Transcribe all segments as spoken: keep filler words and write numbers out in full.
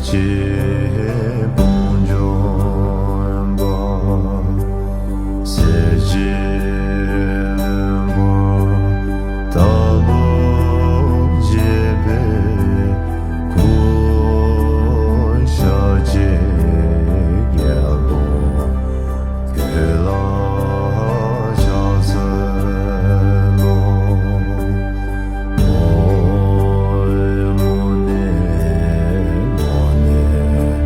ཀྱི་དཔུང་འཇོམས་པ། སྲས་ཀྱི་བློན་པོ་དམ་པོ་བརྒྱུད་པའི་སྐུ། ཤཱཀྱའི་རྒྱལ་པོ་ཁྱོད་ལ་ཕྱག་འཚལ་ལོ། ཨོཾ་མུ་ནེ་མུ་ནེ་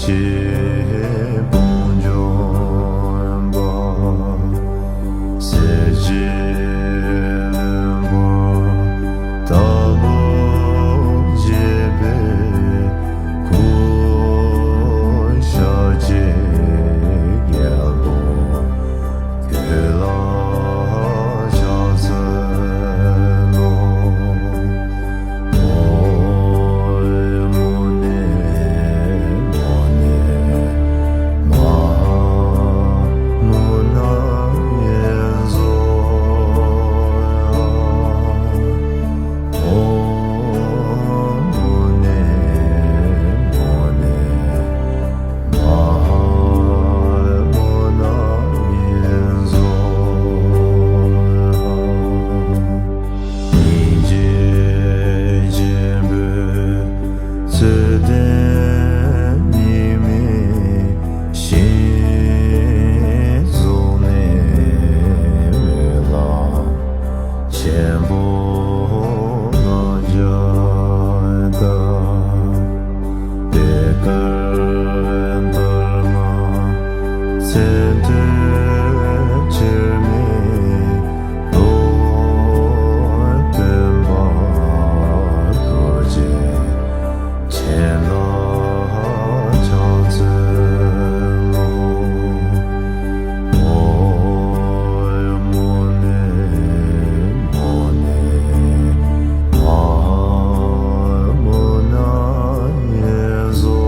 ཀྱི་དཔུང་འཇོམས་པ། གསེར་གྱི་ལྷུན་པོ་ལྟ་བུ་བརྗིད་པའི་སྐུ། ཤཱཀྱའི་རྒྱལ་པོ་ཁྱོད་ལ་ཕྱག་འཚལ་ལོ། ཨོཾ་མུ་ནེ་མོ་ནེ་མ་ཧཱ་མུ་ན་ཡེ་ཛོ། ཨོཾ་མུ་ནེ་མོ་ནེ་མ་ཧཱ་མུ་ན་ཡེ་ཛོ། སྙིང་རྗེ་ཆེན་པོས་ཚུལ་ལྡན་ཉི་མའི་ཞིང་རྫོགས་ནས་འོད་ལམ་ཆེན་པོ་ལྔ་བརྒྱ་དང་། པད་དཀར་འདབ་ལྔ་ཚེ་འདིར་ཁྱེར་མེད་དོ། སྟོན་པ་རྡོ་རྗེ་ཁྱེད་ལ་ཕྱག་འཚལ་ལོ། ཨོཾ་མུ་ནེ་མོ་ནེ་མ་ཧཱ་མུ་ན་ཡེ་ཛོ།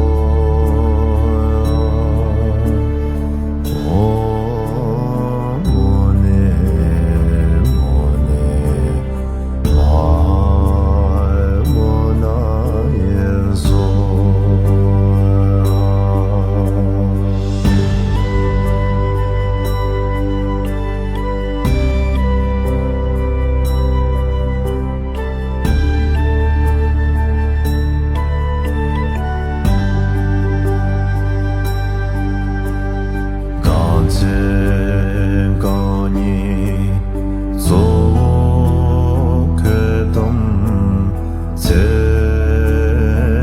ཨོཾ་མུ་ནེ་མོ་ནེ་མ་ཧཱ་མུ་ན་ཡེ་ཛོ། གང་ཚེ་རྐང་གཉིས་གཙོ་བོ་ཁྱོད་དམ་ཚེ་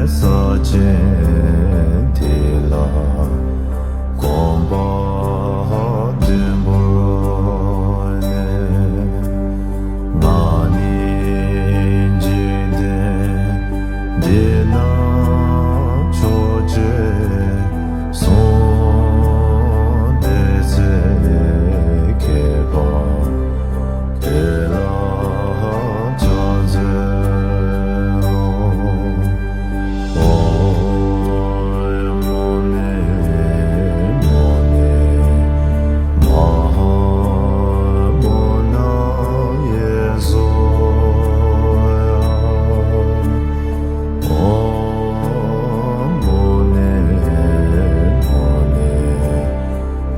ས་ཆེན་འདི་ལ་གོམ་པ་བདུན་བོར་ནས། ང་ནི་འཇིག་རྟེན་འདི་ན་ཕྱོགས་བཅུའི་གསུང་སྡེ་ཚེ་མཁས་པ་དེ་ལ་ཕྱག་འཚལ་ལོ། ཨོཾ་མུ་ནེ་མོ་ནེ་མ་ཧཱ་མུ་ན་ཡེ་ཛོ། ཨོཾ་མུ་ནེ་མོ་ནེ་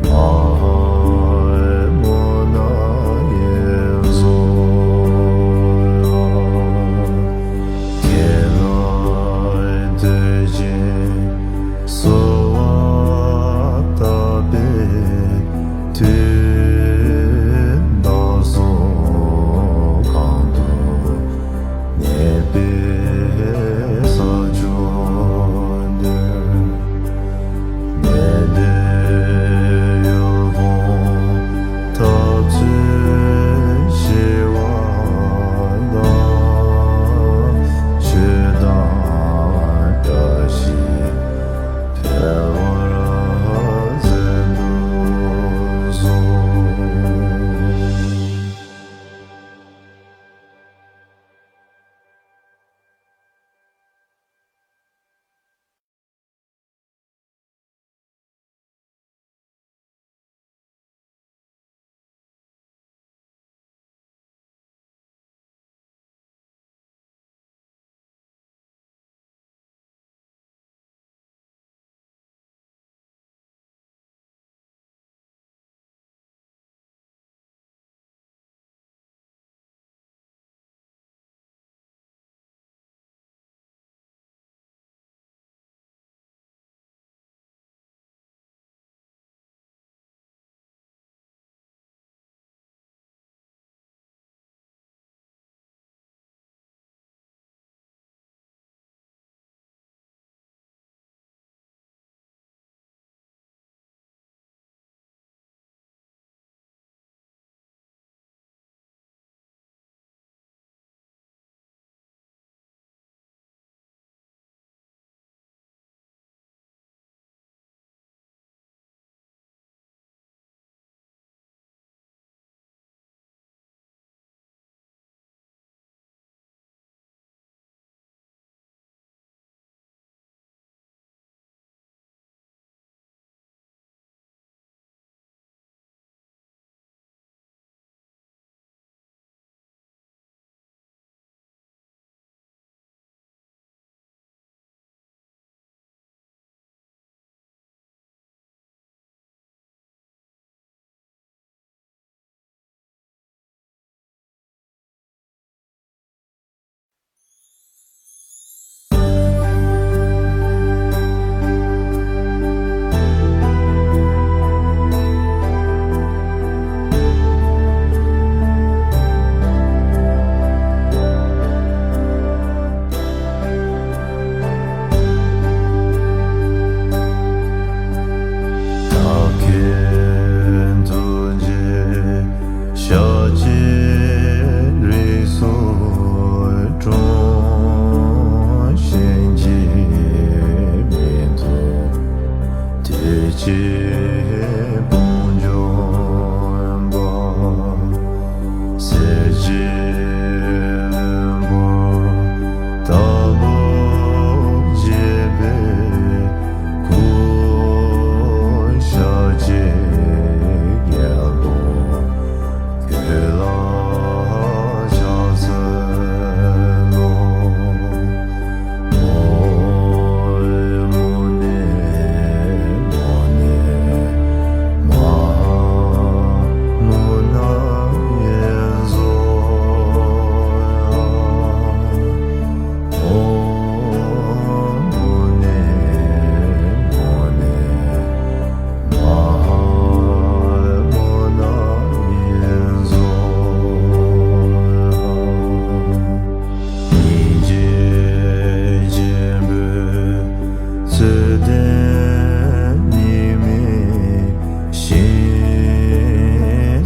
མ་ཧཱ་མུ་ན་ཡེ་ཛོ། ཁྱེད་ལ་འདུད་ཅིང་གསོལ་བ་བཏབ་པའི་མཐུས། བདག་སོགས་གང་དུ་གནས་པའི་ས་ཕྱོགས་འདིར། ནད་དེ་ཡོ་བོང་འཐབ་རྩོད་ཞི་བ་དང་། ཆོས་དང་བཀྲ་ཤིས་འཕེལ་ ཀྱི་དཔུང་འཇོམས་པ། གསེར་གྱི་ལྷུན་པོ་ལྟ་བུར་བརྗིད་པའི་སྐུ། ཞལ་གཅིག་རྒྱལ་པོ་ཁྱོད་ལ་ཕྱག་འཚལ་ལོ། སྙིང་རྗེ་ཆེན་པོས་བཅོས་ལྡན་གཉིས་མེད་ཞིང་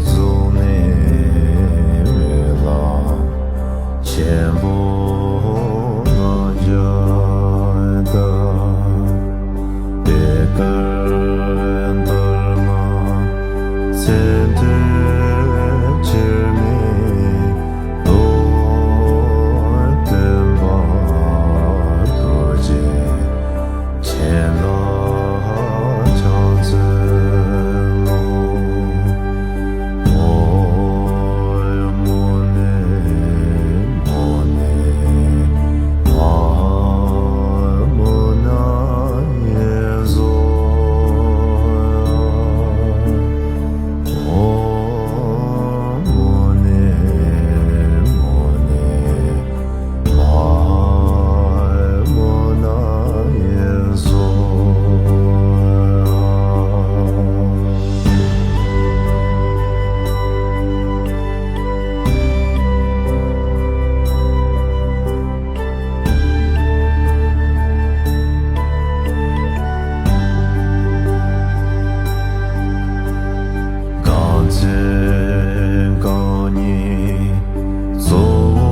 གཟུགས་ནས་འོད་ལམ་ཆེན་པོ་ལྔ་བརྒྱ་དང་། པད་དཀར་འདབ་ལྔ་ཚེ་འདིར་འཆར་མེད་རྡོར་སྟོན་པ་རྡོ་རྗེ་ཁྱེད་ལ་ཕྱག་འཚལ་ལོ། རྐང་རྩེ་རྐང་གཉིས་གཙོ་བོ་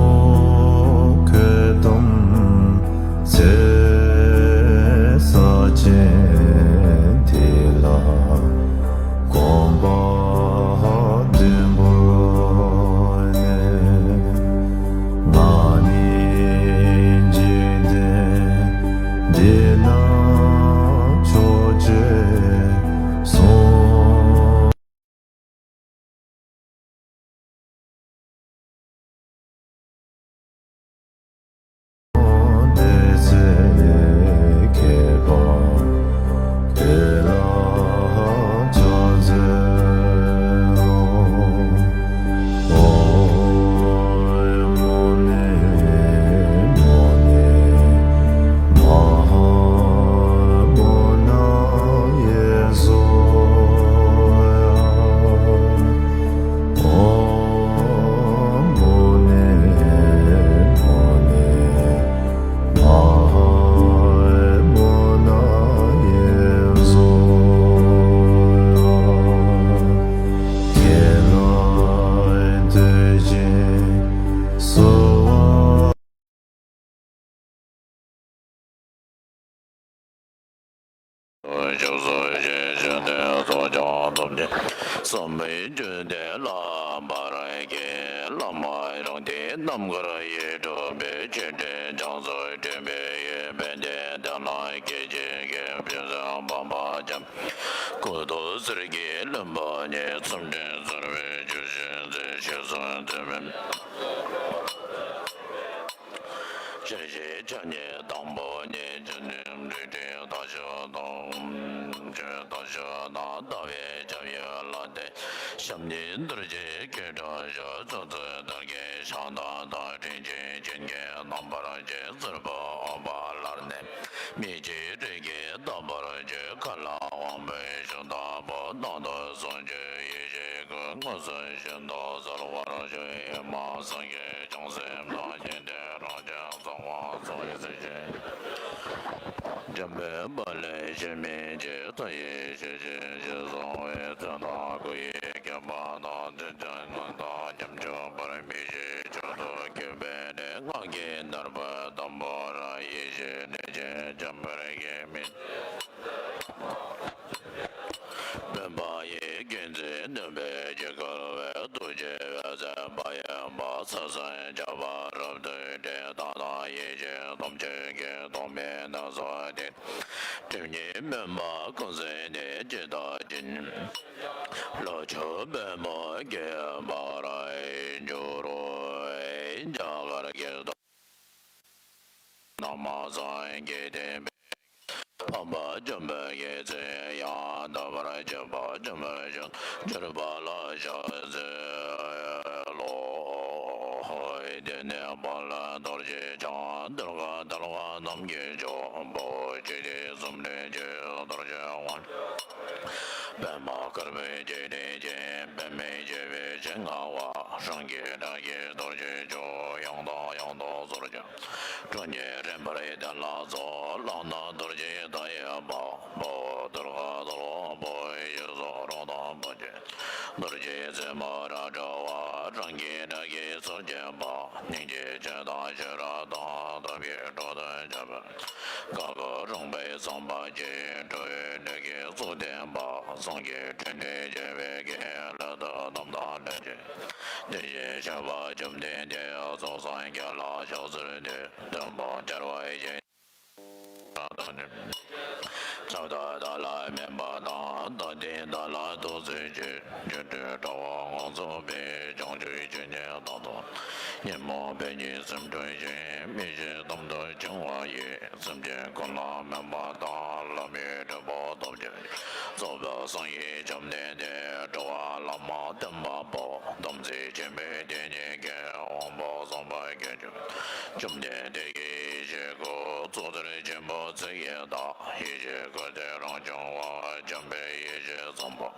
ཁྱོད་དམ་ཚིག་ས་ཆེན་འདི་ལ་གོམ་པ་བདུན་བོར་ནས། ང་ནི་འཇིག་རྟེན་འདི་ན་ཕྱོགས་བཅུར་སོང་། ཆོས་སུ་ཞེས་བྱ་སྟེ། སྲོག་ཆགས་ཐམས་ཅད་བསམ་པའི་རྒྱུད་སྡེ་ལ་འབར་བའི་བླ་མ་རང་གི་རྣམ་དཀར་ཡིད་འཕྲོག་པའི་ཆོས་སྒྲས་ཕྱག་འཚལ་སྤྲུལ་པའི་ཡུལ་ཕན་བདེ་དེ་ལ་སྐད་ཅིག་གིས་ཕུན་སུམ་འབུམ་པ་ཁྱབ། སྐུ་ཏོག་གསེར་གྱི་ལྷུན་པོ་ཉིད། མཚམས་སྤྲིན་གསལ་བའི་ཆུ་བཞིན་མཛེས། ཞལ་གསུམ་བརྩེགས་མའི་ཞལ་བཞི་ཕྱག་གཉིས་དང་པོ་ཉིད། ཅི་ནུས་བགྲད་དེ་མཐའ་ཞུགས་ལྟ། ཆོས་མཐའ་ཞུགས་ན་ལྟ་བའི་ཁྱབ་ཡུལ་ལ་བརྟེན། ཞབས་གཉིས་རྡོ་རྗེའི་སྐུ་འཕྲོ་བཞུགས། ཕྱོགས་བཅུའི་དར་གྱི་ཞལ་ཏ་ཏ། སྤྲིན་གྱི་གྱེན་གྱི་རྣམ་པར་བཀྱེ། སེར་པོ་འོད་དཔག་ལར་གནས། མི་ཕྱེད་རིགས་ཀྱི་རྟ་བར་བརྗོད། མཁའ་ལ་དབང་པོའི་ཞལ་ལྟ་བུ། རྟག་ཏུ་གསུང་གཅིག་ཡེ་ཤེས་སྐུ། མངོན་སུམ་ཤིན་ཏུ་གསལ་བར་བྱེད། ཨེ་མ་སངས་རྒྱས་བྱང་སེམས་དང་། ཞི་བདེ་རང་བཞིན་གསང་བ་སོགས། ཡེ་ཤེས་ཀྱི་འཇམ་དཔལ་དཔའ་ལས་གཞན་མི་སྐྱེ། མཐའ་ཡས་ཞལ་བཞི་ཞེས་གསུངས་པའི་ཚུལ་དང་། སྐུ་ཡི་ཁྱད་པར་དང་། མཚོན་བྱ་སྣང་དང་ཁྱབ་འཇུག་པར་མི་བྱེད། མཆོག་ཏུ་གྱུར་པའི་གནས། སྔགས་ཀྱི་ནོར་བུ་དང་པོ་ར། ཡེ་ཤེས་གནས་ཆེན་འཇམ་དཔལ་གྱི་མིང་། སྒྲིབ་གཉིས་མུན་པ་ཀུན་སེལ་ནས། ཇི་ལྟ་ཕྱིན་ལོ་ཆུ་བོའི་མུ་གེ་བར་འགྱུར་རོ། རྒྱ་གར་གྱི་རྡོ་ན་མ་སངས་རྒྱས་བསྟན་པའི། འཕགས་པ་འཇམ་དཔལ་གྱི་ཚེ་ཡང་དག་པར་གྱུར་པ་འཇམ་དཔལ་གཞུང་གྱུར་པ་ལ་ཕྱག་འཚལ་ལོ། དེ་ནས་དཔལ་རྡོ་རྗེ་འཆང་ཏེ་ལོ་ཀ་ཏ་ལ་བ་རྣམས་ཀྱི་མཆོག་འབོ་ཆེ་སྟེ་གསུམ་ལྡན་གྱི་རྡོ་རྗེ་དབང་པདྨ་དཀར་པོའི་སྤྱན་རས་ཆེན། པདྨས་བརྒྱན་པའི་ཞལ་མངའ་བ། རང་གི་སྒྲ་སྐད་རྡོ་རྗེ་མཆོག་ཡང་དང་ཡང་དུ་ཟུར་ཕྱག་ཁྲོ་གཉེར་རིམ་པར་གདན་ལ་སོགས། ལག་ན་རྡོ་རྗེ་མཐའ་ཡས་པ། འབོ་ཏེ་ལོ་ཀ་ཏ་ལ་བ་པོ་ཡི་ཡུལ་སོགས་རོ་དང་བོན་གྱི་རྡོ་རྗེ་རྩེ་མོ་རབ་འཁྲུགས་པ། རང་གི་སྒྲ་སྐད་སུ་འབྱིན་པ། སྙིང་རྗེ་ཆེ་དང་ཤེས་རབ་དང་། ཐབས་མཁས་སྤྲོ་སྟོན་བྱེད་པར། དཀའ་བར་རུང་བའི་བསམ་པ་ཅན། འགྲོ་བའི་ལུས་ཀྱི་གཙུག་ལྡན་པ། གསུང་གི་འཕྲིན་ལས་རྒྱས་པའི་མཁས། ལུས་དང་ལམ་དང་ལྷན་ཅིག་དེ་བཞིན་གཤེགས་པ་བཅོམ་ལྡན་འདས། གསུང་སངས་རྒྱས་ལ་ཕྱག་འཚལ་ཏེ། མཐུན་ཕུང་བྲལ་བ་ཡི་ཕྱིར་དང་ནི། ཚོགས་བདག་བདག་ལ་སྨན་པ་དང་། བདག་ལྟའི་བདག་ལ་ཐུགས་བརྩེ་ཆེ། སྒྱུ་འཕྲུལ་དྲ་བ་ངོ་མཚར་བའི། བྱང་ཆུབ་སྤྱོད་ཉིད་དང་དུ། ཉོན་མོངས་པའི་ཉེས་སེམས་འཁྲུན་ཞིང་། མི་ཤེས་གཏམ་དུ་བྱུང་བ་ཡི། སེམས་ཅན་ཀུན་ལ་སྨན་པ་དང་། ལམ་ཡི་གྲོགས་པོ་སྟོབས་ཆེ། རྫོགས་པའི་སངས་རྒྱས་བཅོམ་ལྡན་འདས། གྲོལ་བ་བླ་མ་བསྟན་པ་པོ། དམ་ཚིག་ཆེན་པོའི་དེ་ཉིད་ཀྱི། དབང་པོ་བཟང་པོ་སྐྱེ་མཆོག་བཅོམ་ལྡན་འདས་ཀྱི་ཡེ་ཤེས་སྐུ། གཙུག་ཏོར་ཆེན་པོ་ཚིག་གི་བདག་ཡེ་ཤེས་སྐུ་སྟེ་རང་བྱུང་བ། འཇམ་དཔལ་ཡེ་ཤེས་བཟང་པོ།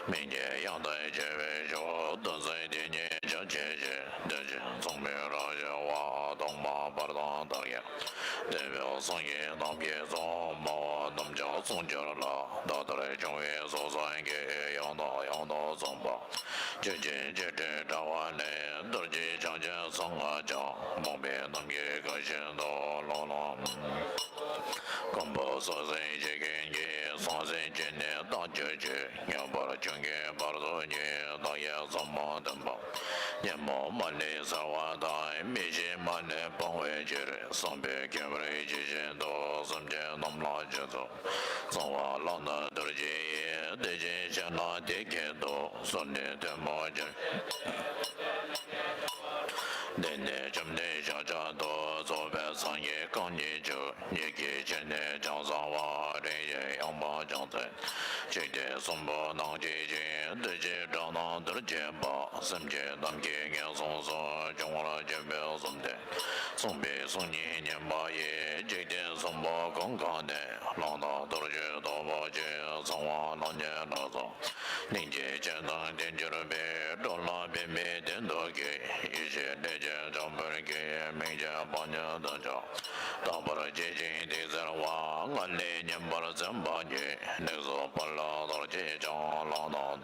མི་མཇེད་དབྱངས་དང་བཅས་པའི་མཆོག་གདུང་སེམས་དེ་ཉིད་རྒྱ་ཆེ་ཞིང་། གདུལ་བྱ་ཚང་མས་རབ་གཞལ་བ། ཐོག་མ་བར་དང་མཐར་ཡང་། འདས་པའི་སངས་རྒྱས་རྣམས་ཀྱིས་གསུངས། སྨྲ་བ་རྣམས་ཀྱང་གསུང་གྱུར་ལ། ད་ལྟར་བྱུང་བའི་གསུང་སངས་རྒྱས། ཡང་དང་ཡང་དུ་གསུངས་པ། ཆོས་ཀྱི་འཆད་ཁྲིད་དྲ་བ་ནས། རྡོ་རྗེ་འཆང་ཆེན་གསང་སྔགས་འཆང་། རྨོངས་པའི་རྣམས་ཀྱིས་དགའ་བཞིན་དུ། ལོ་ལོ་མགོན་པོ་སོ་སོའི་ཆོས་ཀུན་གྱི། གསང་ཟིན་བྱས་ནས་བརྟག་དཔྱད་བྱེད། ངེས་པར་ཆོས་མཁྱེན་བར་དུ་གཉེར། བདག་གིས་ཟབ་མོ་སྟོན་པ། ཉོན་མོངས་མ་ལུས་སེལ་བ་དང་། མི་ཤེས་མ་ལུས་སྤང་བའི་ཕྱིར། བསམ་པས་ཁྱབ་པར་ཇི་བཞིན་དུ། སེམས་ཅན་རྣམས་ལ་སྤྱོད་ཚུལ། གསང་བ་ལག་ན་རྡོ་རྗེ་ཡིས། དེ་བཞིན་གཤེགས་ལ་དེ་སྐད་དུ། གསོལ་ནས་ཐལ་མོ་སྦྱར། དེ་ནས་བཅོམ་ལྡན་ཤཱཀྱ་ཐུབ། རྫོགས་པའི་སངས་རྒྱས་རྐང་གཉིས་བཅུ། ཉིད་ཀྱི་ཆོས་ནི་ཕྱག་འཚལ་བ། རིམ་བཞིན་ཡང་དག་ཕྱག་འཚལ། འཇིག་རྟེན་གསུམ་པོ་སྣང་བྱེད་ཅིང་། འདུ་བྱེད་དགྲ་རྣམས་འདུལ་བྱེད་པ། སེམས་ཅན་ཐམས་ཅད་ངན་སོང་གསུམ། སྦྱོང་བར་བྱེད་པའི་བསམ་གཏན། གསུངས་པའི་གསུང་ཉིད་བརྙེས་པ་ཡི། འཇིག་རྟེན་གསུམ་པོ་ཀུན་གང་ནས། ལག་ན་རྡོ་རྗེ་སྟོབས་པོ་ཆེ། གསང་བ་ལྷ་ཉིད་ལ་སོགས། སྙིང་རྗེ་ཅན་དང་ལྡན་གྱུར་པའི། འགྲོ་ལ་ཕན་པའི་དོན་དུ་བསྐྱེད། ཡེ་ཤེས་ལས་ཀྱི་འཆང་ཕུད་ཀྱིས། མིག་གཅིག་ཕ་མྱུར་དུ་ཕྱག། རྟག་པར་བྱེད་ཅིང་ཐུགས་བརྩེ་བ། སྔར་ལས་ཉམས་པར་འཛིན་པ་ཉིད། ལེགས་སོ་དཔལ་ལ་རྡོ་རྗེ་འཆང་། ལག་ན་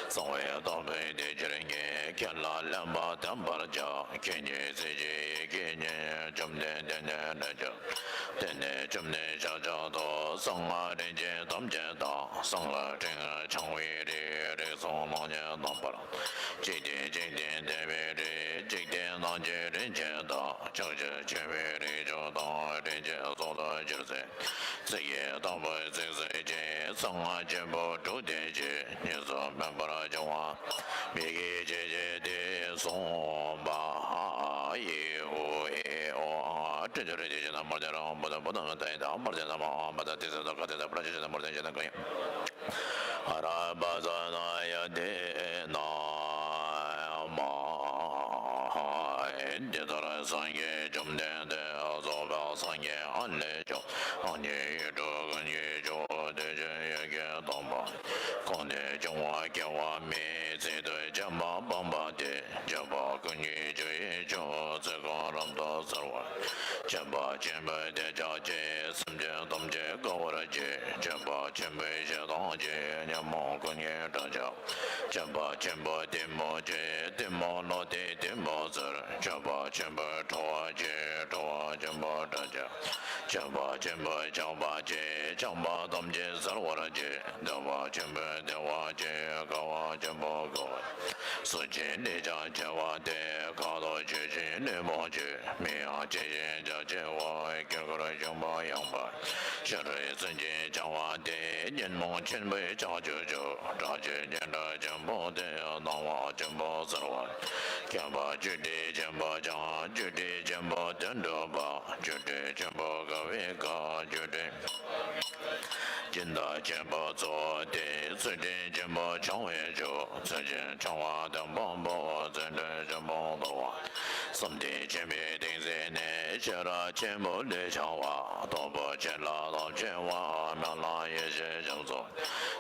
གསང་བའི་རྟག་པའི་དེ་ཕྱིར་བསྙེན། ཁྱེད་ལ་གླེན་པ་བསྟན་པར་བྱ། ཁྱེད་ཉིད་ཚིག་གཅིག་ཡི་གེ་ཉིད། བཅོམ་ལྡན་འདས་ཉིད་ལ་སྤྱོད། དེ་ནས་བཅོམ་ལྡན་ཤཱཀྱ་ཐུབ། གསང་སྔགས་རིན་ཆེན་ཐམས་ཅད་དང་། གསང་སྔགས་ཕྲེང་བ་འཆང་བའི་རིགས། རིགས་གསུམ་ལྷ་ཉིད་རྣམ་པར། འཇིག་རྟེན་འཇིག་རྟེན་འདས་པའི་རིགས། འཇིག་རྟེན་སྣང་བྱེད་རིན་ཆེན་དང་། ཕྱག་རྒྱ་ཆེ་བའི་རིགས་བཅུ་དང་། རིན་ཆེན་གསུམ་དུ་སྦྱར་ཚེ། ཚིག་གི་རྟག་པའི་ཚིག་ཟེར་ཅིང་། གསང་སྔགས་ཆེན་པོ་དྲུག་དེ་བཞིན། གཉིས་སུ་མེད་པར་འབྱུང་བ། མི་དགེ་བྱས་བྱས་ཏེ་གསུངས་པ། ཨ་ཨི་ཨུ་ཨེ་ཨོ་ཨ། ཏྲི་ཏྲི་ཏྲི་ཏྲི་ན་མར་ཏེ་ར་བུ་ད་བུ་ད་ད་ད་མར་ཏེ་ན་མ་ཨ་མ་ད་ཏི་ས་ད་ག་ཏི་ད་པྲ་ཅི་ད་མར་ཏེ་ཅི་ད་ག་ཡ། ཨ་ར་བ་ས་ན་ཡ་ཏེ་ན་མ། འདི་ལྟར་སངས་རྒྱས་བཅོམ་ལྡན་འདས། རྫོགས་པའི་སངས་རྒྱས་ཨ་ལས་བྱུང་། ཨ་ནི་ཡིག་དྲུག་ཀུན་གྱི་མཆོག་དེ་བཞིན་ཡི་གེ་དང་པོ། ཁོང་ནི་འབྱུང་བ་སྐྱེ་བ་མེད། ཚིག་ཏུ་བཅད་པ་སྤངས་པ་སྟེ། བཅད་པ་ཀུན་གྱི་རྒྱུ་ཡི་མཆོག་ཚིག་ཀུན་རབ་ཏུ་གསལ་བར། བཅད་པ་ཆེན་པོའི་དེ་ཕྱག་རྒྱའི། སེམས་ཅན་ཐམས་ཅད་དགའ་བར་བྱེད། བཅད་པ་ པ་ཆེན་པོའི་ཞལ་གདངས་ཀྱིས། ཉོན་མོངས་ཀུན་གྱི་དགྲ་བཅོམ། སྤྱན་པ་ཆེན་པོ་ལྟད་མོ་ཆེ། ལྟད་མོ་ལོ་ཏི་ལྟད་མོ་ཟེར། མཆོད་པ་ཆེན་པོའི་ཁྲོ་བོ་ཆེ། ཁྲོ་བོ་ཆེན་པོ་དགྲ་བཅོམ། མཆོད་པ་ཆེན་པོའི་ཆགས་པ་ཆེ། ཆགས་པ་ཐམས་ཅད་སེལ་བར་བྱེད། བདེ་བ་ཆེན་པོའི་བདེ་བ་ཆེ། དགའ་བ་ཆེན་པོ་དགའ་བ། གཟུགས་ཅན་ནི་ཕྱག་བྱེ་བ་སྟེ། ཁ་དོག་ཆོས་ཅན་ལུས་མོ་ཆེ། མིང་ཡང་ཆེ་ཞིང་རྒྱ་ཆེ་བ། དཀྱིལ་འཁོར་ཕྱུང་པོ་ཡངས་པ། ཤ་རུས་གསོན་ཅིང་བྱ་བ་སྟེ། ཉོན་མོངས་ཆེན་པོའི་ལྕགས་ཀྱུ་ཆུ། དྲག་ཅན་སྙན་གྲགས་ཆེན་པོ་སྟེ། སྣང་བ་ཆེན་པོ་གསལ་བ། མཁྱེན་པ་བཅུ་དྲུག་ཆེན་པོ་འཆང་། བཅུ་དྲུག་ཆེན་པོ་དོན་གྲུབ་པ། བཅུ་དྲུག་ཆེན་པོ་དགའ་བའི་སྐད། བཅུ་དྲུག་སྦྱིན་བདག་ཆེན་པོ་གཙོ་བོ་སྟེ། ཚུལ་ཁྲིམས་ཆེན་པོ་འཆང་བའི་མཆོག། ཚུལ་ཁྲིམས་འཆང་བ་དང་དཔང་པོ། བརྩོན་འགྲུས་ཆེན་པོ་དོར་བ། བསམ་གཏན་ཆེན་པོའི་གཏིང་ཟད་ནས། ཤེས་རབ་ཆེན་པོ་ལུས་འཆང་བ། སྟོབས་པོ་ཆེ་ལ་སྟོབས་ཆེ་བ། མི་ལ་ཡེ་ཤེས་ཆེན་པོ།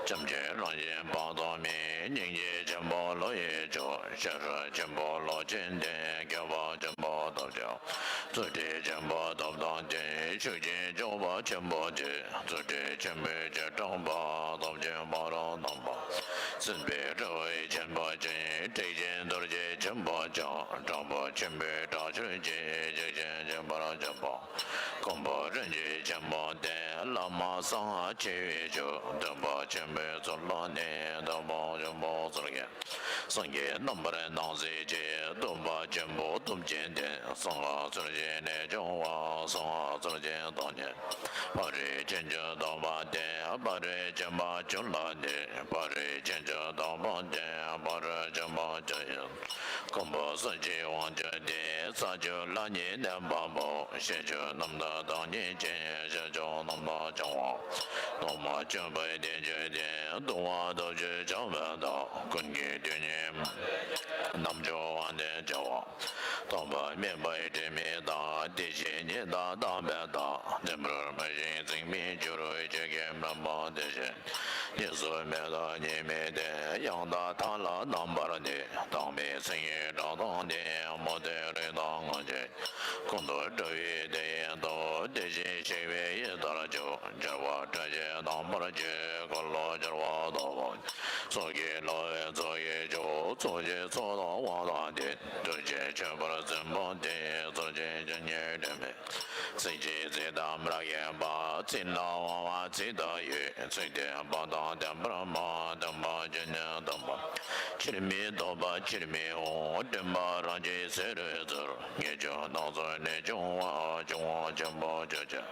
བྱམས་ཆེན་རང་བཞིན་དཔག་ཏུ་མེད། སྙིང་རྗེ་ཆེན་པོ་བློ་ཡི་མཆོག། ཤེས་རབ་ཆེན་པོ་བློ་ཆེན་ལྡན། མཁས་པ་ཆེན་པོ་སྟོབས་ཆེ། རྩོལ་བྲལ་ཆེན་པོ་སྟོབས་དང་ལྡན། ཤུགས་ཅན་སྐྱོབ་པ་ཆེན་པོ་སྟེ། རྩོལ་བྲལ་ཆེན་པོའི་བྱེ་བྲག་པ། སྟོབས་ཆེན་ཕ་རོལ་གདམས་པ། སྲིད་པའི་དགྲ་བོ་ཆེན་པོ་ཅན། དྲེགས་ཅན་གདུལ་བྱ་ཆེན་པོ་འཆང་། དྲག་པོ་ཆེན་པོའི་དྲག་ཤུལ་གྱི། འཇིགས་ཆེན་འཇིགས་པར་བྱེད་པ། མགོན་པོ་རིན་ཆེན་ཆེན་པོ་སྟེ། བླ་མ་གསང་སྔགས་ཆེ་བའི་མཆོག། སྟོན་པ་ཆེན་པོའི་ཚུལ་ལ་གནས། སྟོན་པ་ཆེན་པོ་ཚུལ་གྱི། སངས་རྒྱས་རྣམ་པར་སྣང་མཛད་ཅིང་། སྟོན་པ་ཆེན་པོ་སྟོབས་ཀྱིས་ལྡན། གསང་སྔགས་ཚུལ་བཞིན་ནས་སྐྱོང་བ། གསང་སྔགས་ཚུལ་བཞིན་བདག་ཉིད། ཕ་རོལ་ཕྱིན་བཅུ་ཐོབ་པ་སྟེ། ཕ་རོལ་ཕྱིན་པ་བཅུ་ལ་གནས། ཕ་རོལ་ཕྱིན་བཅུ་ཐོབ་པ་སྟེ། ཕ་རོལ་ཕྱིན་པ་བཅུ་ཡི། མགོན་པོ་སུམ་ཅུའི་དབང་ཕྱུག་སྟེ། ས་བཅུ་ལ་ནི་གནས་པ་པོ། ཤེས་བཅུ་རྣམ་དག་བདག་ཉིད་ཅན། ཤེས་བཅུ་རྣམ་དག་འཆང་བ། སྟོང་པ་བཅུ་པའི་བདེ་སྤྱོད་དེ། ལྟུང་བ་སྟོབས་བཅུས་བྱ་བའི་བདག། ཀུན་གྱི་དོན་གཉེར། རྣལ་འབྱོར་དབང་ལྡན་བྱ་བ། སྟོང་པ་མེད་པའི་དྲི་མེད་བདག། བདེ་གཤེགས་ཉིད་དང་རྟག་པའི་བདག། བདེན་པར་མི་ཞེན་འཛིན་མེད་གྱུར། ཆོས་ཀྱི་སྨོན་པ་དེ་བཞིན་གཉིས་སུ་མེད་དང་གཉིས་མེད་དེ། ཡང་དག་མཐའ་ལ་རྣམ་པར་གནས། དྭངས་མའི་མཚན་ཉིད་སྒྲ་དང་ལྡན། མུ་སྟེགས་རིགས་དང་ངོ་མཚར། ཀུན་ཏུ་བཀྲ་བའི་དེ་ཡི་མཐུ། དེ་བཞིན་གཤེགས་པའི་ཡི་དྭགས་ཆོས། རྒྱལ་བ་སྲས་བཅས་རྣམ་པར་བསྐྱེད། འཁོར་ལོ་བསྐྱོར་བ་ལྟ་བུ། ཚོགས་ཀྱི་རླབས་འོད་ཚོགས་ཀྱི་མཆོག། ཚོགས་ཀྱི་མཆོག་དང་དབང་དང་ལྡན། ཐུགས་རྗེ་ཆོས་འཁོར་བཙན་པོ་སྟེ། ཚུལ་ཁྲིམས་བཅུ་གཉིས་དྲི་མེད། ཚིག་གཅིག་ཚིག་དང་མི་འགལ་བ། ཚིག་ལ་དབང་བ་ཚིག་ཏུ་ཡོད། ཚིག་བདེན་པ་དང་བདེན་པར་སྨྲ། བདེན་པ་བཅུ་གཉིས་སྟོན་པ། ཕྱིར་མི་ལྡོག་པ་ཕྱིར་མི་འོང་། དྲན་པ་རང་གི་ཚེ་རིང་ཚུལ། ངེས་འབྱུང་སྣ་ཚོགས་ནས་བྱུང་བ། འབྱུང་བ་ཆེན་པོ་བཅུ་གཅིག།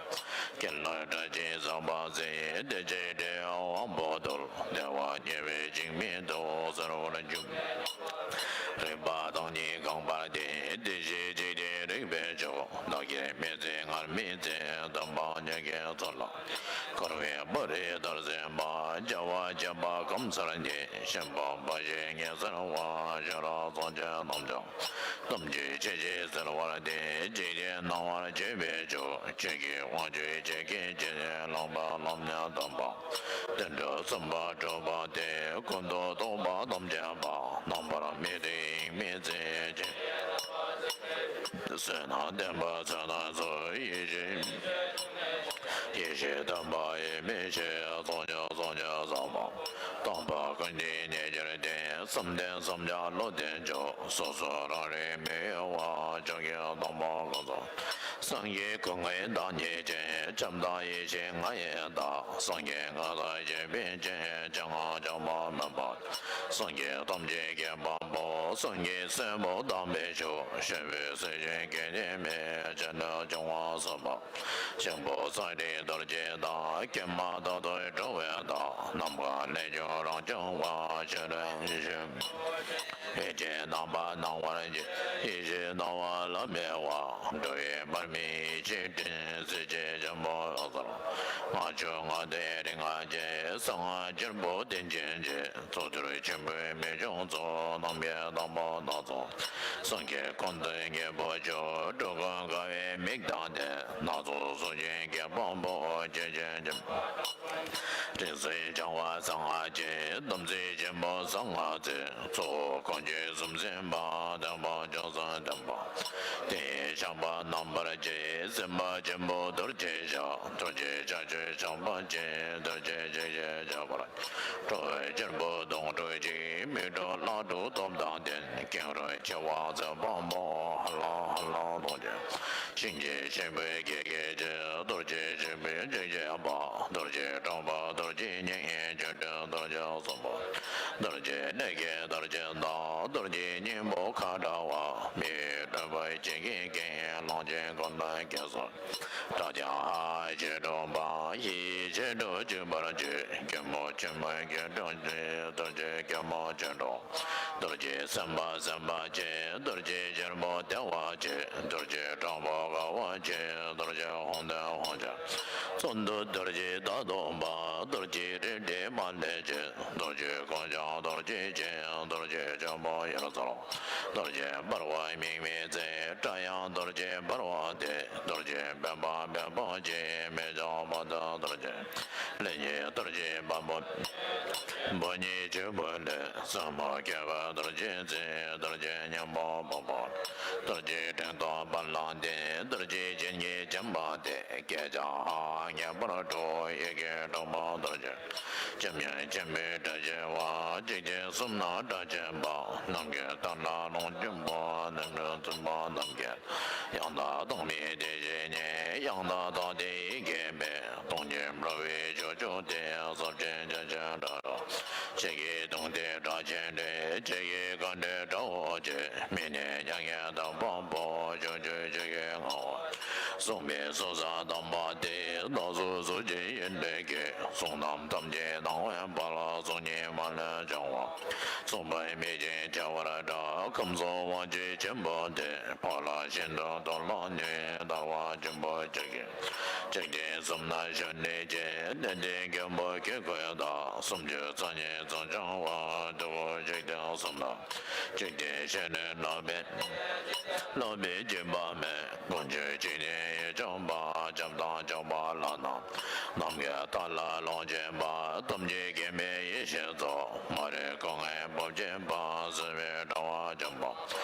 དཀྱིལ་ལ་སྒྲ་གཅིག་ཟག་པ་ཟད། དེ་ཕྱིར་འབྲས་དབང་པོ་རྟོགས། བདེ་བ་ཉེ་བའི་འཇིགས་མེད་དུ། གསལ་བར་འབྱུང་། རིག་པ་བདག་ཉིད་གང་བར་ལྡན། དེ་ཕྱིར་འཇིག་རྟེན་རིག་པའི་མཆོག། བདག་གིས་མི་བརྩི་ངར་མི་བརྩི། སྟོན་པ་ཉིད་ཀྱི་ཚུལ་ལ། འཁོར་བའི་པར་རིས་ལྟར་འཛིན་པ། བྱ་བ་བྱེད་པ་སྐམ་སར་ཉལ། ཤན་པ་འབའ་ཞིག་ཉལ་སར་བབ། ཤེས་རབ་ཚོགས་ཀྱི་རྣམ་འཇོམས། ཐམས་ཅད་ཆོས་ཀྱི་སེལ་བར་བསྟན། འཇིག་རྟེན་སྣང་བར་བྱེད་པའི་མཆོག། ཆོས་ཀྱི་དབང་ཕྱུག་ཆོས་ཀྱི་སྤྱི། ལེགས་པར་ལམ་ཡང་དམ་པ། དོན་གྲུབ་གསུམ་པ་གྲུབ་པ་སྟེ། ཀུན་ཏུ་རྟོག་པ་ཐམས་ཅད་སྤངས། རྣམ་པར་མི་རྟོག་དབྱིངས་མི་ཟད་ཅིང་། བསོད་ནམས་ལྡན་པ་ཚོགས་རྣམས་སུ། ཡེ་ཤེས་ཡེ་ཤེས་སྟོན་པ་ཡེ་མི་ཤེས། ཚོགས་ཀྱི་ཚོགས་ཀྱི་ཚོགས་པ། སྟོང་པ་ཀུན་གྱི་གནས་གྱུར་ཏེ། བསམ་གཏན་བསམ་བྱ་བློ་ལྡན་མཆོག། སོ་སོ་རང་རིག་མི་གཡོ་བ། ཕྱོགས་ཀྱི་སྟོང་པ་ཀུན་ཚང་། སངས་རྒྱས་སྐུ་ལྔའི་བདག་ཉིད་ཅན། ཁྱབ་བདག་ཡེ་ཤེས་ལྔ་ཡི་བདག། སངས་རྒྱས་ལྔ་དང་བཅས་པའི་སྤྱན། སྤྱན་སྔར་བྱ་བ་མེད་པ། སངས་རྒྱས་ཐམས་ཅད་མཁྱེན་པ་པོ། སངས་རྒྱས་སྲས་པོ་དམ་པའི་མཆོག། ཞི་བའི་སྲས་ཆེན་སྐལ་ལྡན་མའི། སྤྱན་ནི་འབྱུང་བ་སེལ་བ། ཆེན་པོ་ཚངས་རིས་རྡོ་རྗེ་བདག། མཁྱེན་པ་མཐར་ཐུག་འགྲོ་བའི་བདག། ནམ་མཁའ་ལས་ཀྱང་རང་རྐྱང་བ། ཤེས་རབ་ཡེ་ཤེས་ཡེ་ཤེས་རྣམ་པར་སྣང་བར་བྱེད། ཡེ་ཤེས་སྣང་བ་ལ་མོས་པ། འགྲོ་བའི་མར་མེ་ཡེ་ཤེས་སྤྲིན། གཟི་བརྗིད་ཆེན་པོ་འོད་གསལ། ལྔ་མཆོག་ལྔ་སྡེ་རིགས་ལྔ་སྐྱེས། གསང་སྔགས་ཆེན་པོ་བསྟན་བཅོས་ཀྱི། གཙུག་ཏོར་ཆེན་པོའི་མི་འབྱུང་གཙུག། རྣམ་མཁྱེན་དྭངས་པ་སྣ་ཚོགས། སངས་རྒྱས་ཀུན་འདུས་སྙིང་པོ་མཆོག། འགྲོ་ཀུན་དགའ་བའི་མིག་དང་ལྡན། སྣ་ཚོགས་གཟུགས་ཅན་མཁྱེན་པ་པོ། སྐྱེ་མཆེད་ཀྱི། རིགས་སུ་འཆང་བ་གསང་སྔགས་ཀྱི། དམ་ཚིག་ཆེན་པོ་གསང་སྔགས་རྩལ། གཙོ་བོ་ཀུན་གྱི་གསུང་ཟིན་པ། སྟོན་པ་བཅུ་གསུམ་སྟོན་པ། དེ་ཡི་ཆགས་པ་རྣམ་པར་བཅད། སེམས་དཔའ་ཆེན་པོ་རྡོ་རྗེ་ཞབས། རྡོ་རྗེ་ལྕགས་ཀྱུ་ཆགས་ འཇོམས་པར་བྱེད། རྡོ་རྗེ་འཇིགས་བྱེད་ཁྱབ་པར་འགྲོ་བའི་རྒྱལ་པོ་གདོང་དྲུག་གཅིག་མིག་དྲུག་ལག་དྲུག་སྟོབས་དང་ལྡན། ཀེང་རུས་མཆེ་བ་མཛད་པ་པོ། ཧ་ལ་ཧ་ལ་རྡོ་རྗེ། གཤིན་རྗེ་གཤེད་པོའི་སྐེ་གི་རྗེ། རྡོ་རྗེ་གཤེད་པོའི་འཇིགས་བྱེད་པ། རྡོ་རྗེ་དྲག་པོ་རྡོ་རྗེ་སྙིང་གི་རྗེ། རྡོ་རྗེ་གསུམ་པོ། རྡོ་རྗེ་གནོད་སྐྱེལ་རྡོ་རྗེ་བདག་རྡོ་རྗེ་སྙིང་པོ་ཁ་བྲལ་བ། མི་ཡི་སྒྲུབ་པ་བྱེད་ཀྱི་རྐྱེན། གླང་ཆེན་ཀུན་ལ་སྐྱེ་སོགས། དགྲ་བཅོམ་ཕྱི་སྒྲུབ་པ། ཕྱི་ཡི་ཕྱི་སྒྲུབ་འཇིག་པར་བྱེད། སྒྱེན་མོ་ཆེན་མོའི་སྒྱེན་དྲུག་ཅན། རྡོ་རྗེ་སྒྱེན་མོ་ཆེན་དྲུག་རྡོ་རྗེ་སེམས་དཔའ་སེམས་དཔའ་ཆེ། རྡོ་རྗེ་ཆེན་པོ་བདེ་བ་ཆེ། རྡོ་རྗེ་དྲག་པོ་དགའ་བ་ཆེ། རྡོ་རྗེ་ཧཱུྃ་ལྡན་ཧཱུྃ་ཆེ། གཙུག་ཏོར་རྡོ་རྗེ་ད་དུང་པ། རྡོ་རྗེ་རིགས་དྲི་མ་ལས་ཆེ། རྡོ་རྗེ་ཀུན་ཀྱང་རྡོ་རྗེ་ཆེ། རྡོ་རྗེ་ཆེན་པོ་ཡར་འཚོལ། རྡོ་རྗེ་འབར་བ་དམིགས་མེད་རྩལ། སྒྲ་དབྱངས་རྡོ་རྗེ་འབར་བ་སྟེ། རྡོ་རྗེ་འབེབས་པ་འབེབས་པ་ཆེ། མི་འཇིགས་མ་ཐུབ་རྡོ་རྗེ། ལས་ཉིད་རྡོ་རྗེ་འབར་བ། བུ་གཉིས་ཆུ་བུར་ལས། སྲིང་མོ་སྐྱེ་བོ་རྡོ་རྗེ་རྩེ། རྡོ་རྗེ་སྙིང་པོ་བུ་པོ། རྡོ་རྗེ་དྲན་རྟོག་པ་ལ་ལྡན། རྡོ་རྗེ་སྤྱན་གྱིས་བརྒྱན་པ་སྟེ། བསྐལ་བརྒྱར་ཧ་ངེས་པར་སྒྲོགས། ཡི་གེ་དྲུག་པོ་རྡོ་རྗེ། འཇམ་དབྱངས་ཆེན་པོའི་སྒྲ་བྱེ་བ། འཇིག་རྟེན་གསུམ་ན་སྒྲ་ཆེན་པོ། ནམ་མཁའི་མཐའ་ལ་ཀློང་ཆེན་པོ། རྣམ་འཕྲུལ་བཙུན་མོ་རྣམ་མཁྱེན། ཡང་དག་ལྡོག་མེད་བདེ་གཤེགས་ཉིད། ཡང་དག་རྟོག་བདེ་ཡི་གེ་མེད། སྟོང་ཉིད་འབར་བའི་ཕྱོགས་བཅུ་སྟེ། ཟབ་ཅིང་རྒྱ་ཆེན་སྒྲ་རོ། ཕྱེད་ཀྱི་གདུང་སྟེ་སྒྲ་ཆེན་སྒྲས། ཕྱེད་ཀྱི་ཁ་འདྲེ་སྒྲ་འོ་བྱེད། མི་གནས་མྱ་ངན་འདའ་བ་པོ། ཕྱོགས་བཅུའི་ཆོས་ཀྱི་ངོ་བོ། གསུངས་པའི་གསུང་གསལ་དམ་པ་སྟེ། བདག་གཟུགས་གཟུགས་ཅན་ཡིན་པའི་སྐད། གསུང་རྣམས་ཐམས་ཅད་སྣང་བའི་དཔལ། གཟུགས་བརྙན་མ་ལུས་འཆར་བ། མཚུངས་པ་མེད་ཅིང་ཁྱབ་པར་གྲགས། ཁམས་གསུམ་དབང་ཕྱུག་ཆེན་པོ་སྟེ། འཕགས་ལམ་ཤིན་ཏུ་མཐོ་ལ་ནུས། ཐར་པ་ཆེན་པོ་ཁྱེད་ཀྱིས། འཇིག་རྟེན་གསུམ་ན་བཞུགས་ནས་ཀྱང་། གནས་འདིར་མགོན་པོ་ཁྱེད་སྐུ་དང་། སུམ་ཅུ་རྩ་གཉིས་ཚོགས་འཆང་བ། ཐུ་བོ་འཇིག་རྟེན་གསུམ་ལ། འཇིག་རྟེན་ཤེས་ནས་ལོག་པའི། ལོག་པའི་སྦྱིན་པ་མེད། ཀུན་སྤྱོད་ཇི་སྙེད་ཡིད་སྐྱོ་བ། བྱམས་དང་སྐྱོབ་པ་ལ་རྣམས། ནམ་མཁའི་མཐའ་ལ་ཀློང་ཆེན་པ། ཐམས་ཅད་སྐྱེ་མེད་ཡེ་ཤེས་རྫོགས། མ་རིག་སྐུ་ལྔའི་སྦུབས་ཕྱེད་པ། བསིལ་བའི་དྲ་བ་འཇམ་པ།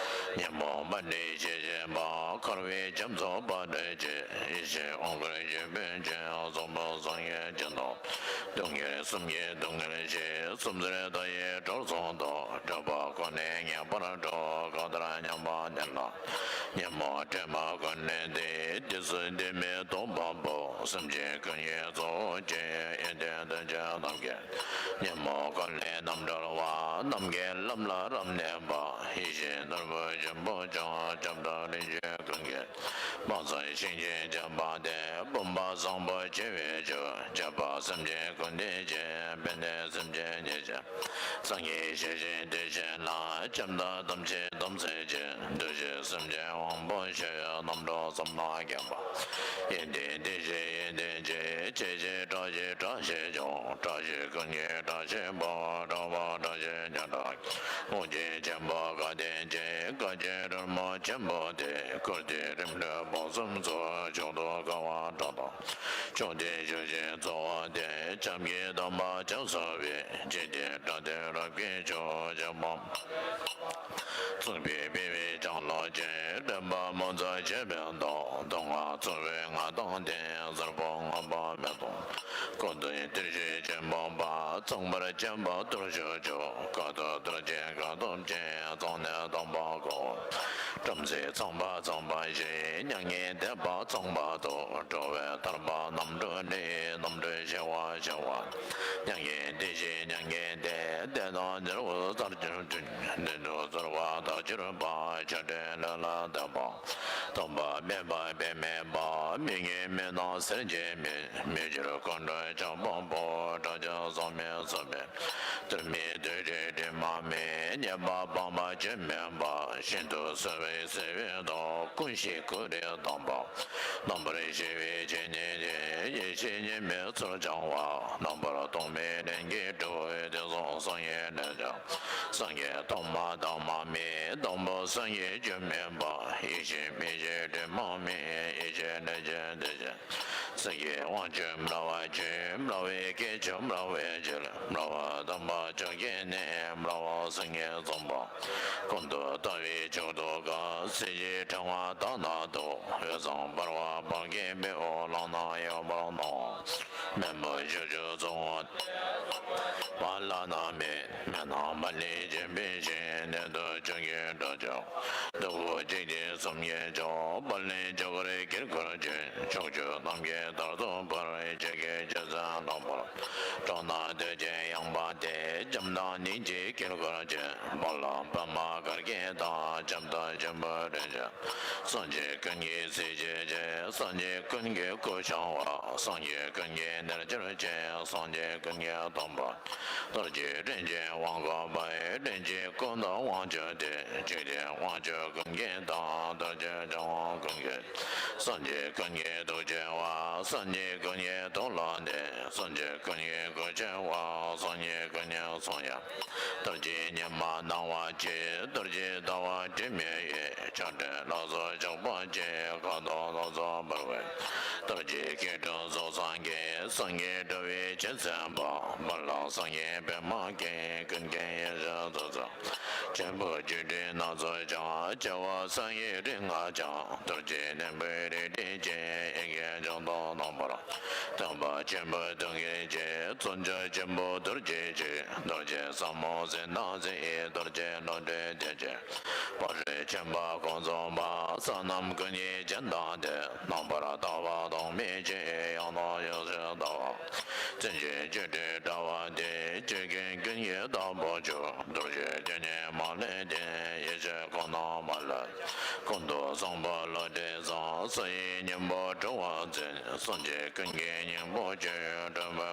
ཉོན་མོངས་པ་ནི་ཞི་བྱེད་པ། འཁོར་བའི་རྒྱ་མཚོ་འབབ་སྟེ་ཆེ། ཡེ་ཤེས་དབང་བསྐུར་ཞུས་པའི་ཕྱིར། གཙང་པོ་སངས་རྒྱས་ཀྱི་མདོག། སྡུག་བསྔལ་གསུམ་གྱི་སྡུག་བསྔལ་ཞི། སུམ་ཚུལ་མཐའ་ཡས་གྲོལ་གསུང་རྟོགས། སྒྲུབ་པ་ཀུན་ནས་ངེས་པར་འགྲོ། གང་ལྟར་མཉམ་པ་དེ་ལ། ཉོན་མོངས་དྲི་མ་ཀུན་ནས་འདས། དུས་གསུམ་དུས་མེད་སྟོང་པ་པོ། སེམས་ཅན་ཀུན་གྱི་གཙོ་བོ་ཆེ། ཡོན་ཏན་ཐམས་ཅད་ནམ་མཁའི། ཉོན་མོངས་ཀུན་ལས་རྣམ་གྲོལ་བ། ནམ་མཁའི་ལམ་ལ་རབ་གནས་པ། ཡེ་ཤེས་ནོར་བུ་ཆེན་པོ་ཆུང་། ཁྱབ་བདག་ལས་ཀྱི་ཀུན་གྱི། དཔག་བསམ་ཤིང་ཆེན་ལྗང་བ་སྟེ། བུམ་པ་བཟང་པོ་ཆེ་བའི་མཆོག། ཁྱབ་པ་སེམས་ཅན་ཀུན་བདེ་ཆེ། དཔལ་ལྡན་སེམས་ཅན་ཉེར་ཞི། སངས་རྒྱས་ཞལ་བཞི་བདེ་ཆེན་ལ། ཁྱབ་བདག་ཐམས་ཅད་དམ་ཚིག་ཆེ། འདུ་ཤེས་སེམས་ཅན་དབང་པོ་ཆེ། རྣམ་གྲོལ་གསུམ་ལ་མཁས་པ། ཡོན་ཏན་བདེ་གཤེགས་ཡོན་ཏན་ཆེ། ཆེ་ཞེས་གྲགས་ཞེས་གྲགས་ཆེ་ཆུང་། གྲགས་ཆེ་ཀུན་གྱི་གྲགས་ཆེན་པོ། གྲགས་པ་གྲགས་ཆེ་ཉག་ཕྲ། དབང་ཕྱུག་ཆེན་པོ་བཀའ་དྲིན་ཅན། བཀའ་བརྒྱུད་སྒྲོལ་མ་ཆེན་པོ་སྟེ། བཀུར་སྟི་རིམ་གྲོ་སྦུག་གསུམ་སོགས། མཆོག་ཏུ་དགའ་བ་གྲགས་དང་། མཆོག་ཏུ་ཞུ་ཞིང་གཙོ་བོ་སྟེ། ཁྱབ་ཀྱི་དམ་པ་ཁྱབ་སོལ་བའི། འཇིག་རྟེན་དགྲ་སྟེ་རབ་ཀྱི་མཆོག། ཆེན་པོ་གཙུག་པའི་པི་ཝའི་ལྕང་ལོ་ཅན། སྤེན་པ་མོ་ཚ་བྱེད་པའི་མདོག། མདོག་སྔགས་ཚོགས་པའི་སྔགས་དང་ལྡན། གཟར་པོ་སྔགས་པ་མེ་ཏོག། སྐུ་མདོག་ཡི་ཏིར་ཤུལ་ཆེན་པོ་འབར། གཙང་པར་བཅས་པ་གཏོར་བཅུག་ཆོག། དཀའ་ཐུབ་གཏོར་བཅས་དཀའ་ཐུབ་ཆེ། གཙང་གནས་དམ་པ་གོ། བྲམ་ཟེ་ཚངས་པ་ཚངས་པ་ཞེས། མྱ་ངན་འདས་པ་ཚངས་པ་དུ། འགྲོ་བའི་ཐར་པ་རྣམ་གྲོལ་ནི། རྣམ་གྲོལ་ཞི་བ་ཞི་བ། མྱ་ངན་འདས་ཞི་མྱ་ངན་འདས། བདེ་དང་ནོར་བུ་རྩལ་གྱུར་ཅིང་། བདེ་སྡུག་རྩོལ་བ་དག་གྱུར་པ། ཆགས་བྲལ་ལས་ལ་འདས་པ། སྟོང་པ་མེད་པ་དཔེ་མེད་པ། མི་དངོས་མི་སྣང་གསལ་བྱེད་མིན། མི་འགྱུར་ཀུན་གྲོལ་ཆགས་པ་པོ། དགྲ་བཅོམ་ཟག་མེད་ཟག་མེད། དུར་མེད་དུར་ཁྲོད་དྲི་མ་མེད། རྙེད་པ་སྤངས་པ་སྐྱོན་མེད་པ། ཤིན་ཏུ་བསིལ་བའི་བསིལ་བའི་མདོག། ཀུན་ཤེས་ཀུན་རིག་དྭངས་པ། རྣམ་པར་ཤེས་པའི་ཆོས་ཉིད་དེ། ཡེ་ཤེས་གཉིས་མེད་ཚུལ་འཆང་བ། རྣམ་པར་སྟོང་པའི་ལྷན་སྐྱེས་སྤྲུལ། དེ་གསུང་ སངས་རྒྱས་ལས་བྱུང་། སངས་རྒྱས་ཐོག་མ་དང་མ་མེད་དང་པོ། སངས་རྒྱས་རྒྱུ་མེད་པ། ཡེ་ཤེས་མིག་གི་དྲི་མ་མེད། ཡེ་ཤེས་ལས་སྐྱེས་དེ་བཞིན། སངས་རྒྱས་དབང་ཕྱུག་འབྲེལ་བ་ཆོས། འབྲེལ་བའི་སྐྱེས་མཆོག་འབྲེལ་བའི་རྒྱལ། འབྲེལ་བ་དམ་པ་བཅོ་བརྒྱད་ནི། འབྲེལ་བ་སངས་རྒྱས་ཚོགས་པ་ཀུན་ཏུ་ལྟ་བའི་མཆོག་ཏུ་དགའ། གསེར་གྱི་ཕྲེང་བ་དག་ན་འདུག། འོད་བཟང་འབར་བ་འབར་གྱི་སྤྲིན་འོག་ལམ་སྣ་ཡངས་པར་སྣང་། མེ་མོ་བཞི་བཅུ་རྫོགས་པ་བླ་ན་མེད། མེ་ནང་པ་ལས་སྦྱིན་པའི་ཞིང་། གནས་དུ་བཅུ་གཉིས་འགྲོ་ཆོག། སྟུག་པོ་འཇིག་རྟེན་གསུམ་གྱི་མཆོག། དཔལ་ལྡན་ཆོས་འཁོར་དཀྱིལ་འཁོར་ཆེན། ཕྱོགས་བཅུ་ནམ་མཁའི་མཐར་ཐུག་བར། ཆོས་ཀྱི་རྒྱལ་མཚན་ལྷུང་བར་སྤྲོ་ན། འདོད་ཆེན་ཡངས་པ་སྟེ། བྱམས་དང་སྙིང་རྗེའི་དཀྱིལ་འཁོར་ཆེན། དཔལ་ལ་པདྨ་གར་གྱི་མདངས། ཁྱབ་བདག་ཆེན་པོ་རིན་ཆེན། སངས་རྒྱས་ཀུན་གྱི་སྲས་ཆེན་ཆེ། སངས་རྒྱས་ཀུན་གྱི་སྐུ་འཆང་བ། སངས་རྒྱས་ཀུན་གྱི་རྣལ་འབྱོར་ཆེ། སངས་རྒྱས་ཀུན་གྱི་སྟོན་པ། རྡོ་རྗེ་རིན་ཆེན་དབང་བསྐུར་བ། རིན་ཆེན་སྐུ་མདོག་དབང་ཕྱུག་སྟེ། འཇིག་རྟེན་དབང་ཕྱུག་ཀུན་གྱི་མདངས། རྡོ་རྗེ་འཆང་དབང་ཀུན་གྱི། སངས་རྒྱས་ཀུན་གྱི་ཐུགས་ཆེ་བ། སངས་རྒྱས་ཀུན་གྱི་ཐུགས་ལ་གནས། སངས་རྒྱས་ཀུན་གྱི་སྐུ་ཆེ་བ། སངས་རྒྱས་ཀུན་གྱི་གསུང་ཡང་། རྡོ་རྗེ་ཉི་མ་སྣང་བ་ཆེ། རྡོ་རྗེ་ཟླ་བ་དྲི་མེད་འོད། ཆར་སྤྲིན་ལ་སོགས་ཆགས་པ་ཆེ། ཁ་དོག་ལ་སོགས་འབར་བའི། རྡོ་རྗེ་སྐྱིལ་ཀྲུང་གཟུགས་བཟང་གི། སངས་རྒྱས་འགྲོ་བའི་ཆེད་མཛད་པ། དཔལ་ལ་སངས་རྒྱས་པད་མ་སྐྱེས། ཀུན་མཁྱེན་ཡེ་ཤེས་ཚོགས་གཙོ། ཆེན་པོ་སྤྱི་དྲིལ་སྣ་ཚོགས་འཆང་། བྱེ་བ་སངས་རྒྱས་རིགས་ལྔ་འཆང་། རྡོ་རྗེ་སྣམ་བུའི་རལ་གྲི་ཆེ། ཡི་གེ་བཅུ་དང་རྣམ་པར། སྟོན་པ་ཆེན་པོ་སྟོན་ཀའི་རྗེ། བརྩོན་འགྲུས་ཆེན་པོ་རྡོ་རྗེ་ཆོས། རྡོ་རྗེ་ཟབ་མོ་ཟེར་ན་ཟེར། རྡོ་རྗེ་བློ་གྲོས་སྡེ་བཅུ། ཕ་རོལ་ཕྱིན་པ་ཀུན་རྫོགས་པ། ས་རྣམས་ཀུན་གྱི་རྒྱན་དང་ལྡན། རྣམ་པར་དག་པ་ཐོགས་མེད་ཆོས། ཡང་དག་ཡེ་ཤེས་ལྟ་བ། བརྩོན་འགྲུས་སྤྱི་དྲིལ་དྲ་བ་སྟེ། ཆོས་ཀུན་ཀུན་གྱི་བདག་པོ་མཆོག། རྡོ་རྗེ་སྤྱན་ནི་མ་ལུས་ལྡན། ཡེ་ཤེས་ཁོ་ན་མ་ལུས། ཀུན་ཏུ་བཟང་པོ་བློ་གྲོས་བཟང་། སོ་ཡི་སྙིང་པོ་གྲུབ་པ་འཛིན། སངས་རྒྱས་ཀུན་གྱི་སྙིང་པོ་ཆོས། སྒྲོན་མེ་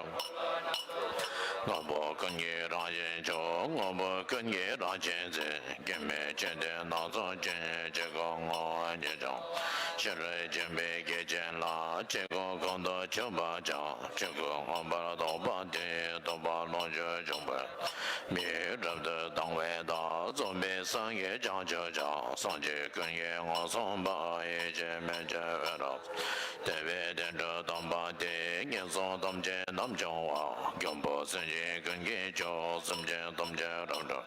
དངོས་པོ་ཀུན་གྱི་རང་བཞིན་མཆོག། དངོས་པོ་ཀུན་གྱི་རང་བཞིན་འཛིན། སྐྱེ་མེད་ཆོས་འདི་སྣ་ཚོགས་ཅན། ཆོས་སྐུ་ངོ་བོ་ཉིད་འབྱུང་། ཕྱི་རོལ་ཕྱིན་པའི་སྐད་ཅིག་ལ། ཆོས་སྐུ་ཁོང་དུ་ཆུད་པ་ཀྱང་། ཆོས་སྐུ་མངོན་པར་རྟོགས་པ་དེས། རྟོགས་པ་ལོངས་སྤྱོད་འབྱུང་བའི་མེ་ཡོས་རབ་ཏུ་དྭངས་པའི་མཐར། རྫོགས་པའི་སངས་རྒྱས་བྱང་ཆུབ་ཕྱོགས། སངས་རྒྱས་ཀུན་གྱི་ངོ་སྲུང་པ། ཡེ་ཤེས་མེ་ལྕེ་འོད་རབ། བདེ་བའི་དོན་གྲུབ་སྟོན་པ་དེས། ངན་སོང་ཐམས་ཅད་རྣམ་སྦྱོང་བ། མགོན་པོ་སེམས་ཅན་ཀུན་གྱི་མཆོག། སེམས་ཅན་ཐམས་ཅད་རབ་སྒྲོལ།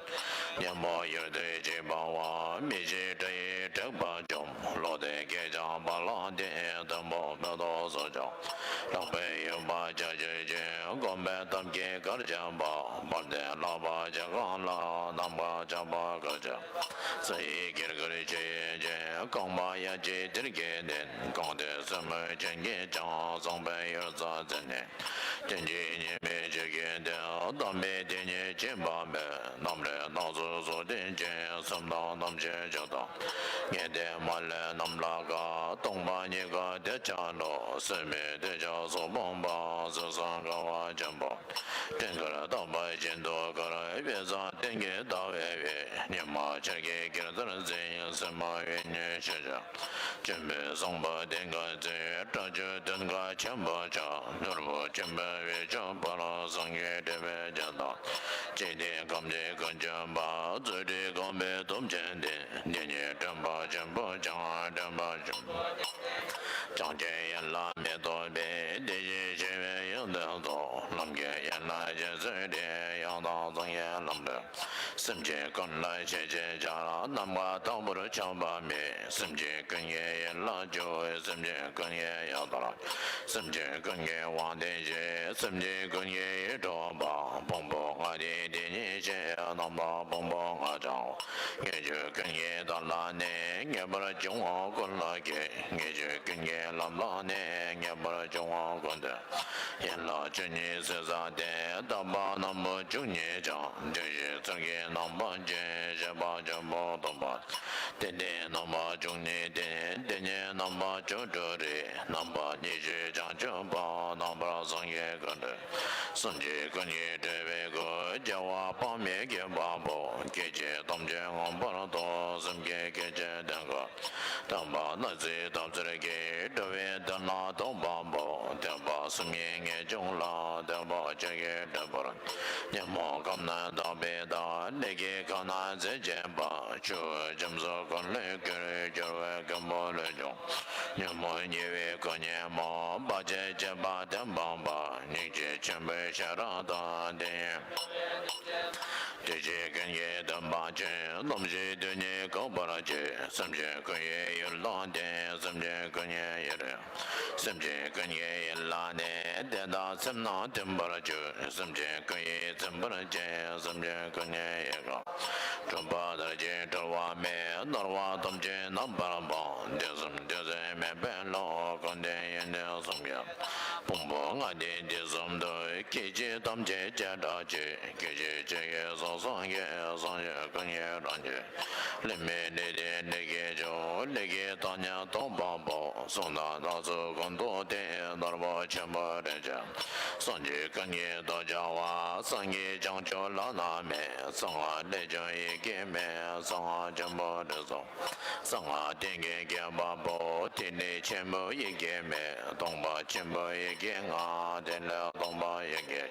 ཉོན་མོངས་ཡུལ་དུ་གཅིག་སྤང་བ། མི་ཤེས་དགྲ་ཡི་དྲེགས་པ་འཇོམས། ལོག་ལྟའི་སྐད་ཅིག་བ་ལང་སྟེ། གཏུམ་པོ་མེ་ཏོག་སོགས་ཀྱང་། རགས་པའི་ཡུལ་པ་བྱ་སྤྱོད་ཅན། སྒོམ་པའི་ཐབས་ཀྱིས་གར་བྱེད་པ། དཔལ་ལྡན་ལྷག་པ་བྱེ་གང་ལ། ནམ་མཁའ་ཁྱབ་པ་གར་བྱེད། ས་ཡི་དཀྱིལ་འཁོར་ཆུ་ཡི་རྒྱུན། རྐང་པ་ཡ་གཅིག་དེར་སྐྱེས་ནས། གང་དེ་སེན་མོའི་སྤྱན་གྱིས་ཀྱང་། བཟང་པོའི་ཡུལ་རྩ་འཛིན་ནས། རྟེན་ཅིང་མཉམ་པའི་ཆོས་ཀྱི་དོན། དམ་པའི་དེ་ཉིད་བྱེད་པ་མེད། རྣམ་རིག་སྣ་ཚོགས་གཟུགས་ཅན། སེམས་དང་རྣམ་ཤེས་ཆོས་དང་ལྡན། ངེས་དོན་མ་ལུས་རྣམས་ལ་དགའ། སྟོང་པ་ཉིད་ཀྱི་དེ་ཆ་ལུགས། སེམས་མེད་དེ་ཆ་སུ་སྤོང་བ། སེམས་སང་དགའ་བ་ཆེན་པོ། སྤྲིན་དཀར་དག་པ་བཞིན་དུ་དཀར། དཔེ་བཟང་སྟེང་གི་ཟླ་བའི་འོད། ཉི་མ་ཆར་གྱི་དཀྱིལ་ལྟར་འཛིན། སེམས་མ་ཡེངས་ནས་ཤེས་བྱ། ཆེན་པོའི་བཟང་པོ་སྟེང་གི་མཛོད། སྒྲ་ཆོས་དོན་ག་ཆེན་པོ་ཆགས། ནོར་བུ་ཆེན་པོའི་འོད་ཆགས་པར། སངས་རྒྱས་སྤྲུལ་པའི་སྤྱན་དང་། འཇིག་རྟེན་ཁམས་ཀྱི་ཀུན་ཁྱབ་པ། རྫུ་འཕྲུལ་གོང་འཕེལ་སྟོབས་ཆེན་ལྡན། འདི་ཉིད་སྤྲུལ་པ་ཆེན་པོ་ཆགས། སྤྲུལ་པ་ཆེན་པོ་ཆགས། བྱང་ཆུབ་ཡན་ལག་མེ་ཏོག་སྤོས། དེ་བཞིན་གཤེགས་པའི་ཡོན་ཏན་ཚོགས། ལམ་གྱི་ཡན་ལག་རྗེ་བཙུན་སྒྲས། ཡང་དག་སངས་རྒྱས་ལམ་རིམ། སེམས་ཅན་ཀུན་ལ་ཤེས་བྱའི་ཆར། ནམ་མཁའ་ལྟ་བུར་ཁྱབ་པ་མེད། སེམས་ཅན་ཀུན་གྱི་ཡིད་ལ་བཅུག། སེམས་ཅན་ཀུན་གྱི་ཡང་དག་ལ། སེམས་ཅན་ཀུན་གྱི་དབང་ལྡན་ཞིང་། སེམས་ཅན་ཀུན་གྱི་ཡིད་འཕྲོག་པ། ཕུང་པོ་ལྔ་སྟེ་དེ་ཉིད་ཆེ། རྣམ་དག་ཕུང་པོ་ལྔ་ཆགས། ངེས་འབྱུང་ཀུན་གྱི་མཐའ་ལ་གནས། ངེས་པར་འབྱུང་བ་ཀུན་ལ་སྐྱེ། ངེས་འབྱུང་ཀུན་གྱི་ལམ་ལ་གནས། ངེས་པར་འབྱུང་བ་ཀུན་ཏུ། ཡན་ལག་བཅུ་གཉིས་ཟད་ས་སྟེ། དག་པ་རྣམ་པ་བཅུ་གཉིས་ཀྱང་། བདུན་བཞི་ཚུལ་གྱིས་རྣམ་པར་འབྱེད། བཤད་པ་ཆེན་པོ་སྟོན་པ། དེ་ནས་རྣམ་པ་བཅུ་གཉིས་ལྡན། དེ་ཉིད་རྣམ་པ་བཅུ་དྲུག་རེ། རྣམ་པ་ཉི་ཤུས་བྱང་ཆུབ་པ། རྣམ་པར་སངས་རྒྱས་ཀུན་འདུས། སེམས་ཅན་ཀུན་གྱི་སྤྲུལ་པའི་སྐུ། རྒྱལ་བ་དཔག་མེད་ཀྱི་དཔའ་བོ། སྐད་ཅིག་ཐམས་ཅད་མངོན་པར་རྟོགས། སེམས་བསྐྱེད་སྐད་ཅིག་དོན་ཀུན། སྟོན་པ་སྣང་སྲིད་ཐོབ་ཚུལ་གྱིས། འགྲོ་བའི་དོན་ལ་རྟོགས་པ་པོ། སྟོན་པ་ གསུམ་གྱིས་ངེས་འབྱུང་ལ། བདེན་པ་ཆོས་ཀྱི་འབྲས་བུར། ཉོན་མོངས་ཁམས་རྣམས་དག་པའི་བདག་ལས་ཀྱི་ཁམས་རྣམས་རྫས་ཆེན་པ། ཆུ་འཁྱམས་སོ་ཀུན་ལས་བསྐྱེད་སྦྱོར་བའི་རྒན་པོ་ལས་བྱུང་། ཉོན་མོངས་ཉེ་བའི་ཀུན་ཉོན་མོངས། བར་ཆད་བཅས་པ་དེ་སྤངས་པ། སྙིང་རྗེ་ཆེན་པོའི་ཤེས་རབ་དང་། དེ་ཡི་དེ་བཞིན་ཀུན་གྱི་དོན་སྤངས་ཕྱིར། རྣམ་ཤེས་དོན་གཉིས་འགག་པར་བྱེད། སེམས་ཅན་ཀུན་གྱི་ཡུལ་ལ་བརྟེན། སེམས་ཅན་ཀུན་གྱི་ཡུལ། སེམས་ཅན་ཀུན་གྱི་ཡུལ་ལ་གནས། དེ་དག་སེམས་རྣམས་མཐུན་པར་གྱུར། སེམས་ཅན་ཀུན་གྱིས་ཚིམ་པར་བྱེད། སེམས་ཅན་ཀུན་གྱི་ཡུལ་གང་། གྲུབ་པ་ལྟར་གྱི་གྲོལ་བ་མེད། ནོར་བ་ཐམས་ཅད་རྣམ་པར་སྤངས། དུས་གསུམ་དུས་བཟང་མེད་པའི་ལམ། ཀུན་བདེ་ཡོན་ཏན་གསུམ་གྱི། ཕུང་པོ་ལྔ་སྟེ་དུས་གསུམ་དུ། སྐད་ཅིག་ཐམས་ཅད་བྱེ་བྲག་གཅིག་སྐད་ཅིག་གཅིག་གིས་གཟུགས་སངས་རྒྱས། སངས་རྒྱས་ཀུན་གྱི་རང་བཞིན། ལུས་མེད་ལུས་ཏེ་ལུས་ཀྱི་མཆོག་ལུས་ཀྱི་ཐ་སྙད་སྟོང་པ་པོ། གསུང་དང་སྔགས་སོགས་ཀུན་རྟོག་སྟེ། ནོར་བུ་ཆེན་པོ་རིན་ཆེན། སངས་རྒྱས་ཀུན་གྱི་ཐོག་བྱ་བ། སངས་རྒྱས་བྱང་ཆུབ་ལམ་སྣ་མིན། གསང་སྔགས་ལས་བྱུང་ཡི་གེ་མིན། གསང་སྔགས་ཆེན་པོ་དྲི་ཟ། གསང་སྔགས་ཐེག་གི་བསྐྱེད་པ་པོ། ཐིག་ལེ་ཆེན་པོ་ཡི་གེ་མིན། སྟོང་པ་ཆེན་པོ་ཡི་གེ་ལྔ། ཐིག་ལེ་སྟོང་པ་ཡི་གེ།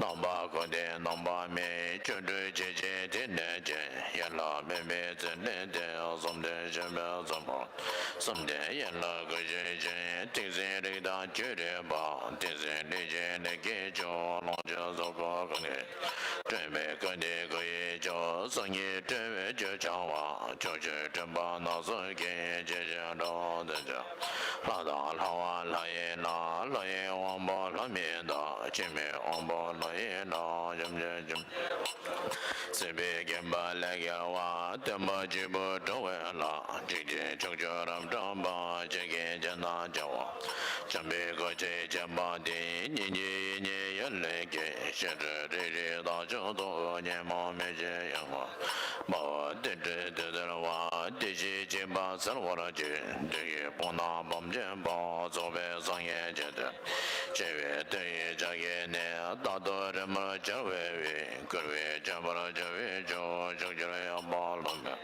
རྣམ་པ་ཀུན་བདེ་རྣམ་པ་མེད། བཅུ་དྲུག་ཕྱེད་བཅུའི་ཐིག་ལེ་ཅན། ཡན་ལག་མེད་པའི་ཚིག་ལས་འདས། གསུམ་ལྡན་ཆེན་པོའི་གཙོ་བོ། གསུམ་ལྡན་ཡན་ལག་ཀུན་ཤེས་ཅན། ཐེག་ཆེན་རིགས་དང་བཅུ་དྲུག་པ། ཐེག་ཆེན་ཐེག་ཆེན་ལས་ཀྱི་མཆོག་ལོངས་སྤྱོད་རྫོགས་སྐུ་ཀུན་གྱི། སྤྲོས་མེད་ཀུན་བདེ་སྐུ་ཡི་མཆོག་སངས་རྒྱས་སྤྲོས་པའི་རྒྱུར་འཆར་བ། ཕྱོགས་བཅུའི་སྤྲུལ་པ་སྣ་ཚོགས་ཀྱིས། སྐྱེ་འཆི་འགྲོ་བ་དོན་བྱེད། ལྷ་དང་ལྷ་བ་ལྷ་ཡི་ལྷ། ལྷ་ཡི་དབང་པོ་ལྷ་མིན་བདག་སྤྱིར་མེད་དབང་པོ་ལྷ་ཡི་ལྷ། ཞབས་ཀྱུ་སྲིད་པའི་རྒན་པ་ལས་རྒྱལ་བ། སྟོན་པ་སྐྱེས་བུ་འགྲོ་བའི་ལྷ། འཇིག་རྟེན་ཕྱོགས་བཅུར་རབ་གྲགས་པ། ཆོས་ཀྱི་རྒྱན་དང་བྱ་བ། བྱམས་པའི་སྐུ་ཚེ་བརྒྱན་པ་དེ། སྙིང་རྗེ་ཡིད་གཉིས་ཡུལ་ལས་སྐྱེས། ཤེས་རབ་རིག་རིག་དྭངས་བཅུད་དུ། ཉོན་མོངས་མེད་ཅིང་ཡོན་ཏན་དཔའ་བོ་བདུད་འདུལ་དུས་གསལ་བ། བདུད་བཞིའི་འཇིགས་པ་སེལ་བར་བྱེད། བདུད་ཀྱི་དཔུང་རྣམས་ཕམ་བྱེད་པ། རྫོགས་པའི་སངས་རྒྱས་ཀྱི་མཐུས། ཆེ་བའི་དོན་ཡི་ཕྱག་གིས་ནི། རྟག་ཏུ་རི་མོར་སྦྱར་བའི་དབུས། བསྐུལ་བས་བྱ་བར་བྱ་བའི་མཆོག་ཕྱོགས་བཅུར་ཡངས་པ་ལྷུང་བའི།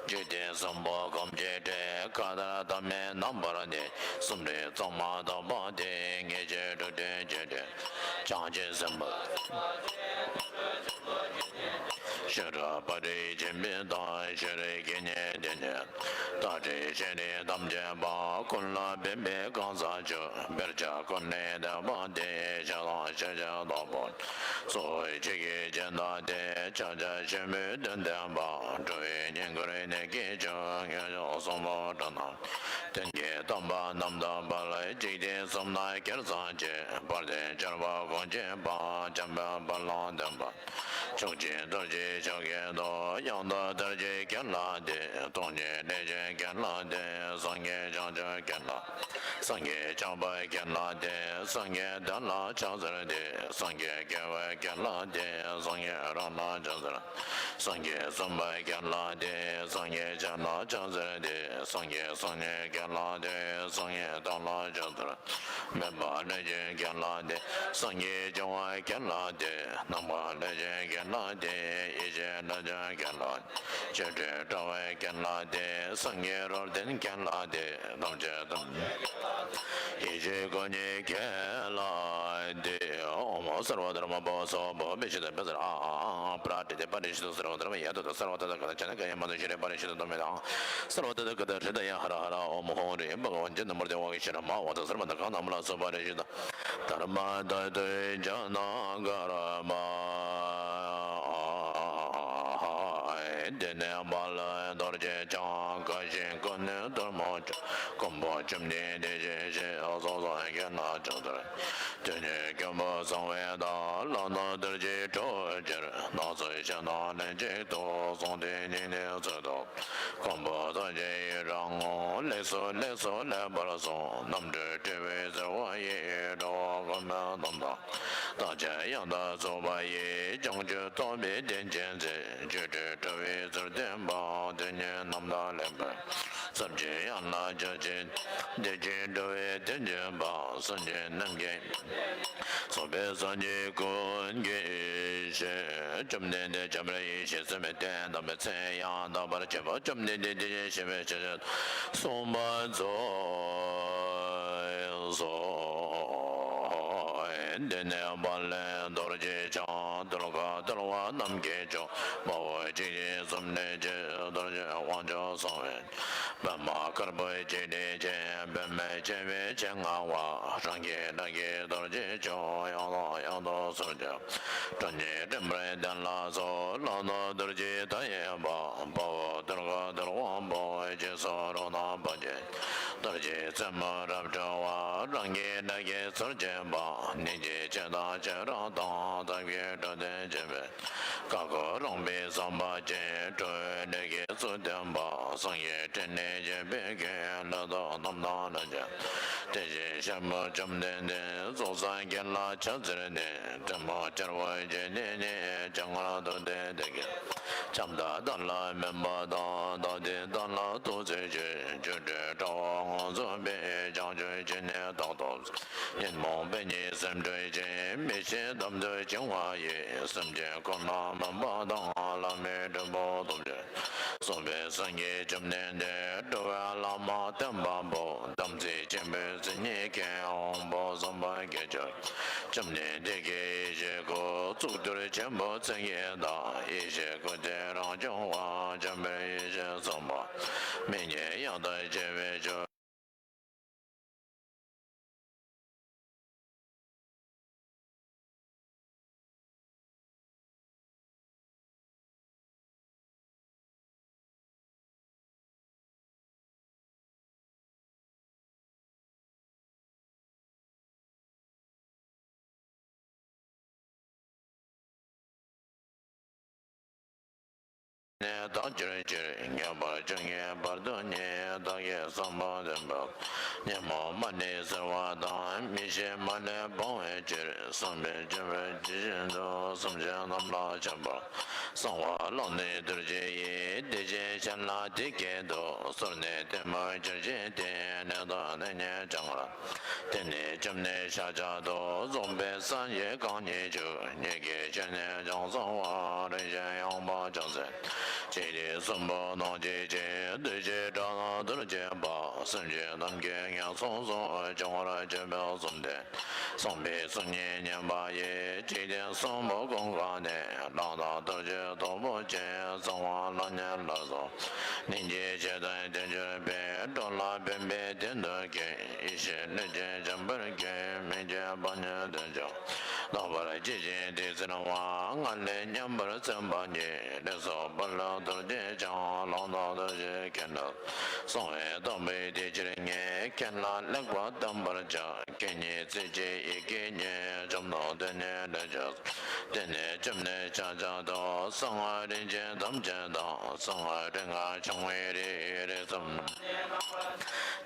འཇིག་རྟེན་གསུམ་པོ་ཁམས་ཀྱི་སྤྲིན། མཁའ་ལྟར་འཐབ་མི་རྣམ་པར་གནས། གསུམ་རིག་གཙང་མ་དག་པ་དེ། ངེས་ཤེས་དྲུག་ལྡན་ཆེ་འབྲིང་། བྱང་ཆུབ་སེམས་དཔའ། ཤེས་རབ་དཔའ་རིས་ཆེན་པོའི་མཐུས། ཤེས་རིག་དགེ་བསྙེན་དེ་ཉིད། རྟ་དྲེལ་ཤེས་རིག་ཐམས་ཅད་པ། ཀུན་ལ་ཕན་པའི་གང་ཟག་མཆོག་དཔེར་བྱ་ཀུན་ལས་འདས་པ་དེ། ཤེས་དང་ཤེས་བྱ་དང་པོ། གཙོ་བོ་ཆོས་ཀྱི་རྒྱན་དང་ལྡན། ཕྱག་རྒྱ་ཆེན་པོའི་དོན་བསྟན་པ། འགྲོ་བའི་བསྙེན་བཀུར་ནི་དགེ་མཆོག་ངེས་འབྱུང་གསུམ་པོ་འགྲོ་རྣམས། དོན་གྱི་དམ་པ་རྣམ་དག་པ། འཇིག་རྟེན་གསུམ་ན་སྐལ་བཟང་ཆེ། དཔལ་ལྡན་ཆར་པ་གོང་ཆེན་པ། འཇམ་དཔལ་དཔལ་ལ་ལྡན་པ། མཆོག་སྦྱིན་རྡོ་རྗེ་མཆོག་གི་མཐུ། ཡང་དག་དར་ཅིག་རྒྱལ་ལ་དེ། སྟོང་ཉིད་ལས་བྱུང་རྒྱལ་ལ་དེ། སངས་རྒྱས་བྱང་ཆུབ་རྒྱལ་ལ། སངས་རྒྱས་ཆགས་པ་རྒྱལ་ལ་དེ། སངས་རྒྱས་བདག་ལ་ཕྱག་འཚལ་ཏེ། སངས་རྒྱས་དགེ་བའི་རྒྱལ་ལ་དེ། སངས་རྒྱས་རང་ལ་ཕྱག་འཚལ། སངས་རྒྱས་བཙུན་པ་རྒྱལ་ལ་དེ། སངས་རྒྱས་སྤྱན་ལ་ཕྱག་འཚལ་ཏེ། སངས་རྒྱས་སེམས་ཉིད་རྒྱལ་ལ་དེ། སངས་རྒྱས་བདག་ལ་ཕྱག་འཚལ། མོས་པ་ལས་བྱུང་རྒྱལ་ལ་དེ། སངས་རྒྱས་སྐྱོང་བ་རྒྱལ་ལ་དེ། ནམ་མཁའ་ལས་བྱུང་རྒྱལ་ལ་དེ། ཡེ་ཤེས་ལས་བྱུང་རྒྱལ་ལ། ཆོ་འཕྲུལ་དྲ་བའི་རྒྱལ་ལ་དེ། སངས་རྒྱས་རོལ་སྟོན་རྒྱལ་ལ་དེ། ཐམས་ཅད་དང་། ཡེ་ཤེས་སྐུ་ཉིད་རྒྱལ་ལ་དེ། ཨོཾ་སརྦ་དྷརྨ་པོ་སྭཱ་ཧཱ། བྷྱཿ་ཏེ་བྷྱཿ་ཏེ་ཨ་ཨ་པྲ་ཏི་ཏེ་པ་རི་ཤུདྡྷ་སརྦ་དྷརྨ་ཡ་ཏ་ཏ། སརྦ་ཏ་ཏ་ག་ཏ་ཅ་ན་ཀ་ཡ་མ་ཏ་ཤྲི་པ་རི་ཤུདྡྷ་དྷརྨ་ཡ་ཏ། སརྦ་ཏ་ཏ་ག་ཏ་ཧྲྀ་ཏ་ཡ་ཧ་ར་ཧ་ར། ཨོཾ་ཧཱུྃ་ཧྲཱིཿ་བྷ་ག་ཝན་ཇི་ནམ་པར་དེ་ཝ་གི་ཤྲཱི་མ་ཝ་ཏ། སརྦ་ཏ་ག་ན་མ་ལ་སོ་པ་རི་ཤུདྡྷ་དྷརྨ་ཏ་ཏུ་ཇ་ན་ཀརྨ། དེ་ནས་དཔལ་རྡོ་རྗེ་འཆང་། བཀའ་བཞིན་ཀུན་ནས་སྟོན་མོ་ཆེ། མགོན་པོ་བཅོམ་ལྡན་འདས་ཀྱི་ཞལ། གསང་སྔགས་རྒྱན་ལ་ཕྱག་འཚལ། དེ་ཉིད་མགོན་པོ་གསང་བའི་བདག་ལག་ན་རྡོ་རྗེའི་ཁྲོ་ཆུར། སྣ་ཚོགས་ཕྱག་ན་ལན་གཅིག་ཏུ། གསུང་དེ་སྙིང་ནས་ཚུལ་དུ། མགོན་པོ་ཐམས་ཅད་ཡི་རང་ངོ་། ལེགས་སོ་ལེགས་སོ་ལེགས་པར་གསུངས། རྣམ་གྲོལ་སྤྲུལ་པའི་ཟེར་བ་ཡིས། འགྲོ་བ་ཀུན་མི་སྣང་དང་། རྟག་ཆད་ཡང་དག་རྫོགས་པ་ཡི། བྱང་ཆུབ་རྟོགས་པའི་གདེང་ཅན་མཛད། སྤྱོད་འབྲས་གྲོལ་བའི་ཚུལ་སྟོན་པ། དེ་ཉིད་རྣམ་དག་ལེགས་པར། ཐམས་ཅད་ཡང་ལ་སྦྱར་ཅིང་། དེ་བཞིན་འགྲོ་བའི་དོན་བྱེད་པ། སེམས་ཅན་རྣམས་ཀྱི། རྫོགས་པའི་སངས་རྒྱས་ཀུན་གྱི་ཞལ། བཅོམ་ལྡན་འདས་འཇམ་དཔལ་ཡེ་ཤེས་སེམས་དཔའི་སྟོན་དང་པོའི་མཚན་ཡང་དག་པར་བརྗོད་པ། བཅོམ་ལྡན་འདས་དེ་བཞིན་གཤེགས་པའི་ཞལ་ཞེས་གསུངས་པ་རྫོགས་སོ། འདི་ནི་པཱ་ལི་རྡོ་རྗེ་འཆང་། ཏོལ་ག་ཏོལ་བ་རྣམས་ཀྱི་མཆོག། དཔའ་བོ་གཅིག་གིས་གསུམ་ལས་ཆེ། རྡོ་རྗེ་དབང་ཕྱུག་གསང་བའི་པདྨ་དཀར་པོའི་འཇིགས་བྲལ་ཅན། པདྨས་ཕྱེ་བའི་ཕྱེད་མངའ་བ། རང་གི་བདག་གི་རྡོ་རྗེ་མཆོག། ཡང་དང་ཡང་དུ་གསོལ་ཇི། སྒྲ་སྙན་རིམ་པར་ལྡན་ལ་སོགས། ལག་ན་རྡོ་རྗེ་མཐའ་ཡས་པ། དཔའ་བོ་ཏོལ་ག་ཏོལ་དབང་པོ། རྗེས་སུ་རོ་ན་བ་ཅན། རྡོ་རྗེ་རྩེ་མོ་རབ་འཁྲུལ་བ། རང་གི་བདག་གི་ཚུལ་བྱེད་པ། ནད་ཀྱི་བྱེ་བྲག་བྱེ་བྲག་དང་། ཐབས་ཀྱི་སྒྲོ་འདོགས་བཅད་པའི། བཀའ་བསྒོ་རང་པའི་བསམ་པ་ཅན། འགྲོ་བའི་ནད་ཀྱི་ཚུལ་བསྟན་པ། སངས་རྒྱས་སྤྲིན་ནས་བཞད་པའི་མགོན། ལྷ་དང་གནམ་དང་ལྷ་ཆེན་དེ་བཞིན་གཤེགས་པ་བཅོམ་ལྡན་འདས། སྲོག་རྩ་གྱེན་ལ་ཕྱག་འཚལ་ནས། ཐལ་མོ་སྦྱར་བ་བརྒྱ་བྱིན་གྱིས། སྤྱན་སྔར་བདུད་སྡེ་དེ་ཀའི་ཁྱབ་བདག་དག་ལ་སྨན་པ་དང་། བདག་འདི་དག་ལ་ཐུགས་བརྩེ་ཆེ། སྒྱུ་འཕྲུལ་དྲྭ་བ་དངོས་སུ་སྦས། བྱང་ཆུབ་ཀྱི་གནས་རྟག་ཏུ། ཉོན་མོངས་པའི་ཉེས་སེམས་སྒྲོལ་ཞིང་། མི་ཤེས་དམ་ཆོས་འཆིང་བ་ཡི། སེམས་ཅན་ཀུན་ལ་སྨན་པ་དང་། བླ་མེད་སྒྲུབ་པ་ཐམས་ཅད་གསུངས་པའི་སངས་རྒྱས་བཅོམ་ལྡན་འདས། འགྲོ་བའི་བླ་མ་བསྟན་པ་པོ། དམ་ཚིག་ཆེན་པོའི་མཚན་ཉིད་ཀྱིས། དབང་པོ་བསམ་པ་བརྒྱད་ཅུ་བཅོམ་ལྡན་འདས་ཀྱི་ཡེ་ཤེས་སྐུ། གཙུག་ཏོར་ཆེན་པོ་མཚན་བརྒྱད་དང་། ཡེ་ཤེས་སྐུ་སྟེ་རང་བྱུང་བ། འཇམ་དཔལ་ཡེ་ཤེས་གསུངས་པ། མི་ཉིད་དབྱངས་དང་བཅས་པའི་ཆོས། ནས་བདག་གྱུར་ཕྱིར། ངེས་པར་འབྱུང་བའི་བར་དུ་ནི། བདག་གིས་བསམ་པ་བདེན་པ། ཉོན་མོངས་མ་ཎི་གསོལ་བ་དང་། མི་ཤེས་མ་ལུས་སྤོང་བའི་ཕྱིར། བསམ་པས་བརྒྱུད་པའི་ཇི་བཞིན་དུ། སེམས་ཅན་རྣམས་ལ་ཁྱབ་པར། གསང་བ་ཀློང་ནས་རྡོ་རྗེ་ཡིས། བདེ་ཆེན་ཞལ་ལ་དེ་སྐད་དུ། གསོལ་ནས་གཏུམ་མོའི་ཆར་ཆེན་དེ། ནད་དང་ནད་ཉིད་བྱང་ལ། དེ་ནས་བཅོམ་ནས་ཤཱཀྱ་ཐུབ། རྫོགས་པའི་སངས་རྒྱས་རྐང་གཉིས་ཆུ། ཉིད་ཀྱི་ཆོས་ནི་ཡང་གསང་བ། རིན་ཆེན་ཡང་དག་བྱང་སེམས། འཇིག་རྟེན་གསུམ་པོ་སྣང་བྱེད་ཅིང་། གདུལ་བྱའི་དགྲ་རྣམས་གདུལ་བྱེད་པ། སེམས་ཅན་ཐམས་ཅད་ངན་སོང་གསུམ། སྦྱོང་བར་བྱེད་པའི་གསུམ་སྟེ། གསང་བའི་གསུང་ཉིད་ཉན་པ་ཡིས། འཇིག་རྟེན་གསུམ་པོ་ཀུན་གང་ནས། ལམ་དང་རྡོ་རྗེ་སྟོབས་པོ་ཆེ། གསང་བ་ཀློང་ཉིད་ལ་སོགས། སྙིང་རྗེ་ཆེ་དང་དལ་འབྱོར་པས། འགྲོ་ལ་ཕན་པའི་དོན་དུ་བསྐྱེད། ཡེ་ཤེས་ལུས་ཅན་འཇམ་དཔལ་གྱི། མིག་གི་པང་གཉིས་ཐོད་ཅན། རྣམ་པར་འབྱེད་ཅིང་དེ་གཟིར་བ། ངང་ལས་མཉམ་པར་སེམས་དཔའ་ཉིད། ལུས་སོགས་པོ་ལ་རྡོ་རྗེ་འཆང་། ལམ་དང་རྡོ་རྗེ་གདན་ལ། གསང་བའི་སྟོབས་པོས་དེ་ཕྱིར་ངེས། ཁྱེད་ལ་ལེགས་པར་བསྟན་པར་བྱ། ཁྱེད་ཉིད་བརྩེ་གཅིག་ཡིད་ཀྱིས་མཉེས། བཅོམ་ལྡན་འདས་ནི་ལས་བྱུང་། དེ་ནས་བཅོམ་ནས་ཤཱཀྱ་ཐུབ། གསང་སྔགས་རིན་ཆེན་ཐམས་ཅད་དང་། གསང་སྔགས་རིག་སྔགས་འཆང་བའི་རིགས། རིགས་གསུམ་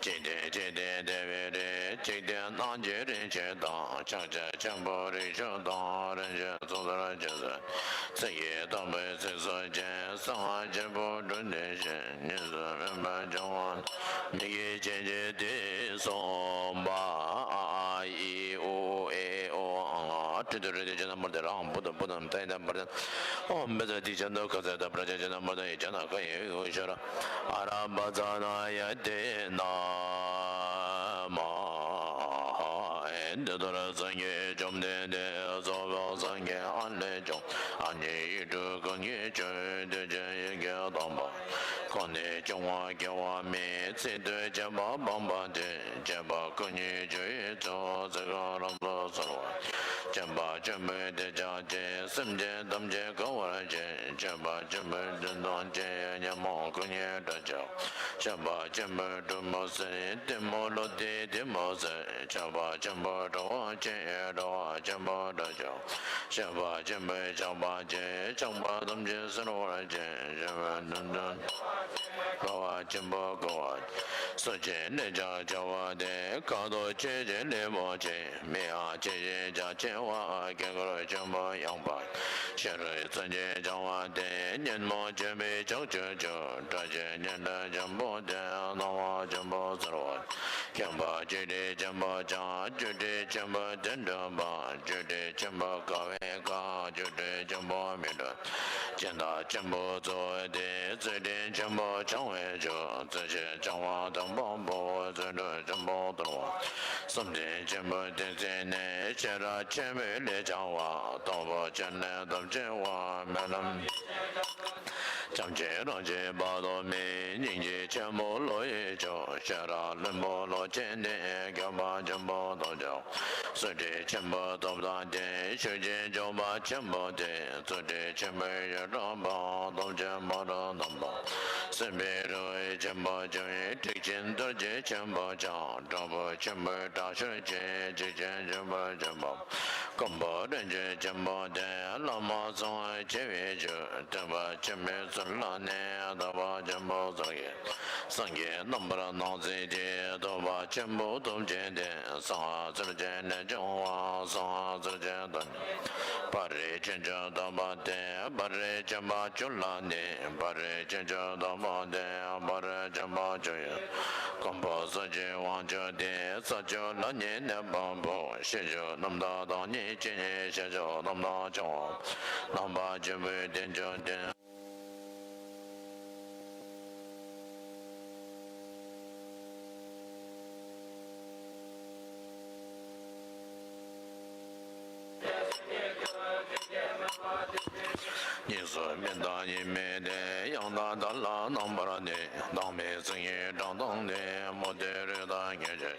འཇིག་རྟེན་འཇིག་རྟེན་བདེ་བའི་རིགས། འཇིག་རྟེན་སྣང་བྱེད་རིན་ཆེན་དང་། ཕྱག་རྒྱ་ཆེན་པོ་རིགས་དྲུག་དང་། རིན་ཆེན་ཚོགས་གསོག་རྒྱ་མཚོ། ཚིག་གི་སྟོབས་པོས་ཚིགས་སུ་བཅད། གསང་སྔགས་ཆེན་པོ་དྲུག་འདི་བཞིན། ཉམས་སུ་མེད་པར་འབྱུང་བ། མི་དགེ་བྱས་ཀྱི་དེས་གསུངས་པ། ཨ་ཨ་ཨི་ཨུ་ཨེ་ཨོ་ཨ་ང་། ཏྲི་ཏུ་རི་ཏི་ཇ་ན་མར་ཏི་རང་བུ་དུ་བུ་དམ་ཏའི་དམ་པར་དམ། ཨོམ་བེ་ཙ་ཏི་ཇ་ནུ་ཁ་ཙ་ད་པྲ་ཇ་ཇ་ན་མར་ཏི་ཡི་ཇ་ན་ཁ་ཡི་ཡུ་ཤ་ར། ཨ་ར་བ་ཙ་ན་ཡ་ཏི་ན་མ། འདི་ལྟར་སངས་རྒྱས་བཅོམ་ལྡན་འདས། རྫོགས་པའི་སངས་རྒྱས་ཨ་ལས་བྱུང་། ཨ་ནི་ཡིག་དྲུག་གང་གིས་བསྐྱོད། གདུལ་བྱའི་ཡིད་ཀྱི་དམ་པ། ཁོང་ནི་སྐྱོ་བ་སྐྱེ་བ་མེད། ཚིག་ཏུ་བཅད་པ་སྤངས་པ་སྟེ། བཅད་པ་སྐུ་གཉིས་སྦྱོར་བའི་ཚུལ། ཚིག་རྐང་རབ་ཏུ་གསལ་བར་བྱེད། མཆོད་པ་ཆེན་པོས་དེ་ཕྱག་བྱས། སེམས་ཅན་ཐམས་ཅད་དགའ་བར་བྱེད། མཆོད་པ་ཆེན་པོས་དོན་དམ་བྱས། ཉོན་མོངས་སྐུ་གཉིས་བྲལ་བྱ། མཆོད་པ་ཆེན་པོས་གྲོགས་པོ་བསད། གཏི་མུག་བློ་གཏད་གཏི་མུག་བསད། མཆོད་པ་ཆེན་པོས་དགྲ་བོ་བཅད། དགྲ་བོ་ཆེན་པོས་བྲལ་བྱ། མཆོད་པ་ཆེན་པོས་ཇག་པ་བཅད། ཇག་པ་ཐམས་ཅད་གསོད་པར་བྱེད། མཆོད་པའི་དོན་དུ་དགའ་བ་ཆེན་པོས་བསྐོར་བར། གསོད་བྱེད་ལས་ཀྱང་བྱ་བ་སྟེ། ཁ་དོག་ཆེ་ཞིང་ལེགས་པོ་ཆེ། མིག་ཡང་ཆེ་ཞིང་རྒྱ་ཆེ་བ། སྐད་ཀྱང་ཆེན་པོ་ཡངས་པ། ཤེས་རབ་ཀྱི་ཚད་ཀྱིས་སྦྱང་བ་སྟེ། ཉོན་མོངས་ཆེན་པོའི་ཕྱོགས་ཆོད་ཕྱིར། སྒྲ་ཆེན་སྙན་གྲགས་ཆེན་པོ་སྟེ། སྣང་བ་ཆེན་པོས་གསལ་བར། མཁྱེན་པ་བཅུ་དྲུག་ཆེན་པོ་འཆང་། བཅུ་དྲུག་ཆེན་པོ་དོན་གྲུབ་པ། བཅུ་དྲུག་ཆེན་པོ་དགའ་བའི་དགའ། བཅུ་དྲུག་ཆེན་པོ་མི་འགྲོ། སྦྱིན་བདག་ཆེན་པོ་གཙོ་བོ་སྟེ། རྩོད་ལྡན་ཆེན་པོ་འཆང་བའི་མཆོག། རྩོད་བྱེད་འཆང་བ་དང་པོ་པོ། རྩོད་གྲོགས་ཆེན་པོ་དོར་བ། བསམ་གཏན་ཆེན་པོ་བསྟན་འཛིན་ནས། ཤེས་རབ་ཆེན་པོའི་ལས་བྱ་བ། དང་པོ་ཆེན་ལས་ཐམས་ཅད་པ། སྨོན་ལམ། ཐམས་ཅད་རང་བཞིན་དཔག་ཏུ་མེད། སྙིང་རྗེ་ཆེན་པོ་བློ་ཡི་མཆོག། ཤེས་རབ་བླུན་པོ་བློ་ཆེན་ཏེ། མཁས་པ་ཆེན་པོ་སྟོབས་ཆེན། བསོད་བདེ་ཆེན་པོ་སྟོབས་དང་ལྡན། ཤུགས་ཀྱིས་འཇོམས་པ་ཆེན་པོ་སྟེ། བརྩོན་འགྲུས་ཆེན་པོའི་ཡུལ་དྲངས་པ། སྟོབས་ཆེན་མ་རབས་རྣམ་པ། སེམས་དཔའི་རོལ་པ་ཆེན་པོ་ཆེ། ཊཱིཀ་ཆེན་རྡོ་རྗེ་ཆེན་པོ་འཆང་། དྲག་པོ་ཆེན་པོའི་དྲག་ཤུལ་ཆེ། འཇིགས་ཆེན་ཆེན་པོ་ཆེན་པོ། མགོན་པོ་རིན་ཆེན་ཆེན་པོ་སྟེ། བླ་མ་ཚངས་པའི་ཆེ་བའི་མཆོག། སྟོན་པ་ཆེན་པོའི་ཚུལ་ལ་གནས། ཐོབ་པ་ཆེན་པོ་སངས་རྒྱས། སངས་རྒྱས་རྣམ་པར་སྣང་མཛད་དེ། ཐོབ་པ་ཆེན་པོ་སྟོབས་ཆེན་ཏེ། གསང་བ་ཚུལ་ཆེན་ལས་བྱུང་བ། གསང་བ་ཚུལ་ཆེན་དང་། སྤ་རོ་ཆོས་འབྱུང་ཐོབ་པ་སྟེ། སྤ་རོ་ཆེན་པོ་བཅུ་ལ་གནས། སྤ་རོ་ཆོས་འབྱུང་ཐོབ་པ་སྟེ། སྤ་རོ་ཆེན་པོ་བཅུ་ཡི། མགོན་པོ་སོགས་ཀྱི་དབང་ཕྱུག་སྟེ། ས་བཅུ་ལ་གནས་གནས་པ་པོ། ཤེས་བཅུ་རྣམ་དག་བདག་ཉིད་ཅན། ཤེས་བཅུ་རྣམ་དག་ཆུང་བ། རྣམ་པ་བཅུ་པོའི་རྟེན་འབྱུང་སྟེ། གཉིས་སུ་མེད་དང་གཉིས་མེད་དེ། ཡང་དག་བདག་ལ་རྣམ་པར་གནས། བདག་མེད་མཚན་ཉིད་གྲངས་དང་ལྡན། མུ་སྟེགས་རིགས་དང་ཉེར་ཞི།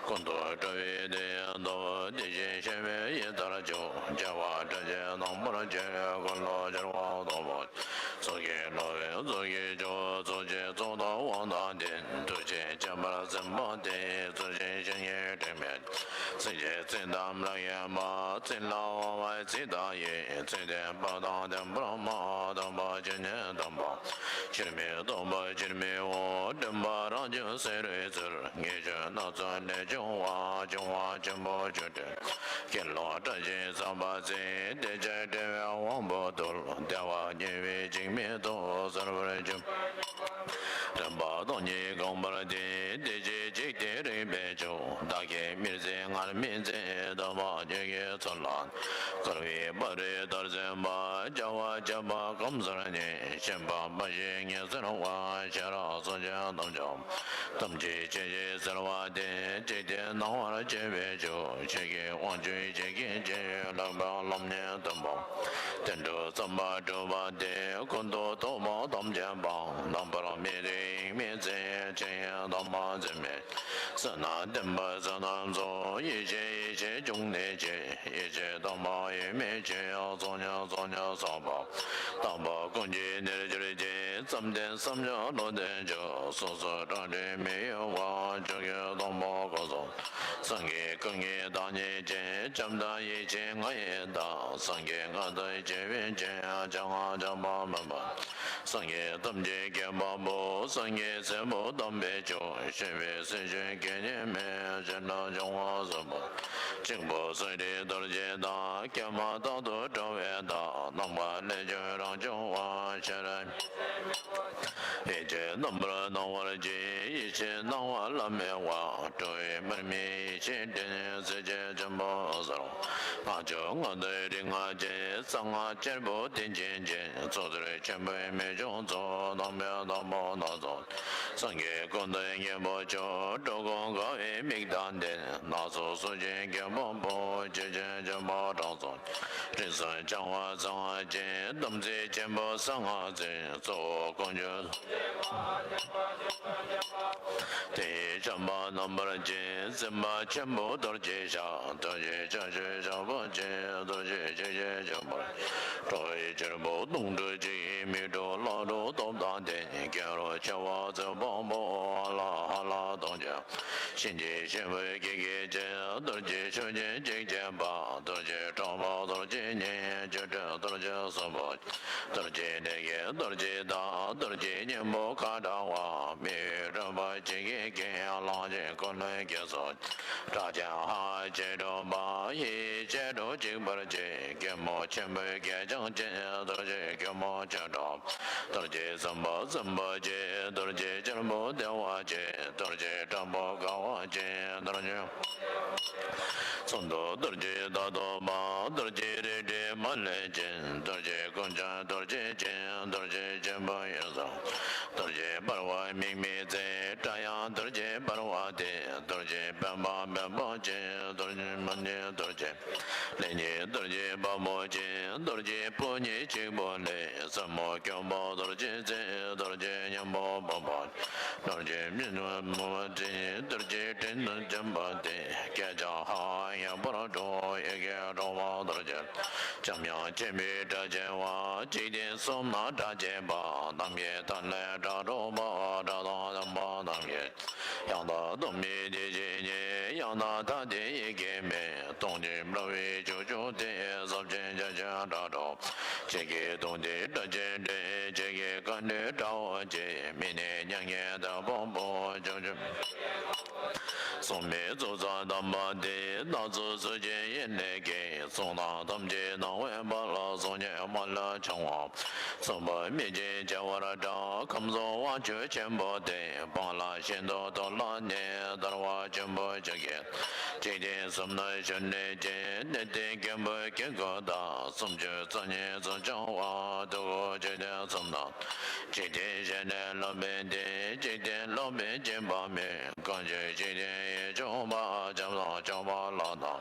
ཀུན་ཏུ་སྤྲོ་བའི་དེ་ཡང་སྟོབས། དེ་བཞིན་གཤེགས་པའི་ཡི་དྭགས་མཆོག། རྒྱལ་བ་སྲས་ཀྱིས་རྣམ་པར་བསྐྱོད། འཁོར་ལོ་བྱེ་བ་དང་པོ། ཚོགས་ཀྱི་སློབ་དཔོན་ཚོགས་ཀྱི་མཆོག། ཚོགས་ཀྱི་གཙུག་ཏོར་དབང་དང་ལྡན། ཐུགས་རྗེས་བསྐྱེད་པར་མཛད་པ་སྟེ། ཚུལ་བཞིན་གཤེགས་སྙིང་དྲི་མེད། ཚིག་གཅིག་ཚིག་དང་མི་སྙན་པ། ཚིག་ལ་དབང་བའི་ཚིག་དང་ཡི། ཚིག་དོན་དཔག་དང་ལྡན་པར་སྨྲ། དོན་དམ་ཇི་སྙེད་དམ་པ། ཕྱིར་མི་ལྡོག་པ་ཕྱིར་མི་འོང་། དྲན་པ་རང་བྱུང་བསེ་རུའི་ཚུལ། ངེས་འབྱུང་སྣ་ཚོགས་ལས་བྱུང་བ། བྱུང་བ་ཆེན་པོ་བཅུ་སྟེ། དགེ་སློང་སྒྲ་གཅིག་ཟབ་པ་མཛད། དེ་ཕྱིར་དྲི་བའི་དབང་པོ་ཐུལ། དལ་བ་ཉེ་བའི་འཇིགས་མེད་དུ། གསལ་བར་གྱུར། རིམ་པ་སྟོང་ཉིད་གང་བར་བསྟན། དེ་ཕྱིར་འཇིག་རྟེན་རིག་པའི་མཆོག། བདག་གིས་མི་བརྩི་ངར་མི་འཛིན། དམ་པ་ཆོས་ཀྱི་ཚུལ་ལ། བཀུར་བའི་སྤ་རོས་མཐར་སོན་པ། བྱ་བ་སྤྱོད་པ་གོམས་སོར་གཉིས། ཤན་པ་མ་བཞེས་ངེས་གསལ་བ། ཤེས་རབ་སོགས་ཀྱི་དམ་ཆོས། ཐམས་ཅད་ཆོས་ཀྱི་གསལ་བ་སྟེ། འཇིག་རྟེན་སྣང་བར་བྱེད་པའི་མཆོག། ཆོས་ཀྱི་དབང་ཕྱུག་ཆོས་ཀྱི་སྤྱི། ལྷག་པའི་ལམ་ཉིད་སྟོན་པ། བསྟན་འགྲོ་བསམ་པ་གྲུབ་པ་སྟེ། ཀུན་ཏུ་རྟོག་པ་ཐམས་ཅད་སྤངས། རྣམ་པར་མི་རྟོག་དབྱིངས་མི་འཛིན། ཆོས་དབྱིངས་དྭངས་མ་འཛིན་མེད། བསོད་ནམས་ལྡན་པ་བསོད་ནམས་ཚོགས། ཡེ་ཤེས་ཡེ་ཤེས་འབྱུང་གནས་ཆེ། ཡེ་ཤེས་དྭངས་མ་དབྱེར་མེད་ཆོས། ཚོགས་རྣམས་ཚོགས་རྣམས་ཚོགས་པ། དམ་པ་ཀུན་གྱི་གནས་གྱུར་ཅིག། བསམ་གཏན་བསམ་བྱུང་བློ་ལྡན་མཆོག། སོ་སོར་གྲངས་འདྲེན་མི་གཡོ་བ། ཆོས་ཀྱི་དང་པོ་སྐུ་གསུམ། སངས་རྒྱས་སྐུ་དངོས་བདག་ཉིད་ཅན། བྱམས་དང་ཡེ་ཤེས་ལྔ་ཡི་བདག། སངས་རྒྱས་ལྔ་དང་བྱེ་བས་ཆེ། བྱང་ང་བྱང་མ་མུན་པ། སངས་རྒྱས་ཐམས་ཅད་མཁྱེན་པ་པོ། སངས་རྒྱས་སྲས་པོ་དམ་པའི་མཆོག། ཤེས་པའི་སྲས་ཆོས་སྐད་གཉིས་མེད། ཕྱིར་ན་འབྱུང་བ་གསུམ་པོ། གཅིག་པུ་སངས་རྒྱས་རྡོ་རྗེ་བདག། མཁྱེན་མ་རྟག་ཏུ་འགྲོ་བའི་བདག། རྣམ་པ་ལས་བྱུང་རང་བྱུང་བ། ཤེས་རབ་ཡེ་ཤེས་རྣམ་པར་སྣང་བར་བྱེད། ཡེ་ཤེས་སྣང་བ་བླ་མེད་པ། སྤྲོ་བའི་མར་མེ་ཡེ་ཤེས་སྤྲིན། གསལ་བྱེད་ཆེན་པོ་ཟེར་བ། ལྔ་བཅུ་ལྔ་བདོའི་རིག་སྔགས་ཀྱི། གསང་སྔགས་གཅེར་བུ་གཏན་ཆེན་གྱི། ཚོགས་ཟུར་ཆེན་པོའི་མི་འབྱུང་ཚོགས། དམ་པའི་དྭགས་པོ་སྣ་ཚོགས། སངས་རྒྱས་ཀུན་འདུས་སྙིང་པོ་མཆོག། འགྲོ་ཀུན་དགའ་བའི་མིག་དང་ལྡན། སྣ་ཚོགས་གསུང་ཆེན་མཁན་པོ་པོ། ཆོས་ཀྱི་ཆེན་པོ་གྲངས་ཚང་། རིགས་གསུམ་འཆང་བ་གསང་སྔགས་ཀྱི། དམ་ཚིག་ཆེན་པོ་གསང་སྔགས་འཛིན། གཙོ་བོ་དཀོན་མཆོག། དེ་ཡི་བྱམས་པ་རྣམ་པར་བསྐྱེད། སེམས་དཔའ་ཆེན་པོ་རྡོ་རྗེ་ཞབས། རྡོ་རྗེ་ཕྱག་མཆོག་ཞབས་པད་བརྟན། རྡོ་རྗེ་ཆོས་ཀྱི་ཆེན་པོ། སྤྲོ་བའི་གཅེར་བུ་སྟོང་ཕྲག་གཅིག། མིག་ཏོ་ཀླ་ཀློ་སྟོབས་དང་ལྡན། ཀེང་རུས་མཆེ་བ་མཛུབ་བུ་པོ། ཧ་ལ་ཧ་ལ་གདོང་ཅན། གཤིན་རྗེ་གཤེད་པོའི་སྐད་ཀྱིས་བྱེད། རྡོ་རྗེ་ཤུགས་ཀྱིས་འཇིགས་བྱེད་པ། རྡོ་རྗེ་ཁྲོ་བོ་རྡོ་རྗེ་ཉིད། བཅུ་དྲུག་ རྡོ་རྗེ་གསུམ་པོ། རྡོ་རྗེ་གླིང་གི་རྡོ་རྗེ་བདག་རྡོ་རྗེ་སྙིང་པོ་མཁའ་འགྲོ་མ། མི་ཡི་རོལ་པ་ཇི་སྐད་བགྱི། གླང་ཆེན་ཀུན་ལས་སྐྱེས་སོ། སྒྲ་གཅན་ཧ་ཅེ་སྒྲོགས་པ། ཡི་ཡི་ཅེ་སྒྲོགས་འཇིགས་པར་བྱེད། གད་མོ་ཆེན་པོས་སྐད་ཀྱང་ཆེ། རྡོ་རྗེ་གད་མོ་ཆེ་སྒྲོགས། རྡོ་རྗེ་སྲིན་པོ་སྲིན་པོ་ཆེ། རྡོ་རྗེ་རྒྱལ་པོ་བདེ་བ་ཆེ། རྡོ་རྗེ་དྲག་པོ་དགའ་བ་ཆེ། རྡོ་རྗེ་གསུང་དུ་རྡོ་རྗེ་ད་ཐོ་མ། རྡོ་རྗེ་རལ་གྲི་མ་ལུས་ཅན། རྡོ་རྗེ་ཀུན་ཀྱང་རྡོ་རྗེ་ཅན། རྡོ་རྗེ་ཆེན་པོ་ཡོངས་སུ། རྡོ་རྗེ་འབར་བ་དམིགས་མེད་རྩལ། སྒྲ་ཡང་རྡོ་རྗེ་འབར་བ་སྟེ། རྡོ་རྗེ་འབེན་པ་འབེན་པོ་ཆེ། རྡོ་རྗེ་མ་ཎི་རྡོ་རྗེ། ལས་ཉིད་རྡོ་རྗེ་དཔའ་མོ་ཆེ། རྡོ་རྗེ་པོ་ཉིད་གཅིག་པུ་ལས། སྲིན་མོ་སྐྱོང་བ་རྡོ་རྗེ་རྩལ། རྡོ་རྗེ་སྙིང་པོ་འབུམ་པ། རྡོ་རྗེ་མི་ནུ་མུ་མ་ཏི། རྡོ་རྗེ་སྤྲིན་དུ་འཇོམས་པ་སྟེ། སྐད་ཀྱང་ཧ་ཡངས་པར་སྒྲོགས། ཡི་གེ་སྒྲོགས་པ་རྡོ་རྗེ། འཇམ་དབྱངས་ཆེན་པོའི་སྒྲ་བཅས་པ། འཇིག་རྟེན་གསུམ་ན་སྒྲ་བཅས་པ། ནམ་མཁའི་མཐའ་ཀླས་སྒྲ་སྒྲོགས་པ། སྒྲ་དང་ལྡན་པ་རྣམས་ཀྱིས། ཡང་དག་སྟོང་པའི་བདེ་གཤེགས་ཉིད། ཡང་དག་ཐ་དད་ཡི་གེ་མེད། སྟོང་ཉིད་འབར་བའི་ཁྱུ་མཆོག་སྟེ། ཟབ་ཅིང་རྒྱ་ཆེན་སྒྲ་སྒྲོགས། ཇི་སྐད་དུང་སྟེ་སྒྲ་གཅན་འདྲ། ཇི་སྐད་བཀའ་འདྲའི་སྒྲ་བོ་ཆེ། མི་གནས་མྱ་ངན་འདའ་བ་པོ། ཁྱུ་མཆོག་གསུང་མེད་རྫོགས་སངས་དམ་པ་སྟེ། སྣ་ཚོགས་གཟུགས་ཅན་ཡེ་ནས་སྐྱེས། གསུང་དང་ཐམས་ཅད་སྣང་བའི་དཔལ། གསུང་ཉིད་མ་ལུས་འཆང་བ། གསུངས་པ་སྨིན་ཅིང་རྒྱས་པར་གྲགས། ཁམས་གསུམ་དབང་ཕྱུག་ཆེན་པོ་སྟེ། སྤང་བླང་ཤིན་ཏུ་མཐོ་ལ་གནས། ཐར་པ་ཆེན་པོ་ཇི་སྐད་འཇིག་རྟེན་གསུམ་ན་བཞུགས་ནས་ཀྱང་། གནས་བརྟན་མགོན་པོའི་དཀྱིལ་འཁོར་དང་། སུམ་ཅུ་རྩ་གཉིས་སུ་འཆང་བ། ཐུགས་དགོངས་འཇིག་རྟེན་གསུམ་ན། འཇིག་རྟེན་གཞན་ནས་ལོག་པའི་སྟེང་། འཇིག་རྟེན་ལོག་པའི་སྦྱིན་པ་མེད། གང་ཕྱིར་འཇིག་རྟེན་ཡིད་འབྱུང་བ། བྱམས་དང་སྐྱོང་བ་ལ་དང་།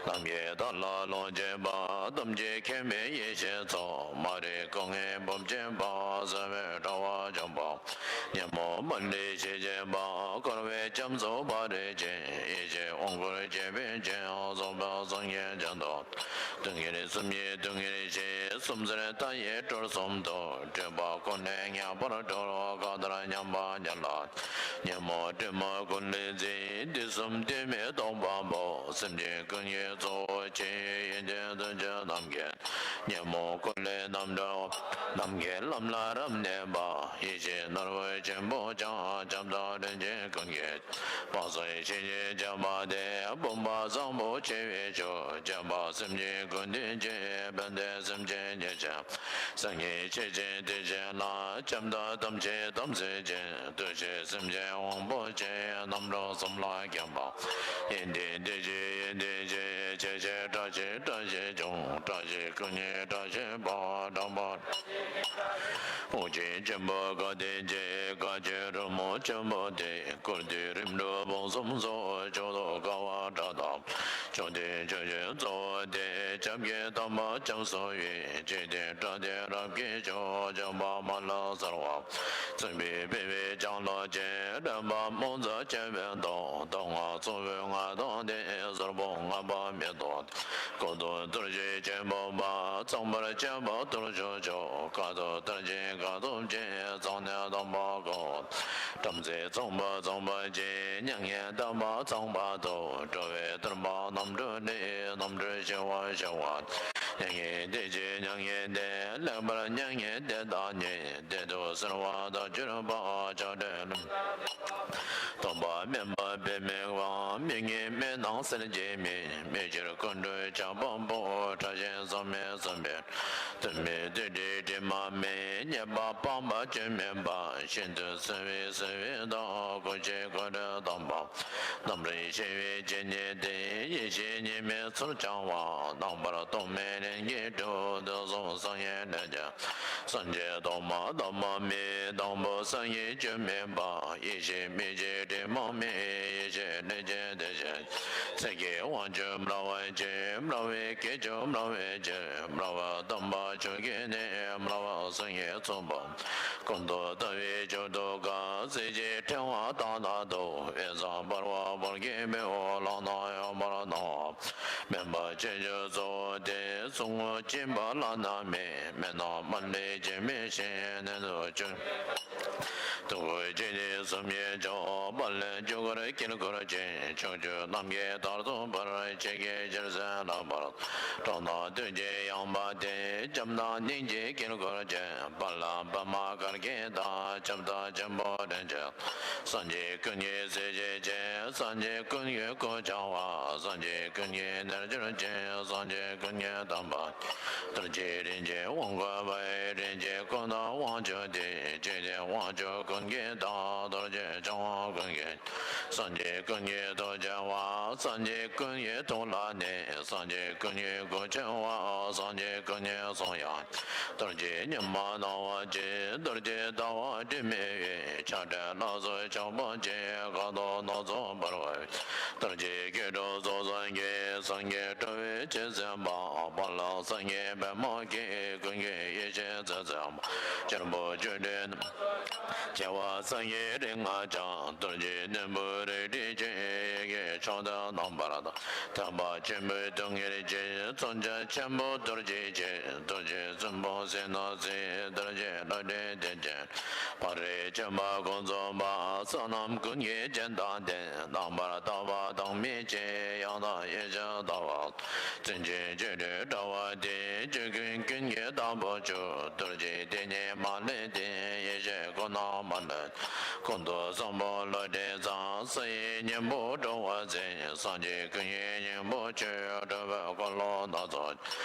ནམ་མཁའི་མཐའ་ལ་ལོངས་སྤྱོད་པ། ཐམས་ཅད་མཁྱེན་པའི་ཡེ་ཤེས་མཚོ། མ་རིག་སྐུ་ལྔའི་སྦུབས་འབྱེད་པ། གསལ་བའི་དྲ་བ་འཇོམས་པ། ཉོན་མོངས་མ་ལུས་ཞི་བྱེད་པ། འཁོར་བའི་རྒྱ་མཚོ་བ་རི་ཅན། ཡེ་ཤེས་དབང་བསྐུར་སྤྱི་དཔལ་ཅན། རྫོགས་པའི་སངས་རྒྱས་ཀྱང་དུ། སྡུག་བསྔལ་གསུམ་ཡི་སྡུག་བསྔལ་ཞི། གསུམ་ཚར་མཐའ་ཡས་གྲོལ་གསུམ་དུ། སྤྲུལ་པ་ཀུན་ལས་ངེས་པར་གྲོལ། གང་ལྟར་མཉམ་པ་ཉིད་ལ། ཉོན་མོངས་དྲི་མ་ཀུན་ལས་བརྫིས། དུས་གསུམ་དུས་མེད་སྟོང་པ་པོ། སེམས་ཅན་ཀུན་གྱི་གཙོ་བོ་ཆེ། ཡོན་ཏན་བདུན་ཅུ་རྣམས་ཀྱིས། ཉོན་མོངས་ཀུན་ལས་རྣམ་གྲོལ་བ། ནམ་མཁའི་ལམ་ལ་རབ་གནས་པ། ཡེ་ཤེས་ནོར་བུ་ཆེན་པོ་འཆང་། བྱམས་དང་སྤྲིན་ཆེན་ཀུན་གྱི། དཔག་བསམ་ཤིང་རྗེས་བཅགས་པ་སྟེ། བུམ་པ་བཟང་པོ་ཆེ་བའི་མཆོག། བྱམས་པ་སེམས་ཅན་ཀུན་བསྟེན་ཅིང་། ཕན་བདེ་སེམས་ཅན་ཉིད་ཀྱང་། སངས་རྒྱས་ཆོས་ཀྱི་དེ་བཞིན་ལ། བྱམས་དང་དམ་ཆོས་དམ་ཚིག་ཅན། བདུད་བཞིའི་སེམས་ཅན་དབང་པོ་ཆེ། རྣམ་གྲོལ་གསུམ་ལ་མཁྱེན་པ། ཡོན་ཏན་བདེ་གཤེགས་ཡོན་ཏན་ཆེ། ཆེ་ཞེས་བཀྲ་ཤིས་བཀྲ་ཤིས་འབྱུང་། བཀྲ་ཤིས་སྐུ་གཉིས་བཀྲ་ཤིས་པ། དྲང་པོ། དབུགས་འབྱིན་ཆེན་པོ་བཀའ་དྲིན་ཆེ། བཀའ་བརྒྱུད་རོལ་མོ་ཆེན་པོ་སྟེ། བཀུར་སྟི་རིམ་གྲོ་སྤོང་གསུམ་སོགས། མཆོག་ཏུ་དགའ་བ་སྒྲ་དང་། མཆོག་ཏུ་ཆོས་སྤྱོད་གཙོ་བོ་སྟེ། སྐྱབས་ཀྱི་དམ་པ་སྐྱབས་སུ་འོས། འཇིག་རྟེན་སྐྲག་སྟེ་རབ་སྐྱེས་མཆོག། འཇམ་དཔལ་མ་ལུས་གསལ་བ། བརྩོན་པས་སྤེལ་བའི་ལྗང་གློ་ཅན། རེམ་པ་རྨོངས་ཚོགས་སྐྱེ་བའི་མདོག། སྟོབས་ལྔ་ཚོགས་དབུས་ལྔ་སྟོང་སྟེ། ཟུར་ཕུང་ལྔ་པ་མེ་ཏོག། སྐུ་གདུང་གཏོར་བྱེད་ཆེན་པོ་པ། ཚངས་པར་སྤྱོད་པ་གཏོར་ཆོག་མཆོག། ཀ་ཐུབ་གཏོར་ཆེན་ཀ་ཐུབ་ཆེ། ཚངས་གནས་དམ་པ་ཀ་བ། བྲམ་ཟེ་ཚངས་པ་ཚངས་པ་ཆེ། མྱ་ངན་འདའ་བ་ཚངས་པ་ཐུབ། འགྲོ་བའི་གཏོར་མ་རྣམ་གྲོལ་ནི། རྣམ་གྲོལ་ཞི་བ་ཞི་བ། མྱ་ངན་འདས་ཀྱི་མྱ་ངན་འདས། ལེགས་པར་མྱ་ངན་འདས་དང་ཉེ། བདེ་སྡུག་བསལ་བ་ཐག་གཅོད་པ། ཆགས་བྲལ་ལམ། སྟོང་པ་མིན་པ་དཔེ་མེད་པ། མི་དངོས་མི་སྣང་གསལ་བྱེད་མིན། མི་ཕྱིར་ཀུན་གྲོལ་ཆགས་པ་པོ། ཕྲ་ཞིང་བཟང་མིན་བཟང་པོ། དུ་མེད་དུ་བྲལ་དྲི་མ་མེད། རྙེད་པ་སྤངས་པ་སྐྱོན་མེད་པ། ཤིན་ཏུ་བསིལ་བའི་བསིལ་བའི་མདོག། ཀུན་གཞི་ཀུན་གྲོལ་དམ་པ། རྣམ་རིག་ཤེས་པའི་སྤྱན་ཉིད་དེ། ཡེ་ཤེས་གཉིས་མེད་ཚུལ་འཆང་བ། རྣམ་པར་སྟོང་མེད་ལྷན་སྐྱེས་གྲོལ། དུས་གསུམ་སངས་རྒྱས་ལས་ཀྱང་། སངས་རྒྱས་ཐོག་མ་ཐོག་མ་མེད། དང་པོ་སངས་རྒྱས་སྐྱོན་མེད་པ། ཡེ་ཤེས་མི་འཆད་དྲི་མ་མེད། ཡེ་ཤེས་ལས་ཀྱི་དེ་བཞིན། ཚིག་གི་དབང་ཕྱུག་སྨྲ་བ་ཆེ། སྨྲ་བའི་དཀྱིལ་མཆོག་སྨྲ་བའི་ཕྱིར། སྨྲ་བ་དམ་པ་མཆོག་གི་གནས། སྨྲ་བ་སངས་རྒྱས་ཚོགས་པ། ཀུན་ཏུ་ལྟ་བའི་མཆོག་ཏུ་དགའ། གཟི་བརྗིད་ཕྲེང་བ་དག་དང་དུ། དབུས་གཙང་འབར་བ་འབར་གྱི་དཔལ། ལག་ན་ཡར་མར་སྣང་བ། མེ་འབར་ཆོས་སྐྱོང་གཙོ་བོ་སྟེ། གཟུགས་སྔོ་སྐྱེ་འབར་བླ་ན་མེད། མེ་ནང་མ་ལུས་སྐྱེ་མེད་ཞིང་། གནས་སུ་བཅུག་སྟོང་པ་ཉིད་ནི་གསུམ་གྱི་མཆོག། དཔལ་ལྡན་ཆོས་འཁོར་དཀྱིལ་འཁོར་ཅན། ཕྱོགས་བཅུ་ནམ་མཁའི་མཐའ་ བར་དུ་འཕེལ། ཆོས་ཀྱི་རྒྱལ་སྲས་ལག་པར་དཀྲོལ་ནས། བདུད་ཀྱི་ཡང་པ་དེ། སྐྱབས་དང་སྙིང་རྗེའི་དཀྱིལ་འཁོར་བཅས། དཔལ་ལ་པདྨ་གར་གྱི་བདག་ཁྱབ་བདག་ཆེན་པོ་རིན་ཆེན། སངས་རྒྱས་ཀུན་གྱི་སྲས་ཆེན་ཆེ། སངས་རྒྱས་ཀུན་གྱི་སྐུ་འཆང་བ། སངས་རྒྱས་ཀུན་གྱི་རྣལ་འབྱོར་ཆེ། སངས་རྒྱས་ཀུན་གྱི་དམ་པ། རྡོ་རྗེ་རིན་ཆེན་དབང་བསྐུར་བའི། རིན་ཆེན་སྐུ་ནི་དབང་ཕྱུག་སྟེ། ཆོས་ཀྱི་དབང་ཕྱུག་ཀུན་གྱི་བདག་རྡོ་རྗེ་འཆང་བ་ཀུན་གྱི། སངས་རྒྱས་ཀུན་གྱི་ཐུགས་ཆེ་བ། སངས་རྒྱས་ཀུན་གྱི་ཐུགས་ལ་གནས། སངས་རྒྱས་ཀུན་གྱི་སྐུ་ཆེ་བ། སངས་རྒྱས་ཀུན་གྱི་གསུང་ཡང་། རྡོ་རྗེ་ཉི་མ་སྣང་བ་ཆེ། རྡོ་རྗེ་ཟླ་བ་དྲི་མེད་འོད། ཆགས་བྲལ་ལ་སོགས་ཕྱོགས་པ་ཆེ། ཁ་དོག་སྣ་ཚོགས་འབར་བ། རྡོ་རྗེ་སྐྱིལ་ཀྲུང་སོགས་སངས་རྒྱས། སངས་རྒྱས་སྤྲུལ་པའི་ཆེ་བསྟན་པ། དཔལ་ལ་སངས་རྒྱས་པདྨོ་གིས། ཀུན་གྱི་ཡེ་ཤེས་རྩལ་མཚོན་པ། སྤྱན་རས་པ་བཅུ་དྲུག་ནམ་མཁའ་ཁྱབ་པ། སངས་རྒྱས་རིགས་ལྔ་འཆང་། རྡོ་རྗེ་སྣམ་བུ་རལ་གྲི་ཆེ། ཡི་གེ་མཆོག་ཏུ་རྣམ་པར་དག་ཐེག་པ་ཆེན་པོའི་སྡུག་བསྔལ་ཞི། མཚོན་ཆ་ཆེན་པོ་རྡོ་རྗེ་ཆེ། རྡོ་རྗེ་སྲིན་པོ་ཟིལ་གནོན་བསིལ། རྡོ་རྗེ་ལྷ་འདྲེ་གདོན་ཆེན། ཕག་རི་ཆུ་མ་ཁོང་འཛོམས་པ། ས་རྣམས་ཀུན་གྱི་རྒྱན་དང་ལྡན། རྣམ་པར་དག་པ་དང་མི་ཕྱེད། ཡང་དག་ཡེ་ཤེས་ལྟ་བ། བརྩོན་ཆེན་སྤྱོད་འབྲས་དྲ་བ་སྟེ། ཆོས་ཀུན་ཀུན་གྱི་བདག་པོ་མཆོག་རྡོ་རྗེ་དེ་ཉིད་མ་ལུས་ཏེ། ཡེ་ཤེས་སྐུ་རྣམས་མ་ལུས། ཀུན་ཏུ་བཟང་པོ་བློ་གྲོས་མཛངས། སྲིད་ཡུལ་སྙིང་པོ་འགྲོ་བ་འཛིན། སངས་རྒྱས་ཀུན་གྱི་སྙིང་པོ་མཆོག་འགྲོ་བའི་འཁོར་ལོ་སྣ་ཚོགས།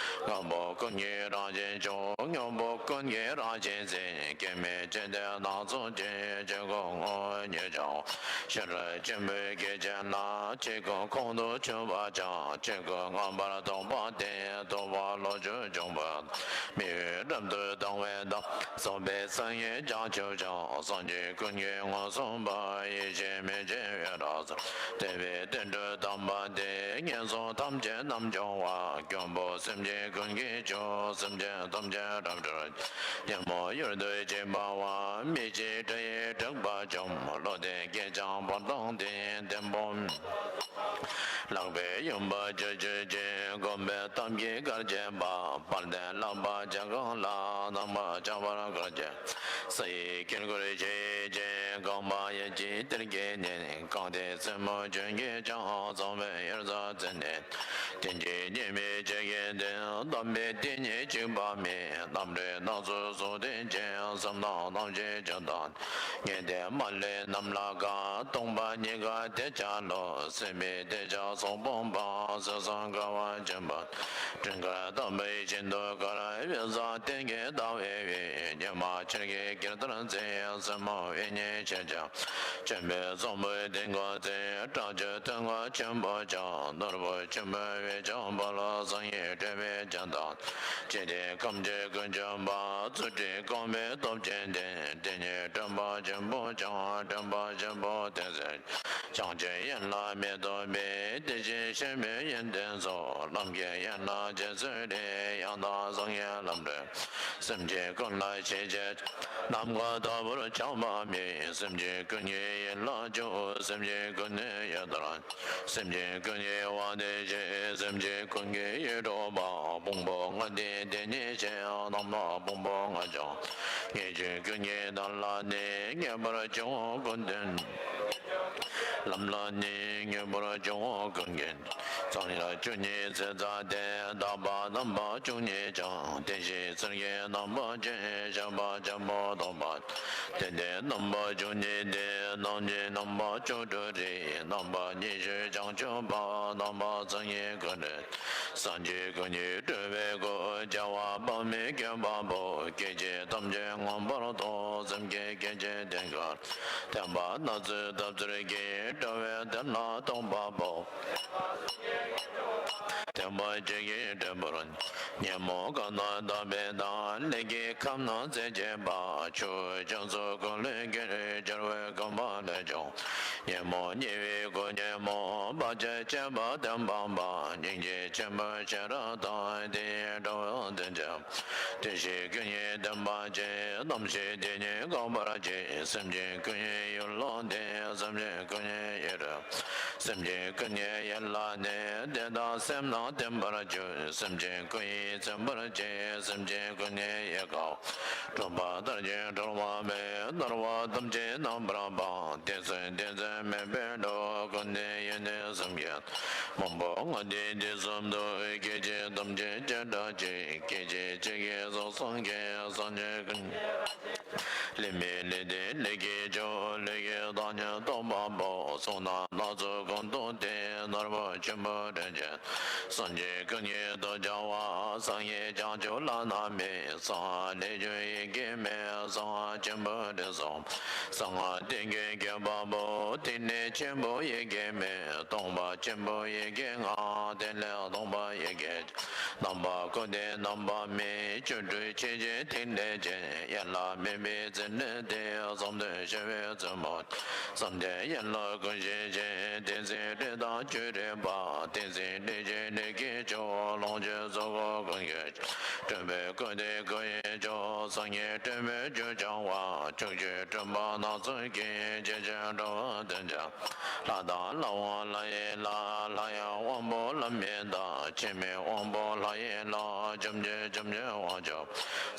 ངང་པོ་ཀུན་གྱི་རང་བཞིན་མཆོག་སྙིང་པོ་ཀུན་གྱི་རང་བཞིན་འཛིན། སྐྱེ་མེད་ཇི་ལྟའི་སྣ་ཚོགས་ཀྱི། ཆོས་སྐུ་ངོ་བོ་ཉིད་མཆོག་ཤེས་རབ་ཆེན་པོའི་སྐྱེས་ཆེན་ལ། ཆོས་སྐུ་ཁོང་དུ་ཆུད་པ་ཀྱང་། ཆོས་སྐུ་མངོན་པར་རྟོགས་པ་སྟེ། རྟོགས་པ་བློ་ཆོས་འབྱུང་པོ། མི་འོས་རབ་ཏུ་དང་བའི་བདག་སོགས་པའི་སངས་རྒྱས་བྱང་ཆུབ་ཕྱོགས། སངས་རྒྱས་ཀུན་གྱི་མངོན་སུམ་པ། ཡེ་ཤེས་མེ་ལྕེ་འོད་རབ་གསལ། དེ་བས་བསྟན་འགྲོའི་དམ་པ་སྟེ། ངན་སོང་ཐམས་ཅད་རྣམ་སྦྱོང་བ། མགོན་པོ་སེམས་ཅན་ཀུན་གྱི་མཆོག་སེམས་ཅན་ཐམས་ཅད་རབ་སྒྲོལ། ཉོན་མོངས་གཡུལ་དུ་སྐྱེས་པ་བ། མི་ཤེས་དགྲ་ཡི་དྲེགས་པ་འཇོམས། བློ་ལྡན་སྐྱེས་ཆེན་དཔལ་དང་ལྡན། བརྟན་པོ་ལག་པའི་ཡུམ་པ་ཆོས་སྤྱོད་ཅིང་། བསྒོམ་པའི་གཏམ་གྱིས་གར་བྱེད་པ། དཔལ་ལྡན་ལག་པ་བརྒྱ་རྐང་ལ། རྣམ་པར་ཕྱག་འཚལ་གར་བྱེད། ས་ཡི་དཀྱིལ་འཁོར་ཆེ་ཞིང་གང་བ་ཡབ་ཀྱི་གཏེར་གྱིས་མནན། གང་དེའི་རྩེ་མོ་ཆུ་སྐྱེས་ཀྱང་། གཙང་བའི་གཡུལ་ས་རྩེ་ནས། རྟེན་ཅིང་སྐྱེ་མེད་ཆོས་ཀྱི་གཏེར། དམ་པའི་གཏེར་ཉིད་གཅིག་པ་མེད། རྣམ་འདྲེན་སྣ་ཚོགས་སུ་འཐེན་ཅིང་། བསམ་དང་རྣམ་ཤེས་ཅི་ལྟར་ཉན། དེ་མ་ལུས་རྣམས་ལ་དགའ། སྟོང་པ་ཉིད་དགའ་དེ་ཆ་ལུགས། སྲིད་པའི་དེ་ཆ་སོགས་སྤོང་བ། སྲིད་གསུམ་དགའ་བ་ཆེན་པོ། སྤྲིན་དཀར་ལྟ་བུའི་ཤིན་ཏུ་དཀར། དབུས་ས་སྟེང་གི་ཟླ་བའི་དབུས། ཉི་མ་ཆར་གྱི་དཀྱིལ་ལྟར་མཛེས། སེན་མོ་དབྱིག་གཉེན་ཆེ་ཆུང་། ཆེན་པོའི་ཚོམ་བུའི་སྟེང་འཁོར་ཚུལ། སྐྲག་བཅོས་ཐུན་མོང་ཆེན་པོ་ཀྱང་། ནོར་བུ་ཆེན་པོའི་དབུས་ཕྱོགས་འཕགས་ལ། བཟང་ཡིད་སྤྲོས་པའི་རྒྱན་དང་། ཅི་སྟེ་ཁམས་ཀྱི་ཀུན་འབྱུང་པ། རྫུ་འཕྲུལ་གོང་མའི་སྟོབས་ཅན་ལྡན། དེ་ཉིད་སྤྲུལ་པ་ཆེན་པོ་ཀྱང་། སྤྲུལ་པ་ཆེན་པོ་དེ་ཚེ། བྱང་ཆུབ་ཡན་ལག་མེ་ཏོག་པའི། དེ་བཞིན་གཤེགས་པའི་ཡོན་ཏན་སོགས། ལམ་གྱི་ཡན་ལག་རྗེ་བཙུན་རིགས། ཡང་དག་བཟང་ངན་ལམ་འགྲོ། སེམས་ཅན་ཀུན་ལ་ཤེས་བྱའི། ནམ་མཁའ་ལྟ་བུར་ཁྱབ་པ་མེད། སེམས་ཅན་ཀུན་གྱི་ཡིད་ལ་བཅུག་སེམས་ཅན་ཀུན་ནི་ཡི་དྭགས། སེམས་ཅན་ཀུན་གྱི་དབང་དུ་བྱས། སེམས་ཅན་ཀུན་གྱི་ཡིད་འཕྲོག་པ། ཕུང་པོ་ལྔ་སྟེ་དེ་ཉིད་ཆེ། རྣམ་སྣང་ཕུང་པོ་ལྔ་ཀྱང་། ངེས་འབྱུང་ཀུན་གྱི་དོན་ལ་གནས། ངེས་པར་འབྱུང་བ་ཀུན་ལྡན། ལམ་ལ་ནི་ངེས་པར་འབྱུང་བ་ཀུན་གྱི། མཚམས་ལ་བཅུ་གཉིས་ཚེ་མཚམས་ཏེ། དག་པ་རྣམ་པ་བཅུ་གཉིས་ཀྱང་། དེ་བཞིན་ཚུལ་གྱི་རྣམ་པ་ཅན། ཞེས་པ་ཆེན་པོ་སྟོན་པ། དེ་ལྟའི་རྣམ་པ་བཅུ་གཉིས་ཏེ། རྣམ་འབྱེད་རྣམ་པ་བཅུ་དྲུག་རེ། རྣམ་པ་ཉི་ཤུ་བྱང་ཆུབ་པ། རྣམ་པ་ཚུལ་གཉིས་ཀུན་འདུས། སངས་རྒྱས་ཀུན་གྱི་སྤྲུལ་པའི་སྐུ། རྒྱལ་བ་དཔག་མེད་བཀོད་པ་པོ། སྐད་ཅིག་ཐམས་ཅད་མངོན་པར་རྟོགས། སེམས་བསྐྱེད་སྐད་ཅིག་དེ་ཀར། ཐེག་པ་སྣ་ཚོགས་ཐབས་ཚུལ་གྱིས། འགྲོ་བའི་དོན་ལ་གཏོགས་པ་པོ། ཐེག་པ་ཆོས་ཀྱི་སྒྲིན་པོར། ཉོན་མོངས་སྐོམ་དང་དག་པའི་མཐའ། ལས་ཀྱི་ཁམས་རྣམས་ཟད་བྱེད་པ། ཆུ་བོ་ཕྱོགས་སུ་ཀུན་ལས་སྐྱེ། སྦྱོར་བའི་གོམས་པ་ལས་བྱུང་། ཉོན་མོངས་ཉེ་བའི་སྐུ་ཉོན་མོངས། བག་ཆགས་ཆད་པ་བརྟན་པ་སྤངས། སྙིང་རྗེ་ཆེན་པོའི་ཤེས་རབ་དང་། དེ་ཡིས་འགྲོ་བ་དོན་བྱེད། དེ་བཞིན་ཀུན་གྱི་བསྟན་པ་ཆེ། རྣམ་ཤེས་དེ་ཉིད་འགག་པར་བྱེད། སེམས་ཅན་ཀུན་གྱི་ཡུལ་ལ་གནས། སེམས་ཅན་ཀུན་གྱི་ཡུལ་དུ། སེམས་ཅན་ཀུན་གྱི་ཡུལ་ལ་གནས། དེ་དག་སེམས་རྣམས་བརྟན་པར་གྱུར། སེམས་ཅན་ཀུན་ཡིད་ཚིམ་པར་བྱེད། སེམས་ཅན་ཀུན་གྱི་ཡིད་དགའ། སྤྲུལ་པ་ལྟར་གྱུར་སྒྲོལ་མ་འབེབས། སྣང་བ་ཐམས་ཅད་རྣམ་པར་སྤངས། བདེན་ཚིག་བདེན་འཛིན་མེད་པའི་སྒྲོག་ཀུན་ནས་ཡོན་ཏན་གསུམ་གྱི། མང་པོ་ལྔ་སྡེ་སྡེ་གསུམ་དུ། སྐད་ཅིག་ཐམས་ཅད་བྱེ་བྲག་གཅིག་སྐད་ཅིག་གཅིག་གིས་སོ་སངས་རྒྱས། སངས་རྒྱས་ཀུན། ལས་མེད་ལས་དེ་ལས་ཀྱི་མཆོག་ལས་ཀྱི་བདག་ཉིད་རྟོགས་པ་པོ། གསུང་རྣམས་སྣ་ཚོགས་ཀུན་སྟོན་ཏེ། ནོར་བུ་ཆེན་པོ་དྲན་ཅན། སངས་རྒྱས་ཀུན་གྱི་ཐུགས་ཅན་བ། སངས་རྒྱས་བྱང་ཆུབ་བླ་ན་མེད། གསང་སྔགས་ལས་བྱུང་ཡི་གེ་མེད། གསང་སྔགས་ཆེན་པོ་དྲི་བསུང་། གསང་སྔགས་ཐིག་གི་བརྒྱད་པ་པོ། ཐིག་ལེ་ཆེན་པོ་ཡི་གེ་མེད། སྟོང་པ་ཆེན་པོ་ཡི་གེ་ལྔ། ཐིག་ལེ་སྟོང་པ་ཡི་གེ། རྣམ་པ་ཀུན་ཏུ་རྣམ་པ་མེད། བཅུ་དྲུག་ཆོས་ཀྱི་ཐིག་ལེ་ཅན། དབྱེར་ལ་མེད་པའི་ཚིག་ནི་སྟེ། གསུམ་དུ་ཕྱེ་བའི་བཙུན་མོ། བསམ་གཏན་ཡན་ལག་ཀུན་ཤེས་ཀྱི། ཏིང་འཛིན་སྒྲིབ་དང་བཅས་རིག་པ། ཏིང་འཛིན་སྒྲིབ་ཀྱི་ལས་ཀྱི་མཆོག་ལོངས་སྤྱོད་རྫོགས་སྐུ་ཀུན་གྱི། སྤྲུལ་པའི་སྐུ་སྟེ་སྐུ་ཡི་མཆོག་སངས་རྒྱས་སྤྲུལ་པའི་རྒྱུ་སྦྱང་བ། ཕྱོགས་བཅུའི་སྤྲུལ་པ་སྣ་ཚོགས་ཀྱི། སྐྱེ་མཆེད་འགྲོ་བ་ཐམས་ཅད། ལྷ་དང་ལྷ་དབང་ལྷ་ཡི་ལྷ། ལྷ་ཡི་དབང་པོ་ལྷ་མིན་བདག་ཆེན་མོའི་དབང་པོ་ལྷ་ཡི་ལྷ། ཁྱབ་བྱེད་ཁྱབ་བྱེད་དབང་ཕྱུག་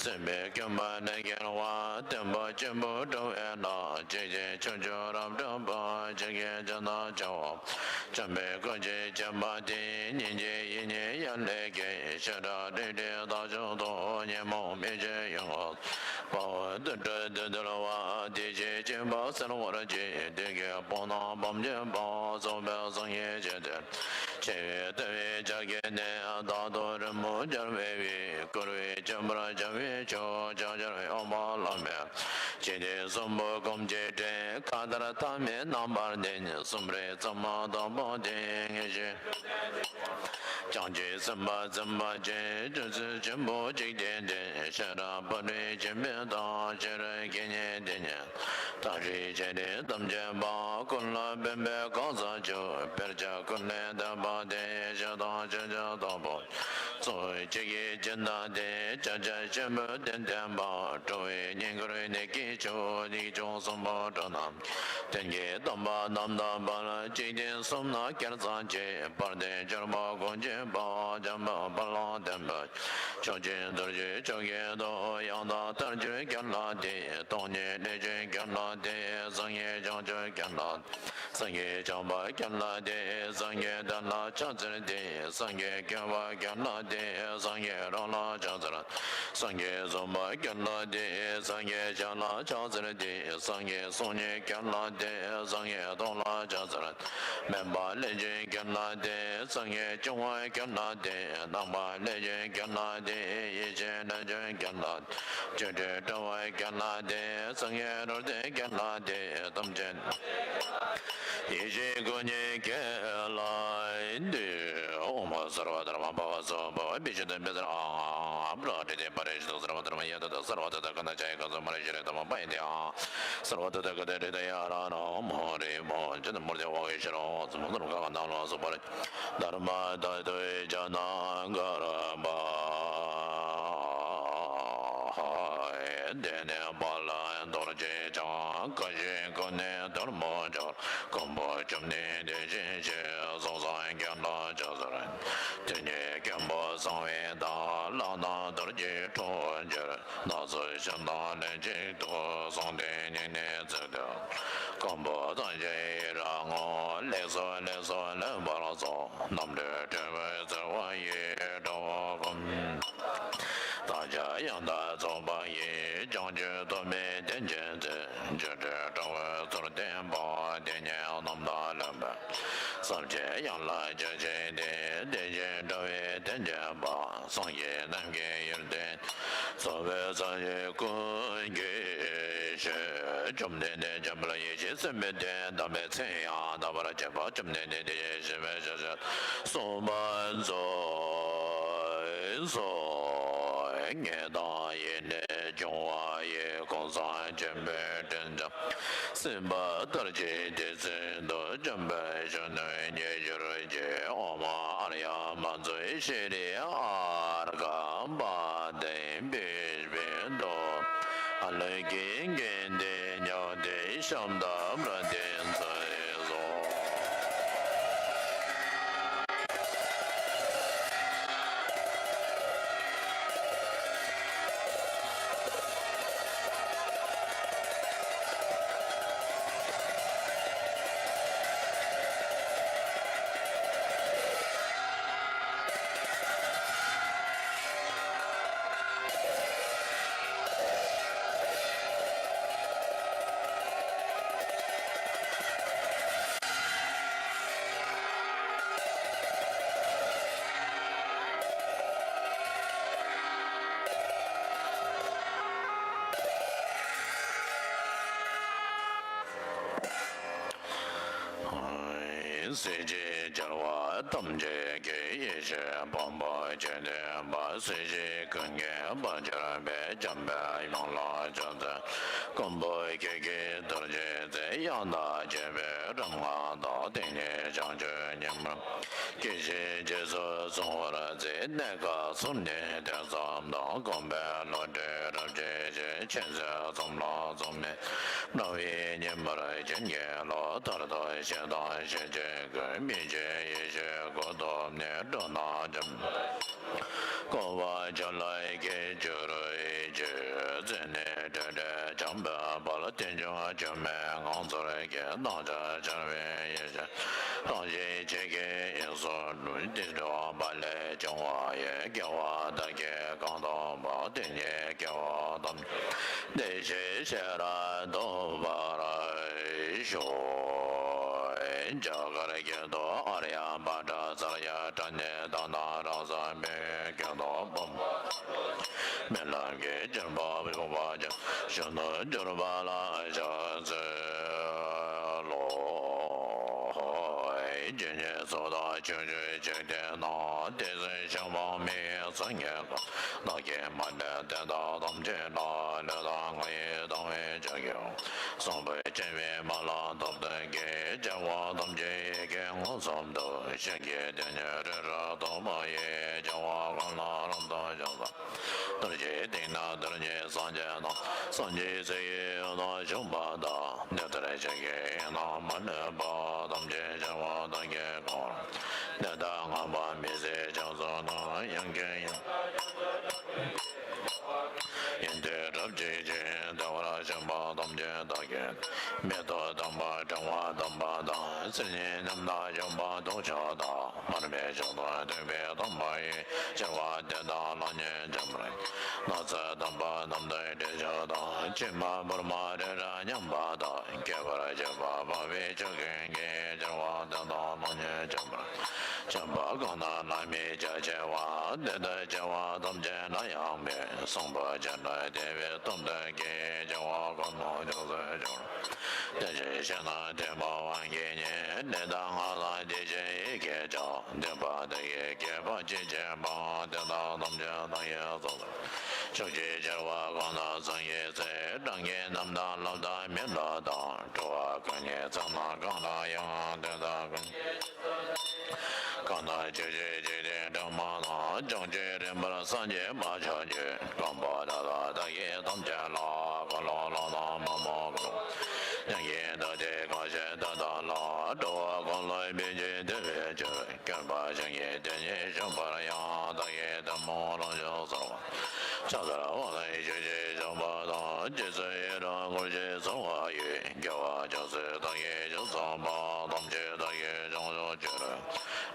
སེམས་དཔའི་མཁྱེན་པ་ལས་སྐྱེ་བ། སྟོན་པ་ཆེན་པོ་འགྲོ་བའི་ལྷ། ཆོས་ཀྱི་ཁྱུ་མཆོག་རབ་སྒྲོགས་པ། ཆོས་ཀྱི་ཁྱུ་དང་ཆུ་བོ། འཇམ་པའི་སྐུ་ཞེས་བྱ་བ་སྟེ། སྙིང་རྗེ་ཡིས་ནི་ཡར་ལས་སྐྱེས། ཤེས་རབ་སྒྲིབ་བྲལ་རྟག་ཆུང་དུ། ཉོན་མོངས་མིག་གི་ཡོན་ཏན་དཔའ་བོ་དུད་འགྲོ་དུ་འདུལ་བ། བདེ་གཤེགས་སྤྱན་དཔའ་གསལ་བར་བྱེད། བདེ་གཤེགས་དཔུང་རྣམས་བམ་བརྒྱན་པ། གསུངས་པའི་སངས་རྒྱས་ཀྱི་ཐུགས། ཆེ་བའི་ལྟ་བའི་ཕྱག་རྒྱ་ནི། རྟག་ཏུ་རི་མོ་སྦྱར་བའི་དབུས། བསྐོར་བའི་ཁྱབ་པར་བྱ་བའི་ཕྱོགས། ཕྱག་བྱར་ཡོད་པ་ལ་མེ། ཞི་བདེ་གསུམ་པོ་སྒོམ་བྱེད་དེ། མཁའ་ལྟར་ཐ་མལ་རྣམ་པར་ལྡན། གསུམ་རིག་གཙང་མ་དྭངས་པོ་སྟེ། ངེས་ཤེས་བྱང་ཆུབ་སེམས་དཔའ་འཛིན་པ་ཅན། སྤྱོད་ཚུལ་ཆེན་པོ་འཇིག་རྟེན་འདྲེན། ཤེས་རབ་ཕ་རོལ་ཕྱིན་པའི་མཐའ། ཤེས་རབ་དགེ་བསྙེན་དེ་ཉིད་དང་། རིག་བྱེད་དེ་ཐམས་ཅད་པ། ཀུན་ལ་ཕན་པའི་གང་ཟག་མཆོག་དཔེར་བྱ་ཀུན་ལས་འདས་པ་སྟེ། ཞེ་སྡང་ཆོས་ཅན་དང་པོ། གཙོ་བོ་ཆོས་ཀྱི་སྦྱིན་བདག་སྟེ། ཕྱག་རྒྱ་ཆེན་པོ་དོན་བསྟན་པ། འགྲོ་བའི་བསྙེན་བཀུར་ནི་གི་མཆོག་ཡིག་ཆུང་གསུམ་པོ་གྲུབ་རྣམས། དོན་གྱི་དམ་པ་རྣམ་དག་པ། འཇིག་རྟེན་གསུམ་ན་སྐལ་བཟང་ཆེ། དཔལ་ལྡན་འབྱོར་པ་གོང་ཆེན་པ། འཇམ་དཔལ་དཔལ་ལྡན་པ། མཆོག་སྦྱིན་རྡོ་རྗེ་མཆོག་གི་མཐུ། ཡང་དག་ཐར་གྱུར་མཁན་ལགས་ཏེ། སྟོང་ཉིད་ལས་བྱུང་མཁན་ལགས་ཏེ། སངས་རྒྱས་བྱང་ཆུབ་མཁན་ལགས། སངས་རྒྱས་བྱམས་པ་མཁན་ལགས་ཏེ། སངས་རྒྱས་བདག་ལ་ཕྱག་འཚལ་ཏེ། སངས་རྒྱས་སྐྱོབ་པ་མཁན་ལགས་ཏེ། སངས་རྒྱས་རང་ལ་ཕྱག་འཚལ། སངས་རྒྱས་བཟང་པོ་མཁན་ལགས་ཏེ། སངས་རྒྱས་ཞབས་ལ་ཕྱག་འཚལ་ཏེ། སངས་རྒྱས་སྲོག་སྙིང་མཁན་ལགས་ཏེ། སངས་རྒྱས་སྟོབས་ལ་ཕྱག་འཚལ། མོས་པ་ལས་བྱུང་མཁན་ལགས་ཏེ། སངས་རྒྱས་སྐྱོང་བ་མཁན་ལགས་ཏེ། རྣམ་པ་ལས་བྱུང་མཁན་ལགས་ཏེ། ཡེ་ཤེས་ལས་བྱུང་མཁན་ལགས། བཅུ་དྲུག་སྤྲུལ་པ་མཁན་ལགས་ཏེ། སངས་རྒྱས་རོལ་སྟོན་མཁན་ལགས་ཏེ། ཐམས་ཅད་ཡེ་ཤེས་སྐུ་བརྙེས་མཁན་ལགས་ཏེ། ཨོཾ་སརྦ་དྷརྨ་བྷ་བ་སྭ་བྷཱ་ཝ་བི་ཤུདྡྷ་བི་ཙ་ན་ཨ་པྲ་ཏི་ཏེ་པ་རི་ཤུདྡྷ་སརྦ་དྷརྨ་ཡ་ཏ་ཏ་སརྦ་ཏ་ཏ་ཀ་ན་ཅཱ་ཡ་ཀ་ཙ་མ་ར་ཤྲི་ཏ་མ་པ་ཡ་ཏེ་ཨ། སརྦ་ཏ་ཏ་ཀ་ཏ་རི་ཏ་ཡ་ར་ན་མ་རི་མ་ཅ་ན་མུར་ཏེ་བ་གི་ཤ་ར་ཙ་མ་ནུར་ག་ག་ན་ལ་སོ་པ་རི། དྷརྨ་ཏ་ཏུ་ཡི་ཇ་ན་གརྦྷ་ཧའི། དེ་ནས་དཔལ་རྡོ་རྗེ་འཆང་། ཀ་ཤི་ཀུན་ནས་དར་མོ་འཕྱར། མགོན་པོ་བཅོམ་ལྡན་དེ་བཞིན་གཤེགས། གསུང་གསུམ་མཁན་ལ་ཕྱག་འཚལ། དེ་ཉིད་མགོན་པོ་གསང་བའི་བདག་ལག་ན་རྡོ་རྗེའི་ཁྲོ་ཆུ། སྣ་ཚོགས་ཞབས་དང་ལན་གཅིག་ཏུ། གསུང་དོན་སྙིང་ནས་ཚིག་ཏུ། མགོན་པོ་ཐམས་ཅད་ཡི་རང་ངོ་། ལེགས་སོ་ལེགས་སོ་ལེགས་པར་སོ། རྣམ་གྲོལ་གྲོལ་བའི་བརྩེ་བ་ཡིས། གྲོལ་བ་ཀུན། བདག་ཅག་ཡང་དག་རྫོགས་པ་ཡི། བྱང་ཆུབ་ཐོབ་པའི་དོན་ཆེན་མཛད། སྒྱུ་འཕྲུལ་དྲ་བའི་ཚུལ་བསྟན་པ། དེ་ཉིད་རྣམ་དག་ལེགས་པར། ཟབ་ཆོས་ཡན་ལག་རྒྱ་ཆེན་ཏེ། དེ་བཞིན་དྲ་བའི་དོན་བྱེད་པ། སངས་རྒྱས་རྣམས་ཀྱི་ཡོན་ཏན། རྫོགས་པའི་སངས་རྒྱས་ཀུན་གྱི་ཞབས། བཅོམ་ལྡན་འདས་འཇམ་དཔལ་ཡེ་ཤེས་སེམས་དཔའི་སྟེང་དམ་པའི་མཚན་ཡང་དག་པར་བརྗོད་པ། བཅོམ་ལྡན་འདས་དེ་བཞིན་གཤེགས་པའི་ཞབས་ཕྱི་གསུངས་པ་རྫོགས་སོ། ངེས་དང་ཡེ་ནས་འབྱུང་བ་ཡི། གོང་གསུངས་ཆེན་པོའི་དྲིན་ཅན་སེམས་དཔའ་ལྟར་གྱི་དེ་ཚུལ་དུ། འཇམ་དཔལ་གཞོན་ནུའི་རྗེས་གྱུར་ཅིག་ཨོཾ་ཨཱརྱ་མ་ཛུ་ཤྲཱི་ཨཱརྱ་ག་པ་ཏི་བི་ཤ་བི་ཏོ། ཨ་ལ་ཀྱི་གན་དེ་ཉོག་དེ་ཤམ་ད་པྲ་དེ་ཚེ་སོ། སྲིད་ཞིའི་རྒྱལ་བ་ཐམས་ཅད་ཀྱི། ཡེ་ཤེས་ཕུང་པོ་ཆེ་ལྡན་པ། སྲིད་ཞིའི་ཀུན་དགའ་བར་གྱུར་པའི། འཇམ་དཔལ་དབྱངས་ལ་ཕྱག་འཚལ། མགོན་པོ་ཁྱེད་ཀྱི་རྡོ་རྗེ་རྩེ། གཡང་དང་བཅས་པའི་རབ་སྔགས་བདག་དེ་ཉིད་བྱང་ཆུབ་ཉིད་སྨྲ། སྐྱེ་ཤི་རྗེས་སུ་བཟུང་བར་མཛད། གནས་སྐབས་སུ་ནི་དེ་ཙམ་དང་། དགོངས་པའི་བློ་གྲོས་རབ་རྒྱས་ཤིང་། མཁྱེན་བརྩེ་ཙམ་ལ་ཙམ་མེད་སྨྲ་བའི་ཉིན་མོར་བྱིན་གྱིས་རློབས། མཐར་ཐུག་ཞི་དང་ཞི་བྱེད་ཀུན། མི་བརྗེད་ཡེ་ཤེས་སྐུ་སྟོབས་ནི། འགྲོ་རྣམས་འཇམ་དཔལ་ཀོ་བ་ཆ་ལག་གིས་བསྒྱུར་གྱུར་ཅིག་བརྩེ་ནས་སྤྲོས་བྲལ་འཇམ་དཔལ་དཔལ། རྟེན་འབྱུང་སྒྱུ་མའི་ངང་ཚུལ་གྱིས། སྣང་ཆ་འཆར་བའི་ཡེ་ཤེས་རང་བཞིན་ཆོས་ཀྱི་དབྱིངས་སུ་འགྲོ། དེ་འགྲོ་བ་ལས་བྱུང་བ་ཡི། སྐྱེ་བོ་བདག་གིས་གང་བསྐྱངས་པ། དེ་ཉིད་སྐྱེ་བོ་ཐམས་ཅད་བདེ་གཤེགས་ཤེས་རབ་ཐོབ་པར་ཤོག་རྒྱ་གར་སྐད་དུ། ཨཱརྱ་བྷ་དྲ་ཙརྱ་པྲ་ཎི་ཏཱ་ན་རཱ་ཛ་མི་ཡི་སྐད་དུ། བུམ་པ་རྨི་ལམ་གྱི་སྤྱིན་པ་ཕུང་པོ་ཆེ་ཞིག་ཏུ་གྱུར་པ་ལ་ཕྱག་འཚལ་ལོ། ཇི་སྙེད་སུ་དག་ཕྱོགས་བཅུའི་འཇིག་རྟེན་ན། བདེ་གསུམ་ཤིང་དང་མི་ཡི་ཚོགས་རྙེད་པ། བདག་གིས་མ་བསྒྲིབས་དེ་དག་ཐམས་ཅད་ལ། ལུས་དང་ངག་ཡིད་དང་བས་ཕྱག་བགྱིའོ། གསོན་པོ་སྦྱིན་པའི་སྨོན་ལམ་ཐོབ་ཐག་གིས། སྐྱེ་བོ་ཐམས་ཅད་ཡིད་ཀྱིས་མངོན་སུམ་དུ། ཞིང་གི་དོན་ཉིད་རི་རབ་རྟོགས་པ་ཡིས། སྐྱེ་བོ་ཀུན་ལ་རབ་ཏུ་ཕྱག་འཚལ་ལོ། རྡོ་རྗེ་གདན་ན་རྡོ་རྗེ་སངས་རྒྱས་དང་། སངས་རྒྱས་སྲས་ཀྱི་ཡུལ་དུ་བཞུགས་པ་དང་། འདི་ལྟར་ཕྱོགས་བཅུའི་ཡུལ་རྣམས་མ་ལུས་པ། ཐམས་ཅད་སྐྱེ་བོ་བདག་གིས་བསྐོར། འདི་ལྟར་མངོན་པར་མི་ཟད་ཕྱག་འཚལ་ལོ། ཡང་ཀུན་ཡིད་ཡོན་ཏན་རབ་བརྗིད་ཅིང་། བདེ་བར་གཤེགས་པ་ཐམས་ཅད་བདག་གིས། མེ་ཏོག་དམ་པ་དྲི་བ་དམ་པ་དང་། སིལ་སྙན་ཉམ་ཐག་ཞིམ་པ་ལྡོག་ཕྱོགས་དང་། མར་མེ་མཆོག་ཏུ་བསྟོད་པའི་དམ་པ་ཡིས། སྦྱོར་བ་དེ་དག་ལ་ནི་འཇམ་པར། སྣང་སྲིད་དམ་པ་རྣམས་དང་བྲལ་ཕྱོགས་དང་། མཆི་མ་ཕུར་མ་རེ་རེ་མཉམ་པ་དང་། བསྐལ་པར་གྱུར་པ་འཕགས་པའི་ཆོས་ཀུན་གྱི། སྦྱོར་བ་དེ་དག་ལ་ནི་འཇམ་པར། བྱམས་པ་གང་དག་ལ་མི་རྒྱ་ཆེ་བ། དེ་དག་སྐྱེ་བོ་ཐམས་ཅད་ན་ཡང་མེད། གསོན་པོ་སྤྱན་རས་གདུང་བའི་སྟོབས་དེ་གིས། སྐྱེ་བོ་ཀུན་ལ་ཕྱག་འཚལ་སྦྱོར། དེ་བཞིན་གཤེགས་ནི་ཐོས་པ་དབང་གིས་ནི། ལས་དང་སྔགས་དང་བདེ་གཤེགས་ཡི་གེ་བརྒྱ། བསྟན་པ་དེ་ཡི་བསྐལ་པ་ཇི་སྙེད་པ། དེ་དག་ཐམས་ཅད་བདག་གིས་རྫོགས་སུ། ཕྱོགས་བཅུའི་རྒྱལ་བ་ཀུན་ལ་སངས་རྒྱས་སྲས། སངས་རྒྱས་རྣམས་དང་སློབ་དང་མི་སློབ་དང་། འགྲོ་བ་ཀུན་གྱི་ཚེ་ན་གང་དག་ཡང་། དེ་དག་ཀུན་གྱི་རྗེས་སུ་བདག་གང་དག་ཕྱོགས་བཅུའི་འཇིག་རྟེན་གྲངས་མེད་ན། བྱང་ཆུབ་རིམ་པར་སངས་རྒྱས་མ་ཆགས་ཀྱི། དཀོན་པོ་དེ་དག་བདག་གིས་ཐམས་ཅད་ལ། འཁོར་ལོ་ལྷ་དང་མི་མོ་འཁོར། མྱ་ངན་འདའ་སྟོན་གང་བྱེད་དེ་དག་ལ། འགྲོ་བ་ཀུན་ལ་ཕན་ཕྱིར་བདེ་བའི་ཕྱིར། བསྐལ་པ་འཇིག་རྟེན་འདི་ཉིད་སྲུང་བར་ཡང་། བདག་གིས་ཐུན་མོང་རང་བྱུང་གསང་བ། ཕྱག་འཚལ་དབང་ལྡན་ཆོས་ཀྱི་ཞིང་པ་དང་། རྗེ་བཙུན་ཡི་རང་སྐུ་ཞིང་གསང་བ་ཡི། རྒྱལ་བ་ཀུན་གཟིགས་བདག་གིས་ཕྱག་འཚལ་བ། ཐམས་ཅད་བདག་གིས་བྱང་ཆུབ་ཕྱིར།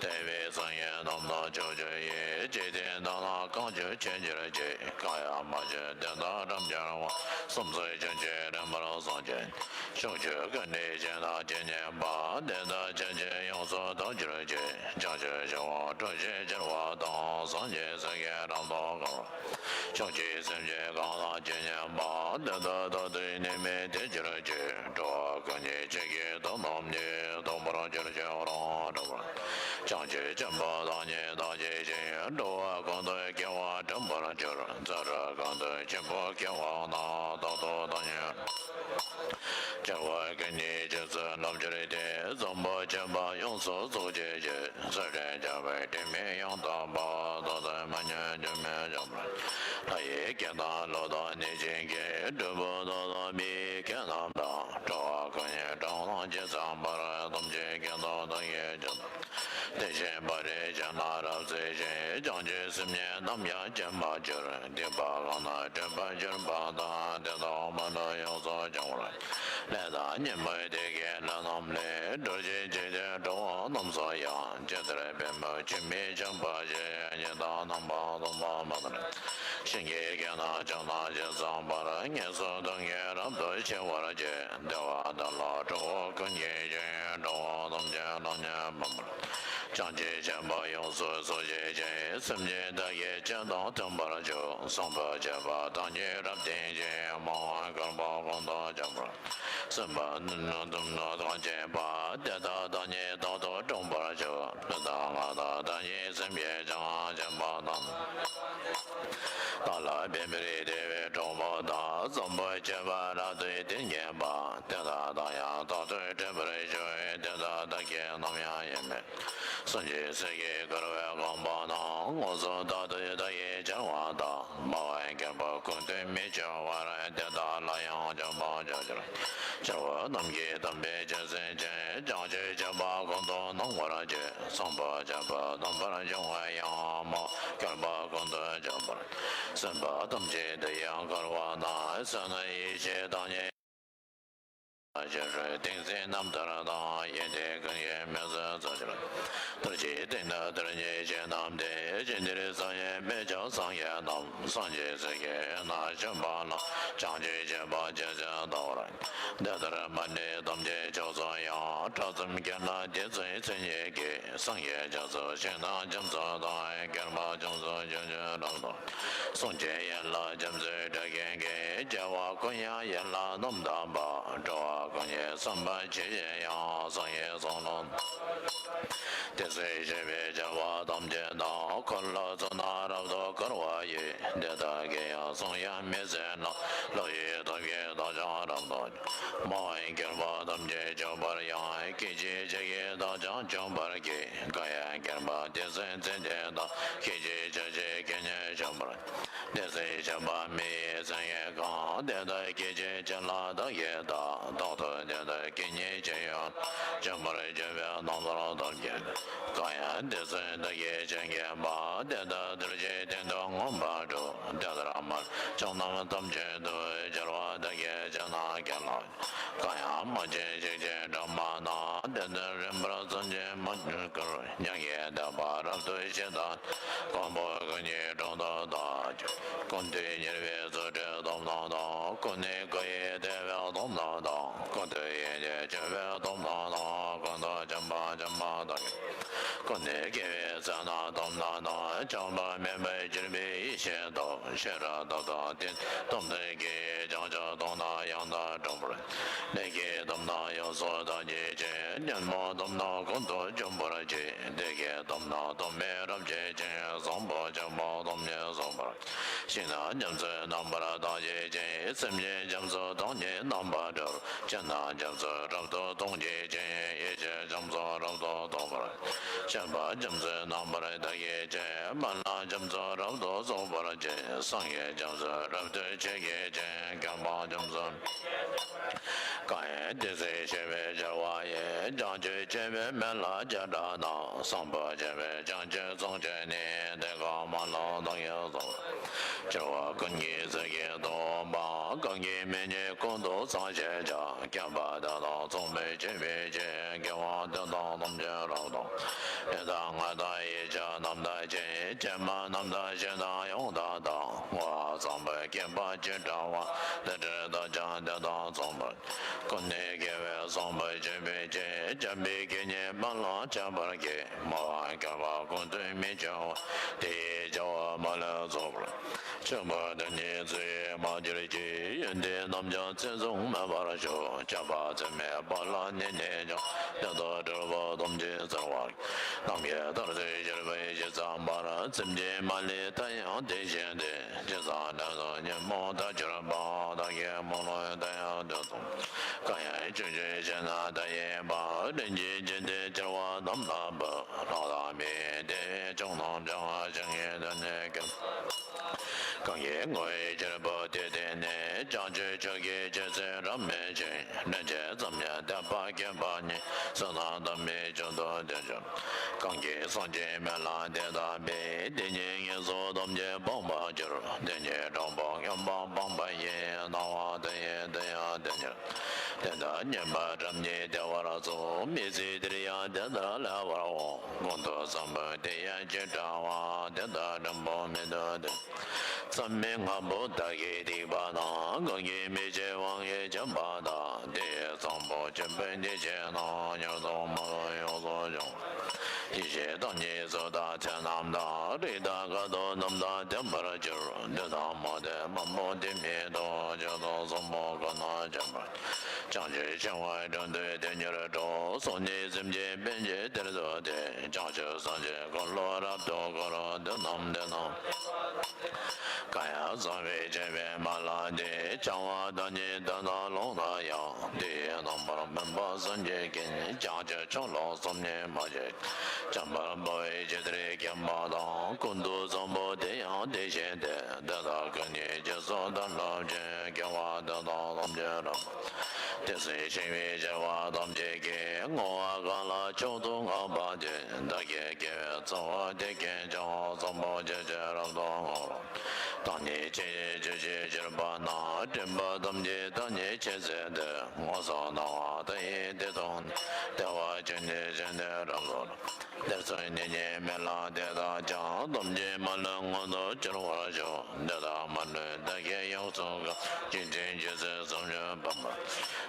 བསྟན་པའི་སངས་རྒྱས་རྣམས་དང་ཕྱོགས་བཅུ་ཡི། འཇིག་རྟེན་དག་ན་གང་བྱོན་མཁྱེན་གྱུར་ཅིག་གང་ཡང་མ་བྱོན་དེ་དག་རབ་འབྱོར་བ། བསམ་གཟིགས་ཕྱོགས་བཅུའི་རིམ་པར་སངས་རྒྱས། ཕྱོགས་བཅུ་ཀུན་ཏུ་ཞིང་དང་ཇི་སྙེད་པ། དེ་དག་ཕྱོགས་བཅུའི་ཡོངས་སུ་དག་གྱུར་ཅིག་བྱང་ཆུབ་ཤིང་དབང་དྲུག་ཅུའི་རྒྱལ་བ་དང་། སངས་རྒྱས་སྲས་ཀྱིས་རབ་ཏུ་བསྐོར་བ། ཕྱོགས་བཅུའི་སེམས་ཅན་གང་དག་ཇི་སྙེད་པ། དེ་དག་མཐར་ཐུག་ནད་མེད་བདེ་གྱུར་ཅིག་འགྲོ་བ་ཀུན་གྱི་ཕྱོགས་ཀྱི་དོན་རྣམས་ནི། ཐོབ་པར་གྱུར་ཅིག་རང་གྲོལ་བར། བྱང་ཆུབ་ཆེན་པོ་བདག་ཉིད་བདག་བསྐྱེད་ཅིང་། འགྲོ་བ་ཀུན་ཏུ་སྐྱེ་བ་དྲན་པར་འགྱུར། ཚེ་རབས་ཀུན་ཏུ་ཆེན་པོ་སྐྱེ་བ་ན། རྟག་ཏུ་བདག་ཉིད་སྐྱེ་བ་ཀུན་གྱི་རྗེས་སུ་བསླབ་གྱུར་ཏེ། བཟང་པོ་སྤྱོད་པ་ཡོངས་སུ་རྫོགས་བྱེད་ཅིང་། ཚུལ་ཁྲིམས་འཆལ་བའི་སྒྲིབ་པ་ཡང་དག་པ། རྟག་ཏུ་མ་ཉམས་རྒྱུན་མི་འཆད་པར། ལྷ་ཡི་སྐད་དང་ཀླུ་དང་གནོད་སྦྱིན་གྱི། སྒྲུབ་པ་དག་དང་མི་ཡི་སྐད་རྣམས་དང་། འགྲོ་བ་ཀུན་གྱི་སྒྲ་རྣམས་ཇི་ཙམ་པར། ཐམས་ཅད་སྐད་དུ་བདག་གིས་ཀྱང་། དེ་བཞིན་པ་རི་ཞིང་ན་རབ་གསལ་ཞིང་། བྱང་ཆུབ་སེམས་ཉིད་ནམ་ཡང་བརྗེད་མ་གྱུར། སྡིག་པ་གང་དག་སྒྲིབ་པར་གྱུར་པ་དག་དེ་དག་མ་ལུས་ཡོངས་སུ་སྦྱང་བར། ལས་དང་ཉོན་མོངས་བདེ་དགེ་ལས་རྣམས་ལས། གྲོལ་ཕྱིར་འཇིག་རྟེན་འགྲོ་བ་རྣམས་སུ་ཡང་། ཇི་ལྟར་པདྨོ་ཆུ་མིག་ཆགས་པ་བཞིན། གཉིས་དང་རྣམ་པར་རྟོག་པ་མ་དག་ནས། ཞིང་གི་རྒྱན་ནག་ཅན་ནག་ཅན་བསམ་པར། ངན་སོང་སྡུག་བསྔལ་རབ་ཏུ་ཞི་བར་བྱེད། བདེ་བ་དེ་ལ་གྲོགས་པོ་ཀུན་གྱིས་བྱིན། གྲོགས་པོ་ཐམས་ཅད་ལ་ཉོན་མོངས་པ། བྱང་ཆུབ་སེམས་དཔའ་ཡོངས་སུ་རྫོགས་བྱེད་ཅིང་། སེམས་ཅན་དག་གི་སྤྱན་དང་མཐུན་པར་སྤྱོད། བཟང་པོ་སྤྱོད་པ་ཐམས་ཅད་རབ་བརྟན་ཅིང་། སྨྲ་བ་མཁས་པ་ཀུན་ཏུ་སྤྱོད་པར། སེམས་པ་སྡུག་བསྔལ་དང་བཅས་པ། དེ་དག་ཐམས་ཅད་རྟག་ཏུ་བསྲུང་བར་བྱ། ལུས་དང་ངག་དང་དག་ནི་སེམས་ཀྱི་ཕྱིར། བྱམས་པ་དང་། བདག་ལ་ཕན་པར་བདེ་བའི་གྲོགས་པོ་དག། བཟང་པོ་སྤྱོད་པ་རབ་ཏུ་བསྟེན་མཁས་པ། དེ་དག་དང་ཡང་རྟག་ཏུ་འཕྲད་པར་ཤོག། དེ་དག་བདག་གིས་ནམ་ཡང་ཡིད་མི། སངས་རྒྱས་སྲས་ཀྱིས་བསྐུལ་བའི་དགོངས་པ་རྣམས། མངོན་སུམ་རྟག་ཏུ་བདག་གིས་འཆར་བ་དང་། སྨྲ་བ་མཁས་པ་ཀུན་ཏུ་མི་སྐྱོ་བར། དེ་དག་ལ་ཡང་སྤྱོད་པ་སྤྱོད་ཕྱིར། སྐྱེ་བོ་རྣམས་ཀྱི་དམ་པའི་ཆོས་སེམས་ཅན། བྱང་ཆུབ་སྤྱོད་པ་ཀུན་ཏུ་སྣང་བར་བྱེད། བཟང་པོ་སྤྱོད་པ་རྣམ་པར་སྦྱོང་བ་ཡང་། སྨྲ་བ་མཁས་པ་ཀུན་ཏུ་སྤྱོད་པར། སེམས་པ་ཐམས་ཅད་དེ་ཡང་འཁོར་བ་ན། བསོད་ནམས་ཡེ་ཤེས་དང་ནི། ཞེས་རུ་ཏིང་འཛིན་རྣམ་ཐར་དང་། ཡོན་ཏན་ཀུན་གྱི་མིང་ཚིག་རྫོགས་ཕྱིར། མཐར་གྱིས་སྟོན་དང་མཐར་གྱིས་ཆོས་རྣམས་ཏེ། ཇི་ལྟར་བསམ་ཡས་མི་ཁྱབ་སངས་རྒྱས་རྣམས། སངས་རྒྱས་སྲས་ཀྱི་དབུས་ན་བྱོན་པ་ལ། བྱང་ཆུབ་སྤྱོད་པ་རྗེས་སུ་བདག་བསྟོད་དེ་ལྟར་མ་འདྲེས་ཐམས་ཅད་མཆོག་གསུམ་ཡང་། དག་གསུམ་དགེ་ལ་རྗེ་བཙུན་མཚན་ཉིད་ཀྱིས། སངས་རྒྱས་བྱང་སེམས་ཞིང་དང་རྒྱ་མཚོ་དང་། མཁས་པ་བྱང་སེམས་ཆོས་ཀྱི་རབ་ཏུ། གསུང་ཆོས་ཡན་ལག་རྒྱ་མཚོའི་སྒྲ་སྐད་ཀྱིས། སྐྱེ་བ་ཀུན་ཡང་ཡིད་ལ་རྣམ་དག་པ། འགྲོ་བ་ཀུན་གྱི་བསམ་པ་ཇི་བཞིན་དབྱངས། སངས་རྒྱས་གསུང་ལ། དེ་ཚེ་ཞི་བའི་སྦྱོར་བ་ཐམས་ཅད་དང་། འཁོར་ལོ་ཚོགས་རྣམས་རབ་ཏུ་བསྐོར་བ་ཡི། དེ་དག་གི་ཡང་གསུང་ཡང་མི་ཟད་རྣམས། བློ་ཡི་སྟོབས་ཀྱིས་བདག་ཀྱང་རབ་ཏུ། སྨྲ་བའི་མཁས་པ་ཐམས་ཅད་སྐྱོབ་པར་ཡང་། སྐད་ཅིག་གཅིག་གིས་བདག་ཀྱང་འཇོམས་པར་བགྱི། གང་ཡང་མཁས་པ་དེ་ཚེ་ཚེ་འདི་དང་། སྐད་ཅིག་གཅིག་གིས་ཁྱེད་ཉིད་འཇོམས་པར། དེ་ཚེ་ཆགས་པ་མེ་ཡི་མཚན་ཉིད་གང་། དེ་དག་སྐད་ཅིག་གཅིག་ལ་བདག་གིས་བལྟ། རྟག་ཏུ་དེ་དག་སྐད་ཉིད་ཇི་ཡོད་ལ། འཇོམས་པར་འགྱུར་བའི་རྣམ་པར་ཐོབ་ཀྱིས། གང་ཡང་དེ་ཚེ་བདག་གིས་ཇི་སྙེད་པ། དེ་དག་དུས་གཅིག་སྟེང་དུ་མངོན་པར་བསྒྲུབ། དེ་ལྟར་མ་ལུས་ཕྱོགས་རྣམས་ཐམས་ཅད་དུ། སྦྱོར་བ་བདག་གིས་བྱས་ན་མཁས་ལགས། གང་ཡང་མ་བྱས་ཤིག་ཅེས་སྒྲ་མ་སྙན། དེ་དག་རིམ་པར་བརྩམས་ཀྱིས་མ་བསྐུལ། ཉམས་ཀྱིས་བདེན་པ་རབ་ཏུ་ཞི་དང་། གང་པོ་ཀུན་གྱི་གྲོགས་སུ་བདག་གྱུར། ཀུན་ཏུ་གཉེར་བའི་རྩོལ་བྲལ་སྟོབས་རྣམས་དང་། ཀུན་ནས་བསྐུལ་བའི་དད་པའི་སྟོབས་རྣམས་དང་། ཀུན་ཏུ་ཡིད་ཀྱིས་བྱེད་པའི་སྟོབས་རྣམས་དང་། ཀུན་ཏུ་བྱམས་པ་བྱམས་པ་དང་། ཀུན་ནས་དགེ་བའི་བསོད་ནམས་སྟོབས་རྣམས་དང་། ཆགས་པ་མེད་པར་གྱུར་པའི་ཡེ་ཤེས་སྟོབས། ཤེས་རབ་སྟོབས་དང་ལྡན་སྟོབས་དེ་གིས། བྱང་ཆུབ་སྟོབས་རྣམས་ཡང་དག་འགྲུབ་པར། ལས་ཀྱི་སྟོབས་རྣམས་ཡོངས་སུ་དག་བགྱིད་ཅིང་། ཉོན་མོངས་སྟོབས་རྣམས་ཀུན་ཏུ་འཇོམས་པར་བགྱི། བདེ་གཤེགས་སྟོབས་རྣམས་སྟོབས་མེད་རབ་བསྐྱེད་ཅིང་། བཟང་པོ་སྤྱོད་པ་སྟོབས་ཉིད་རྫོགས་པར། ཞིང་རྣམས་རྒྱ་མཚོའི་རྣམ་པར་དག་བགྱིད་ཅིང་། སེམས་ཅན་རྒྱ་མཚོའི་དོན་ཉིད་རྣམ་པར་གྲོལ། ཆོས་རྣམས་རྒྱ་མཚོས་རབ་ཏུ་མཐོང་བགྱིད་ཅིང་། ཡེ་ཤེས་རྒྱ་མཚོ་རབ་ཏུ་རྟོགས་པར། སྤྱོད་པ་རྒྱ་མཚོའི་རྣམ་པར་དག་བགྱིད་ཅིང་། སྨོན་ལམ་རྒྱ་མཚོས་རབ་ཏུ་རྫོགས་པར་བགྱི། སངས་རྒྱས་རྒྱ་མཚོས་རབ་ཏུ་མཆོད་བགྱིད་ཅིང་། མཁས་པ་རྒྱ་མཚོས། གང་ཡང་དེ་ཚེ་ཞི་བའི་སྦྱོར་བ་ཡིས། བྱང་ཆུབ་སྤྱོད་པའི་མི་ལ་བྱེ་བྲག་རྣམས། བཟང་པོ་སྤྱོད་པའི་བྱང་ཆུབ་ཚོགས་ཆེན་ནི། དེ་ཀ་མ་ལ་བདག་གིས་རྫོགས། སྐྱེ་བོ་ཀུན་གྱི་ཚིག་གིས་རྟོགས་པ། གང་གིས་མི་ཉན་ཀུན་ཏུ་ཚངས་སྤྱད་ཀྱང་། མཁས་པ་དེ་དག་ཚངས་པར་བྱེད་པའི་ཕྱིར། དགེ་བ་འདི་དག་ཐམས་ཅད་རབ་ཏུ། ཡིད་དང་ངག་དང་ཡིད་ཆེས་རྣམ་དག་ཅིང་། བྱམས་པ་རྣམ་དག་ཞི་དང་ཡང་དག་དང་། བསྔོ་བ་བཟང་པོས་བསྐྱེད་པ་ཅི་འདྲ་བ། དེ་འདྲའི་བདག་ཀྱང་དེ་དག་ཚངས་པར། ཀུན་ནས་དགེ་བའི་བཟང་པོ་སྤྱོད་པའི་ཕྱིར། བྱམས་པའི་དགེ་བསྙེན་སྨོན་ལམ་བྱེད་པར་བགྱི། སྨྲ་བ་མཁས་པ་ཀུན་ཏུ་མི་སྐྱོ་བ། དེ་ཡི་སྐྱེ་བོ་མ་ལུས་རྫོགས་པར། ཆོས་པོ་དེ་ཉིད་ཚུལ་བཞིན་མ་གྱུར་ཅིག། ཡོན་ཏན་རྣམས་ཀྱང་ཚད་བཟུང་མེད་པར་ཤོག། སྐྱོབ་པ་ཚད་མེད་པ་ལ་གནས་ནས་ཀྱང་། དེ་དག་འབྲས་བུ་ཐམས་ཅད་སྩོལ་བར། ནམ་མཁའི་མཐར་ཐུག་ཤར་བའི་ཞིང་ཙམ་པར། སེམས་ཅན་མ་ལུས་མཐའ་ཡང་དེ་བཞིན་ཏེ། ཇི་ཙམ་འདས་སོ་ཉོན་མོངས་མཐའ་གྱུར་པ། བདག་གི་སྨོན་ལམ་དེ་ཡང་དུས་གསུམ། གང་ཡང་ཕྱོགས་བཅུའི་ཞིང་རྣམས་མཐའ་ཡས་པ། ལྷན་ཅིག་སྐྱེས་ཏེ་སྐྱེ་བོ་རྣམས་ལ་ཕན། ལྷ་དང་མིའི་དེ་བས་ཕྱོགས་རྣམས་ཀྱང་། ཞིང་གི་དོན་ནི་མཁས། གང་གིས་བསྔོ་བའི་ཕྱིར་བོད་དུ་བསྟན་ནས། བྱང་ཆུབ་མཆོག་གི་རྒྱལ་སྲིད་རབ་སྨིན་ཅིང་། སླན་ཆད་ཙམ་ཡང་དད་པ་བསྐྱེད་པ་ཉིད། བསོད་ནམས་དམ་པའི་མཆོག་ཏུ་དེ་གྱུར། གང་གིས་སངས་རྒྱས་སྨོན་ལམ་དེ་དག་པའི། དེ་ཉིད་ངན་སོང་ཐམས་ཅད་སྤངས་པར་གྱུར། དེ་ཉིད་དྲང་པོ་མངོན་པར་སྤངས་པ་ཡི། སྣང་བ་དེ་ཡི་དེ་ཡང་དེ་ཉིད། དེ་དག་ཉན་པ་རབ་ཉིད་བདེ་བར་གསུངས། མི་ཚེ་འདིར་ཡང་དེ་ལྟར་ལེགས་པར་འོང་། གོང་དུ་བསམ་པ་དེ་ཡང་ཇི་འདྲ་བ། དེ་དག་འགྲུབ་པ་མི་འདོད་དེ། མཚམས་མེད་ལྔ་པོ་དག་གིས་སྡིག་པ་དང་། གང་གིས་མི་བྱེད་དབང་གིས་འཇོམས་པ་དང་། དེ་ཡི་གཙང་པོ་ཆེན་པོའི་གནས་ཆེན་ན། མྱུར་དུ་མ་ལུས་ཡོངས་སུ་སྦྱོང་བ། ཡེ་ཤེས་བདག་ཉིད་གཙུག་དང་མཚན་རྣམས་དང་། རིགས་དང་མཁའ་འགྲོ་རྣམས་དང་ལྡན་པར་གྱུར། འདོད་དང་མ་འདོད་མང་པོ་དེ་མི་འདོར། ཆོས་དང་ཟབ་མོ་ཀུན་ལ་སྤྱད་པར། བྱང་ཆུབ་ཆེ་བ་འགྲོ་འདོད་དོན་གཉེར་འགྲོ། སོམ་ཉི་སེམས་ཅན་ཕན་ཕྱིར་དེར་འདུག་སྟེ། བྱང་ཆུབ་སེམས་ཅན་ཀུན་ལ་རབ་ཏུ་བསྐོར། འདོད་རྣམས་དེ་རྣམས་གང་ཡང་བསམ་པའི་བྱ་བའི་མ་ལ་འདི། བྱ་བ་བདག་ཉིད་དོན་དང་ལོངས་སུ་ཡང་། དེ་ཡི་རྣམ་པར་སྨིན་པ་སེམས་ཅན་ཀུན། བྱང་ཆུབ་མཆོག་ལ་སོམ་ཉི་མ་བྱེད། འཇོམས་པར་འབད་བའི་ཕྱིར་དེར་མཁྱེན་པ་དང་། ཀུན་ཏུ་བཟང་པོ་དེ་ཡང་དེ་བཞིན་ཏེ། དེ་དག་ཀུན་ནི་རྗེས་སུ་བདག་སློབ་ཅིང་། དགེ་བ་འདི་དག་ཐམས་ཅད་རབ་དེ་ཚེ་འཆིང་བའི་བྱ་བ་ཐམས་ཅད་ཀྱི། བསྔོ་བ་གང་ལ་མཆོག་ཏུ་བསྔགས་པ་དེ། བདག་གི་དགེ་བའི་རྩ་བ་དེ་ཀུན་ཀྱང་། བཟང་པོ་སྤྱོད་ཕྱིར་རབ་ཏུ་བསྔོ་བར། བདག་ཉིད་ཆེས་ཆེར་གྱུར་ཅིག་གྱུར་པ་ན། སྒྲིབ་པ་ཐམས་ཅད་བདག་ཉིད་ཆེས་ཟད་དེ། མངོན་སུམ་སྣང་བ་མཐའ་ཡས་དེ་མཐོང་ནས། བདེ་བ་ཅན་ནི་ཕྱིར་འདི་རབ་ཏུ་བསྔོ། དེར་སོང་ནས་ཉིད་མི་ལ་དེ་དག་ཀྱང་། ཐམས་ཅད་མ་ལུས་མངོན་དུ་གྱུར་པར་ཤོག། འདི་དག་མ་ལུས་བདག་གིས་ཡོངས་སུ་བཀང་། འཇིག་རྟེན་ཇི་སྲིད་བསམ་བརྗོད་པ་མ་ལུས།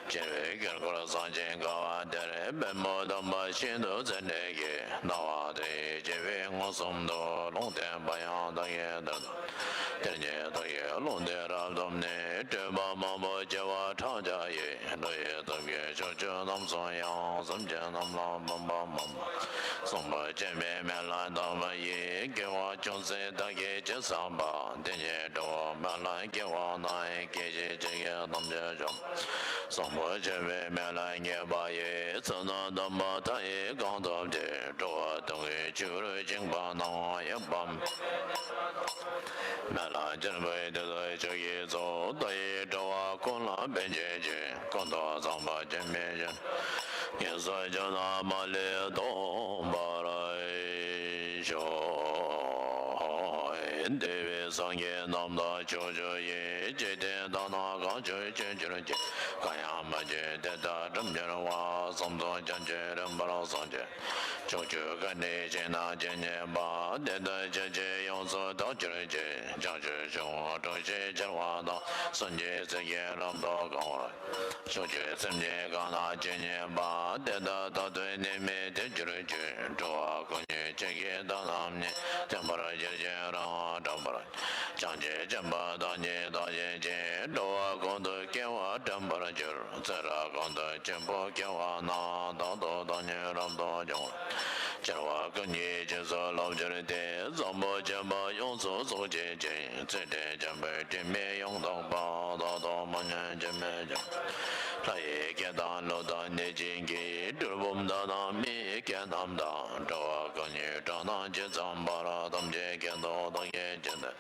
བྱེ་བའི་དཀྱིལ་འཁོར་གསལ་ཞིང་དགའ་བ་དེར། པདྨོ་དམ་པ་ཤིན་ཏུ་མཛེས་སྤྲས་ཀྱིས། སྣང་བ་མཐའ་ཡས་སྤྱན་རས་མངོན་སུམ་དུ། ལུང་བསྟན་པ་ཡང་བདག་གིས་དེར་དེར་ཉིད་བདག་གིས་ལུང་བསྟན་རབ་བསྡམས་ནས། སྤྲོས་པ་མང་པོ་སྐྱེ་བ་ཕྲག་བརྒྱ་ཡི། བློ་ཡི་སྟོབས་ཀྱིས་ཕྱོགས་བཅུ་རྣམས་སུ་ཡང་། སེམས་ཅན་རྣམས་ལ་ཕན་པ་མང་པོ། བཟང་པོ་སྤྱོད་པའི་མེ་ལྷ་དམ་པ་ཡིས། དགེ་བ་ཅུང་ཟད་བདག་གིས་ཅི་བསགས་པ། དེ་ཉིད་འགྲོ་བ་མེ་ལྷའི་དགེ་བ་ན། སྐད་ཅིག་གཅིག་གིས་ཐམས་ཅད་འཇོམས། བཟང་པོ་སྤྱོད་པའི་མེ་ལྷ་མཉེས་པ་ཡིས། ཚོགས་རྣམས་དམ་པ་མཐའ་ཡས་གང་ཐོབ་ཅིང་། འགྲོ་བ་དོན་ཀུན་ཆོས་རུ་འཇིགས་པ་རྣམས། ཡོད་པ་མེད་ལ་སྤྱད་པའི་དེ་དག་ཆོས་ཀྱི་གཙོ། མཐའ་ཡས་འགྲོ་བ་ཀུན་ལ་ཕན་བྱེད་ཕྱིར། ཀུན་ཏུ་བཟང་པོ་སྤྱོད་པའི་ཕྱིར། ངན་སོང་ཕྱོགས་རྣམས་མ་ལུས་ཐོབ་པར་ཤོག། འདུས་པའི་སངས་རྒྱས་རྣམས་དང་ཕྱོགས་བཅུ་ཡི། འཇིག་རྟེན་དག་རྣམས་གང་བྱུང་བྱོན་གྱུར་ཅིག། གང་ཡང་མ་གྱུར་དེ་དག་བཀྲམ་གྱུར་པ། བསམ་དོན་ཐམས་ཅད་རིམ་པར་བྱུང་སྟེ། ཕྱོགས་བཅུ་ཀུན་ཏུ་ཇི་སྙེད་ཅིག་ཡོད་པ། དེ་དག་ཇི་སྙེད་ཡོངས་སུ་དག་གྱུར་ཅིག། བྱང་ཆུབ་ཕྱོགས་ཀུན་གྲོལ་ཞིང་གྱུར་པ་དང་། སངས་རྒྱས་སྲས་ཀྱིས་རབ་ཏུ་གང་བར། ཕྱོགས་བཅུའི་སེམས་ཅན་གང་རྣམས་ཇི་སྙེད་པ། དེ་དག་རྟག་ཏུ་ནད་མེད་དུ་གྱུར་ཅིག། འགྲོ་བ་ཀུན་གྱི་ཆོས་ཀྱི་མཐའ་རྣམས་ནི། མཐུན་པར་གྱུར་ཅིང་རབ་འབྱམས་པར། བྱང་ཆུབ་སེམས་དཔའ་བདག་ཉིད་རྟག་བཞེད་ཅིང་། འགྲོ་བ་ཀུན་ཏུ་སྐྱེ་བ་བཀྲམ་པར་འགྱུར། ཚེ་རབས་ཀུན་ཏུ་ཆོས་པོ་སྐྱེ་བ་ན། རྟག་ཏུ་བདག་ཉིད་རབ་ཏུ་འབྱུང་བར། སྐྱེ་བ་ཀུན་གྱི་རྗེས་སུ་སློབ་གྱུར་ཏེ། བཟང་པོ་སྤྱོད་པ་ཡོངས་སུ་རྫོགས་བྱེད་ཅིང་། ཚུལ་ཁྲིམས་ཆེན་པོའི་སྒྲིབ་མེད་ཡང་དག་པ། རྟག་ཏུ་མ་ཉམས་སྐྱོན་མེད་ཀྱང་། ལྷ་ཡི་སྐད་དང་ཀླུ་དང་གནོད་སྦྱིན་གྱི། གྲུལ་བུམ་དག་དང་མི་ཡི་སྐད་རྣམས་དང་། འགྲོ་བ་ཀུན་གྱི་སྒྲ་རྣམས་ཇི་ཙམ་པར། ཐམས་ཅད་སྐད་དུ་བདག་གིས་ཆོས་བསྟན།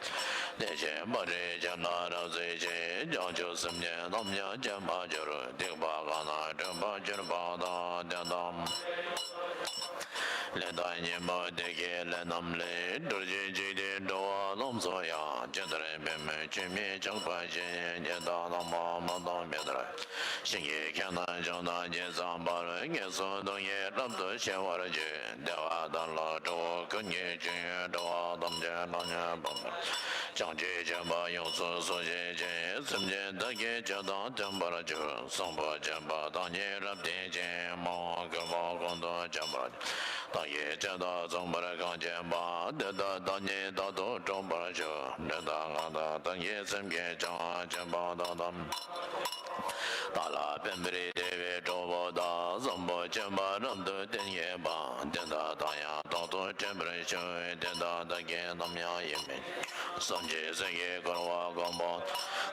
དེ་བཞིན་པར་རིགས་ཀྱི་ལྷ་རབ་གཟིགས་ཤིང་། བྱང་ཆུབ་སེམས་ཉིད་རྣམ་ཉིད་བརྗེད་མ་གྱུར། སྡིག་པ་གང་རྣམས་སྒྲིབ་པར་གྱུར་པ་དག། དེ་དག་ལས་དང་ཉོན་མོངས་བདེ་སྐྱིད་ལས་རྣམས་ལས། གྲོལ་ཞིང་འཇིག་རྟེན་འགྲོ་བ་རྣམས་སུ་ཡང་། ཇི་ལྟར་འབད་མིན་ཆོས་མིན་ཆགས་པ་ཅན། ཉིད་དང་ལྷག་མ་མ་དང་མི་འདོར། ཞིང་གི་ཁྱིམ་དང་ཕྱུགས་དང་ཇི་ཙམ་པར། ངན་སོང་སྡུག་བསྔལ་རབ་ཏུ་ཞི་བར་བྱེད། བདེ་བ་དང་ལ་འགྲོ་བ་ཀུན་གྱི་སྤྱོད་ཡུལ། འགྲོ་བ་ཐམས་ཅད་ལ་ཉོན་མོངས་པ། བྱང་ཆུབ་སྤྱོད་པ་ཡོངས་སུ་རྫོགས་བྱེད་ཅིང་། སེམས་ཅན་བདག་གིས་ཆོས་དང་མཐུན་པར་གྱུར། བཟང་པོ་སྤྱོད་པ་བདག་ཉིད་རབ་བསྟེན་ཅིང་། མ་འོངས་འཁོར་བ་ཀུན་ཏུ་སྐྱོབ་པར། བདག་གིས་ཆོས་དང་མཚུངས་པར་གང་བྱེད་པ། དེ་དག་བདག་ཉིད་རྟག་ཏུ་སྒྲོལ་བར་ཤོག། ལུས་དང་ངག་དང་བདག་གི་སེམས་ཀྱིས་ཀྱང་། སྤྱོད་པ་དག་དང་། བདག་ལ་ཕན་པར་བདེ་བའི་གྲོགས་པོ་དག། བཟང་པོ་སྤྱོད་པ་རབ་ཏུ་བསྟེན་བྱེད་པ། དེ་དག་དང་ཡང་རྟག་ཏུ་འཕྲད་པར་ཤོག། དེ་དག་བདག་གིས་ནམ་ཡང་ཡིད་མི་ཆེས། སེམས་ཅན་སྲིད་ཀྱི་འཁོར་བ་གང་པོ།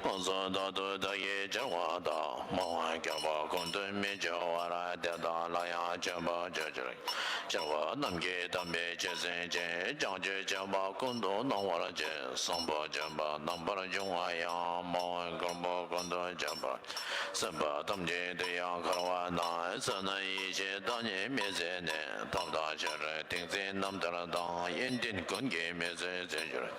མངོན་སུམ་རྟག་ཏུ་བདག་གིས་བྱེད་པ་དག། མ་འོངས་འཁོར་བ་ཀུན་ཏུ་མི་སྐྱོ་བར། དེ་དག་ལ་ཡང་སྤྱོད་པ་སྤྱོད་ཕྱིར། སྐྱོ་བ་རྣམས་ཀྱིས་བསྡམས་པའི་ཆོས་སེམས་ཅན། བྱང་ཆུབ་སྤྱོད་པ་ཀུན་ཏུ་སྣང་བར་བྱེད། བཟང་པོ་སྤྱོད་པ་རྣམ་པར་སྦྱོང་བ་ཡང་། མ་འོངས་འཁོར་བ་ཀུན། ཀུན་ཏུ་འཇོམས་པར། སེམས་དཔའ་ཐམས་ཅད་དེ་ཡང་འཁོར་བ་ན། བསོད་ནམས་ཡེ་ཤེས་བདག་ཉིད་མི་ཟད་ནས། ཐབས་དང་ཤེས་རབ་ཏིང་འཛིན་རྣམ་ཐར་དང་། ཡོན་ཏན་ཀུན་གྱི་མི་ཟད་རྩེར་གྱུར།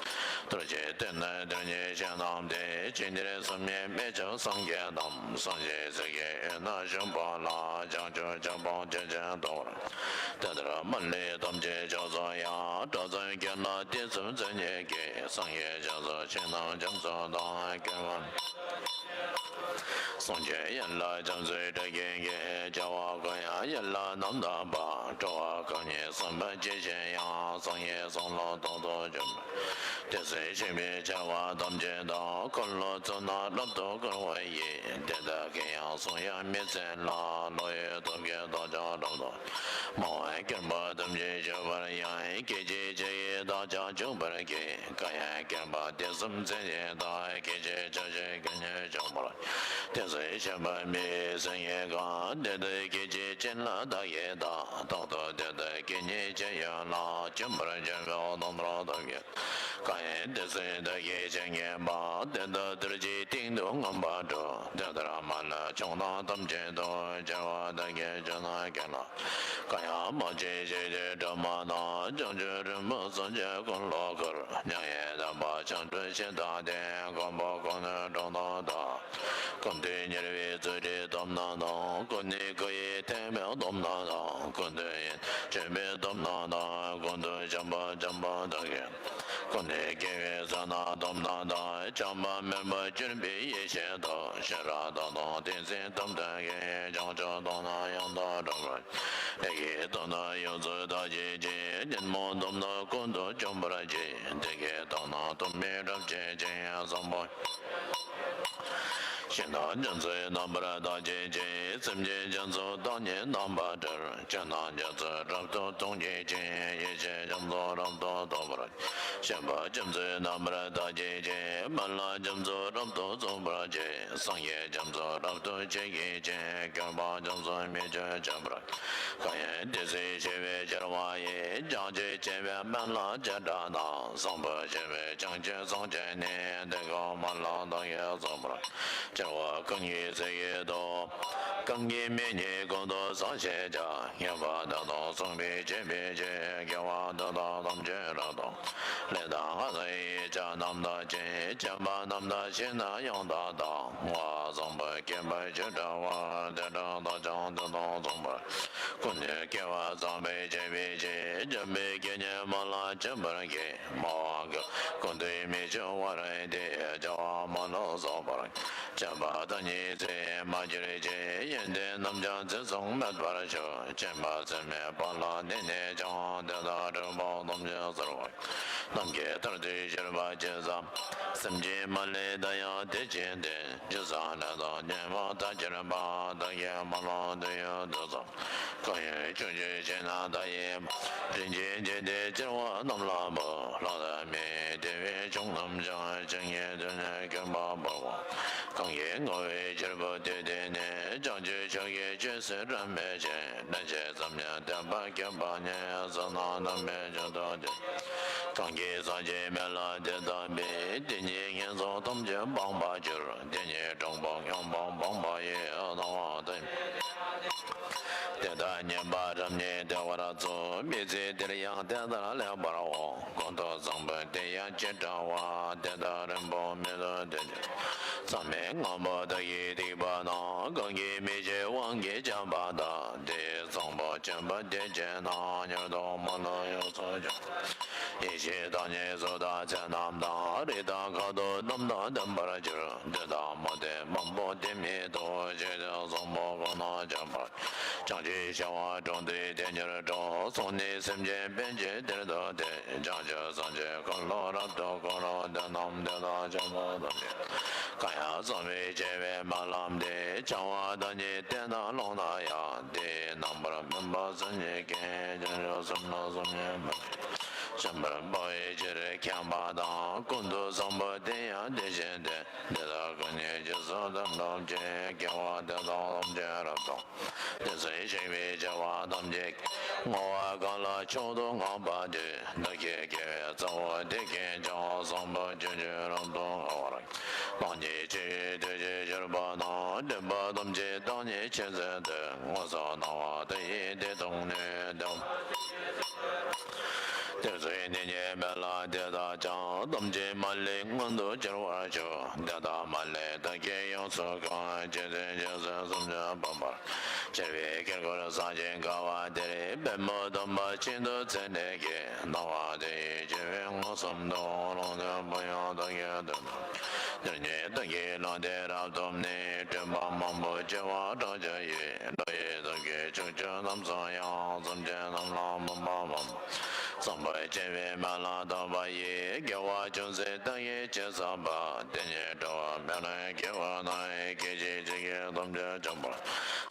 ཐུགས་རྗེའི་གཏེར་ནི་དེ་ཉིད་ཤེས་རྣམས་ཏེ། ཇི་འདིར་གསུམ་ཡས་མི་ཆགས་སངས་རྒྱས་རྣམས། སངས་རྒྱས་སྲས་ཀྱི་དབུས་ན་བཞུགས་པ་ལ། བྱང་ཆུབ་ཕྱོགས་དཔོན་ཇི་བཞིན་རྟོགས་པར། དེ་ལྟར་མ་ལུས་ཐམས་ཅད་མཆོག་སུ་ཡང་། གྲགས་ཚད་དགེ་ལ་བསྟོད་སེམས་བརྩོན་བགྱིད་ཀྱི། སངས་རྒྱས་ཆོས་སུ་ཆོས་རྣམས་རྒྱ་མཚོ་དང་། སྐྱོན་མེད་སངས་རྒྱས་ཡན་ལག་རྒྱ་མཚོའི་སྒྲ་སྐད་ཀྱིས། རྒྱལ་བ་ཀུན་དབྱངས་ཡན་ལག་རྣམ་དག་པ། འགྲོ་བ་གང་ཉིད་བསམ་པ་ཇི་བཞིན་དབྱངས། སངས་རྒྱས་གསུང་ལ་རྟག་ཏུ་འཇུག་དེ་ཚེ་གཤེགས་པའི་རྒྱལ་བ་ཐམས་ཅད་དང་། འཁོར་ལོ་བཙུན་རྣམས་རབ་ཏུ་བསྐོར་བ་ཡི། དེ་དག་གི་ཡང་གསུང་དབྱངས་མི་ཟད་ལ། བློ་ཡི་སྟོབས་ཀྱིས་བདག་ཀྱང་རབ་ཏུ། སྨྲ་བ་སྐྱེས་བུ་ཐམས་ཅད་མཆོད་པར་ཡང་། སྐད་ཅིག་གཅིག་ཡིས་བདག་ཀྱང་མཆོད་པར་བགྱི། ཀུན་དབྱངས་སྐྱེས་བུ་བསྟོད་སེམས་བརྩོན་བགྱིད་དང་། སྐད་ཅིག་གཅིག་གིས་ཀུན་ནས་མཆོད་པར། དེ་ཚེ་གཤེགས་པ་མི་ཡི་སེང་གེ་གང་། དེ་དག་སྐད་ཅིག་གཅིག་ལ་བདག་གིས་བལྟ། རྟག་ཏུ་དེ་དག་སྐད་སྙན་ཇི་ཡོད་ལ། མཆོད་པར་བགྱིས་པའི་རྣམ་པར་ཐམས་ཅད། ཀུན་དབྱངས་བསྟོད་ཚིག་བདག་གིས་ཇི་སྙེད་པ། དེ་དག་ཐུགས་རྗེའི་སྟེང་དུ་མངོན་པར་སྒྲུབ། དེ་ལྟར་མ་ལུས་ཕྱོགས་རྣམས་ཐམས་ཅད་དུ། རྒྱལ་བ་བདག་གིས་ཇི་ལྟར་མཁྱེན་ལ། ཀུན་དབྱངས་མ་མཆིས་ཞིང་དེ་སྒྲུབ་མ་ཐག། བྱང་ཆུབ་རིན་པོ་སངས་རྒྱས་ཀུན་ལ་བསྐུར། མྱ་ངན་འདས་པ་བྱང་གྲོལ་ཞིང་དག་སྟེ། མགོན་པོ་ཀུན་ནས་སྒྲུབ་རྣམས་དང་། ཀུན་ཏུ་གཉེར་བའི་ཚུལ་ཁྲིམས་སྡོམ་རྣམས་དང་། ཀུན་ནས་བསྐུལ་བའི་ཐེག་པའི་སྡོམ་རྣམས་དང་། ཀུན་ཏུ་ཡིད་ཆེས་པའི་སྡོམ་རྣམས་དང་། ཀུན་ཏུ་བྱམས་པ་བྱམས་པ་དག་གིས། ཀུན་ནས་དགེ་བའི་བསོད་ནམས་སྡོམ་རྣམས་དང་། བྱམས་པ་མེད་པར་གྱུར་པའི་ཡེ་ཤེས་སྟོབས། ཤེས་རབ་མདོ་དང་ཏིང་འཛིན་སྟོབས་དག་གིས། བྱང་ཆུབ་སྡོམ་རྣམས་ཡང་དག་སྒྲུབ་པར། ཡི་གེའི་སྟོབས་རྣམས་ཡོངས་སུ་དག་བྱེད་ཅིང་། ཉོན་མོངས་སྡོམ་རྣམས་ཀུན་ཏུ་འཇོམས་པར་བྱེད། བདེ་དགེ་སྟོབས་རྣམས་སྟོབས་མེད་རབ་བསྐྱེད་ཅིང་། བཟང་པོ་ཞིང་རྣམས་རྒྱ་མཚོའི་རྣམ་པར་དག་བྱེད་ཅིང་། སེམས་ཅན་རྒྱ་མཚོ་བདག་ཉིད་རྣམ་པར་སྒྲོལ། ཆོས་རྣམས་རྒྱ་མཚོ་རབ་ཏུ་མཐོང་བྱེད་ཅིང་། ཡེ་ཤེས་རྒྱ་མཚོ་རབ་ཏུ་རྟོགས་པར། སྤྱོད་པ་རྒྱ་མཚོའི་རྣམ་པར་དག་བྱེད་ཅིང་། སྨོན་ལམ་རྒྱ་མཚོ་རབ་ཏུ་རྫོགས་པར་བྱེད། སངས་རྒྱས་རྒྱ་མཚོ་རབ་ཏུ་མཆོད་བགྱིད་ཅིང་། སྐྱོབ་པ་རྒྱ་མཚོ་མི་བསྐྱོད་སྤྱད་པར། ཀུན་དབྱངས་བསྟོད་ཚིག་ཆེ་བས་སྦྱར་བ་ཡིས། བྱང་ཆུབ་ཆེ་བའི་སྨོན་ལམ་བརྒྱ་ཕྲག་དང་། བཟང་པོ་ཆེ་བས་བྱང་ཆུབ་སངས་རྒྱས་ནས། དེ་ཀུན་སྨོན་ལམ་བདག་གིས་རྫོགས་པར། སྦྱར་བ་གང་གིས་ཚིག་གིས་བསྡུ། གང་གིས་མིང་ནི་ཀུན་ཏུ་བཟང་ཞེས་བྱ། ངེས་པར་བདག་དང་བཟང་པོའི་སྤྱོད་པའི་ཕྱིར། དགེ་བ་འདི་དག་ཐམས་ཅད་རབ་ཏུ། ལས་དང་སྔགས་དང་ཡིག་བརྒྱ་རྣམས་དག་ཅིང་། བྱམས་པ་རྣམས་དག་ཞིང་རྣམས་ཡང་དག་དང་། བསྔོ་བ་བཟང་པོ་བསྐྱེད་པར་ཞུ་བྱ་བ། དེ་དག་བདག་ཀྱང་དེ་དང་མཚུངས་པར། ཀུན་ནས་དགེ་བ་བསགས་པའི་སྤྱོད་པའི་ཕྱིར། འཇམ་དཔལ་དགེ་བསྙེན་སྨོན་ལམ་བྱེད་པར་བགྱི། སྨྲ་བ་ཀུན་ཏུ་མི་འཆོལ་བར་བགྱི། བྱ་བ་སྨོན་ལམ་རྫོགས་པར། བྱམས་པ་བདག་ཉིད་ཚེ་མ་གྱུར་ཅིག། ཡོན་ཏན་རྣམས་ཀྱང་ཚེ་བཟུང་མེད་པར་ཤོག། སྦྱིན་པ་ཚད་མེད་པ་ལ་བརྟེན་ནས་ཀྱང་། དེ་དག་འབྲས་བུ་ཐམས་ཅད་སྩོལ་བར། ནམ་མཁའི་མཐར་ཐུག་གྱུར་པ་ཇི་ཙམ། སེམས་ཅན་མ་ལུས་དེ་ཡང་དེ་བཞིན་ཏེ། རྒྱུ་གསུམ་ལས་དང་ཉོན་མོངས་མཐར་གྱུར་པ། བདག་གི་སྨོན་ལམ་དོན་ཡོད་དེ་ཙམ། གང་ཡང་ཕྱོགས་བཅུའི་ཞིང་རྣམས་དག་ཡིན་པ། རིན་ཆེན་འབྱེད་དེ་སྐྱེ་བོ་རྣམས་ལ་འབུལ། ལྷ་དང་མིའི་དེ་བས་ཆུང་རྣམས་ཀྱང་། ཇི་སྙེད་དུ་ནི་མཁྱེན་པ་འབུལ་བ། གང་གིས་བསྔོ་བའི་ཕྱིར་བུ་དེ་བསྟེན་ནས། བྱང་ཆུབ་མཆོག་གི་རྗེས་སུ་རབ་མོས་ཤིང་། སླན་ཆད་ཙམ་ཡང་བསྟན་པ་བསྐྱེད་པ་ཉིད། བསོད་ནམས་དམ་པའི་མཆོག་ཏུ་ཐལ། གང་གིས་སངས་རྒྱས་སྨོན་ལམ་དེ་བཏབ་པས། དེ་ཉིད་ངན་སོང་ཐམས་ཅད་སྤངས་པར་གྱུར། དེ་ཉིད་དྲང་པོ་མྱོང་བ་སྤངས་པ་ཡི། སྣང་བ་དེ་དེ་དག་ཉིད་པ་རབ་རྙེད་བདེ་བར་གསུངས། མི་ཚེ་འདིར་ཡང་དེ་ལྟར་ལེགས་པར་འོང་། ཀུན་ཏུ་བཟང་པོ་དེ་ཡང་ཅི་འདྲ་བ། དེ་དག་རིང་པོ་མི་ཐུབ་དེ་ཉིད། མཚམས་མེད་ལྔ་པོ་དག་གིས་ཐེག་པ་རྣམས། གང་གིས་མི་ཤེས་དབང་གིས་བྱས་པ་དག། དེ་ཡི་གཙང་པོ་ཆེན་པོ་དེ་བཅས་རྣམས། མྱུར་དུ་སྨོན་ལམ་ཡོངས་སུ་བྱང་། ཡེ་ཤེས་བདག་ཉིད་གཟུགས་དང་མཚན་རྣམས་དང་། རིགས་དང་ཁ་དོག་རྣམས་དང་ལྡན་པར་གྱུར། འདི་དག་མུ་སྟེགས་མང་པོ་སྟེ་མི་ཐུབ། ཆོས་དང་བཟང་པོ་ཀུན་ན་ཁྱབ་པ། བྱང་ཆུབ་ཤེས་པ་དྲུང་དུ་དེ་ཉིད་འགྲོ། ཚོགས་ནི་སེམས་ཅན་ཕན་ཕྱིར་དེར་འདུག་སྟེ། བྱང་ཆུབ་སངས་རྒྱས་ཀུན་ལ་རབ་ཏུ་བསྐུལ། དེ་རྣམས་དེ་དག་ཆོས་པ་ཐམས་ཅད། གང་ཡང་བསམ་པའི་ཆེ་བའི་སྨོན་ལམ་དེ། བྱ་བ་བདག་ཉིད་བསྟེན་ན་ལོང་ན་ཡང་། དེའི་རྣམ་པར་སྨིན་པ་སེམས་ཉིད་ཀྱིས། བྱང་ཆུབ་སེམས་ལ་བསམ་ཡས་མ་བྱས། བྱམས་པར་འབད་བའི་ཕྱིར་མཁྱེན་པ་དང་། ཀུན་ཏུ་བཟང་པོ་དེ་ཡང་དེ་བཞིན་ཏེ། དེ་དག་ཀུན་ནས་རྗེས་སུ་དེ་འགྲུབ་ཀྱི། དགེ་བ་དེ་དག་ཐམས་ཅད་རབ་ཏུ། དེ་ཚེ་གཤེགས་པའི་བྱ་བ་ཐམས་ཅད་ཀྱི། བསྔོ་བ་གང་ལ་མཆོག་ཏུ་བསྔགས་པ་དེ། བདག་གི་དགེ་བའི་རྩ་བ་དེ་ཀུན་ཀྱང་། བཟང་པོ་སྤྱོད་ཕྱིར་རབ་ཏུ་དགའ་བར། ལྷང་ངེ་ཆེ་བའི་དུས་ཀྱི་ པ་ཐམས་ཅད་བདག་ཉིད་མཁྱེན་མཛད་དེ། མངོན་སུམ་སྣང་བ་དེ་ཡིས་དེ་མཐོང་ནས་དེ། དེ་ཚེ་ནི་ཉེས་མེད་ལ་དེ་དག་ཀྱང་། ཐམས་ཅད་མ་ལུས་མངོན་དུ་གྱུར་པར་གྱུར། དེ་དག་མ་ལུས་བདག་གིས་ཡོངས་སུ་བཀང་། ཇི་ཙམ་ཇི་ཙམ་སེམས་ཅན་ཕམ་པར་གྱུར་པའི་དཀྱིལ་འཁོར་གསལ་ཞིང་དགའ་བ་དེར། པདྨོ་དམ་པ་གཅིག་ཏུ་མཚན་ལྡན་གྱི། སྣང་བ་དེ་ཡིས་བསྐྱོད་པའི་མངོན་སུམ་དུ། ལུང་དེ་བུ་ཡང་བདག་གིས་ཐོས། དེར་ཉིད་བདག་གིས་ལུང་དེ་རབ་ཐོབ་ནས། སྤྲིན་པ་མང་པོ་བྱེ་བ་ཕྲག་བརྒྱ་ཡིས། བློ་ཡི་ཐབས་ཀྱིས་ཕྱོགས་བཅུ་རྣམས་སུ་ཡང་། སེམས་ཅན་རྣམས་ལ་ཕན་པ་མང་པོ། བཟང་པོ་སྤྱད་པའི་སྨོན་ལམ་བཏབ་པ་ཡིས། དགེ་བ་ཅུང་ཟད་བདག་གིས་ཅི་བསགས་པ། དེ་ཉིད་འགྲོ་བ་མི་ལ་སྐྱེ་བ་ན། སྐད་ཅིག་གཅིག་གིས་ཐམས་ཅད་འཇོམས་པར།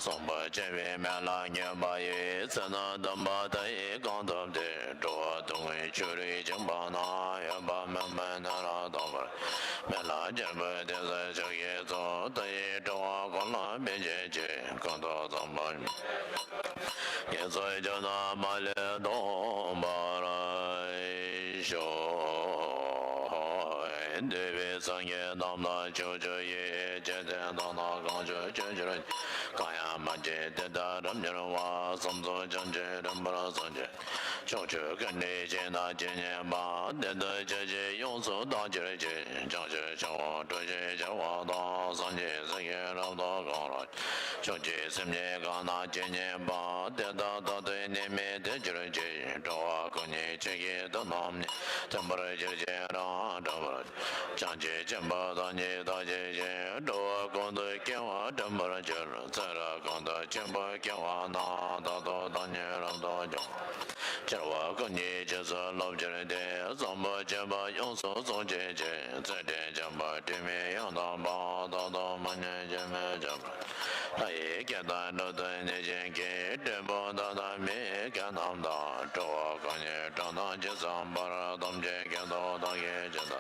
བཟང་པོ་སྤྱད་པའི་སྨོན་ལམ་བརྙེས་པ་ཡིས། ཚེ་རྣམས་དམ་པ་མཐའ་ཡས་གང་ཐོབ་སྟེ། འགྲོ་བ་སྡུག་བསྔལ་ཆུ་རིས་བྱུང་བ་ན། འོད་དཔག་མེད་མའི་གནས་ལ་ཐིམ་པར། སྨོན་ལམ་རྒྱལ་པོ་དེ་ཚེ་མཆོག་གི་གཙོ། མཐའ་ཡས་འགྲོ་བ་ཀུན་ལ་ཕན་བྱེད་ཅིང་། གང་ཐོབ་བཟང་པོ་ཉེས་ཚོགས་བཅོམ་དང་མ་ལུས་ཐོབ་པར་ཤོག། འདུས་པའི་སངས་རྒྱས་རྣམས་དང་ཕྱོགས་བཅུ་ཡི། རྗེ་བཙུན་དེ་དག་གང་བྱོན་ཕྱོགས་བཅུར། གང་ཡང་མ་སྐྱེས་དེ་དག་རབ་འབྱུང་བ། བསམ་རྫོགས་བྱང་ཆུབ་རིམ་པར་སངས་རྒྱས། ཕྱོགས་བཅུ་ཀུན་ཏུ་སྐྱེ་ན་ཇི་སྙེད་པ། དེ་དག་ཇི་ཕྱིར་ཡོངས་སུ་དག་གྱུར་ཅིག། བྱང་ཆུབ་ཕྱོགས་སུ་འགྲོ་ཞེས་བྱ་བ་དང་། སངས་རྒྱས་སྲས་ཀྱིས་རབ་ཏུ་གང་རབ། ཕྱོགས་བཅུའི་སེམས་ཅན་གང་ན་ཇི་སྙེད་པ། དེ་དག་དག་ཏུ་ནི་མི་ལྟ་གྱུར་ཅིག། འགྲོ་བ་ཀུན་གྱི་ཆོས་ཀྱི་དོན་རྣམས་ནི། མཐུན་པར་གྱུར་ཅིང་རང་གྲོལ་བར། བྱང་ཆུབ་ཆེན་པོ་བདག་ཉིད་བདག་བསྐྱེད་ཅིང་། འགྲོ་བ་ཀུན་ཏུ་སྐྱེ་བ་སྒྲོན་པར་འགྱུར། ཚེ་རབས་གང་དུ་ཆོས་པོ་སྐྱེ་བ་ན། རྟག་ཏུ་བདག་ཉིད་རབ་ཏུ་སྐྱོང་། སྐྱེ་བ་ཀུན་གྱི་རྗེས་སུ་སློབ་གྱུར་ཏེ། བཟང་པོ་སྤྱོད་པ་ཡོངས་སུ་རྫོགས་བྱེད་ཅིང་། ཚུལ་ཁྲིམས་འཇམ་པ་དྲི་མེད་ཡང་དག་པ། རྟག་ཏུ་མ་ཉམས་སྐྱོན་མེད་འཇོམས་པར། ལྷ་ཡི་སྐད་དང་གྲུབ་ཐོབ་ནི་བཞིན་གྱི། སྤྲུལ་པ་དག་དང་མི་ཡི་སྐད་རྣམས་དང་། འགྲོ་བ་ཀུན་གྱི་སྒྲ་རྣམས་ཇི་ཙམ་པར། ཐམས་ཅད་སྐད་དུ་བདག་གིས་ཇི་ལྟར།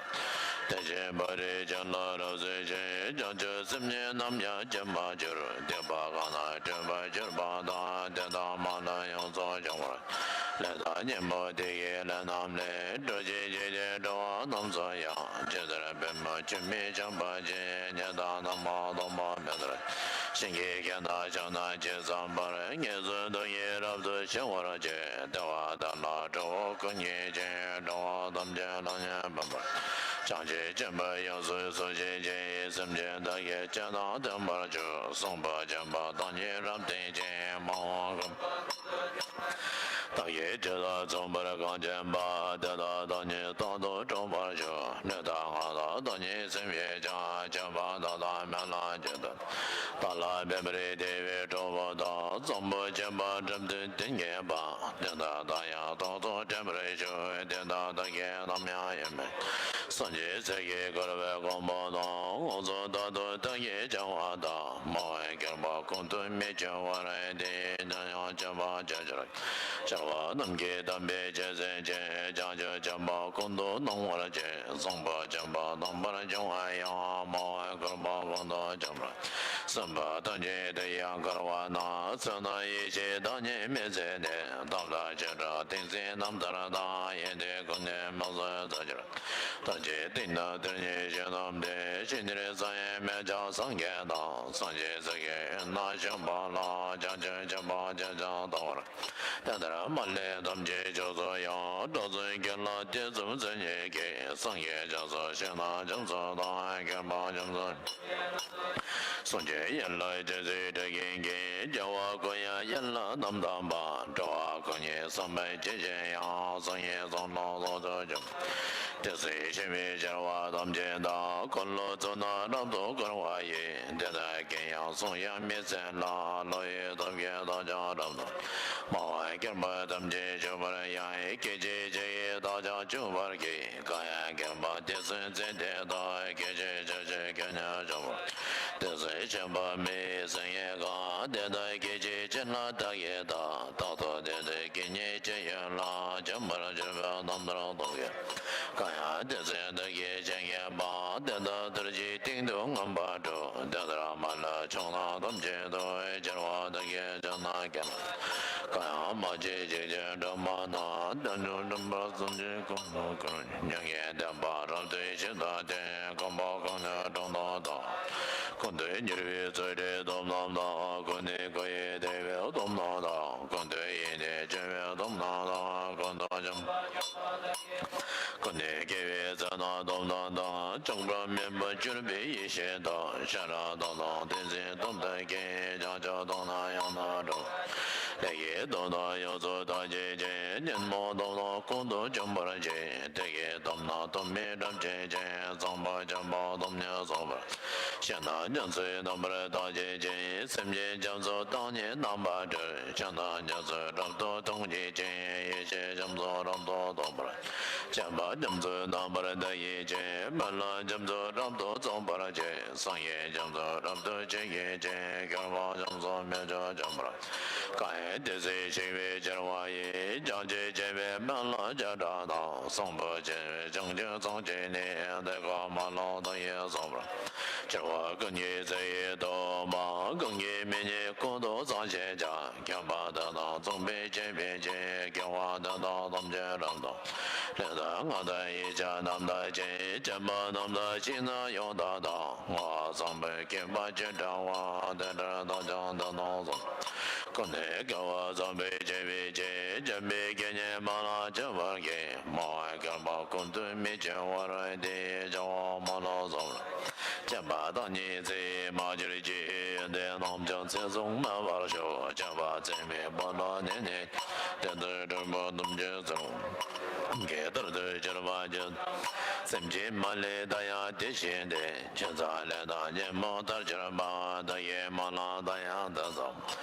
དེ་བཞིན་པར་རིགས་ཅན་ལ་རབ་གསལ་ཞིང་། བྱང་ཆུབ་སེམས་ཉིད་རྣམས་ཀྱང་མཁྱེན་པར་འགྱུར། སྡིག་པ་གང་དག་སྒྲོལ་བར་གྱུར་པ་དང་། དེ་དག་མ་ལུས་ཡོངས་སུ་སྦྱོང་བར། ལས་དང་གཉེན་པོ་དེ་ཡི་ལས་རྣམས་ལས། སྒྲོལ་བྱེད་བྱེད་ཅིང་འགྲོ་བ་རྣམས་སུ་ཡང་། ཇི་ལྟར་པདྨོ་ཆུ་མིག་ཆགས་པ་བཞིན། ཉི་ཟླ་ནམ་མཁའ་སྟོང་པ་མེ་ལྟར། ཞིང་གི་ཁྱོན་དང་བྱང་ན་ཇི་ཙམ་པར། མངོན་སུམ་དུ་ཡིས་རབ་ཏུ་ཕྱུང་བར་བྱེད། དེ་བ་དག་ལ་གྲོགས་པོ་ཀུན་གྱིས་ཀྱང་། འགྲོ་བ་ཐམས་ཅད་ལ་ཉོན་མོངས་པར། བྱང་ཆུབ་ཆེན་པོ་ཡོངས་སུ་རྫོགས་བྱེད་ཅིང་། སེམས་ཅན་དག་གི་སྤྱན་དང་མཐུན་པར་གྱུར། བཟང་པོ་སྤྱོད་པ་བདག་ཉིད་རབ་བསྟེན་ཅིང་། མ་འོངས་ཀུན། བདག་གིས་ཇི་ལྟར་མཚུངས་པར་གང་བྱས་པ། དེ་དག་བདག་ཉིད་རྟག་ཏུ་སྒྲུབ་པར་ཞུ། ལུས་དང་ངག་དང་བདག་ཉིད་སེམས་ཀྱིས་ཀྱང་། སྤྱོད་པ་དག་དང་སྨོན་ལམ་ཇི་ལྟར། བདག་ལ་ཕན་པར་བདེ་བའི་གྲོགས་པོ་དག། བཟང་པོ་སྤྱོད་པ་རབ་ཏུ་བསྟེན་མཁས་པ། དེ་དག་བདག་ཡང་རྟག་ཏུ་དྲན་པར་ཞུ། དེ་དག་བདག་གིས་ནམ་ཡང་ཡེངས་མི་བྱ། སངས་རྒྱས་སྲས་ཀྱིས་བསྐུལ་བའི་དགོངས་པ་དང་། མངོན་སུམ་རྟག་ཏུ་བདག་གིས་བྱ་བ་དག། མ་འོངས་དཀོན་པ་ཀུན་ཏུ་མི་སྐྱེ་བར། དེ་ཡི་ཉམས་ཡང་སྤྱོད་པ་ཇི་ལྟར། བྱ་བ་རྣམས་ཀྱིས་བསྟན་པའི་རྒྱལ་མཚན་ཆེ། བྱང་ཆུབ་སྤྱོད་པ་ཀུན་ཏུ་སྣང་བར་བྱེད། བཟང་པོ་སྤྱོད་པ་དམ་པར་འབྱུང་བ་ཡང་། མ་འོངས་དཀོན་པ་ཀུན་ཏུ་འབྱུང་བར། སེམས་དཔའ་ཐམས་ཅད་དེ་ཡང་བསྐུལ་བ་ན། ཚུལ་རྣམས་ཡེ་ཤེས་བདག་ཉིད་མི་ཟད་ནས། ཐབས་དང་བྱེ་བྲག་ཏིང་འཛིན་རྣམ་ཐར་དང་། ཡོན་ཏན་ཀུན་ནས་མངོན་སུམ་རྫོགས་གྱུར། ཐམས་ཅད་སྟེང་དུ་དེ་ཉིད་བཞུགས་རྣམས་ཏེ། ཕྱི་ནས་བསམ་ཡས་མི་བྱ་སངས་རྒྱས་དང་། སངས་རྒྱས་སྲས་ཀྱི་དབུས་ན་བཞུགས་པ་ལ། བྱང་ཆུབ་སྤྱོད་པ་ཇི་ཙམ་བསྟན་པར། དེ་ལྟར་མ་ལུས་ཐམས་ཅད་ཕྱོགས་སུ་ཡང་། སྒྲ་ཚུན་ཆད་ལ་དེ་ཙམ་མཚན་ཉིད་ཀྱིས། སངས་རྒྱས་ཕྱོགས་སུ་གཤེགས་ན་རྒྱ་མཚོ་དང་། མཁས་པ་རྒྱ་མཚོ་ཆེ། སངས་རྒྱས་ཡན་ལག་བརྒྱད་ཅུའི་སྒྲ་སྐད་ཀྱིས། རྒྱལ་བ་ཀུན་དབྱངས་ཡན་ལག་རྣམས་དག་པ། འགྲོ་བ་ཀུན་གྱི་བསམ་པ་ཇི་བཞིན་དབྱངས། སངས་རྒྱས་གསུང་རྣམས་རྫོགས་སུ་གྱུར། དེ་ཚེ་ཞི་བའི་ཤར་བ་ཐམས་ཅད་དག། འཁོར་ལོ་ཚུན་རྣམས་རབ་ཏུ་བསྐོར་བ་ཡི། དེ་དག་གི་ཡང་གསུང་ཡང་མི་ཚད་ལ། བློ་ཡི་ཐབས་ཀྱིས་བདག་ཀྱང་རབ་ཏུ། མ་འོངས་དཀོན་པ་ཐམས་ཅད་སྤྱོད་པར་ཡང་། སྐད་ཅིག་གཅིག་གིས་བདག་ཀྱང་སྤྱོད་པར་བགྱི། གང་ཡང་དཀོན་པ་དེ་ཚུན་ཚོད་དེ་དག། སྐད་ཅིག་གཅིག་གིས་ཁྱོད་ཉིད་སྤྱོད་པར། དེ་ཚེ་ཆོས་པ་མི་ཡི་སེང་གེ་གང་། དེ་དག་སྐད་ཅིག་གཅིག་ལ་བདག་གིས་བལྟ། རྟག་ཏུ་དེ་ཚེ་སྐད་སྙན་ཅི་ཡོད་ལ། འཇོམས་པར་གྱུར་པའི་རྣམ་ཐར་སྟོན་གྱི། གང་ཡང་དེ་ཚེ་བདག་གིས་ཇི་སྙེད་པ། དེ་དག་དུས་གཅིག་སྟེང་དུ་མངོན་པར་གྲུབ། དེ་ལྟར་མ་ལུས་ཕྱོགས་རྣམས་ཐམས་ཅད་དུ། ཁྱབ་པ་བདག་གིས་ཅི་ནས་མཁྱེན། གང་ཡང་མ་མཆིས་གཅིག་ཀྱང་སྒྲུབ་མ་ཐག། དོན་དུ་འགྲུབ་པར་སེམས་ཅན་ཀུན་ཏུ་བསྐུལ། མྱ་ངན་འདས་པ་རབ་ཏུ་ཞི་དང་ལྡན། དཀོན་པ་གང་ནས་འགྲོ་དོན་དང་། ཀུན་ཏུ་གཉེར་བའི་ཚུལ་ཁྲིད་དོ། ཆགས་པ་མེད་པར་གྱུར་པའི་ཡེ་ཤེས་དང་། ཤེས་རབ་རྟོག་དང་ཏིང་འཛིན་སྟོབས་དང་ཁེངས། བྱང་ཆུབ་རྟོགས་ན་ཡང་དག་འགྲོ། ལས་ཀྱི་སྟོབས་དང་ཡོངས་སུ་དག་བྱེད་ཅིང་། ཉོན་མོངས་སྟོབས་དང་ཀུན་ཏུ་འཇོམས་པར་བྱེད། བདེ་གཤེགས་སྟོབས་དང་སྟོབས་མེད་བྲབ་བྱེད་ཅིང་། ཚངས་པ་འཇམ་དཔལ་སྟོབས་ཉིད་སོགས་པར། ཤེས་རྣམས་རྒྱ་མཚོའི་རྣམ་པར་དག་བྱེད་ཅིང་། སེམས་ཅན་རྒྱ་མཚོའི་བདག་ཉིད་རྣམ་པར་སྤྲུལ། ཆགས་སྡང་རྒྱ་མཚོས་རབ་ཏུ་འཐུང་བྱེད་ཅིང་། ཡེ་ཤེས་རྒྱ་མཚོས་རབ་ཏུ་བཟློག་པར། བྱམས་པ་རྒྱ་མཚོའི་རྣམ་པར་དག་བྱེད་ཅིང་། སྨོན་ལམ་རྒྱ་མཚོས་རབ་ཏུ་རྫོགས་པར་བྱེད། སངས་རྒྱས་རྒྱ་མཚོས་རབ་ཏུ་མཆོད་བྱེད་ཅིང་། མཁས་པ་རྒྱ་མཚོས་མི་བསྐྱོད་འཇོམས་པར། གང་ཡིན་དེ་ཚེ་ཆེ་བའི་ཆེ་བ་ཡིས། བྱང་ཆུབ་ཆེ་བའི་སྨོན་ལམ་བརྒྱ་ཕྲག་དང་། གསོན་པོ་ཆེ་བའི་བྱང་ཆུབ་ཚངས་ཆོས་ནི། དེ་ཀ་མ་ལ་དག་ཡེ་སོགས་པར། ཆེ་བ་གང་གིས་ཚེ་ཡི་དོན་མ། གང་གིས་མི་ཉིད་ཀུན་ཏུ་བཟང་བྱེད་ཀྱང་། མཁས་པ་དེ་དག་རྩོམ་པའི་ཆེ་བའི་ཆེ། དགེ་བ་དེ་དག་ཐམས་ཅད་རབ་ཏུ། ལས་དང་ངག་དང་ཡིད་བྱ་རྣམ་དག་ཅིང་། བྱམས་པ་རྣམ་དག་ཅིང་ནི་ཡང་དག་དང་། བསྔོ་བ་བཟང་པོས་བསྐྱེད་པ་ཅི་འདྲ་བ། དེ་འདྲ་རྣམས་ཀྱང་དེ་དང་གསུམ། ཀུན་ནས་དགེ་བ་བསགས་པའི་ཆེ་བའི་ཆེ། བྱམས་པའི་དགེ་བསྙེན་སྨོན་ལམ་བགྱི་བར་བགྱི། སྨྲ་བའི་བསྐུལ་བ་ཀུན་ཏུ་མི་སྐྱེ་བར། དེ་ཡི་བྱ་བ་སྨོན་ལམ་གསུམ། བྱམས་པ་བདག་ཉིད་ཚེ་ཡི་མ་གྱུར་ཅིག། དེ་རྣམས་ཀྱང་ཚེ་བཟུང་མེད་པར་ཤོག། བྱམས་པ་བརྩེ་བའི་དཔལ་ལ་ནི་ནི། དེ་འདྲའི་སྒྲུབ་པ་ཐམས་ཅད་ཚུལ་བཞིན་དུ། ཀུན་གྱི་ལྟར་དུ་གྱུར་པར་གྱུར། སེམས་ཅན་མ་ལུས་བདག་ཡང་དེ་བཞིན་ཏེ། ཁྱད་མཚར་ལས་དང་ཉོན་མོངས་མཐར་གྱུར་པ། བདག་གི་སྨོན་ལམ་བདག་ཡང་དེ་ཙམ།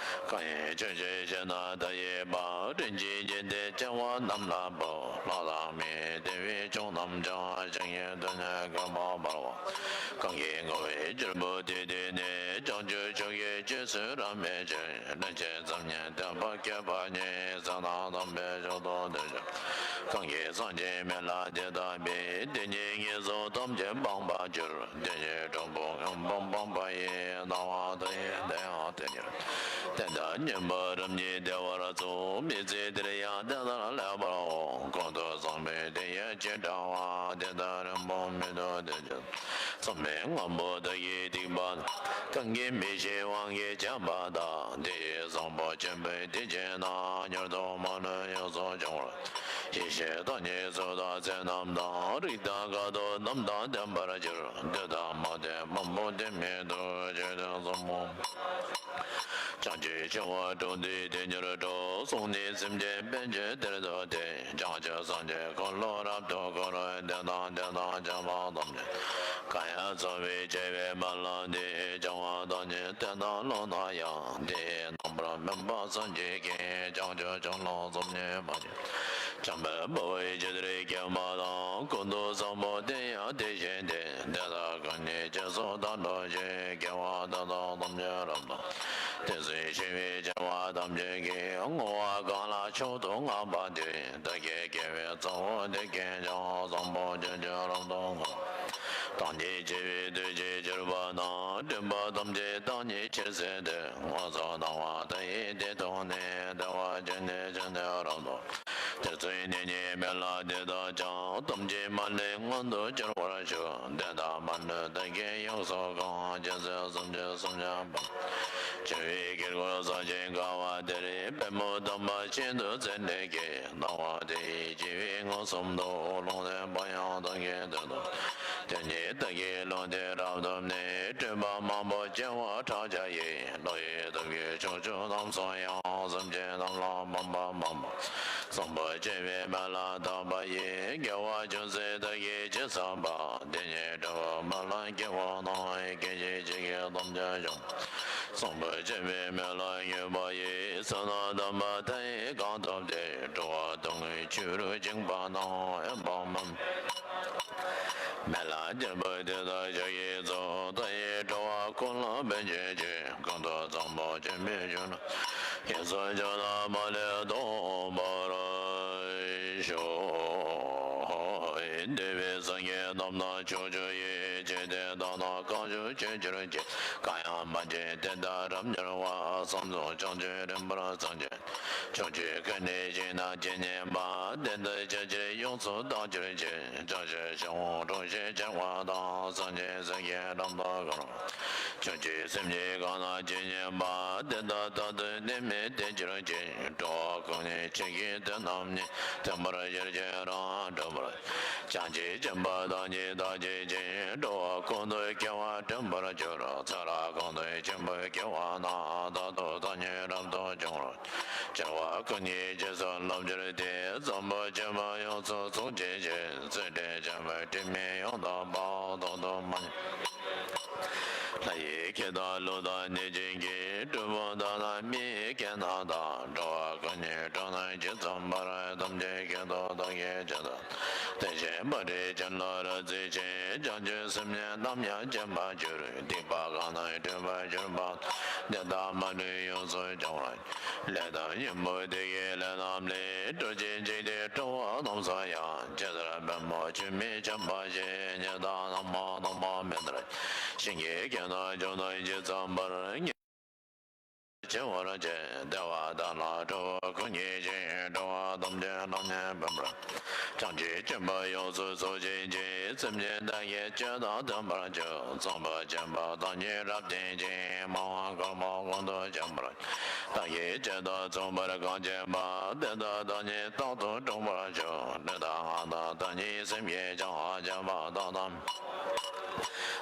གང་ཡིན་ཆོས་ཀྱི་ཞིང་ན་བདག་ཡོད་པ། དྲིན་ཅན་བརྒྱུད་འདི་སྐྱེ་བོ་རྣམས་ལ་འབུལ། ལྷ་དང་མིའི་བདེ་བའི་མཆོག་རྣམས་ཀྱང་། བྱིན་གྱིས་དོན་ནི་གོས་པ་འབར་བ། གང་གིས་བསྔོ་བའི་བྱུར་བུ་དེ་བཏུད་ནས། བྱང་ཆུབ་མཆོག་གི་རྗེས་སུ་རབ་མོས་ཕྱིར། སླན་ཆད་ཙམ་ཉིད་བསྟན་པ་བསྐྱེད་པ་ཉིད། གསང་སྔགས་དམ་པའི་མཆོག་ཏུ་ཐུགས་ཕྱིར། གང་གིས་སངས་རྒྱས་མི་ལ་དེ་ལྟ་བུའི། དེ་ཉིད་ངེས་བཟུང་ཐམས་ཅད་སྤངས་པར་གྱུར། དེ་ཉིད་དྲང་པོ་མངོན་པར་སྤངས་པ་ཡི། སྣང་བ་དག་ཡིན་དེ་ཡང་དེ་ཉིད། དེ་ལྟར་ཉན་པ་རབ་ཉིད་བདེ་བར་གསུངས། མི་ཚེ་འདིར་ཡང་དེ་ལྟར་ལེགས་པར་འོང་། ཀུན་ཏུ་བཟང་པོའི་དེ་ཡི་ཅི་འདྲ་བ། དེ་ལྟར་རིང་པོ་མི་ཐུབ་དེ་ཅི། ཚངས་པའི་ངང་པོ་བདག་གིས་ཐོས་པ། གང་གིས་མི་ཤེས་དབང་གིས་བྱས་པ་དག། དེ་ཡི་བཟང་པོ་ཆེན་པོའི་དེ་ཅན་ན། མྱུར་དུ་མ་ལུས་ཡོངས་སུ་སྦྱོང་བར། ཡེ་ཤེས་བདག་ཉིད་གཟུགས་དང་ཚེ་རྣམས་དང་། རིགས་དང་དགའ་སྟོན་རྣམས་དང་ལྡན་པར་གྱུར། འདོད་དང་མ་འདོད་མང་པོ་འདི་མེད་དུ། ཆོས་དང་ཟབ་མོ། བྱང་ཆུབ་ཆེ་བ་དྲུག་འདི་དེ་མྱུར་འགྲུབ། གསུངས་ནས་སེམས་ཅན་ཕན་ཕྱིར་དེར་འདུག་སྟེ། བྱང་ཆུབ་སངས་རྒྱས་འཁོར་ལོ་རབ་ཏུ་བསྐོར། དེ་དང་དེ་དང་བྱ་བ་ཐམས་ཅད། གང་ཡང་ཚོགས་པའི་ཆེ་བའི་སྨོན་ལམ་འདི། བྱ་བ་བདག་ཉིད་བསྟན་དང་ལུང་དང་ཡང་། དེ་ཡི་རྣམ་པར་སྨིན་པ་སངས་རྒྱས་ཀྱི། བྱང་ཆུབ་ཕྱོགས་ལ་ཟག་མེད་མ་སྐྱེས། བྱམས་པའི་དཔལ་བས་ཇི་ལྟར་བསྐྱེད་པ་དང་། ཀུན་ཏུ་བཟང་པོ་དེ་ཡང་དེ་བཞིན་ཏེ། དེ་དག་གང་ཉིད་རྗེས་སུ་བདག་སྒྲུབ་ཅིང་། དགེ་བ་དེ་དག་ཐམས་ཅད་རབ་ཏུ། དེ་ཚེ་ཆེ་བའི་ཆེ་བ་ཐམས་ཅད་ཀྱིས། བསྔོ་བ་གང་ལ་མཆོག་ཏུ་བསྔགས་པ་དེས། བདག་གི་དགེ་བའི་རྩ་བ་འདི་ཀུན་ཀྱང་། བཟང་པོ་ཅན་ཅིག་རབ་ཏུ་བསྔོ། བདག་ཉིད་སྐྱེ་བའི་དུས་ཀྱིས་གྱུར་པ་ན། སྒྲིབ་པ་ཐམས་ཅད་བདག་ཉིད་ཕྱིར་བསལ་ཏེ། སྔོན་བསགས་སྣང་བ་དག་ཡིས་དེ་མཐོང་ནས། བདེ་བ་ཅན་ནི་ཅི་ནས་རབ་ཏུ། དེ་ཚེ་ཉིད་ཉིད་མི་ལ་དེ་དག་ཀྱང་། ཐམས་ཅད་མ་ལུས་མངོན་དུ་གྱུར་པར་ཤོག། དེ་དག་མ་ལུས་བདག་གིས་ཡོངས་སུ་གང་། ཇི་སྲིད་སེམས་ཅན་སེམས་ཅན་པ། འཆི་བའི་དཀྱིལ་འཁོར་ས་གཞིའི་ཀ་བ་དེར། པདྨོ་དམ་པ་ཤིན་ཏུ་མཛེས་སྡུག་གི། སྣང་བ་དེ་ཡིས་སྐྱེ་བོས་མངོན་སུམ་དུ། ལུང་བསྟན་པ་ཡང་བདག་གིས་དེར་ཐོབ། དེ་ཉིད་བདག་གིས་ལུང་དེ་རབ་ཐོབ་ནས། སྤྲུལ་པ་མང་པོ་བྱེ་བ་ཕྲག་བརྒྱ་ཡིས། བློ་ཡི་སྟོབས་ཀྱིས་ཕྱོགས་བཅུ་རྣམས་སུ་ཡང་། སེམས་ཅན་རྣམས་ལ་སྨོན་པ་མང་པོ། བཟང་པོ་སྤྱོད་པའི་སྨོན་ལམ་བཏབ་པ་ཡིས། དགེ་བ་ཅུང་ཟད་བདག་གིས་ཅི་བསགས་པ། དེ་ཉིད་འབྲས་བུ་སྨོན་ལམ་སྐྱེ་བོ་རྣམས། སྐད་ཅིག་གཅིག་གིས་ཐམས་ཅད་འབྱུང་། བཟང་པོ་སྤྱོད་པའི་སྨོན་ལམ་མྱུར་བ་ཡིས། བསོད་ནམས་དམ་པ་མཐའ་ཡས་གང་ཐོབ་སྟེ། འགྲོ་བ་སྡུག་བསྔལ་ཆུ་རུ་བཅིངས་པ་རྣམས། ཡང་དག་མ་སྨིན་སྨོན་ལམ་རྒྱལ་པོ་དེ་དག་མཆོག་གིས་གཙོ། མཐའ་ཡས་འགྲོ་བ་ཀུན་ལ་ཕན་བྱེད་ཕྱིར། ཀུན་ཏུ་བཟང་པོ་སྤྱོད་པའི་རྒྱུ། ཡོངས་སུ་སྦྱོང་ལ་མ་ལུས་ལྡོག་པར་ཤོག། འདུས་པའི་སངས་རྒྱས་རྣམས་དང་ཕྱོགས་བཅུ་ཡི། ཇི་སྡེ་དག་ན་གང་བཞུགས་བཞུགས་གྱུར་ཅིག། གང་ཡང་མ་མཆིས་དེ་དག་རབ་མྱུར་བར། བསམ་རྫོགས་བྱང་ཆུབ་རིམ་པར་སངས་རྒྱས། ཕྱོགས་བཅུའི་ཀུན་ནས་བཞུགས་ན་ཇི་སྙེད་པ། དེ་དག་ཇི་ཕྱིར་ཡོངས་སུ་དག་གྱུར་ཅིག། བྱང་ཆུབ་ཤིང་དབང་གྲོང་ཁྱེར་བྱེ་བ་དང་། སངས་རྒྱས་སྲས་ཀྱིས་རབ་ཏུ་བསྐོར། ཕྱོགས་བཅུའི་སེམས་ཅན་གང་ན་ཇི་སྙེད་པ། དེ་དག་མཐར་ཐུག་གནས་མེད་དེར་གྱུར་ཅིག། འགྲོ་བ་ཀུན་གྱི་ཆོས་ཀྱི་དོན་རྣམས་ནི། མཐུན་པར་ཤེས་བྱས་རབ་སྒྲུབ་པར། བྱང་ཆུབ་སེམས་དཔའ་བདག་ཉིད་བདག་བསྐྱེད་ཅིང་། འགྲོ་བ་ཀུན་ཏུ་སྐྱེ་བ་འགྲིམ་པར་འགྱུར། ཚེ་རབས་ཀུན་ཏུ་འཆི་འཕོ་སྐྱེ་བ་ན། རྟག་ཏུ་བདག་ཉིད་རབ་ཏུ་འབྱུང་བར། སྦྱོར་བ་ཀུན་གྱི་རྗེས་སུ་བསླབ་གྱུར་ཏེ། བཟང་པོ་སྤྱོད་པ་ཡོངས་སུ་རྫོགས་བྱེད་ཅིང་། བརྩོན་འགྲུས་བྱ་བའི་དྲི་མས་ཡོངས་དག་པ། རྟག་ཏུ་མ་ཉམས་ལྷ་ཡི་སྐད་དང་ཀླུ་དང་གནོད་སྦྱིན་གྱི། གྲུལ་བུམ་དག་དང་མི་ཡི་སྐད་རྣམས་དང་། འགྲོ་བ་ཀུན་གྱི་སྒྲ་རྣམས་ཇི་ཙམ་པར། ཐམས་ཅད་སྐད་དུ་བདག་གིས་ཆོས་བསྟན་ཏོ། དེ་བཞིན་པར་རིགས་ཅན་ལ་རབ་བརྩེ་ཅིང་། བྱང་ཆུབ་སེམས་ཉིད་ནམ་ཡང་བརྗེད་པར་འགྱུར། སྡིག་པ་གང་རྣམས་སྒྲིབ་པར་གྱུར་པ། དེ་དག་མ་ལུས་ཡོངས་སུ་སྦྱང་བར། ལས་དང་གཉེན་པོ་དེ་ཡི་ལས་རྣམས་ལས། སྒྲོལ་ཅིང་བྱིན་གྱིས་འགྲོ་བ་རྣམས་སུ་ཡང་། ཇི་ལྟར་པདྨོ་ཆུ་མིག་འཁྱམས་པ་བཞིན། ཉི་ཟླ་ནམ་མཁའ་ནམ་མཁའ་མེ་ལྟར། བྱིན་གྱིས་བརྒྱན་དང་སྐྱོང་དང་ཇི་ཙམ་པར། ཉེ་བར་བྱེད་པར་བྱེད། བདེ་བ་དག་ལ་གྲོགས་པོ་ཀུན་གྱིས་བྱིན། འགྲོ་བ་ཐམས་ཅད་རྣམ་གཉིས་ཕན་པར། བྱང་ཆུབ་སེམས་དཔའ་ཡོངས་སུ་རྫོགས་བྱེད་ཅིང་། སེམས་ཅན་དག་གི་སྤྱོད་དང་མཐུན་པར་སྤྱོད། བཟང་པོ་སྤྱོད་པ་བདག་ཉིད་རབ་བསྟེན་ཅིང་། མ་འོངས་ཀུན་ཏུ་སྤྱོད་པར། བདག་གི་སྤྱོད་དང་མཚུངས་པར་གང་བྱེད་པ། དེ་དག་བདག་ཉིད་རྟག་ཏུ་སྒྲུབ་པར་ཤོག་ལུས་དང་ངག་དང་བདག་ཉིད་སེམས་ཀྱི་བྱ་བ་བྱེད་པ་དག་དང་།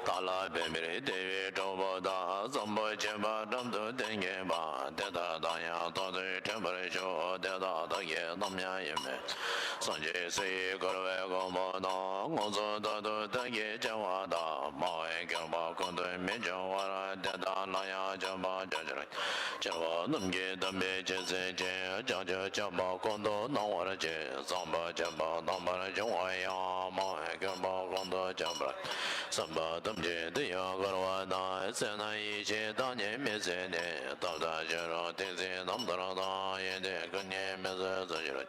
བདག་ལ་ཕན་པར་བདེ་བའི་གྲོགས་པོ་དག་བཟང་པོ་སྤྱོད་པ་རབ་ཏུ་བསྟེན་མཁས་པ། དེ་དག་དང་ཡང་རྟག་ཏུ་འཕྲད་པར་ཤོག་དེ་དག་བདག་གི་རྣམ་ཉིད་ཡིན་པས། སངས་རྒྱས་སུ་ཡིས་བསྐོར་བའི་གོ་འཕང་དང་། མངོན་སུམ་རྟག་ཏུ་བདག་གིས་བྱ་བ་དག་སྨྲ་བའི་སྐྱོན་པ་ཀུན་ཏུ་མི་འབྱུང་བར། དེ་དག་ལ་ཡང་སྤྱོད་པ་བྱ་ཕྱིར། སྦྱོར་བ་རྣམས་ཀྱིས་བསྡམས་པའི་ཆོས་སྲིད་ཅན། བྱང་ཆུབ་སྤྱོད་པ་ཀུན་ཏུ་སྣང་བར་བྱེད། བཟང་པོ་སྤྱོད་པ་རྣམ་པར་སྦྱོང་བ་ཡང་། སྨྲ་བའི་སྐྱོན་པ་ཀུན་ཏུ་སྤྱད་པར། བསམ་པ་ཐམས་ཅད་དེ་ཡང་བསྐོར་བ་དང་། སེར་སྣ་ཡེ་ཤེས་བདག་ཉིད་མི་ཟད་ནས། ཐབས་དང་ཕྱིར་རོ་ཏིང་འཛིན་རྣམ་ཐར་དང་། ཡོན་ཏན་ཀུན་གྱི་མི་ཟད་རྫོགས་ཕྱིར།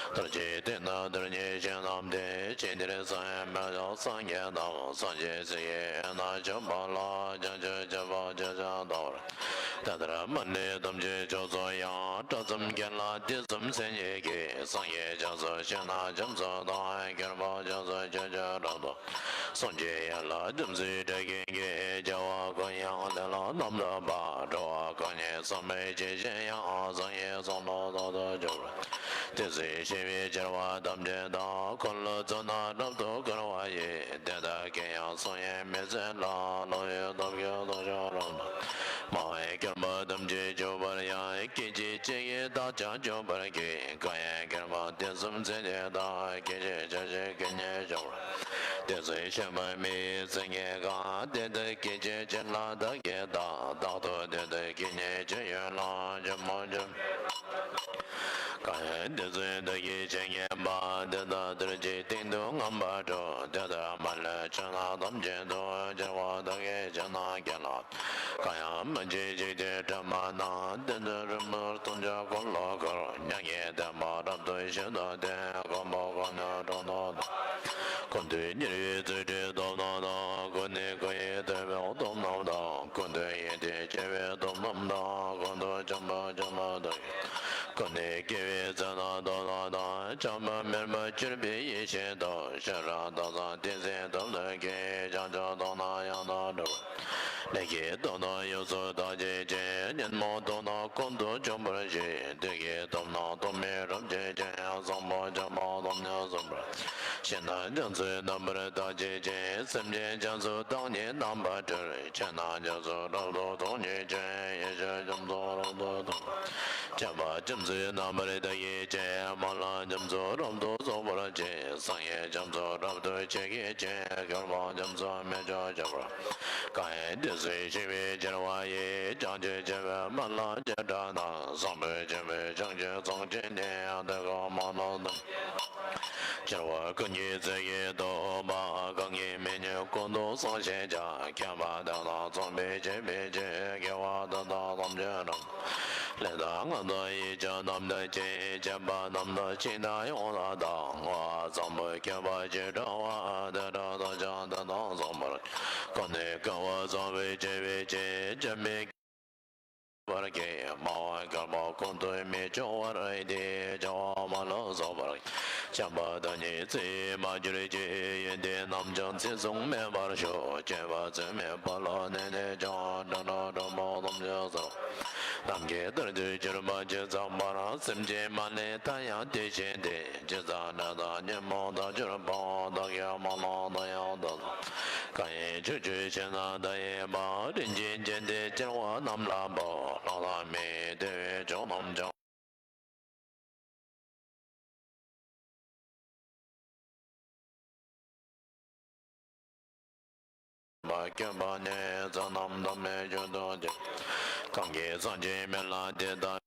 མཐར་གྱིས་བསྟན་ན་མཐར་གྱིས་ཆོས་རྣམས་ཏེ། ཇི་ལྟར་གསང་བའི་མེ་ཏོག་སངས་རྒྱས་རྣམས། སངས་རྒྱས་སུ་ཡི་ཡོན་རྣམས་ཇོ་བོ་ལ། བྱང་ཆུབ་སྤྱོད་པ་ཇི་བཞིན་དག་པར། དེ་ལྟར་མ་ནི་ཐམས་ཅད་མཆོག་སྩོལ་ཡང་། དགྲ་བཅོམ་མཁྱེན་ལ་དུས་གསུམ་མཚན་ཉིད་ཀྱིས། སངས་རྒྱས་ཕྱག་འཚལ་ཕྱག་ན་རྒྱ་མཚོ་དང་། ཁྱད་པར་ཕྱག་འཚལ་ཕྱག་རྒྱ་རབ་ཏུ། སངས་རྒྱས་ཡན་ལག་བཅུ་གསུམ་དྲི་མཁན་གྱི། རྒྱལ་བ་ཀུན་དབྱངས་ལས་ལ་རྣམ་བསྟོད་པ། འགྲོ་བ་ཀུན་གྱི་བསམ་པའི་ཇི་བཞིན་དབྱངས། བསམ་ཡས་གསུང་ལ་རྟག་ཏུ་འཇུག་པར། དེ་ཚེ་ཤེས་པས་ཕྱི་པ་ཐམས་ཅད་དག་འཁོར་ལོ་བཙུན་ན་རབ་ཏུ་བསྐོར་བ་ཡི། དེ་དག་གི་ཡང་གསུང་ཡང་མི་ཟད་ལ། བསླབ་པའི་ཐབས་ཀྱི་རྟོགས་བརྗོད་རབ་ཏུ། སྨྲ་བའི་སྐྱོན་པ་ཐམས་ཅད་གཅོད་པར་ཡང་། སྐད་ཅིག་གཅིག་གིས་བདག་ཀྱང་གཅོད་པར་བགྱི། བཀའ་ཡི་མཁས་པ་དུས་གསུམ་མཚན་ཉིད་དང་། སྐད་ཅིག་ཕྱིར་གཅིག་གིས་ཉིད་གཅོད་པར། དེ་ཚེ་ཤེས་པ་མི་ཡི་མཚན་ཉིད་གང་། དེ་དག་སྐད་ཅིག་གཅིག་ལ་བདག་གིས་བལྟ། རྟག་ཏུ་དེ་དག་སྐད་ཉིད་ཇི་ཡོད་ལ། ཇི་མོ་ཇི་བཀའ་ཡི་དེ་ཚེ་བདག་གིས་ཇི་སྙེད་པ། དེ་དག་དུས་གཅིག་སྟེང་དུ་མངོན་པར་གྲུབ། དེ་དག་མ་ལུས་ཕྱོགས་རྣམས་ཐམས་ཅད་དུ། འཆར་བ་བདག་གིས་ཇི་སྙེད་མཁྱེན་ལ། བཀའ་ཡང་མི་མཇེད་གཅིག་ཏུ་གྲུབ་པ་ན། དེ་དག་རིམ་གྲོ་ཐམས་ཅད་འཁོར་ལོ་བསྐོར། མྱ་ངན་འདས་པ་རབ་ཏུ་ཞི་དུ་སྟེ། འཁོར་དང་འཁོར་ལོ་འཁྲུགས་དང་། ཀུན་ཏུ་ཉེ་བའི་རྩིབས་བྲལ་སྟོབས་རྣམས་དང་། ཀུན་ནས་ཀུན་གྱིས་ཐུབ་པའི་སྟོབས་རྣམས་དང་། ཀུན་ཏུ་ཡོན་ཏན་ཆེ་བའི་སྟོབས་རྣམས་དང་། ཀུན་ཏུ་འཇོམས་པ་འཇོམས་མ་ཐག་ཡིན། ཀུན་ནས་སྐྱེ་བའི་ཚེ་དང་སྟོབས་རྣམས་དང་། ཆགས་པ་མེད་པར་གྱུར་པའི་ཡེ་ཤེས་དང་། ཤེས་རབ་དག་དང་ཏིང་འཛིན་ཐབས་དང་བགྱི། བྱང་ཆུབ་སྟོབས་རྣམས་ཡང་དག་འགྲུབ། ལས་ཀྱི་སྟོབས་རྣམས་ཡོངས་སུ་དག་བྱེད་ཅིང་། ཉོན་མོངས་སྟོབས་རྣམས་ཀུན་ཏུ་འཇོམས་པར་བྱེད། བདུད་ཀྱི་སྟོབས་རྣམས་སྟོབས་མེད་རབ་བྱེད་ཅིང་། བཟང་པོ་སྤྱོད་པ་སྟོབས་ཉིད་ཟིན་པར། ཞིང་རྣམས་རྒྱ་མཚོའི་རྣམ་པར་དག་བྱེད་ཅིང་། སེམས་ཅན་རྒྱ་མཚོ་བདག་ཉིད་རྣམ་པར་སྒྲོལ། ཆོས་རྣམས་རྒྱ་མཚོ་རབ་ཏུ་རྟོགས་བྱེད་ཅིང་། ཡེ་ཤེས་རྒྱ་མཚོ་རབ་ཏུ་རྟོགས། བྱམས་པ་རྒྱ་མཚོའི་རྣམ་པར་དག་བྱེད་ཅིང་། མ་ལུས་རྒྱ་མཚོ་རབ་ཏུ་རྫོགས་པར་བྱེད། སངས་རྒྱས་རྒྱ་མཚོ་རབ་ཏུ་ཆེ་བསྐྱེད་ཅིང་། མཁས་པ་རྒྱ་མཚོ་མི་བསྐྱོད་ཆེ་བར། བཀའ་ཡི་དེ་ཚེ་ཤེས་པས་ཕྱི་པ་ཡི། བྱང་ཆུབ་སྤྱོད་པའི་མ་ལུས་བྱེ་བྲག་རྣམས། བཟང་པོ་སྤྱོད་པའི་བྱང་ཆུབ་ཚོགས་ཀྱི་གནས། དེ་ཀ་མ་ལུས་ཐམས་ཅད། འཆར་བ་ཀུན་གྱི་ཚིག་གིས་བསྡུ་བ། གང་གིས་མི་མྱོང་ཀུན་ཏུ་གསུངས་ཤེས་བྱ། མཁས་པ་དེ་དག་རྩོམ་པའི་བྱེད་པའི་ཕྱིར། དགེ་བ་འདི་དག་ཐམས་ཅད་རབ། ལས་དང་ངག་དང་ཡིད་བྱ་རྣམས་དག་ཅིང་། བྱས་པ་རྣམས་དག་ཕྱིར་དང་ཡང་དག་དང་། བསམ་པ་བསྐྱེད་པ་ཇི་འདྲ་བ། དེ་འདྲ་བདག་ཀྱང་དེ་དག་བསམ་པར། ཀུན་ནས་དགེ་བ་བསགས་པའི་བྱེད་པའི་ཕྱིར། བྱམས་པའི་བར་གྱི་སྨྲ་བ་བསྐལ་པ་ཀུན་ཏུ་མི་སྐྱོ་བར་ལྡན། བྱ་བ་མ་ལུས་རྫོགས་པར། བྱམས་པ་བདག་ཉིད་ཚེ་མ་གྱུར་ཅིག །ཡོན་ཏན་རྣམས་ཀྱང་ཚེ་བཟུང་མེད་པར་ཤོག །སྤྱོད་པ་ཚད་མེད་པ་ལ་གནས་ནས་ཀྱང་། དགྲ་སྒྲ་སྒྲོགས་པ་ཐམས་ཅད་སོལ། ཐབས་མཁས་ལྟར་དུ་གྱུར་པ་ཇི་ཙམ་པར། སེམས་ཅན་མ་ལུས་མཐའ་ཡང་དེ་བཞིན་ཏེ། ཇི་ཙམ་འབྲས་དང་ཉོན་མོངས་དག་གྱུར་པའོ། བདག་གིས་མ་ལགས་ད་ཡང་དེ་ཙམ། གང་ཡིན་ཕྱོགས་བཅུའི་ཕྱི་ནང་མཐའ་ཡས་པ། རིན་ཆེན་ཅན་དེ་སྐྱེ་བོ་རྣམས་ལ་འབུལ། ལྷ་དང་མིའི་བདེ་བའི་མཆོག་རྣམས་ཀྱང་། མ་སྐྱོབ་པ་ནི་ཚེ་རྣམས་ཐོག་མེད་རྒྱུ་དུ་སྐྱེ། གང་གིས་སངས་རྒྱས་མི་ལ་དེ་ལྟ།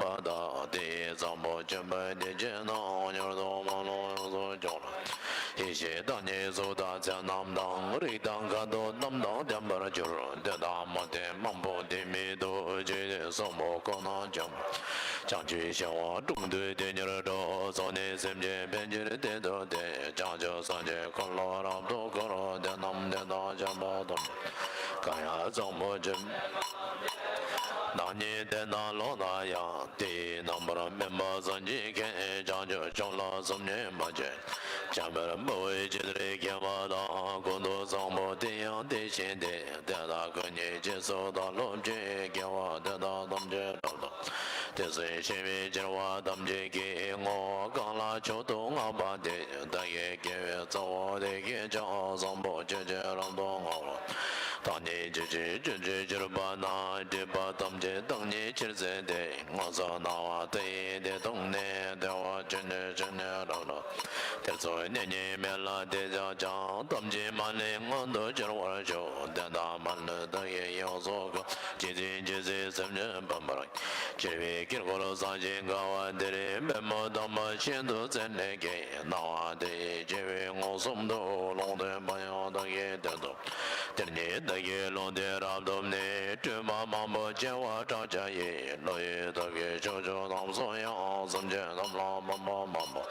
པ་དག་དེ་ཡི་བཟང་པོ་ཆེན་པོའི་བདེ་སྐྱིད་རྣམས་མྱུར་དུ་མ་ལོག་ཡོངས་སུ་སྐྱོང་ལ། ཡེ་ཤེས་བདག་ཉིད་གཟུགས་དང་ཚེ་རྣམས་དང་། རིགས་དང་ཁ་དོག་རྣམས་དང་ལྡན་པར་གྱུར། དེ་དག་མུ་སྟེགས་མང་པོ་དེ་མི་སྡུག་ཅེས་གསུངས་པ་ཁོ་ན་བྱམས་པ་བྱང་ཆུབ་ཤིང་དབང་དྲུང་དུ་དེ་ཉིད་འགྲོ། ཚོགས་ནི་སེམས་ཅན་ཕན་ཕྱིར་བསྟན་ཏོ་སྟེ། བྱང་ཆུབ་སངས་རྒྱས་འཁོར་ལོ་རབ་ཏུ་བསྐོར། དེ་རྣམས་དེ་དག་བྱམས་པ་ཐོབ། གང་ཡང་བཟང་པོ་ཆེ་བདག་ཉིད་དེ་དག་ལོག་ལྟ་ཡང་། དེ་ཡི་རྣམ་པར་སྨིན་པ་སངས་རྒྱས་མཁྱེན། བྱང་ཆུབ་མཆོག་ལ་སོམ་ཉི་མ་བྱེད། བྱམས་པར་འབུལ་བའི་ཕྱིར་དེར་སྐྱེ་བ་དང་། ཀུན་ཏུ་བཟང་པོ་དེ་ཡང་དེ་བཞིན་ཏེ། དེ་དག་ཀུན་གྱི་རྗེས་སུ་བདག་སློབ་ཅིང་། དགེ་བ་འདི་དག་ཐམས་ཅད་རབ་ཏུ། དེ་ཚེ་ཞི་བའི་སྐྱེ་བོ་ཐམས་ཅད་ཀྱི། ངོ་བོ་གང་ལ་མཆོག་ཏུ་བསྔགས་པ་དེ། བདག་གི་དགེ་བའི་རྩ་བ་དེ་སྐད་ཀྱང་། བཟང་པོ་ཆོས་ཀྱི་རབ་ཏུ་བསྔགས་པ། བདག་ཉིད་ཇི་ཕྱིར་སྤྱོད་ཕྱིར་གྱུར་པ་ན། སྒྲིབ་པ་ཐམས་ཅད་བདག་ཉིད་ཕྱིར་བསལ་ཏེ། སྔོན་བསགས་སྣང་བ་དེ་ཡི་དེ་དག་ནི། བདེ་བ་ཆོས་ཉིད་ཆོས་ཉིད་རབ་རབ། དེ་ཚོ་ཉིད་ཉིད་མེད་ལ་དེ་ཆགས་ཀྱང་། ཐམས་ཅད་མ་ལུས་མངོན་དུ་གྱུར་པར་ཤོག། དེ་དག་མ་ལུས་བདག་གིས་ཡོངས་སུ་བཀང་། ཇི་སྲིད་ཇི་སྲིད་སེམས་ཅན་ཕན་པར། སྐྱེ་བའི་དཀྱིལ་འཁོར་བཟང་ཞིང་དགའ་བ་དེར། པདྨོ་དམ་པ་ཤིན་ཏུ་མཚན་ལས་སྐྱེས། སྣང་བ་དེ་ཡི་སྐྱེ་བོས་མངོན་སུམ་དུ། ལུང་བསྟན་པ་ཡང་བདག་གིས་དེར་ཐོབ། དེར་ཉིད་བདག་གིས་ལུང་དེ་རབ་ཐོབ་ནས། སྤྲུལ་པ་མང་པོ་བྱེ་བ་ཕྲག་བརྒྱ་ཡིས། བློ་ཡི་ཐབས་ཀྱིས་ཕྱོགས་བཅུ་རྣམས་སུ་ཡང་། སེམས་ཅན་རྣམས་ལ་མང་པོ་མང་པོ།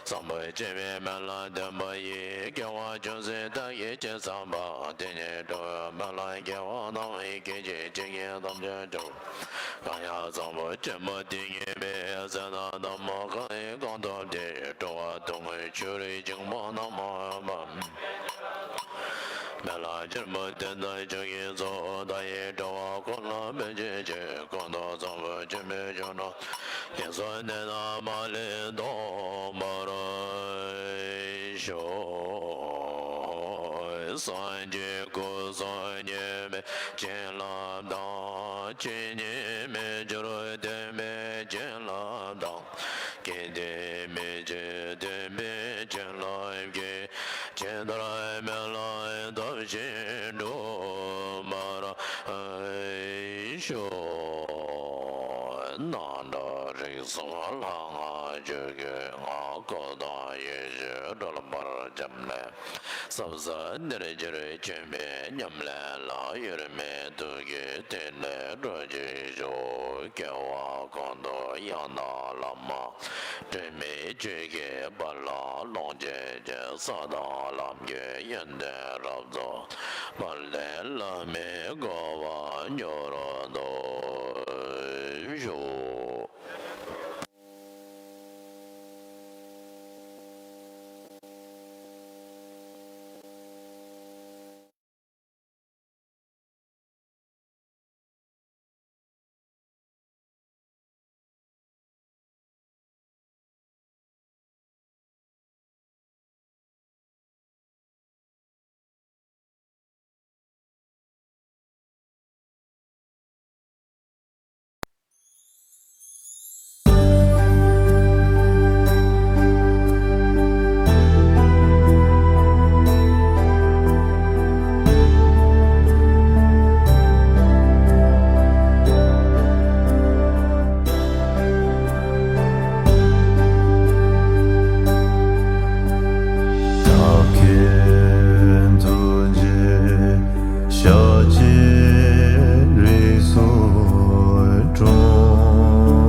བཟང་པོ་སྐྱེ་བའི་སྨོན་ལམ་འདོན་པ་ཡིས། སྐྱེ་བ་ཅུང་ཟད་བདག་གིས་ཅི་བསམ་པ། དེ་ཉིད་འགྲོ་བའི་སྨོན་ལམ་དགེ་བ་རྣམས། སྐད་ཅིག་གཅིག་གིས་ཐམས་ཅད་འགྲུབ། གང་ཡང་བཟང་པོ་ཆེན་པོ་དེ་ཉིད་མིན། ཟས་དང་ནམ་མོ་གང་ཡིན་གང་ཐོབ་སྟེ། འགྲོ་བ་དོན་ཀུན་ཆོས་རིག་འབྱུང་པོ་རྣམས། སྨོན་ལམ་ཆེན་པོ་དེ་དག་མཆོག་གི་གཙོ། བདག་ཡི་འགྲོ་བ་ཀུན་ལ་ཕན་བྱེད་ཕྱིར། ཀུན་ཏུ་བཟང་པོ་ཆེན་པོའི་མཆོག་རྣམས། ཡོངས་སུ་གནས་དང་མ་ལུས་ཐོབ་པར་ཤོག། སངས་རྒྱས་སྐུ་གསུམ་བརྙེས་པའི་བྱིན་རླབས་དང་། ཆོས་ཉིད་མི་འགྱུར་བརྟན་པའི་བྱིན་རླབས་དང་། སྐལ་ལྡན་མི་ཕྱེད་བསྟན་པའི་བྱིན་རླབས་ཀྱིས། ཇི་ལྟར་སྨོན་ལམ་བཏབ་ཞིང་འགྲུབ་པར་ཤོག། རྣམ་གྲངས་རིགས་གསུམ་ལྷ་སྔགས་ཆོས་སྐུའི་སྔགས། སྐུ་དང་ཡེ་ཤེས་སྒྲོལ་མར་འཆམ་ལས། ཟབ་གསལ་གཏེར་གྱུར་ཆོས་འཕེལ་ཉམས་ལེན་ལ། གཡེར་མའི་དུག་གིས་ཐིག་ལེ་སྒྲོལ་ཕྱིར་ཤོག། སྐྱེ་བ་གང་དུ་ཡང་དག་བླ་མ། སྒྲོན་མེ་ཆོས་ཀྱི་དཔལ་ལ་ལོངས་སྤྱོད་ཅིང་། ས་དང་ལམ་གྱི་ཡོན་ཏན་རབ་རྫོགས་པ་ལས། བླ་མའི་གོ་འཕང་མྱུར་ཐོབ་ཤོག། ཤཱཀྱའི་ཐུགས་རྗེ་ཤཱཀྱའི་རིགས་སུ་འཁྲུངས།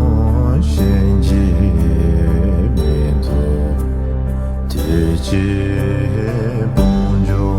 གཞན་གྱིས་མི་ཐུབ་དེ་ཅིག་དཔུང་འཇུག་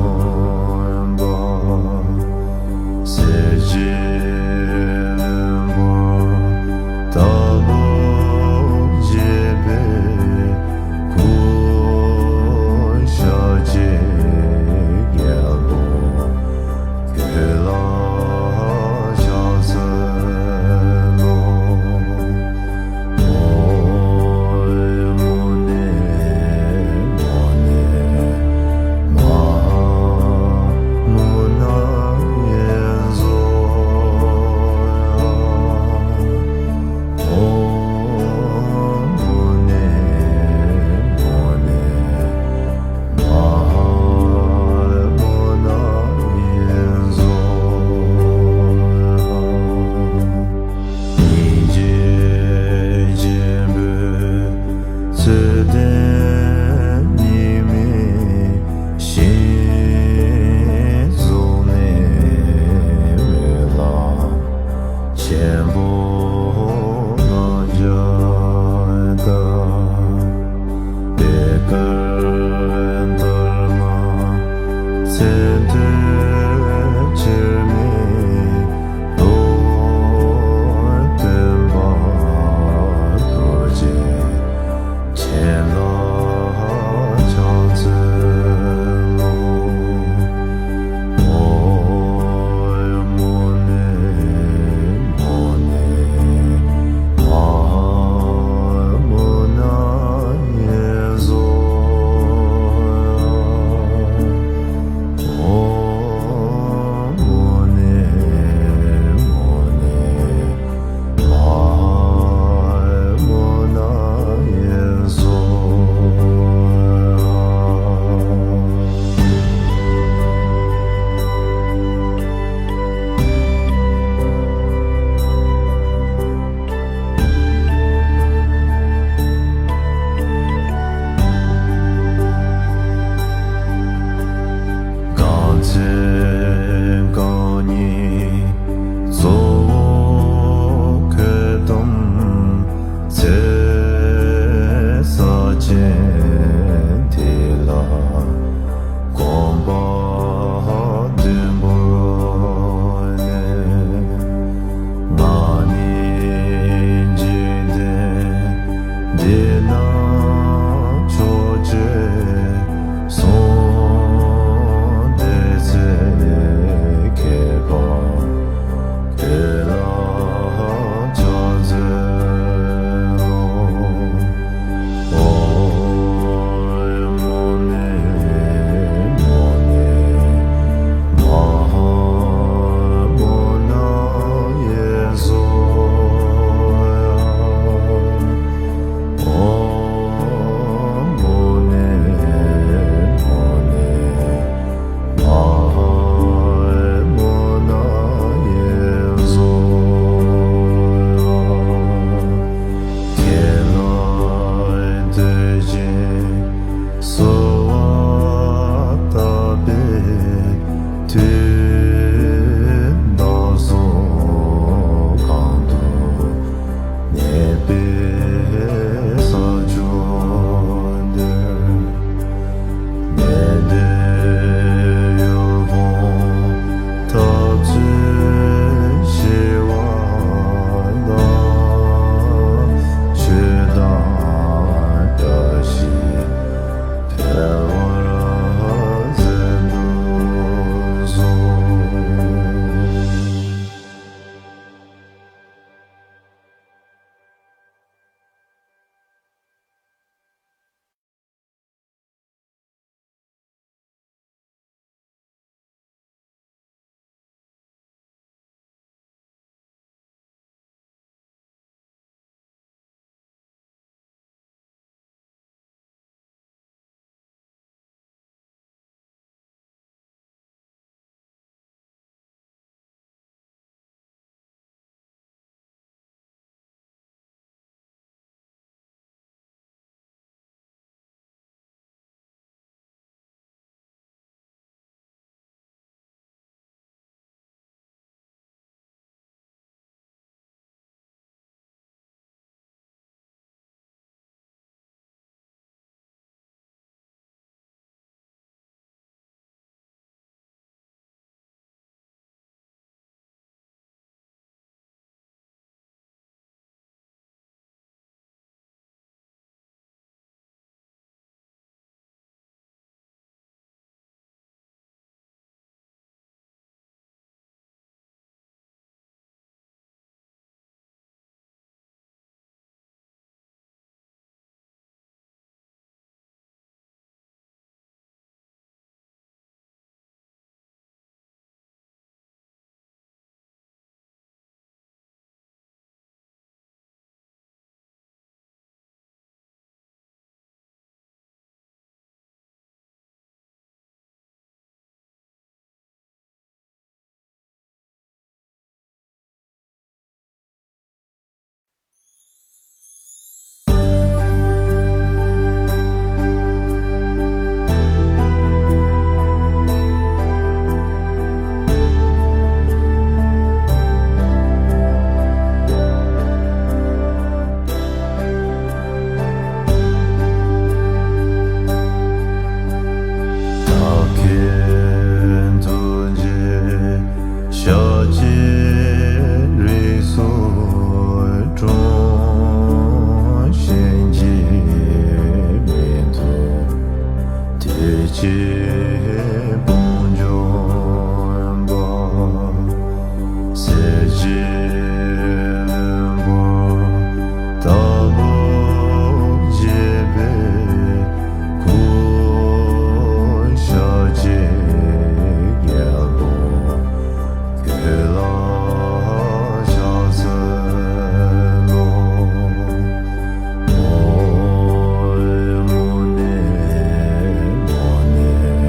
ཀྱི་དཔུང་འཇོམས་པ། གསེར་གྱི་ལྷུན་པོ་ལྟ་བུར་བརྗིད་པའི་སྐུ། ཤཱཀྱའི་རྒྱལ་པོ་ཁྱོད་ལ་ཕྱག་འཚལ་ལོ། ཨོཾ་མུ་ནེ་མུ་ནེ་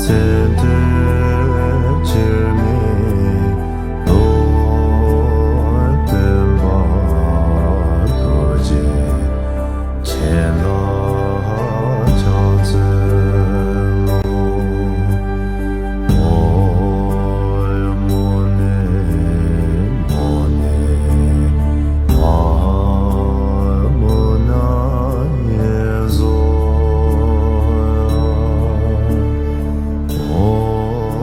དེ་འདྲའི་ཕྱིར་མི་ལོ་བསྟན་པ་རྡོ་རྗེ་མཁྱེན་ལ་ཕྱག་འཚལ་ལོ། ཨོཾ་མུ་ནེ་མུ་ནེ་མ་ཧཱ་མུ་ན་ཡེ་ཛོ། ཨོཾ་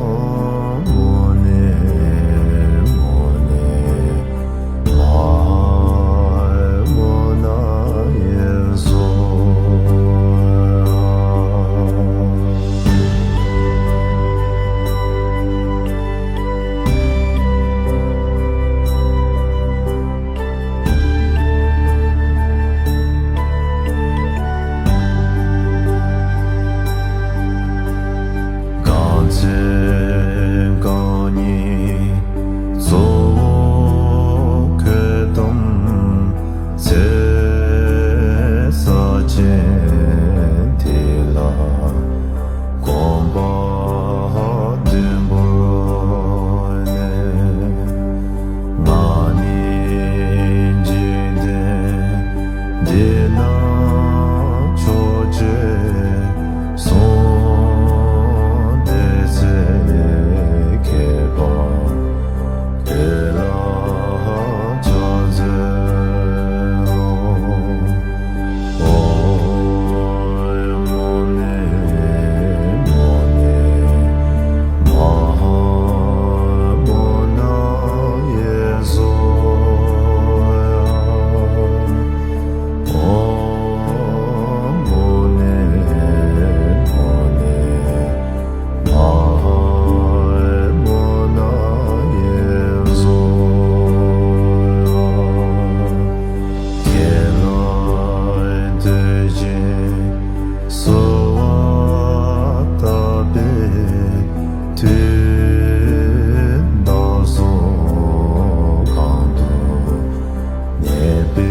མུ་ནེ་མུ་ནེ་མ་ཧཱ་མུ་ན་ཡེ་ཛོ། གང་ཚེ་རྐང་གཉིས་གཙོ་བོ་ཁོད་དམ་ཚེ་ས་ཆེན་དེ་ལ་གོམ་པ་བདུན་བོར་ནས། ང་ནི་འཇིག་རྟེན་འདི་ན་ཕྱོགས་བཅུའི་གསུང་སྡེ་སྲིད་མཁས་པ་དེ་ལ་ཕྱག་འཚལ་ལོ། ཨོཾ་མུ་ནེ་མུ་ནེ་མ་ཧཱ་མུ་ན་ཡེ་ཛོ། ཨོཾ་མུ་ནེ་མུ་ནེ་མ་ཧཱ་མུ་ན་ཡེ་ཛོ། ཁྱེད་ལ་བསྟོད་ཅིང་གསོལ་བ་བཏབ་པའི་མཐུས། བདག་སོགས་གང་དུ་གནས་པའི་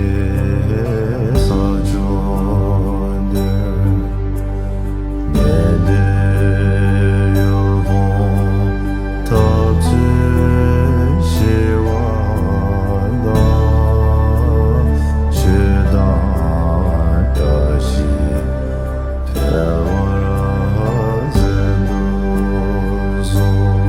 ས་ཕྱོགས་འདིར། ནད་དང་གཡོ་འོང་འཐབ་རྩོད་ཞི་བ་ལ། ཆོས་དང་བཀྲ་ཤིས་འཕེལ་བར་མཛད་དུ་གསོལ།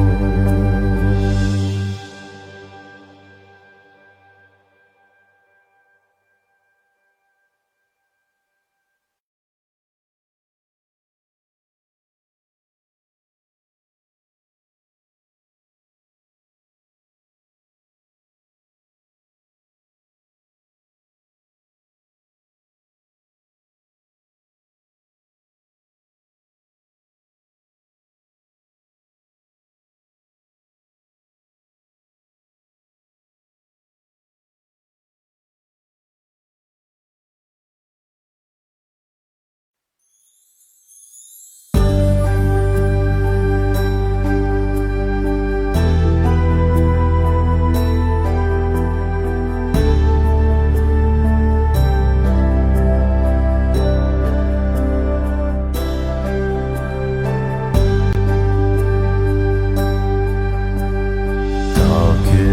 བདག་གི་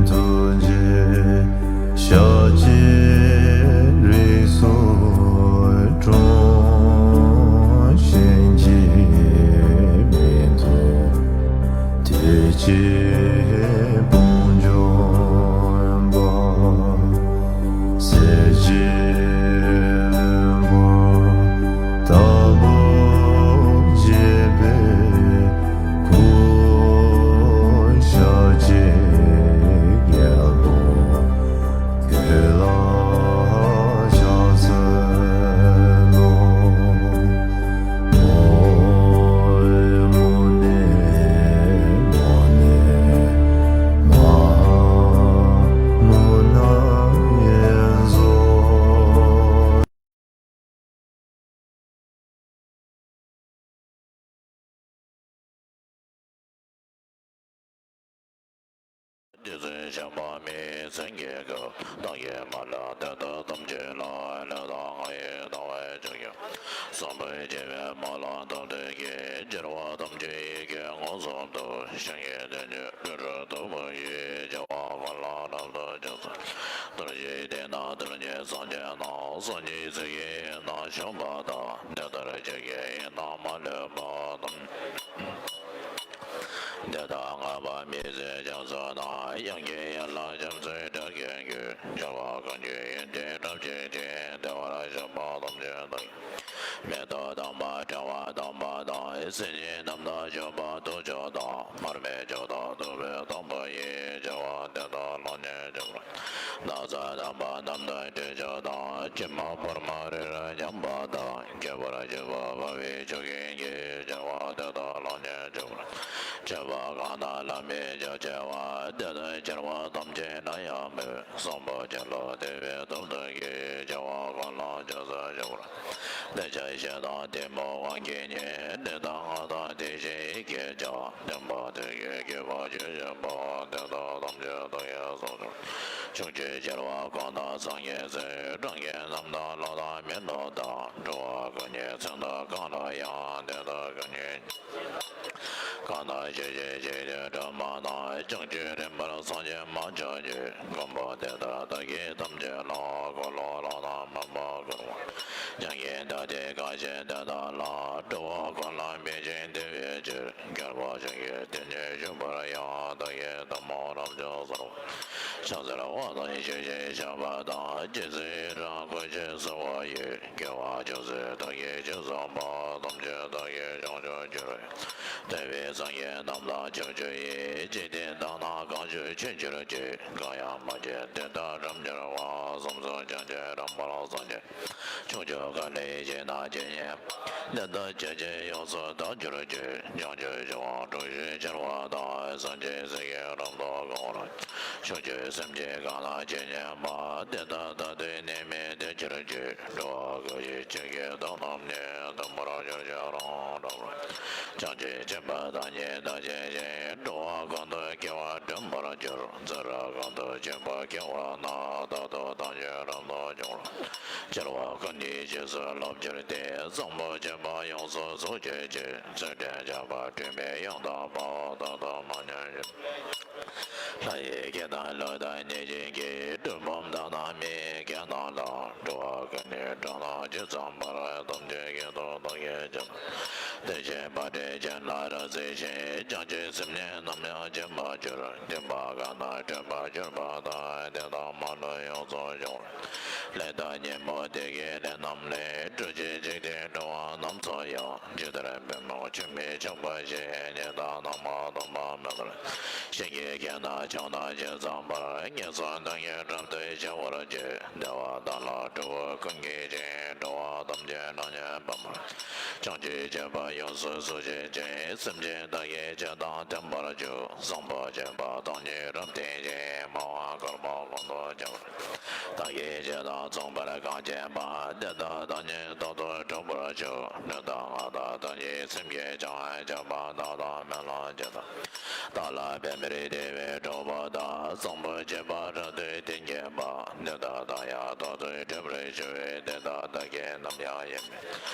ཐུགས་རྗེ་ཞལ་གྱི་རིགས་སུ་འཁྲུངས། གཤིན་རྗེའི་མིང་དུ་དུས་ཀྱི་དཔུང་འཇོམས་པ། གསེར་གྱི་ལྷུན་པོ་ལྟ་བུར་བརྗིད་པའི་སྐུ། ཞལ་གྱི་རྒྱལ་པོ་ཁྱོད་ལ་ཕྱག་འཚལ་ལོ། ཨོཾ་མུ་ནེ་མུ་ནེ་མ་ཧཱ་མུ་ན་ཡེ་ཛོ། རྗེ་བཙུན་བྱམས་པ་མའི་མཚན་བརྒྱད་ཀྱིས། བདག་གི་མ་ལུས་བདེ་སྟོབས་ཐམས་ཅད་ལ། ལས་དང་ངན་སོང་ལྟ་བས་བྱང་ཞིང་། བསམ་པའི་བྱ་བའི་མ་ལུས་དམ་ཚིག་གིས། རྒྱལ་བ་ དུ་ཞིང་གི་དོན་གྱི་ཀུན་རུ་སྟུག་པོ་ཡི་བྱ་བ་ཀུན་ལ་རབ་ཏུ་སྦྱོར་ཚུལ། རྡོ་རྗེ་གདན་ན་རྡོ་རྗེ་སངས་རྒྱས་རྣམས་སངས་རྒྱས་ཚིག་གི་ཡན་ལག་བྱུང་བ་དང་། དེ་ལྟར་ཆོས་ཀྱི་ཡན་ལག་མ་ལུས་པ་རྣམས། དེ་དག་ལྔ་པ་མི་ཟད་རྒྱ་མཚོ་ན། དབྱངས་ཀྱི་ཡན་ལག་རྒྱ་མཚོའི་སྒྲ་སྐད་ཀྱིས། སྦྱོར་བ་ཀུན་གྱི་ཡོན་ཏན་རབ་རྒྱས་ཏེ། བདེ་བར་གཤེགས་པ་ཐམས་ཅད་དང་། མེ་ཏོག་དམ་པ་དཔྲལ་བ་དམ་པ་དང་། སེམས་ཅན་རྣམས་དང་མཆོད་པ་ཐུགས་མཆོག་དང་། མར་མེ་མཆོག་དང་ཐུབ་པའི་དམ་པ་ཡིས། སྦྱོར་བ་དེ་དག་ལྷང་ངེར་སྦྱོར་བར། ན་བཟའ་དམ་པ་རྣམས་དང་དྲི་མཆོག་དང་། གྱིབ་མ་ཕུར་མ་རིལ་བུར་བརྒྱན་པ་དང་། གྱལ་པོར་བཞུགས་པ་འཕགས་པའི་ཆོས་ཀྱི་རྒྱལ། སྦྱོར་བ་དེ་དག་ལྷང་ངེར་སྦྱོར་བར། མཆོད་པ་གང་དག་ལྷམ་མེ་ལྕགས་ཆེ་བ། དེ་དག་ཁྱེར་བ་ཐམས་ཅད་ན་ཡང་མོས། བཟང་པོ་ཁྱོད་ལ་དད་པའི་སྟོབས་དང་བགྱི། སྦྱོར་བ་ཀུན་ལ་སྦྱོར་ཚུལ་སྦྱོར་བར། བདེ་གཤེགས་ཞི་དང་ལྟད་མོ་དབང་གིས་ཉེ། གནས་དང་སྔགས་དང་བདེ་གཤེགས་ཡི་གེ་བརྒྱ། བདེན་པ་དོན་གྱི་རྒྱལ་པོ་ཆོས་སྐྱོང་པོ། དེ་དག་ཐམས་ཅད་བདག་གིས་སོ་སོར། ཕྱོགས་བཅུའི་རྒྱལ་བ་ཀུན་དང་སངས་རྒྱས་སྲས། སངས་རྒྱས་རྣམས་དང་ཀླུ་དང་མི་ལུས་དང་། འགྲོ་བ་ཀུན་གྱི་མཚན་དང་གང་རུང་ཡང་། དེ་དག་ཀུན་གྱི་གང་དག་ཞི་བྱེད་ཆེས་བརྩོན་སྒྲུབ་པ་དང་། བྱང་ཆུབ་རིམ་པར་སངས་རྒྱས་མ་ཆགས་ཀྱི། མགོན་པོ་དེ་དག་བདག་གིས་ཐམས་ཅད་ལ། འཁོར་ལོ་ལྷ་དང་འཕགས་པ་འཁོར་བ། སྤྱན་གྱིས་བལྟ་སྟེ་བཀའ་བཞིན་དེ་དག་ལ། འགྲོ་བ་ཀུན་ལ་ཕན་ཕྱིར་བདེ་བའི་ཕྱིར། རྒྱལ་པོ་ཆོས་ཀྱི་དོན་ནི་ཞུ་བར་ཡང་། བདག་གིས་ཐལ་མོ་རབ་བྱུང་གསོལ། ཕྱག་འཚལ་བ་དང་ཞལ་བཞེས་བཤགས་པ་དང་། རྗེས་སུ་ཡི་རང་བསྐུལ་ཞིང་གསོལ་བ་ཡི། དགེ་བ་ཅུང་ཟད་བདག་གིས་ཅི་བསགས་པ། ཐམས་ཅད་བདག་གིས་བྱང་ཆུབ་གྱུར། དེ་བས་སངས་རྒྱས་རྣམས་དང་ཕྱོགས་བཅུ་ཡི། འཇིག་རྟེན་དག་ན་གང་བཞུགས་མཆོད་གྱུར་ཅིག། གང་ཡང་མ་མཆིས་དེ་དག་རབ་འབྱོར་བ། བསམ་གཟུགས་ཅན་གྱི་རིམ་པར་སངས་རྒྱས། ཕྱོགས་བཅུ་ཀ་ནས་ཞིང་རྣམས་ཇི་སྙེད་པ། འདི་དག་ཇི་བཞིན་ཡོངས་སུ་དག་གྱུར་ཅིག། བྱང་ཆུབ་ཤིང་དབང་གྲུ་བཞིར་འཆར་བ་དང་། སངས་རྒྱས་སྲས་ཀྱིས་རབ་ཏུ་བསྐོར་བར། ཕྱོགས་བཅུའི་སེམས་ཅན་གང་ལ་ཇི་སྙེད་པ། དེ་དག་ད་དུང་ནད་མེད་བདེ་གྱུར་ཅིག། འགྲོ་བ་ཀུན་གྱི་ཆོས་ཀྱི་མཐའ་རྣམས་ནི། དམ་པར་གྱུར་ཅིང་རབ་འབྱོར་བ། བྱང་ཆུབ་སེམས་དཔའ་ཐམས་ཅད་བདག་བསྐྱེད་ཅིང་། འགྲོ་བ་ཀུན་ཏུ་དགེ་བ་འགྲུབ་པར་འགྱུར། ཚེ་རབས་ཀུན་ཏུ་སྤྱོད་པ་དགེ་བ་རྣམས། རྟག་ཏུ་ཐམས་ཅད་རབ་ཏུ་འབྱུང་བར། སྦྱོར་བ་ཀུན་ནས་རྗེས་སུ་སློབ་གྱུར་ཏེ། བཟང་པོ་སྤྱོད་པ་ཡོངས་སུ་རྫོགས་གྱུར་ཅིག། ཚུལ་ཁྲིམས་འཆལ་པ་དྲི་མས་ཡང་དག་པ། རྟག་ཏུ་མ་ཉམས་ཤིང་། ལྷ་ཡི་སྐད་དང་ཀླུ་དང་གནོད་སྦྱིན་གྱི། གྲུལ་བུམ་དག་དང་མི་ཡི་སྐད་རྣམས་དང་། འགྲོ་བ་ཀུན་ནི་སྒྲ་རྣམས་ཇི་ཙམ་པར། ཐམས་ཅད་སྐད་དུ་བདག་གིས་ཀྱང་། དེ་བཞིན་པ་སྤྲིན་ཅན་ལ་རབ་གཟིགས་ཤིང་། བྱང་ཆུབ་སེམས་ནི་ནམ་ཡང་བརྗེད་མ་གྱུར། བདེན་པ་གང་དག་འཕྲད་པར་གྱུར་པ་དག། དེ་དག་མ་ལུས་ཡོངས་སུ་འབྱུང་བར། ལས་དང་ཉོན་མོངས་དེ་ཀའི་ལས་རྣམས་ལས། སྤྲུལ་པའི་འཇིག་རྟེན་འགྲོ་བ་རྣམས་སུ་ཡང་། ཇི་ལྟར་པུས་མོ་ཆུ་མིག་ཆགས་པ་བཞིན། ཉི་ཟླ་ནག་མོ་དང་པོ་མེ་ལྟར། ཞིང་གི་སྐད་དང་ཆང་དང་ཇི་ཙམ་པར། ངན་སོང་སྡུག་བསྔལ་རབ་ཏུ་ཞི་བར་བྱེད། བདེ་བ་དང་ལ་སྤྲུལ་སྐུ་འགྱེད་ཅིང་། འགྲོ་བ་ཐམས་ཅད་ལྷང་ངེར་སྤངས་པར། བྱང་ཆུབ་སྤྱོད་པ་ཡོངས་སུ་རྫོགས་བྱེད་ཅིང་། སེམས་ཅན་དག་གི་ཆོས་དང་མཐུན་པར་འཇུག། བཟང་པོ་སྤྱོད་པ་ཐམས་ཅད་རབ་བརྟན་ཅིང་། མ་འོངས་འཁོར་བ་ཀུན་ཏུ་སྐྱོབ་པར། བདག་གིས་ཆོས་དང་མཚུངས་པར་གང་བྱས་པ། དེ་དག་ཐམས་ཅད་རྟག་ཏུ་འགྲུབ་པར་ཤོག། ལུས་དང་ངག་དང་ཐམས་ཅད་སེམས་ཀྱིས་ཀྱང་། སྤྱོད་པ་དག་དང་སྨོན་ལམ་བརྒྱད་དང་། བདག་ལ་ཕན་པར་བདེ་བའི་གྲོགས་པོ་དང་། བཟང་པོ་སྤྱོད་པ་རབ་ཏུ་བརྟན་བསྐྱེད་པ། འདི་དག་དང་ཡང་རྟག་ཏུ་འཕྲད་པར་ཤོག། དེ་དག་བདག་གིས་ནམ་ཡང་ཡིད་མི།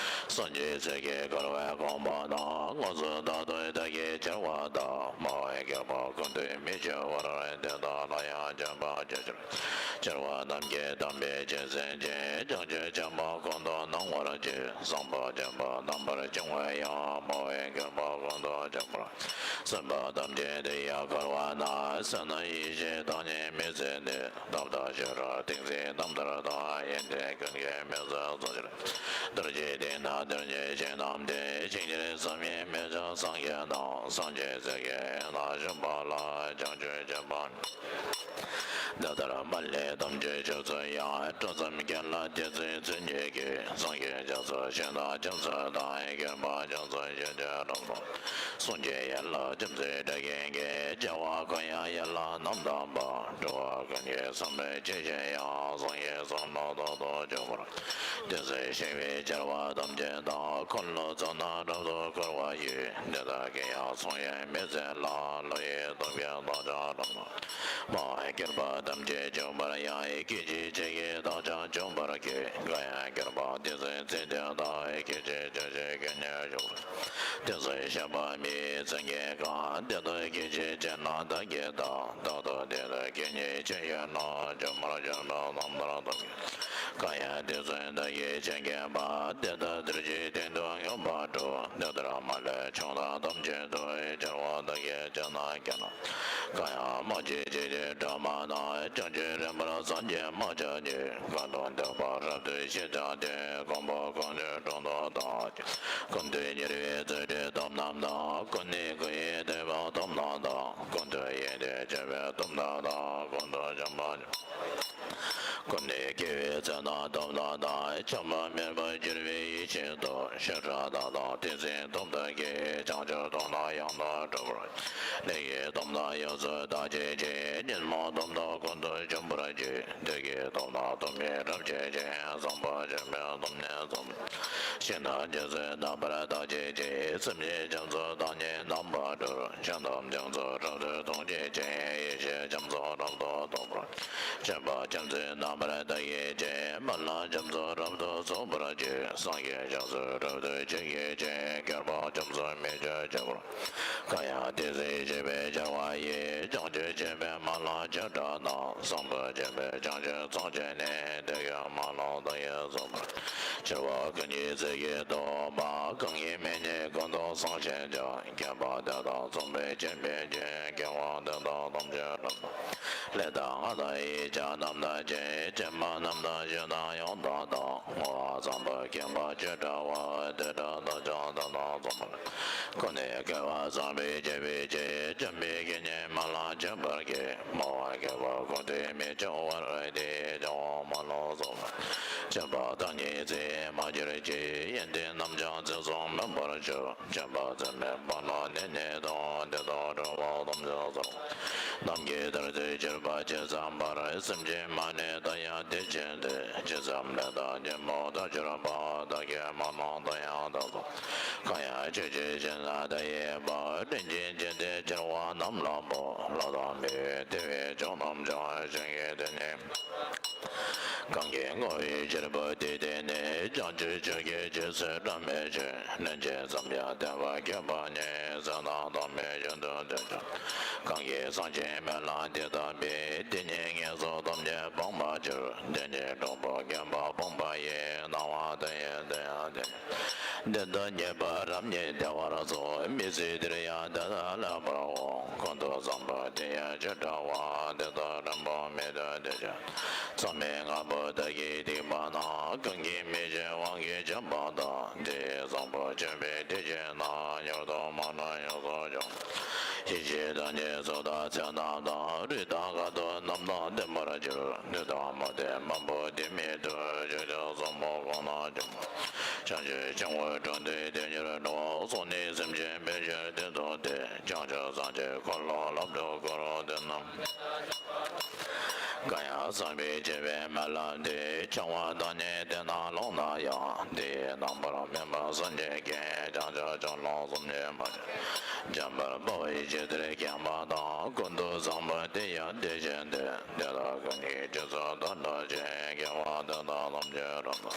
སངས་རྒྱས་ཚིག་གིས་བསྐོར་བའི་དགོངས་པ་དང་། སྔོན་སོང་རྟག་ཏུ་བདག་གིས་འཆར་བ་དང་། མ་འོངས་འཁོར་བ་ཀུན་ཏུ་མི་སྐྱེ་བར། དེ་དག་ལ་ཡང་སྤྱོད་པ་ཇི་ལྟར། སྦྱོར་བ་རྣམས་ཀྱིས་དམ་པའི་ཆོས་སེམས་ཅན། བྱང་ཆུབ་སྤྱོད་པ་ཀུན་ཏུ་སྣང་བར་བྱེད། བཟང་པོ་སྤྱོད་པ་རྣམ་པར་སྦྱོང་བས་ཡང་། མ་འོངས་འཁོར་བ་ཀུན་ཏུ་སྐྱོབ་པར། སེམས་དཔའ་ཐམས་ཅད་དེ་ཡང་འཁོར་བ་ན། བསོད་ནམས་ཡེ་ཤེས་བདག་ཉིད་མི་ཟད་ནས། ཐབས་དང་ཤེས་རབ་ཏིང་འཛིན་རྣམ་ཐར་དང་། ཡོན་ཏན་ཀུན་གྱི་མིང་ཚིག་རྫོགས་ཕྱིར། རྡོ་རྗེ་གདན་ན་གདོན་བགེགས་བྱེད་རྣམས་ཏེ། ཞིང་རལ་བསམ་ཡས་མི་བྱ་སངས་རྒྱས་དང་། སངས་རྒྱས་ཚིག་གི་ཡན་ལག་བཤད་པ་ལ། བྱང་ཆུབ་སྤྱོད་པ་འདི་ལྟར་མ་ལུས་ཐམས་ཅད་ཆོས་སུ་ཡང་། སྤྲོ་འཛེམས་ཁས་བླངས་ཏིང་འཛིན་བརྩོན་གྱིས་བསྐྱེད། སངས་རྒྱས་རྒྱ་མཚོ་ཞིང་དང་ཁྱབ་ཚུལ་དང་། མཁས་པ་རྒྱ་མཚོ་ཞེས་བྱ་རབ་ཏུ། གསུང་གི་ཡན་ལག་རྒྱ་མཚོའི་སྒྲ་སྐད་ཀྱིས། སྐྱེ་བ་ཀུན་ཡང་ཡན་ལག་རྣམ་དག་པ། འགྲོ་བ་ཀུན་གྱི་སེམས་ལ་སྐྱེ་ཞིང་ཡང་། སངས་རྒྱས་སོ་སོར་རྟག་ཏུ་འཇུག་པར། དེ་ཚེ་གཤེགས་པའི་རྒྱལ་བ་ཐམས་ཅད་དང་། འཁོར་ལོ་ཚོགས་རྣམས་རབ་ཏུ་བསྐོར་བ་ཡི། དེ་དག་གིས་ཡང་མཚུངས་ཡང་མི་འཛིན་ལ། བློ་ཡི་སྟོབས་ཀྱིས་བདག་ཀྱང་རབ་ཏུ། མ་འོངས་འཁོར་བ་ཐམས་ཅད་འཇོམས་པར་ཡང་། སྐད་ཅིག་གཅིག་གིས་བདག་ཀྱང་འཇོམས་པར་བགྱི། གང་ཡང་འཁོར་བ་སྡུག་བསྔལ་ཚེ་འདི་དག། སྐད་ཅིག་གཅིག་གིས་ཀུན་ནས་འཇོམས་པར། དེ་ཚེ་ཤ་པ་མི་ཚེ་གེ་ག་དེ་དག་གི་ཆེ་ཆེ་ན་ད་གེ་ད་ད་དོ་དེ་དག་གི་ཉེ་ཆེ་ཡོད་ན་ཇོ་མར་ཇོ་མར་ལམ་དར་དོ་ག་ཡ་དེ་ཚེ་ད་གེ་ཆེ་གེ་པ་དེ་ད་དེར་ཅི་དེ་དུ་ཡོད་པ་གྲོ་དེ་དར་མ་ལས་ཆུང་ད་དམ་ཆེ་དུ་ཆར་བ་ད་གེ་ཆེ་ན་གེ་ན་ག་ཡ་མ་ཆེ་ཆེ་ཆེ་དྲ་མ་ན་ཅང་ཆེ་རེ་མར་ས་ཆེ་མ་ཆ་ཉེ་ག་དོ་འདོད་པ་རབ་ཏུ་ཤེས་བྱ་དེ་གོམ་པ་གོམ་དུ་གྲོང་དོ་ད། ཀུན་ཏུ་ཉེ་བའི་ཚེ་འདི་སྟོབས་རྣམས་དང་། ཀུན་ནས་སྐུ་ཡི་དད་པ་སྟོབས་རྣམས་དང་། ཀུན་ཏུ་ཡིད་བདེ་བྱེད་པའི་སྟོབས་རྣམས་དང་། ཀུན་ཏུ་བྱམས་པ་ཀུན་ནས་དགེ་བའི་ཚེ་རྣམས་སྟོབས་རྣམས་དང་། བྱམས་པ་མེད་པར་གྱུར་པའི་ཡེ་ཤེས་སྟོབས། ཤེས་རབ་དང་དང་ཏིང་འཛིན་སྟོབས་དག་གིས། བྱང་ཆུབ་སྟོབས་རྣམས་ཡང་དག་སྒྲུབ་པར། ལས་ཀྱི་སྟོབས་རྣམས་ཡོངས་སུ་དག་བྱེད་ཅིང་། ཉོན་མོངས་སྟོབས་རྣམས་ཀུན་ཏུ་འཇོམས་པར་བྱེད། བདུད་ཀྱི་སྟོབས་རྣམས་སྟོབས་ཀྱིས་བྲབ་བྱེད་ཅིང་། བཟང་པོ་སྤྱོད་པའི་སྟོབས་ནི་སྟོབས། ཞིང་དང་རྒྱུ་ཚོགས་རྣམ་པར་དག་བྱེད་ཅིང་། སེམས་ཅན་བྱང་ཆུབ་བདག་ཉིད་རྣམ་པར་སྒྲོལ། བྱང་སྟོབས་རྒྱ་མཚོ་རབ་ཏུ་འཐུང་བྱེད་ཅིང་། ཡེ་ཤེས་རྒྱ་མཚོ་རབ་ཏུ་རྟོགས་པར། སྤྱོད་པ་རྒྱ་མཚོའི་རྣམ་པར་དག་བྱེད་ཅིང་། སྨོན་ལམ་རྒྱ་མཚོ་རབ་ཏུ་རྫོགས་པར་བྱེད། སངས་རྒྱས་རྒྱ་མཚོ་རབ་ཏུ་བྱེད་བྱེད་ཅིང་། མཁས་པ་རྒྱ་མཚོ་མི་ཆོད་བྱེད་པར། གང་ཡང་དེ་སྲིད་བྱེད་པའི་བྱ་བ་ཡིས། བྱང་ཆུབ་སྤྱད་པའི་སྨོན་ལམ་བྱེ་བྲག་རྣམས། བཟང་པོ་སྤྱད་པའི་བྱང་ཆུབ་ཚོགས་བསྐྱེད་ནས། དེ་ཡང་སྨོན་ལམ་བདག་གིས་བཟུང་བར་བགྱི། ཆེ་བ་གང་ཉིད་ཚིག་གིས་བསྡུ་བ། གང་གིས་མི་ཉན་ཀུན་ཏུ་བཟང་ཞེས་བྱ། མཁས་པ་དེ་དག་མཚུངས་པའི་སྤྱད་པའི་ཕྱིར། དགེ་བ་འདི་དག་ཐམས་ཅད་རབ་ཏུ། ལས་དང་ངག་དང་ཡིད་བྱ་རྣམས་དང་བཅས། བྱམས་པ་རྣམས་དང་ཞི་དང་ཡོན་བདག་དང་། བསྔོ་བ་བཟང་པོ་མཁས་པ་བྱེ་བྲག་པ། དེ་དག་ཐམས་ཅད་དེ་དག་མཚུངས་པར། ཀུན་ནས་དགེ་བ་བསགས་པའི་སྤྱད་པའི་ཕྱིར། བྱམས་པའི་དགེ་བསྙེན་སྨོན་ལམ་བྱེད་པར་བགྱི། བསྔོ་བ་མཁས་པ་ཀུན་ཏུ་མི་སྐྱོ་བར། དེ་ཡིས་བྱ་བ་སྨོན་ལམ་རྫོགས་པར། བྱམས་པ་བདག་ཉིད་ཚེ་མ་འགྱུར་ཅིག། ཡོན་ཏན་རྣམས་ཀྱང་ཚེ་བཟུང་མངོན་པར་གྱུར། བྱམས་པ་འཛིན་པའི་དཔལ་ལ་ནི་ནི་དང་། དེ་དག་སྒྲུབ་པ་ཐམས་ཅད་རྫོགས། ནམ་མཁའི་མཐར་ཐུག་གྱུར་པ་ཇི་ཙམ་པར། སེམས་ཅན་མ་ནུས་དེ་ཡང་དེ་བཞིན་ཏེ། ཇི་ཙམ་ལས་དང་ཉོན་མོངས་དག་གྱུར་པ། བདག་གིས་སྨོན་ལམ་དེ་ཡང་དག་རྫོགས། གང་ཡང་ཆོས་ཀྱི་ཞིང་ས་དེ་ཡི་བར། ལྷན་ཅིག་འབྱེད་དེ་གྱུར་པ་རྣམས་ལ་འབུལ། ལྷ་དང་མི་ཡི་དེ་བས་མཆོག་རྣམས་ཀྱང་། ཞིང་གི་དེ་ནི། གང་གིས་བསྔོ་བའི་ཕྱིར་འབུལ་ཏེ། དེ་ནི་བྱང་ཆུབ་མཆོག་གི་རྗེས་སུ་འབྲང་བའི་ཕྱིར། ལན་ཅིག་ཙམ་ཡང་བསྟན་པ་བསྐྱེད་པ་ཉིད། བསོད་ནམས་དང་པོའི་རྒྱུན་དུ་ལྡན་ཀྱང་། གང་གིས་བསམ་ཞིང་སྨོན་ལམ་འདི་བཏབ་པས། དེ་ཉིད་ངན་སོང་ཐམས་ཅད་སྤངས་པར་འགྱུར། དེ་ཉིད་གྲོགས་པོ་མཁྱེན་པ་སྤངས་པ་ཡི། སྣང་བ་དེ་ཡི་དེ་ཡང་དེ། དེ་དང་ཉེ་བར་རབ་ཉིད་བདེ་བར་གསུངས། མི་ཚེ་འདིར་ཡང་དེ་དག་ལེགས་པར་འོང་། ཀུན་ཏུ་བཟང་པོ་དེ་ཡི་བྱེ་བྲག་པ། དེ་དག་རིང་པོ་མི་སྡོད་དེ་ཀྱང་། མཚམས་མེད་ལྔ་པོ་དག་གིས་བསྡིགས་པ་ན། གང་གིས་མི་ཤེས་དབང་གིས་འཇིགས་པ་དང་། དེ་ཡི་བཟང་པོ་སྤྱོད་པའི་དེ་ཕྱིར་ན། མྱུར་དུ་མ་ནུབ་ཡོངས་སུ་སྦྱོང་། ཡེ་ཤེས་དང་ནི་གཟུགས་དང་ཚེ་རྣམས་དང་། རིགས་དང་ཁ་དོག་རྣམས་དང་ལྡན་པར་འགྱུར། ལུས་དང་མ་ལྡན་མང་པོ་དེ་མི་ཐུབ། ཕྱོགས་བཅུ་གསུམ་པོ་གང་ན་འགྱུར། བྱང་ཆུབ་སྤྱང་པོའི་གྲོང་དུ་དེ་ཉིད་འགྲོ། སོང་ནས་སེམས་ཅན་ཕལ་ཆེར་དེར་ཐུག་སྟེ། བྱང་ཆུབ་སེམས་ཀྱི་འཁོར་ལོ་རབ་ཏུ་བསྐོར། དེ་རྣམས་གང་ཡང་བསགས་པའི་བྱས་པའི་སྨོན་ལམ་འདི། འཆང་བ་བདག་ཉིད་དེ་རྣམས་ལོངས་ན་ཡང་། དེ་ཡི་རྣམ་པར་སྨིན་པ་སངས་རྒྱས་ཀྱིས། བྱང་ཆུབ་སྤྱོད་ལམ་གསུམ་གྱི་མ་ལུས། འཇམ་དཔལ་དཔའ་བོས་ཇི་ལྟར་མཁྱེན་པ་དང་། ཀུན་ཏུ་བཟང་པོ་དེ་ཡང་དེ་བཞིན་ཏེ། དེ་དག་ཀུན་གྱི་རྗེས་སུ་བདག་སྒྲུབ་ཅིང་། དགེ་བ་འདི་དག་ཐམས་ཅད་རབ་ཏུ།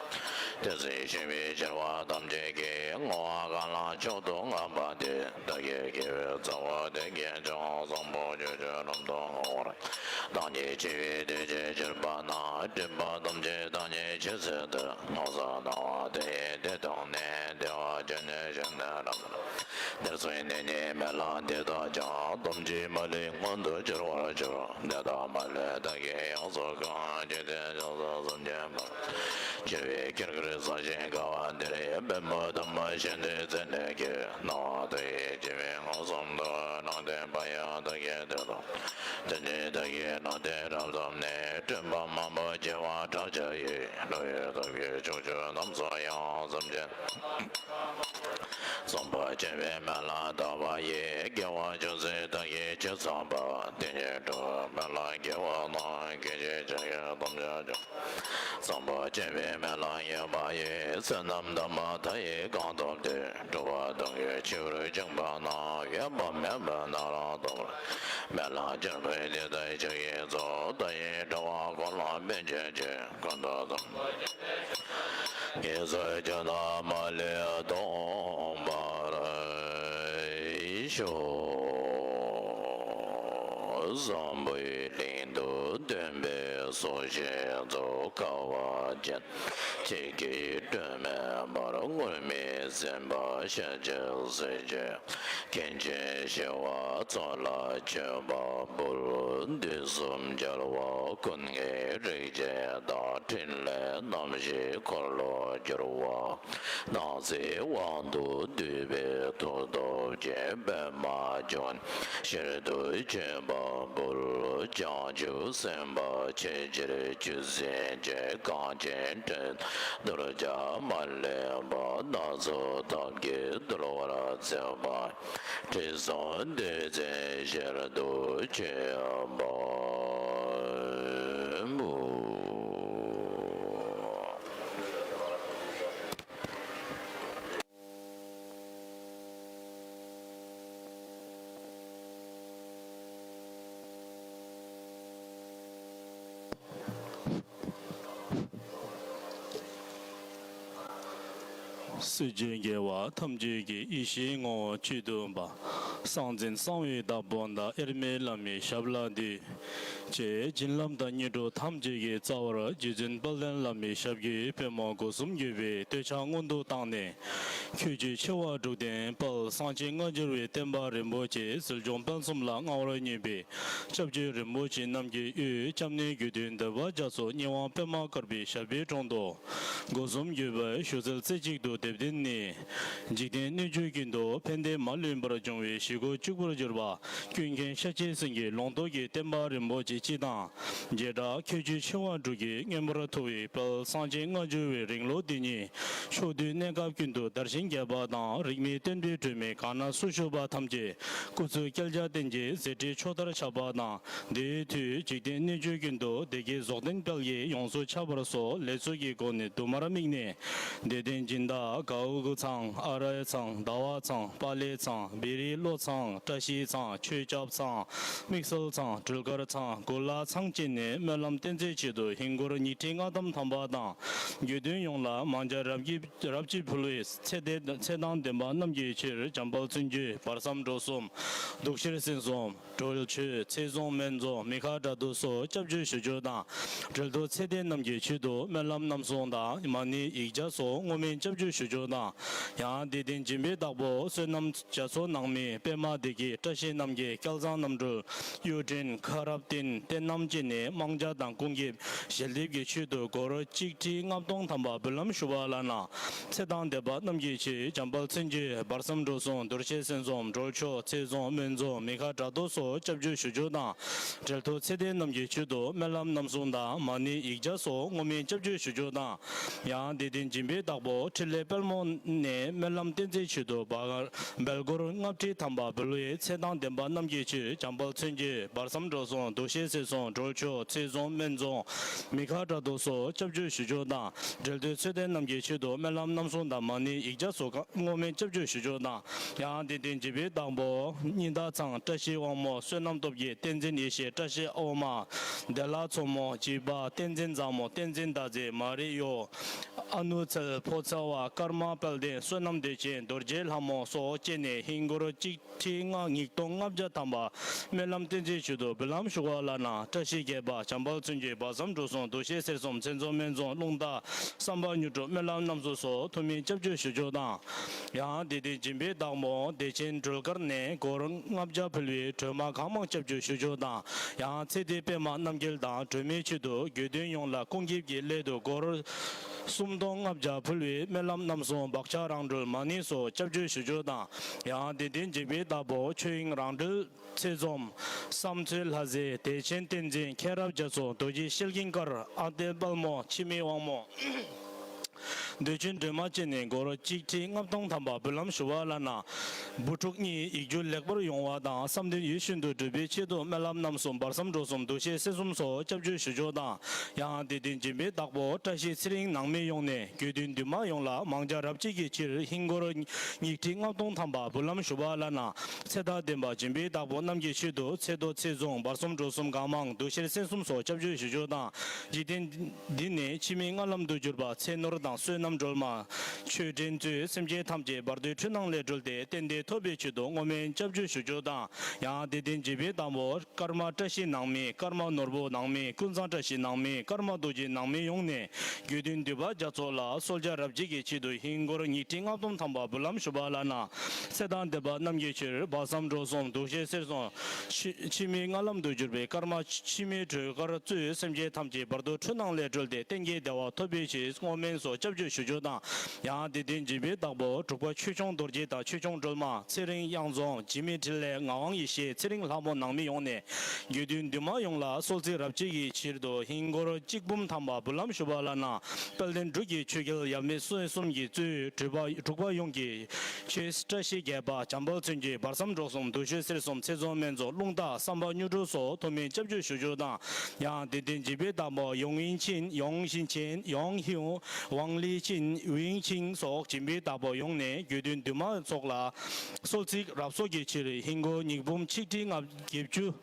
དེ་སྲིད་ཤེས་པའི་ཤེས་པ་ཐམས་ཅད་ཀྱིས། བསྔོ་བ་གང་ལ་མཆོག་ཏུ་བསྔགས་པ་དེ། བདག་གི་དགེ་བའི་རྩ་བ་དེ་སྐད་ཀྱང་། བཟང་པོ་ཆོས་ཀྱི་རབ་ཏུ་བསྔོ་བར། བདག་ཉིད་འཆི་བའི་དུས་ཀྱི་གྱུར་པ་ན། སྒྲིབ་པ་ཐམས་ཅད་བདག་ཉིད་འཆི་ཚུལ་དུ། སྔོ་བསངས་གནང་བ་དེ་ཡིས་དེ་མཐོང་ནས། བདེ་བ་ཅན་ནི་ཞིང་ནས་རབ་ཏུ། དེར་སོང་ནས་ནི་སྨོན་ལམ་འདི་བཏབ་ཀྱང་། ཐམས་ཅད་མ་ལུས་མངོན་དུ་འགྱུར་བར་འགྱུར། འདི་དག་མ་ལུས་བདག་གིས་ཡོངས་སུ་གང་། འཇིག་རྟེན་བྱང་སེམས་སེམས་ཅན་པ། འཆི་བའི་ཁིར་ཁིར་ས་ཞིང་ཁ་བ་འདིར། བེམ་པོ་དམ་པ་ཤིན་ཏུ་བརྩེ་ནས་ཀྱི། སྣང་བ་དེ་ཡིས་འཆི་བའི་མངོན་སུམ་དུ། ནང་བསྟན་པ་ཡང་བདག་གིས་དེ་ལྟར། དེ་ཉིད་བདག་གིས་ནང་བསྟན་རབ་བརྩམས་ནས། སྤྲིན་པ་མང་པོ་བྱེ་བ་ཕྲག་བརྒྱ་ཡིས། ཀླུ་ཡི་ཐབས་ཀྱིས་ཕྱོགས་བཅུ་རྣམས་སུ་ཡང་། སེམས་ཅན་བཟང་པོ་སྤྱད་པའི་སྨོན་ལམ་བཏབ་པ་ཡིས། དགེ་བ་ཅུང་ཟད་བདག་གིས་ཅི་བསགས་པ། དེ་ཉིད་འགྲུབ་པའི་སྨོན་ལམ་དགེ་བ་རྣམས། སྐད་ཅིག་ཕྱིར་གྱུར་ཐམས་ཅད་ཀྱང་། བཟང་པོ་སྤྱད་པའི་སྨོན་ལམ་ཡོད་པ་ཡིས། བསོད་ནམས་དམ་པ་མཐའ་ཡས་གང་ཐོབ་སྟེ། འགྲོ་བ་དོན་ཡོད་འཆི་བར་བཅུག་པ་ན། འོད་དཔག་མེད་པའི་གནས་ལ་ཐོབ་པར། སྨོན་ལམ་བསྐྱར་འབུལ་འདི་ལྟར་ཕྱག་གིས་རྫོགས། བདག་ཡི་འགྲོ་བ་འཁོར་ལོ་བོན་ཆེན་ཆེ། ཀུན་ཏུ་བཟང་ངེས་སུ་བཅོས་དང་མ་ལུས་སྟོང་པར་ ཤོག། བཟང་པོའི་གླིང་དུ་སྟོན་པའི་གཟུགས་ཅན་གཙོ། དཀའ་བ་ཅན་གཅིག་གིས་སྒྲོན་མེ་འབར། སྔོན་མེད་སེམས་དཔའ་ཞལ་གཅིག་གཟི་བརྗིད། མཁན་ཆེན་ཞི་བ་འཚོ་ལ་མཆོད་པ་འབུལ། དུས་གསུམ་རྒྱལ་བ་ཀུན་གྱི་རིག་བྱེད་དང་། ཕྲིན་ལས་རྣམ་བཞིའི་འཁོར་ལོ་བསྒྱུར་བ། སྣང་སྲིད་དབང་དུ་བསྡུས་པའི་མཐུ་སྟོབས་ཀྱིས། པདྨ་འབྱུང་གནས་ཞིང་དུ་མཆོད་པ་འབུལ། བྱང་ཆུབ་སེམས་དཔའ་ཆེ་ཆེར་བརྗོད་ཅིང་བསྐྱེད། གངས་ཅན་བྲན་གདུལ་བྱ་མ་ལུས་པ། སྣ་ཚོགས་ཐབས་ཀྱིས་འདུལ་བར་མཛད་པ། ཁྲི་སྲོང་ལྡེ་བཙན་ཞལ་དུ་མཆོད་པ་འབུལ། སྲིད་ཞིའི་རྒྱལ་བ་ཐམས་ཅད་ཀྱི། ཡེ་ཤེས་ངོ་བོ་གཅིག་ཏུ་འབར། གསང་འཛིན་གསང་བའི་བདག་པོ་དང་། དབྱེར་མེད་བླ་མའི་ཞབས་ལ་འདུད། ཅེས་བྱིན་རླབས་དང་དངོས་གྲུབ་ཐམས་ཅད་ཀྱི་རྩ་བར་རྗེ་བཙུན་དཔལ་ལྡན་བླ་མའི་ཞབས་ཀྱི་པུས་མོ་སྒོ་གསུམ་བརྒྱུད་པའི་སྟོད་ཕྱག་སྔོན་དུ་བཏང་ནས། ཁྱད་ཆོས་ཆེ་བ་དྲུག་ལྡན་དཔལ་གསང་ཆེན་སྔ་འགྱུར་བའི་བསྟན་པ་རིན་པོ་ཆེ་ཟིལ་གྱོང་དཔལ་གསུམ་ལ་མངའ་བར་མྱུར་བའི་སྐྱབས་རྗེ་རིན་པོ་ཆེ་རྣམས་ཀྱི་དབུས་སྐྱབས་གནས་དགེ་འདུན་འདུས་པ་རྒྱ་མཚོ་སྙན་དབང་པདྨ་དཀར་པོའི་ཞབས་པད་དྲུང་དུ། སྒོ་གསུམ་བརྒྱུད་པའི་ཞུ་སྩལ་རྩེ་གཅིག་ཏུ་དེབ་བསྟན་ནི། འཇིག་རྟེན་སྣོད་བཅུད་ཀུན་ཏུ་ཕན་བདེ་མ་ལུས་པར་འབྱུང་བའི་གཞི་སྒོ་གཅིག་པུར་གྱུར་པ། ཀུན་མཁྱེན་ཤཱཀྱའི་སེང་གེའི་ལུང་རྟོགས་ཀྱི་བསྟན་པ་རིན་པོ་ཆེ་སྤྱི་དང་། བྱེ་བྲག་ཁྱད་ཆོས་ཆེ་བ་དྲུག་གིས་མངོན་པར་མཐོ་བའི་དཔལ་གསང་ཆེན་སྔ་འགྱུར་བའི་རིང་ལུགས་འདི་ཉིད། ཕྱོགས་དུས་གནས་སྐབས་ཀུན་ཏུ་དར་ཞིང་རྒྱས་པ་དང་། རིས་མེད་བསྟན་པའི་སྒྲོན་མེ་གང་ན་སུ་བཞུགས་པ་ཐམས་ཅད་སྐུ་ཚེ་བསྐལ་བརྒྱར་བརྟན་ཅིང་གཟི་བརྗིད་ཕྱོགས་མཐར་ཁྱབ་པ་དང་། འདིའི་མཐུས་འཇིག་རྟེན་སྣོད་བཅུད་ཀུན་ཏུ་བདེ་སྐྱིད་རྫོགས་ལྡན་དཔལ་གྱིས་ཡོངས་སུ་ཁྱབ་པར་སོགས་ལེགས་ཚོགས་ཀྱི་སྒོ་ནས་དུ་མར་དམིགས་ནས། བདེ་ལྡན་སྦྱིན་བདག་གའུ་གུ་ཚང་། ཨ་རའི་ཚང་། ཟླ་བ་ཚང་། པཱ་ལེ་ཚང་། བེ་རི་བློ་ཚང་། བཀྲ་ཤིས་ཚང་། ཆོས་སྐྱབས་ཚང་། དམིགས་བསལ་ཚང་། སྒྲོལ་དཀར་ཚང་། གུ་ལ་ཚང་བཅས་ནས་སྨོན་ལམ་བསྟན་འཛིན་ཆེད་དུ་ཧིན་སྒོར་ཉི་ཁྲི་ལྔ་སྟོང་ཐམ་པ་དང་། དགེ་འདུན་ཡོངས་ལ་མང་ཇ་རབ་ཀྱིས་རབ་གཅིག་ཕུལ་བའི་ཚེ་འདས་ཚེ་དང་ལྡན་པ་རྣམས་ཀྱི་ཕྱིར་འཇམ་དཔལ་མཚན་བརྗོད་བར་མཚམས་འགྲོ་གསུམ། གདུགས་ཤེར་སེམས་གསུམ། སྒྲོལ་མཆོད། ཚེ་བཟང་སྨན་བཟང་། མི་ཁ་དྲག་ཏུ་སོགས་སྐྱབས་བཅོལ་ཞུ་རྒྱུ་དང་། འབྲེལ་གཏུག་ཚེ་འདས་རྣམས་ཀྱི་ཆེད་དུ་སྨོན་ལམ་རྣམ་གསུམ་དང་། མ་ཎི་ཡིག་བརྒྱ་སོགས་བསྔོ་སྨོན་སྐྱབས་བཅོལ་ཞུ་རྒྱུ་དང་། ཡང་དེ་སྟེང་སྦྱིན་པའི་བདག་པོ་བསོད་ནམས་རྒྱ་མཚོ་ནང་མི་པདྨ་བདེ་སྐྱིད་བཀྲ་ཤིས་རྣམ་རྒྱལ་སྐལ་བཟང་རྣམ་གྲོལ་གཡུ་སྒྲོན་ཁ་རབ་བསྟན་བསྟན་རྣམ་བཅས་ནས་དམངས་ཇ་དང་སྐུ་འགྱེད་ཞལ་འདེབས་ཀྱི་ཆེད་དུ་སྒོར་གཅིག་ཁྲི་ལྔ་སྟོང་ཐམ་པ་འབུལ་ལམ་ཞུ་བ་ལགས་ན། ཚེ་དང་ལྡན་པ་རྣམས་ཀྱི་ཆེད་འཇམ་དཔལ་མཚན་བརྗོད་བར་མཚམས་འགྲོ་གསུམ་གདུགས་ཤེར་སེམས་གསུམ་སྒྲོལ་ཆོག་ཚེ་བཟང་སྨོན་འཇོམས་མི་ཁ་དྲག་ཏུ་སོགས་སྐྱབས་བཅོལ་ཞུ་རྒྱུ་དང་། འབྲེལ་གཏུག་ཚེ་འདས་རྣམས་ཀྱི་ཆེད་དུ་སྨོན་ལམ་རྣམ་གསུམ་དང་མ་ཎི་ཡིག་བརྒྱ་སོགས་བསྔོ་སྨོན་སྐྱབས་བཅོལ་ཞུ་རྒྱུ་དང་། ཡང་དེ་སྟེང་སྦྱིན་པའི་བདག་པོ་འཕྲིན་ལས་དཔལ་མོ་ནས་སྨོན་ལམ་བསྟན་འཛིན་ཆེད་དུ་སྦེལ་སྒོར་ལྔ་ཁྲི་ཐམ་པ་འབུལ་བའི་ཚེ་དང་ལྡན་པ་རྣམས་ཀྱི་ཆེད་འཇམ་དཔལ་མཚན་བརྗོད་བར་མཚམས་འགྲོ་གསུམ་གདུགས་ཤེར་སེམས་གསུམ་སྒྲོལ་ཆོག་ཚེ་བཟང་སྨོན་འཇོམས་མི་ཁ་དྲག་ཏུ་སོགས་སྐྱབས་བཅོལ་ཞུ་རྒྱུ་དང་། འབྲེལ་གཏུག་ཚེ་འདས་རྣམས་ཀྱི་ཆེད་དུ་སྨོན་ལམ་རྣམ་གསུམ་དང་མ་ཎི་ཡིག་བརྒྱ་སོགས་བསྔོ་སྨོན་སྐྱབས་བཅོལ་ཞུ་རྒྱུ་དང་། ཡང་དེ་སྟེང་སྦྱིན་པའི་བདག་པོ་ཉི་ཟླ་ཚང་། བཀྲ་ཤིས་དབང་མོ། བསོད་ནམས་སྟོབས་རྒྱས། བསྟན་འཛིན་ཡེ་ཤེས། བཀྲ་ཤིས་ཨོ་མ། བདེ་ལ་མཚོ་མོ། བྱིས་པ་བསྟན་འཛིན་བཟང་མོ། བསྟན་འཛིན་ཟླ་མཛེས། མ་རི་ཡོ། ཨ་ནུ་ཚལ། ཕོ་ཚལ་བ། ཀརྨ་དཔལ་ལྡན། བསོད་ནམས་བདེ་ཆེན། རྡོ་རྗེ་ལྷ་མོ་སོགས་བཅས་ནས་ཧིན་སྒོར་གཅིག་ཁྲི་ལྔ་ཉིས་སྟོང་ལྔ་བརྒྱ་ཐམ་པ་སྨོན་ལམ་བསྟན་འཛིན་ཆེད་དུ་འབུལ་ལམ་ཞུ་བ་ལགས་ན། བཀྲ་ཤིས་རྒྱལ་པ་འཇམ་དཔལ་མཚན་བརྗོད་བར་མཚམས་འགྲོ་གསུམ་གདུགས་ཤེར་གསེར་གསུམ་ཚེ་བཟང་སྨན་བཟང་རླུང་རྟ་བསམ་པ་མྱུར་འགྲུབ་སྨོན་ལམ་རྣམ་གསུམ་སོགས་ཐུགས་སྨོན་སྐྱབས་བཅོལ་ཞུ་རྒྱུ་དང་། ཡང་དེ་སྟེང་སྦྱིན་པའི་བདག་མོ་བདེ་ཆེན་སྒྲོལ་དཀར་ནས་སྒོར་ལྔ་བརྒྱ་ཕུལ་བའི་སྒྲོལ་མ་གང་མང་སྐྱབས་བཅོལ་ཞུ་རྒྱུ་དང་། ཡང་ཚེ་འདས་པད་མ་རྣམ་རྒྱལ་དང་སྒྲོལ་མའི་ཆེད་དུ་དགེ་འདུན་ཡོངས་ལ་སྐུ་འགྱེད་ཀྱི་སླད་དུ་སྒོར་སུམ་སྟོང་ལྔ་བརྒྱ་ཕུལ་བའི་སྨོན་ལམ་རྣམ་གསུམ་བག་ཆགས་རང་གྲོལ་མ་ཎི་སོགས་སྐྱབས་བཅོལ་ཞུ་རྒྱུ་དང་། ཡང་དེ་སྟེང་སྦྱིན་པའི་བདག་པོ་ཆོས་དབྱིངས་རང་གྲོལ། ཚེ་འཛོམས། བསམ་ཚུལ་ལྷ་མཛེས། བདེ་ཆེན་བསྟན་འཛིན། མཁྱེན་རབ་རྒྱ་མཚོ། རྡོ་རྗེ་ཤེལ་གྱི་མཁར། ཨ་ཏེ་དཔལ་མོ། འཆི་མེད་དབང་མོ། འདོད་ཆེན་སྒྲོལ་མ་བཅས་ནས་སྒོར་གཅིག་ཁྲི་ལྔ་སྟོང་ཐམ་པ་འབུལ་ལམ་ཞུ་བ་ལགས་ན། བུ་ཕྲུག་གཉིས་ཡིག་རྒྱུགས་ལེགས་པར་ཡོང་བ་དང་བསམ་དོན་ཡིད་བཞིན་དུ་འགྲུབ་པའི་ཆེད་དུ་སྨོན་ལམ་རྣམ་གསུམ་བར་མཚམས་འགྲོ་གསུམ་གདུགས་ཤེར་གསེར་གསུམ་སོགས་སྐྱབས་བཅོལ་ཞུ་རྒྱུ་དང་། ཡང་དེ་སྟེང་སྦྱིན་པའི་བདག་པོ་བཀྲ་ཤིས་ཚེ་རིང་ནང་མི་ཡོངས་ནས་དགེ་འདུན་འདུས་མ་ཡོངས་ལ་མང་ཇ་རབ་གཅིག་གི་ཕྱིར་ཧིན་སྒོར་ཉིས་ཁྲི་ལྔ་སྟོང་ཐམ་པ་འབུལ་ལམ་ཞུ་བ་ལགས་ན། ཚེ་དང་ལྡན་པ་སྦྱིན་པའི་བདག་པོ་རྣམས་ཀྱི་ཆེད་དུ་ཚེ་མདོ་ཚེ་བཟང་བར་གསུམ་འགྲོ་གསུམ་གང་མང་གདུགས་ཤེར་གསེར་གསུམ་སོགས་སྐྱབས་བཅོལ་ཞུ་རྒྱུ་དང་། འཇིག་རྟེན་འདི་ནས་འཆི་མེད་ལྔ་ལམ་དུ་གྱུར་པ་ཚེ་ནོར་དང་བསོད་ནམས། སྒྲོལ་མ། མཆོད་སྤྲིན་གཙོས་སེམས་ཅན་ཐམས་ཅད་བར་དོའི་འཁྲུལ་སྣང་ལས་གྲོལ་ཏེ་གཏན་བདེ་ཐོབ་པའི་ཆེད་དུ་བསྔོ་སྨོན་སྐྱབས་བཅོལ་ཞུ་རྒྱུ་དང་། ཡང་དེ་བཞིན་འཇིགས་པའི་བདག་པོ་ཀརྨ་བཀྲ་ཤིས་ནང་མི། ཀརྨ་ནོར་བུ་ནང་མི། ཀུན་བཟང་བཀྲ་ཤིས་ནང་མི། ཀརྨ་རྡོ་རྗེ་ནང་མི་ཡོངས་ནས་དགེ་འདུན་འདུས་པ་རྒྱ་མཚོ་ལ་གསོལ་ཇ་རབ་བྱེད་ཀྱི་ཆེད་དུ་ཧིན་སྒོར་ཉིས་ཁྲི་ལྔ་སྟོང་ཐམ་པ་འབུལ་ལམ་ཞུ་བ་ལགས་ན། ཚེ་དང་ལྡན་པ་རྣམས་ཀྱི་ཕྱིར་དཔག་བསམ་འགྲོ་གསུམ་འདུ་ཤེས་གསེར་གསུམ་འཆི་འཆི་མེད་ལྔ་ལམ་དུ་གྱུར་པའི་ཀརྨ་འཆི་མེད་གྲོལ་གར་གཙོས་སེམས་ཅན་ཐམས་ཅད་བར་དོ་འཁྲུལ་སྣང་ལས་གྲོལ་ཏེ་གཏན་གྱི་བདེ་བ་ཐོབ་པའི་ཕྱིར་བསྔོ་སྨོན་སོགས་སྐྱབས་བཅོལ་ཞུ་རྒྱུ་དང་། ཡང་དེ་བཞིན་འཇིགས་པའི་བདག་པོ་འབྲུག་པ་ཆོས་སྐྱོང་རྡོ་རྗེ་དང་ཆོས་སྐྱོང་སྒྲོལ་མ། ཚེ་རིང་གཡང་འཛོམས། འཇིགས་མེད་འཕྲིན་ལས། ངག་དབང་ཡེ་ཤེས། ཚེ་རིང་ལྷ་མོ་ནང་མི་ཡོངས་ནས་དགེ་འདུན་འདུས་མ་ཡོངས་ལ་གསོལ་ཚིགས་རབ་བྱེད་ཀྱི་ཕྱིར་དུ་ཧིན་སྒོར་གཅིག་འབུམ་ཐམ་པ་འབུལ་ལམ་ཞུ་བ་ལགས་ན། དཔལ་ལྡན་འབྲུག་གི་ཆོས་རྒྱལ་ཡབ་མེས་སྲས་གསུམ་གྱིས་གཙོས་འབྲུག་པ་འབྲུག་པ་ཡོངས་ཀྱི་ཆེད་བཀྲ་ཤིས་རྒྱལ་པོ་འཇམ་དཔལ་མཚན་བརྒྱད། དཔག་བསམ་འགྲོ་གསུམ། འདུ་ཤེས་གསེར་གསུམ། ཚེ་རྫོང་སྨན་རྫོང་། རླུང་རྟ། བསམ་པ་མྱུར་འགྲུབ་སོགས་ཐོགས་མེད་སྐྱབས་བཅོལ་ཞུ་རྒྱུ་དང་། ཡང་དེ་བཞིན་འཇིགས་པའི་བདག་པོ་ཡོང་ཡིན་ཆིན། ཡོང་ཞིན་ཆེན། ཡོང་ཧིའུ། ཝང་ལི་ཆིན། ཝིང་ཆིང་སོགས་འཇིགས་པའི་བདག་པོ་ཡོངས་ནས་དགེ་འདུན་འདུས་མ་ཚོགས་ལ་གསོལ་ཚིགས་རབ་གསོག་གི་ཕྱིར་ཧིན་སྒོར་ཉིས་འབུམ་ཆིག་ཁྲི་ལྔ་བརྒྱད་ཅུ།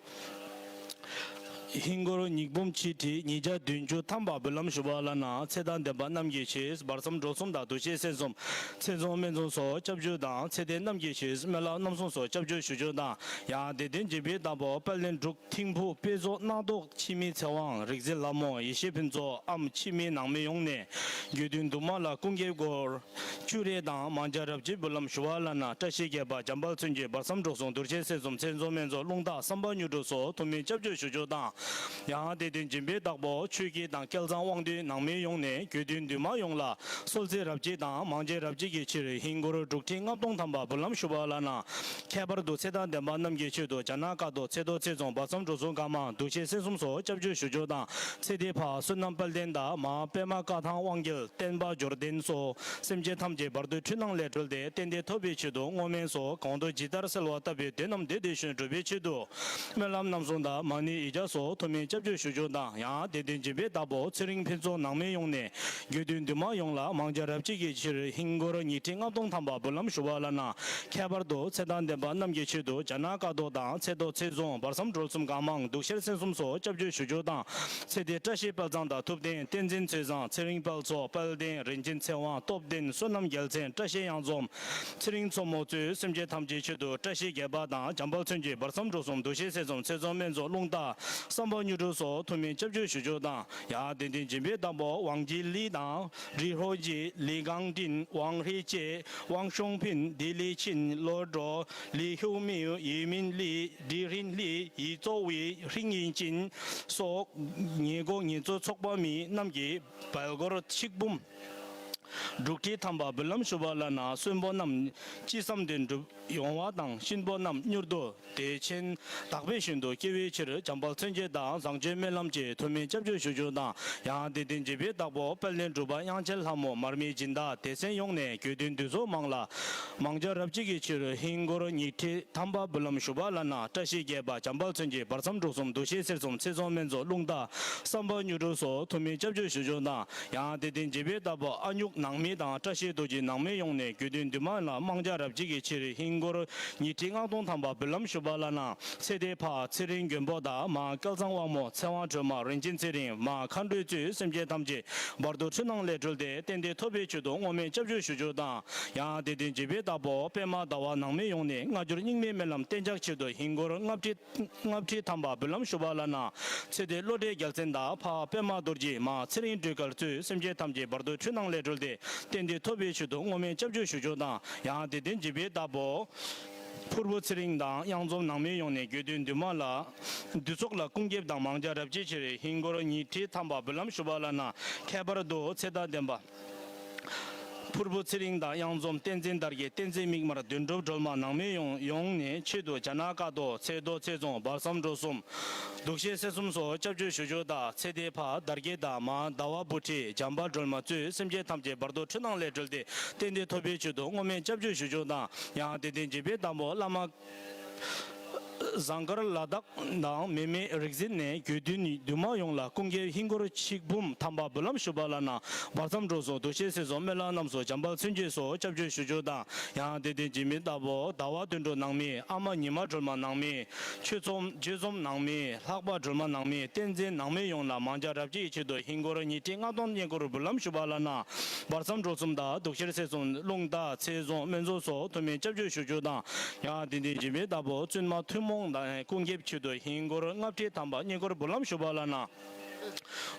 ཧིན་སྒོར་ཉིས་འབུམ་ཆིག་ཁྲི་ཉིས་བརྒྱ་བདུན་ཅུ་ཐམ་པ་འབུལ་ལམ་ཞུ་བ་ལགས་ན། ཚེ་དང་ལྡན་པ་རྣམས་ཀྱི་ཆེད་དཔག་བསམ་འགྲོ་གསུམ་དང་འདུ་ཤེས་གསེར་གསུམ། ཚེ་རྫོང་སྨན་རྫོང་སོགས་སྐྱབས་བཅོལ་དང་། ཚེ་འདས་རྣམས་ཀྱི་ཆེད་སྨོན་ལམ་རྣམ་གསུམ་སོགས་སྐྱབས་བཅོལ་ཞུ་རྒྱུ་དང་། ཡང་དེ་བཞིན་འཇིགས་པའི་བདག་པོ་དཔལ་ལྡན་འབྲུག་ཐིམ་ཕུག་དཔེ་བཟོ་སྣ་ཐོག་འཆི་མེད་ཚེ་དབང་། རིག་འཛིན་ལྷ་མོ། ཡེ་ཤེས་ཕུན་ཚོགས། ཨམ་འཆི་མེད་ནང་མི་ཡོངས་ནས་དགེ་འདུན་འདུས་མ་ལ་སྐུ་འགྱེད་སྒོར་བཅུ་རེ་དང་མང་ཇ་རབ་བྱེད་འབུལ་ལམ་ཞུ་བ་ལགས་ན། བཀྲ་ཤིས་རྒྱལ་པོ་འཇམ་དཔལ་མཚན་བརྒྱད། དཔག་བསམ་འགྲོ་གསུམ། འདུ་ཤེས་གསེར་གསུམ། ཚེ་རྫོང་སྨན་རྫོང་། རླུང་རྟ། བསམ་པ་མྱུར་འགྲུབ་སོགས་ཐོགས་མེད་སྐྱབས་བཅོལ་ཞུ་རྒྱུ་དང་། ཡང་དེ་བཞིན་འཇིགས་པའི་བདག་པོ་ཆོས་སྐྱིད་དང་སྐལ་བཟང་དབང་འདུས་ནང་མི་ཡོངས་ནས་དགེ་འདུན་འདུས་མ་ཡོངས་ལ་གསོལ་ཚིགས་རབ་བྱེད་དང་མང་ཇ་རབ་བྱེད་ཀྱི་ཕྱིར་ཧིན་སྒོར་དྲུག་ཁྲི་ལྔ་སྟོང་ཐམ་པ་འབུལ་ལམ་ཞུ་བ་ལགས་ན། ཁྱད་པར་དུ་ཚེ་དང་ལྡན་པ་རྣམས་ཀྱི་ཆེད་དུ་རྒྱ་ནག་ཀ་ཏོ། ཚེ་རྡོ། ཚེ་རྫོང་། དཔག་བསམ་འགྲོ་གསུམ་གང་མང་། འདུ་ཤེས་གསེར་གསུམ་སོགས་སྐྱབས་བཅོལ་ཞུ་རྒྱུ་དང་། ཚེ་འདས་ཕར་བསོད་ནམས་དཔལ་ལྡན་དང་མར་པདྨ་བཀའ་ཐང་དབང་རྒྱལ། བསྟན་པ་འབྱོར་ལྡན་སོགས་སེམས་ཅན་ཐམས་ཅད་བར་དོའི་འཁྲུལ་སྣང་ལས་གྲོལ་ཏེ་གཏན་བདེ་ཐོབ་པའི་ཆེད་དུ་བསྔོ་སྨོན་སོགས་གང་དུ་ཇི་ལྟར་གསལ་བ་ལྟ་བུའི་དོན་རྣམས་བདེ་བདེ་ཞིང་འགྲུབ་པའི་ཆེད་དུ་སྨོན་ལམ་རྣམ་གསུམ་དང་མ་ཎི་ཡིག་བརྒྱ་སོགས་ཐོགས་མེད་སྐྱབས་བཅོལ་ཞུ་རྒྱུ་དང་། ཡང་དེ་བཞིན་འཇིགས་པའི་བདག་པོ་ཚེ་རིང་ཕུན་ཚོགས་ནང་མི་ཡོངས་ནས་དགེ་འདུན་འདུས་མ་ཡོངས་ལ་མང་ཇ་རབ་བྱེད་ཀྱི་ཕྱིར་ཧིན་སྒོར་ཉིས་ཁྲི་ལྔ་སྟོང་ཐམ་པ་འབུལ་ལམ་ཞུ་བ་ལགས་ན། ཁྱད་པར་དུ་ཚེ་དང་ལྡན་པ་རྣམས་ཀྱི་ཆེད་དུ་རྒྱ་ནག་ཀ་ཏོ་དང་ཚེ་རྡོ། ཚེ་རྫོང་། དཔག་བསམ་འགྲོ་གསུམ་གང་མང་། འདུ་ཤེས་གསེར་གསུམ་སོགས་སྐྱབས་བཅོལ་ཞུ་རྒྱུ་དང་། ཚེ་འདས་བཀྲ་ཤིས་དཔལ་བཟང་དང་ཐུབ་བསྟན། བསྟན་འཛིན་ཚེ་བཟང་། ཚེ་རིང་དཔལ་མཚོ། དཔལ་ལྡན། རིན་ཆེན་ཚེ་དབང་། སྟོབས་ལྡན། བསོད་ནམས་རྒྱལ་མཚན། བཀྲ་ཤིས་གཡང་འཛོམས། ཚེ་རིང་མཚོ་མོ་གཙོས་སེམས་ཅན་ཐམས་ཅད་ཆེད་དུ་བཀྲ་ཤིས་རྒྱལ་པོ་དང་འཇམ་དཔལ་མཚན་བརྒྱད། དཔག་བསམ་འགྲོ་གསུམ། འདུ་ཤེས་གསེར་གསུམ། ཚེ་རྫོང་སྨན་རྫོང་། རླུང་རྟ། བསམ་པ་མྱུར་འགྲུབ་སོགས་ཐོགས་མེད་སྐྱབས་བཅོལ་ཞུ་རྒྱུ་དང་། ཡང་དེ་བཞིན་འཇིགས་པའི་བདག་པོ་ཝང་ཅི་ལི་དང་རི་ཧོ་ཇི། ལི་ཀང་ཀྲིན། ཝང་ཧྲི་ཅེ། ཝང་ཤོང་ཕིན། ལྡི་ལི་ཆིན། ལོ་ཀྲོ། ལི་ཧུ་མིའུ། ཡི་མིན་ལི། ཌི་ཧྲིན་ལི། ཡི་ཙོ་ཝི། ཧྲིན་ཡིན་ཅིན་སོགས་ཉེ་འགོ་ཉེ་ཚོ་ཚོགས་པ་མི་རྣམས་ཀྱིས་བལ་སྒོར་ཆིག་འབུམ་དྲུག་ཁྲི་ཐམ་པ་འབུལ་ལམ་ཞུ་བ་ལགས་ན། གསོན་པོ་རྣམས་ཅི་བསམ་དོན་འགྲུབ་ཡོང་བ་དང་། གཤིན་པོ་རྣམས་མྱུར་དུ་བདེ་ཆེན་དག་པའི་ཞིང་དུ་སྐྱེ་བའི་ཕྱིར་འཇམ་དཔལ་མཚན་བརྒྱད་དང་བཟང་སྤྱོད་སྨོན་ལམ་གྱིས་ཐོགས་མེད་སྐྱབས་བཅོལ་ཞུ་རྒྱུ་དང་། ཡང་དེ་བཞིན་འཇིགས་པའི་བདག་པོ་དཔལ་ལྡན་འབྲུག་པ་དབྱངས་ཅན་ལྷ་མོ། མར་མེ་སྦྱིན་བདག། སྡེ་ཚན་ཡོངས་ནས་དགེ་འདུན་འདུས་ཚོགས་མང་ལ་མང་ཇ་རབ་བྱེད་ཀྱི་ཕྱིར་ཧིན་སྒོར་ཉིས་ཁྲི་ཐམ་པ་འབུལ་ལམ་ཞུ་བ་ལགས་ན། བཀྲ་ཤིས་རྒྱལ་པོ་འཇམ་དཔལ་མཚན་བརྒྱད། དཔག་བསམ་འགྲོ་གསུམ། འདུ་ཤེས་གསེར་གསུམ། ཚེ་རྫོང་སྨན་རྫོང་། རླུང་རྟ། བསམ་པ་མྱུར་འགྲུབ་སོགས་ཐོགས་མེད་སྐྱབས་བཅོལ་ཞུ་རྒྱུ་དང་། ཡང་དེ་བཞིན་འཇིགས་པའི་བདག་པོ་ཨ་སྨྱུག་ནང་མི་དང་བཀྲ་ཤིས་རྡོ་རྗེ་ནང་མི་ཡོངས་ནས་དགེ་འདུན་འདུས་མ་ལ་མང་ཇ་རབ་བྱེད་ཀྱི་ཕྱིར་ཧིན་སྒོར་ཉིས་ཁྲི་ལྔ་སྟོང་ཐམ་པ་འབུལ་ལམ་ཞུ་བ་ལགས་ན། ཚེ་འདས་ཕར་ཚེ་རིང་མགོན་པོ་དང་མར་སྐལ་བཟང་དབང་མོ། ཚེ་དབང་སྒྲོལ་མ། རིན་ཆེན་ཚེ་རིང་། མར་མཁའ་འགྲོ་གཙོས་སེམས་ཅན་ཐམས་ཅད་བར་དོ་འཁྲུལ་སྣང་ལས་གྲོལ་ཏེ་གཏན་བདེ་ཐོབ་པའི་ཆེད་དུ་བསྔོ་སྨོན་སྐྱབས་བཅོལ་ཞུ་རྒྱུ་དང་། ཡང་དེ་བཞིན་འཇིགས་པའི་བདག་པོ་པདྨ་ཟླ་བ་ནང་མི་ཡོངས་ནས་སྔ་འགྱུར་རྙིང་མའི་སྨོན་ལམ་གཏན་འཇགས་ཆེད་དུ་ཧིན་སྒོར་ལྔ་ཁྲི་ལྔ་ཁྲི་ཐམ་པ་འབུལ་ལམ་ཞུ་བ་ལགས་ན། ཚེ་འདས་བློ་གྲོས་རྒྱལ་མཚན་དང་ཕ་པདྨ་རྡོ་རྗེ། མ་ཚེ་རིང་སྒྲོལ་དཀར་གཙོས་སེམས་ཅན་ཐམས་ཅད་བར་དོ་འཁྲུལ་སྣང་ལས་གྲོལ་ཏེ་གཏན་བདེ་ཐོབ་པའི་ཆེད་དུ་བསྔོ་སྨོན་སྐྱབས་བཅོལ་ཞུ་རྒྱུ་དང་། ཡང་དེ་བཞིན་འཇིགས་པའི་བདག་པོ་ཕུར་བུ་ཚེ་རིང་དང་གཡང་འཛོམས་ནང་མི་ཡོངས་ནས་དགེ་འདུན་འདུས་མ་ལ་འདུས་ཚོགས་ལ་སྐུ་འགྱེད་དང་མང་ཇ་རབ་བྱེད་ཕྱིར་ཧིན་སྒོར་ཉིས་ཁྲི་ཐམ་པ་འབུལ་ལམ་ཞུ་བ་ལགས་ན། ཁྱད་པར་དུ་ཚེ་དང་ལྡན་པ་ཕུར་བུ་ཚེ་རིང་དང་གཡང་འཛོམས། བསྟན་འཛིན་དར་རྒྱས། བསྟན་འཛིན་མིག་དམར། དོན་གྲུབ་སྒྲོལ་མ་ནང་མི་ཡོངས་ཡོངས་ནས་ཆེད་དུ་རྒྱ་ནག་ཀ་ཏོ། ཚེ་རྡོ། ཚེ་རྫོང་། དཔག་བསམ་འགྲོ་གསུམ། གདུགས་ཤེས་སེ་གསུམ་སོགས་སྐྱབས་བཅོལ་ཞུ་རྒྱུ་དང་། ཚེ་འདས་ཕར་དར་རྒྱས་དང་མར་ཟླ་བ་བུ་ཁྲིད། བྱམས་པ་སྒྲོལ་མ་གཙོས་སེམས་ཅན་ཐམས་ཅད་བར་དོ་འཁྲུལ་སྣང་ལས་གྲོལ་ཏེ་གཏན་བདེ་ཐོབ་པའི་ཆེད་དུ་བསྔོ་སྨོན་སྐྱབས་བཅོལ་ཞུ་རྒྱུ་དང་། ཡང་དེ་བཞིན་འཇིགས་པའི་བདག་པོ་བླ་མ་ ཟངས་དཀར་ལ་དྭགས་དང་མེ་མེ་རིག་འཛིན་ནས་དགེ་འདུན་འདུས་མ་ཡོངས་ལ་སྐུ་འགྱེད་ཧིན་སྒོར་ཆིག་འབུམ་ཐམ་པ་འབུལ་ལམ་ཞུ་བ་ལགས་ན། བར་མཚམས་འགྲོ་སོང་འདུ་ཤེས་སྲིད་གསུམ་སྨོན་ལམ་རྣམ་གསུམ་འཇམ་དཔལ་མཚན་བརྗོད་སོགས་སྐྱབས་བཅོལ་ཞུ་རྒྱུ་དང་། ཡང་དེ་དང་འཇིགས་མེད་བདག་པོ་ཟླ་བ་དོན་གྲུབ་ནང་མི། ཨ་མ་ཉི་མ་སྒྲོལ་མ་ནང་མི། ཆོས་ཚོམ་ཆོས་ཚོམ་ནང་མི། ལྷག་པ་སྒྲོལ་མ་ནང་མི། བསྟན་འཛིན་ནང་མི་ཡོངས་ལ་མང་རྒྱ་རབ་རྒྱས་ཀྱི་ཆེད་དུ་ཧིན་སྒོར་ཉིས་ཁྲི་ལྔ་སྟོང་བསྙེན་བཀུར་འབུལ་ལམ་ཞུ་བ་ལགས་ན། བར་མཚམས་འགྲོ་གསུམ་དང་འདུ་ཤེས་སྲིད་གསུམ་རླུང་རྟ་ཚེ་བཟུང་སྨན་བཟུང་སོགས་ཐུགས་སྨོན་སྐྱབས་བཅོལ་ཞུ་རྒྱུ་དང་། ཡང་དེ་དང་འཇིགས་མེད་བདག་པོ་བཙུན་མ་ཐུན་མོང་དང་སྐུ་འགྱེད་ཆེད་དུ་ཧིན་སྒོར་ལྔ་ཁྲི་ཐམ་པ་བསྙེན་བཀུར་འབུལ་ལམ་ཞུ་བ་ལགས་ན།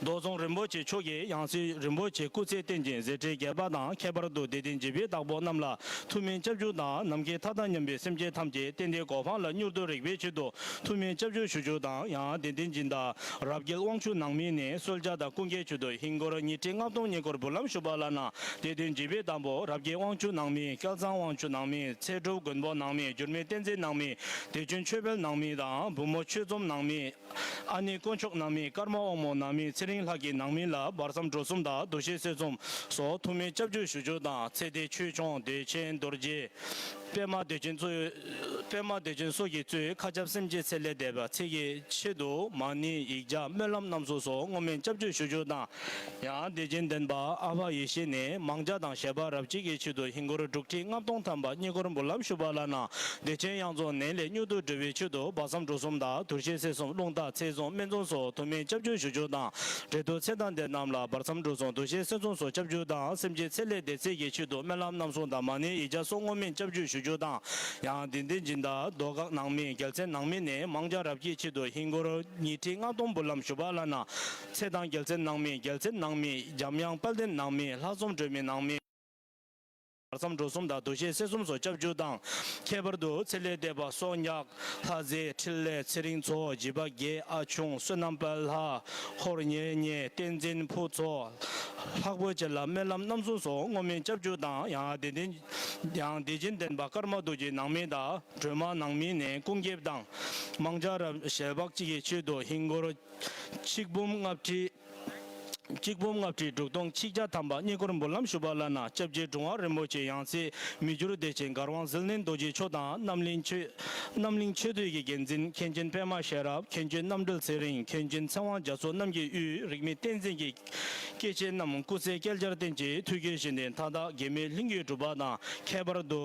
རྡོ་རྫོང་རིན་པོ་ཆེ་མཆོག་གི་ཡང་སྲིད་རིན་པོ་ཆེ་སྐུ་ཚེ་བརྟན་ཅིང་མཛད་འཕྲིན་རྒྱས་པ་དང་། ཁྱད་པར་དུ་དད་ལྡན་འཇིགས་པའི་བདག་པོ་རྣམས་ལ་ཐུགས་སྨོན་སྐྱབས་བཅོལ་དང་། ནམ་མཁའི་མཐའ་དང་མཉམ་པའི་སེམས་ཅན་ཐམས་ཅད་གཏན་བདེའི་གོ་འཕང་ལ་མྱུར་དུ་རེག་པའི་ཆེད་དུ་ཐུགས་སྨོན་སྐྱབས་བཅོལ་ཞུ་རྒྱུ་དང་། ཡང་དད་ལྡན་སྦྱིན་བདག་རབ་རྒྱལ་དབང་ཕྱུག་ནང་མི་ནས་གསོལ་ཇ་དང་སྐུ་འགྱེད་ཆེད་དུ་ཧིན་སྒོར་ཉིས་ཁྲི་ལྔ་སྟོང་བསྙེན་བཀུར་འབུལ་ལམ་ཞུ་བ་ལགས་ན། དད་ལྡན་འཇིགས་པའི་བདག་པོ་རབ་རྒྱལ་དབང་ཕྱུག་ནང་མི། སྐལ་བཟང་དབང་ཕྱུག་ནང་མི། ཚེ་སྒྲུབ་མགོན་པོ་ནང་མི། འགྱུར་མེད་བསྟན་འཛིན་ནང་མི། བདེ་ཆེན་ཆོས་འཕེལ་ནང་མི་དང་། བུ་མོ་ཆོས་འཛོམས་ནང་མི། ཨ་ནེ་དཀོན་མཆོག་ནང་མི། ཀརྨ་དབང་མོ་ནང་མི། ཚེ་རིང་ལྷ་སྐྱིད་ནང་མི་ལ་བར་མཚམས་འགྲོ་གསུམ་དང་འདུ་ཤེས་སྲིད་གསུམ་སོགས་ཐུགས་སྨོན་སྐྱབས་བཅོལ་ཞུ་རྒྱུ་དང་། ཚེ་འདས་ཆོས་སྐྱོང་བདེ་ཆེན་རྡོ་རྗེ། པདྨ་བདེ་ཆེན་གཙོས། པདྨ་བདེ་ཆེན་སོགས་ཀྱིས་གཙོས་མཁའ་ཁྱབ་སེམས་ཅན་ཚེ་ལས་འདས་པ་ཚེ་གི་ཆེད་དུ་མ་ཎི་ཡིག་བརྒྱ་སྨོན་ལམ་རྣམ་གསུམ་སོགས་བསྔོ་སྨོན་སྐྱབས་བཅོལ་ཞུ་རྒྱུ་དང་། ཡང་དད་ཅན་བསྟན་པ་ཨ་བ་ཡེ་ཤེས་ནས་མང་ཇ་དང་ཞལ་པར་རབ་གཅིག་གི་ཆེད་དུ་ཧིན་སྒོར་དྲུག་ཁྲི་ལྔ་སྟོང་ཐམ་པ་བསྙེན་བཀུར་འབུལ་ལམ་ཞུ་བ་ལགས་ན། བདེ་ཆེན་གཡང་རྫོང་ནས་ལས་མྱུར་དུ་འགྲུབ་པའི་ཆེད་དུ་བར་མཚམས་འགྲོ་གསུམ་དང་འདུ་ཤེས་སྲིད་གསུམ་རླུང་རྟ་ཚེ་བཟུང་སྨན་བཟུང་སོགས་ཐུགས་སྨོན་སྐྱབས་བཅོལ་ཞུ་རྒྱུ་དང་། འབྲེལ་གཏོགས་ཚེ་དང་ལྡན་རྣམས་ལ་བར་མཚམས་འགྲོ་གསུམ་འདུ་ཤེས་སྲིད་གསུམ་སོགས་སྐྱབས་བཅོལ་དང་། སེམས་ཅན་ཚེ་ལས་འདས་ཚེ་གི་ཆེད་དུ་སྨོན་ལམ་རྣམ་གསུམ་དང་མ་ཎི་ཡིག་བརྒྱ་སོགས་བསྔོ་སྨོན་སྐྱབས་བཅོལ་ཞུ་རྒྱུ་དང་། ཡང་དད་ལྡན་སྦྱིན་བདག་རྡོ་འགག་ནང་མི། རྒྱལ་མཚན་ནང་མི་ནས་མང་ཇ་རབ་རྒྱས་ཆེད་དུ་ཧིན་སྒོར་ཉིས་ཁྲི་ལྔ་སྟོང་འབུལ་ལམ་ཞུ་བ་ལགས་ན། ཚེ་དང་རྒྱལ་མཚན་ནང་མི། རྒྱལ་མཚན་ནང་མི། འཇམ་དབྱངས་དཔལ་ལྡན་ནང་མི། ལྷ་འཛོམས་སྒྲོལ་མའི་ནང་མི། བར་མཚམས་འགྲོ་གསུམ་དང་འདུ་ཤེས་སྲིད་གསུམ་སོགས་སྐྱབས་བཅོལ་དང་། ཁྱད་པར་དུ་ཚེ་ལས་འདས་པ་སོ་ཉག་ལྷ་རྫས་འཕྲིན་ལས་ཚེ་རིང་མཚོ་བྱིས་པ་རྒྱལ་ཨ་ཆུང་བསོད་ནམས་དཔལ་ལྷ་ཧོར་ཉེ་ཉེ་བསྟན་འཛིན་ཕུ་མཚོ་ལྷག་པོ་ཆེ་ལ་སྨོན་ལམ་རྣམ་གསུམ་སོགས་བསྔོ་སྨོན་སྐྱབས་བཅོལ་དང་། ཡང་དེ་ཡང་དད་ཅན་བསྟན་པ་ཀརྨ་རྡོ་རྗེ་ནང་མི་དང་སྒྲོལ་མ་ནང་མི་ནས་སྐུ་འགྱེད་དང་། མང་ཇ་རབ་ཞལ་པར་གཅིག་གི་ཆེད་དུ་ཧིན་སྒོར་ཆིག་འབུམ་ལྔ་ཁྲི། གཅིག་འབུམ་ལྔ་ཁྲི་དྲུག་སྟོང་ཆིག་བརྒྱ་ཐམ་པ་བསྙེན་བཀུར་འབུལ་ལམ་ཞུ་བ་ལགས་ན། སྐྱབས་རྗེ་གྲུབ་དབང་རིན་པོ་ཆེ་ཡང་སྲིད་མི་འགྱུར་བདེ་ཆེན་གར་དབང་ཟིལ་གནོན་རྡོ་རྗེ་མཆོག་དང་། རྣམ་གླིང་ཆོས་རྣམ་གླིང་ཆོས་སྡེ་གི་འགན་འཛིན་མཁན་ཆེན་པདྨ་ཤེས་རབ། མཁན་ཆེན་རྣམ་གྲོལ་ཚེ་རིང་། མཁན་ཆེན་ཚེ་དབང་རྒྱ་མཚོ་རྣམས་ཀྱི་དབུས་རིས་མེད་བསྟན་འཛིན་གྱི་སྐྱེས་ཆེན་རྣམས་སྐུ་ཚེ་བསྐལ་བརྒྱར་བརྟན་ཅིང་ཐུགས་ཀྱི་བཞེད་དོན་མཐའ་དག་གེགས་མེད་ལྷུན་གྱིས་གྲུབ་པ་དང་། ཁྱད་པར་དུ་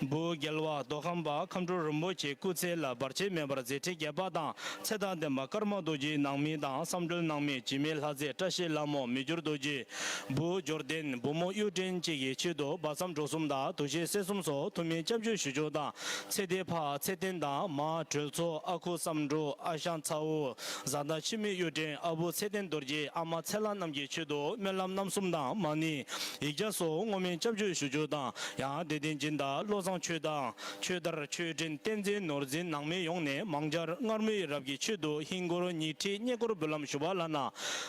བུ་རྒྱལ་བ་མདོ་ཁམས་པ་མཁའ་འགྲོ་རིན་པོ་ཆེ་སྐུ་ཚེ་ལ་བར་ཆད་མེད་པར་མཛད་འཕྲིན་རྒྱས་པ་དང་། ཚེ་དང་ལྡན་པ་ཀརྨ་རྡོ་རྗེ་ནང་མི་དང་བསམ་གྲུབ་ནང་མི། འཇིགས་མེད་ལྷ་རྫས་བཀྲ་ཤིས་ལྷ་མོ་མི་འགྱུར་རྡོ་རྗེ། བུ་འབྱོར་ལྡན། བུ་མོ་གཡུ་སྒྲོན་བཅས་ཀྱི་ཆེད་དུ་བར་མཚམས་འགྲོ་གསུམ་དང་འདུ་ཤེས་སྲིད་གསུམ་སོགས་ཐུགས་སྨོན་སྐྱབས་བཅོལ་ཞུ་རྒྱུ་དང་། ཚེ་འདས་ཕ་ཚེ་བརྟན་དང་མ་གྲོལ་མཚོ། ཨ་ཁུ་བསམ་འགྲུབ། ཨ་ཞང་ཚ་བོ། བཟའ་ཟླ་འཆི་མེད་གཡུ་སྒྲོན། ཨ་བུ་ཚེ་བརྟན་རྡོ་རྗེ། ཨ་མ་ཚེ་ལྷ་རྣམས་ཀྱི་ཆེད་དུ་སྨོན་ལམ་རྣམ་གསུམ་དང་མ་ཎི་ཡིག་བརྒྱ་སོགས་བསྔོ་སྨོན་སྐྱབས་བཅོལ་ཞུ་རྒྱུ་དང་། ཡང་དད་ལྡན་སྦྱིན་བདག་བློ་བཟང་ཆོས་དང་། ཆོས་དར། ཆོས་སྒྲོན། བསྟན་འཛིན་ནོར་འཛིན་ནང་མི་ཡོངས་ནས་མང་སྦྱར་མངར་མོའི་རབ་ཀྱི་ཆེད་དུ་ཧིན་སྒོར་ཉིས་ཁྲི་བསྙེན་བཀུར་འབུལ་ལམ་ཞུ་བ་ལགས་ན།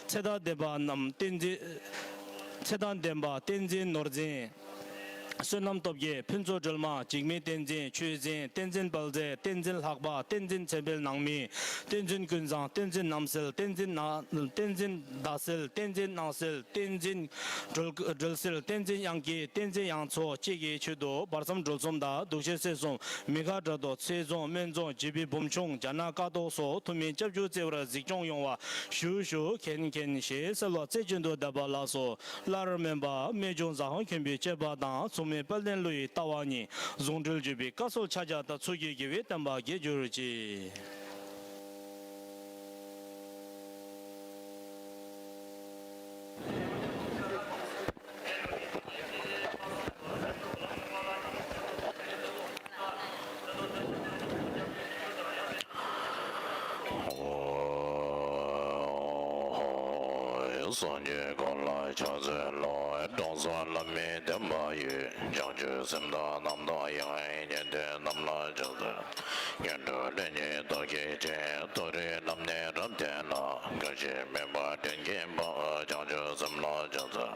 ཚེ་དང་ལྡན་པ་རྣམས་བསྟན་འཛིན། ཚེ་དང་ལྡན་པ་བསྟན་འཛིན་ནོར་འཛིན། བསོད་ནམས་སྟོབས་རྒྱས། ཕུན་ཚོགས་སྒྲོལ་མ། འཇིགས་མེད་བསྟན་འཛིན། ཆོས་འཛིན། བསྟན་འཛིན་དཔལ་མཛད། བསྟན་འཛིན་ལྷག་པ། བསྟན་འཛིན་ཚེ་འཕེལ་ནང་མི། བསྟན་འཛིན་ཀུན་བཟང་། བསྟན་འཛིན་རྣམ་སྲས། བསྟན་འཛིན་ན། བསྟན་འཛིན་ཟླ་སྲས། བསྟན་འཛིན་སྣང་སྲས། བསྟན་འཛིན་སྒྲོལ་སྒྲོལ་སྲས། བསྟན་འཛིན་དབྱངས་སྐྱིད། བསྟན་འཛིན་དབྱངས་མཚོ་བཅས་ཀྱི་ཆེད་དུ་བར་མཚམས་འགྲོ་གསུམ་དང་འདུ་ཤེས་སྲིད་གསུམ། མི་ཁ་དགྲ་གཏོར། ཚེ་བཟུང་། སྨན་བཟུང་། བྱིས་པའི་བུམ་ཆུང་། རྒྱ་ནག་ཀ་ཏོག་སོགས་ཐུགས་སྨོན་སྐྱབས་བཅོལ་བརྩེ་བར་གཟིགས་སྐྱོང་ཡོང་བ་ཞུ་ཞུ་མཁྱེན་མཁྱེན་ཞེས་གསོལ་བ་རྩེ་གཅིག་ཏུ་གདབ་པ་ལགས་སོ། སླར་སྨན་པ་རྨད་བྱུང་ཟ་ཁང་མཁན་པོའི་སྤྱོད་པ་དང་། མཚུངས་མེད་དཔལ་ལྡན་ཀླུ་ཡི་ལྟ་བ་གཉིས། ཟུང་འབྲེལ་བརྒྱུད་པའི་བཀའ་སྲོལ་ཕྱག་རྒྱ་དང་། ཚོགས་ཀྱི་དགེ་བའི་བསྟན་པ་རྒྱས་གྱུར་ཅིག། སངས་རྒྱས་དཀོན་ལ་ཕྱག་འཚལ་ལོ། དྲང་སྲོང་བླ་མའི་བསྟན་པ་ཡི། བྱང་ཆུབ་སེམས་དང་རྣམ་དག་ཡང་། ཉན་ཐོས་རྣམས་ལ་ཕྱག་འཚལ། ངན་འགྲོ་ལས་ཉོན་བདག་གིས་ཆེ། མཐོ་རིས་རྣམས་ནི་རབ་བརྟན་ལ། དགའ་ཞིང་སྨད་པ་དྲིན་གྱིས་འབག་བྱང་ཆུབ་སེམས་ལ་ཕྱག་འཚལ།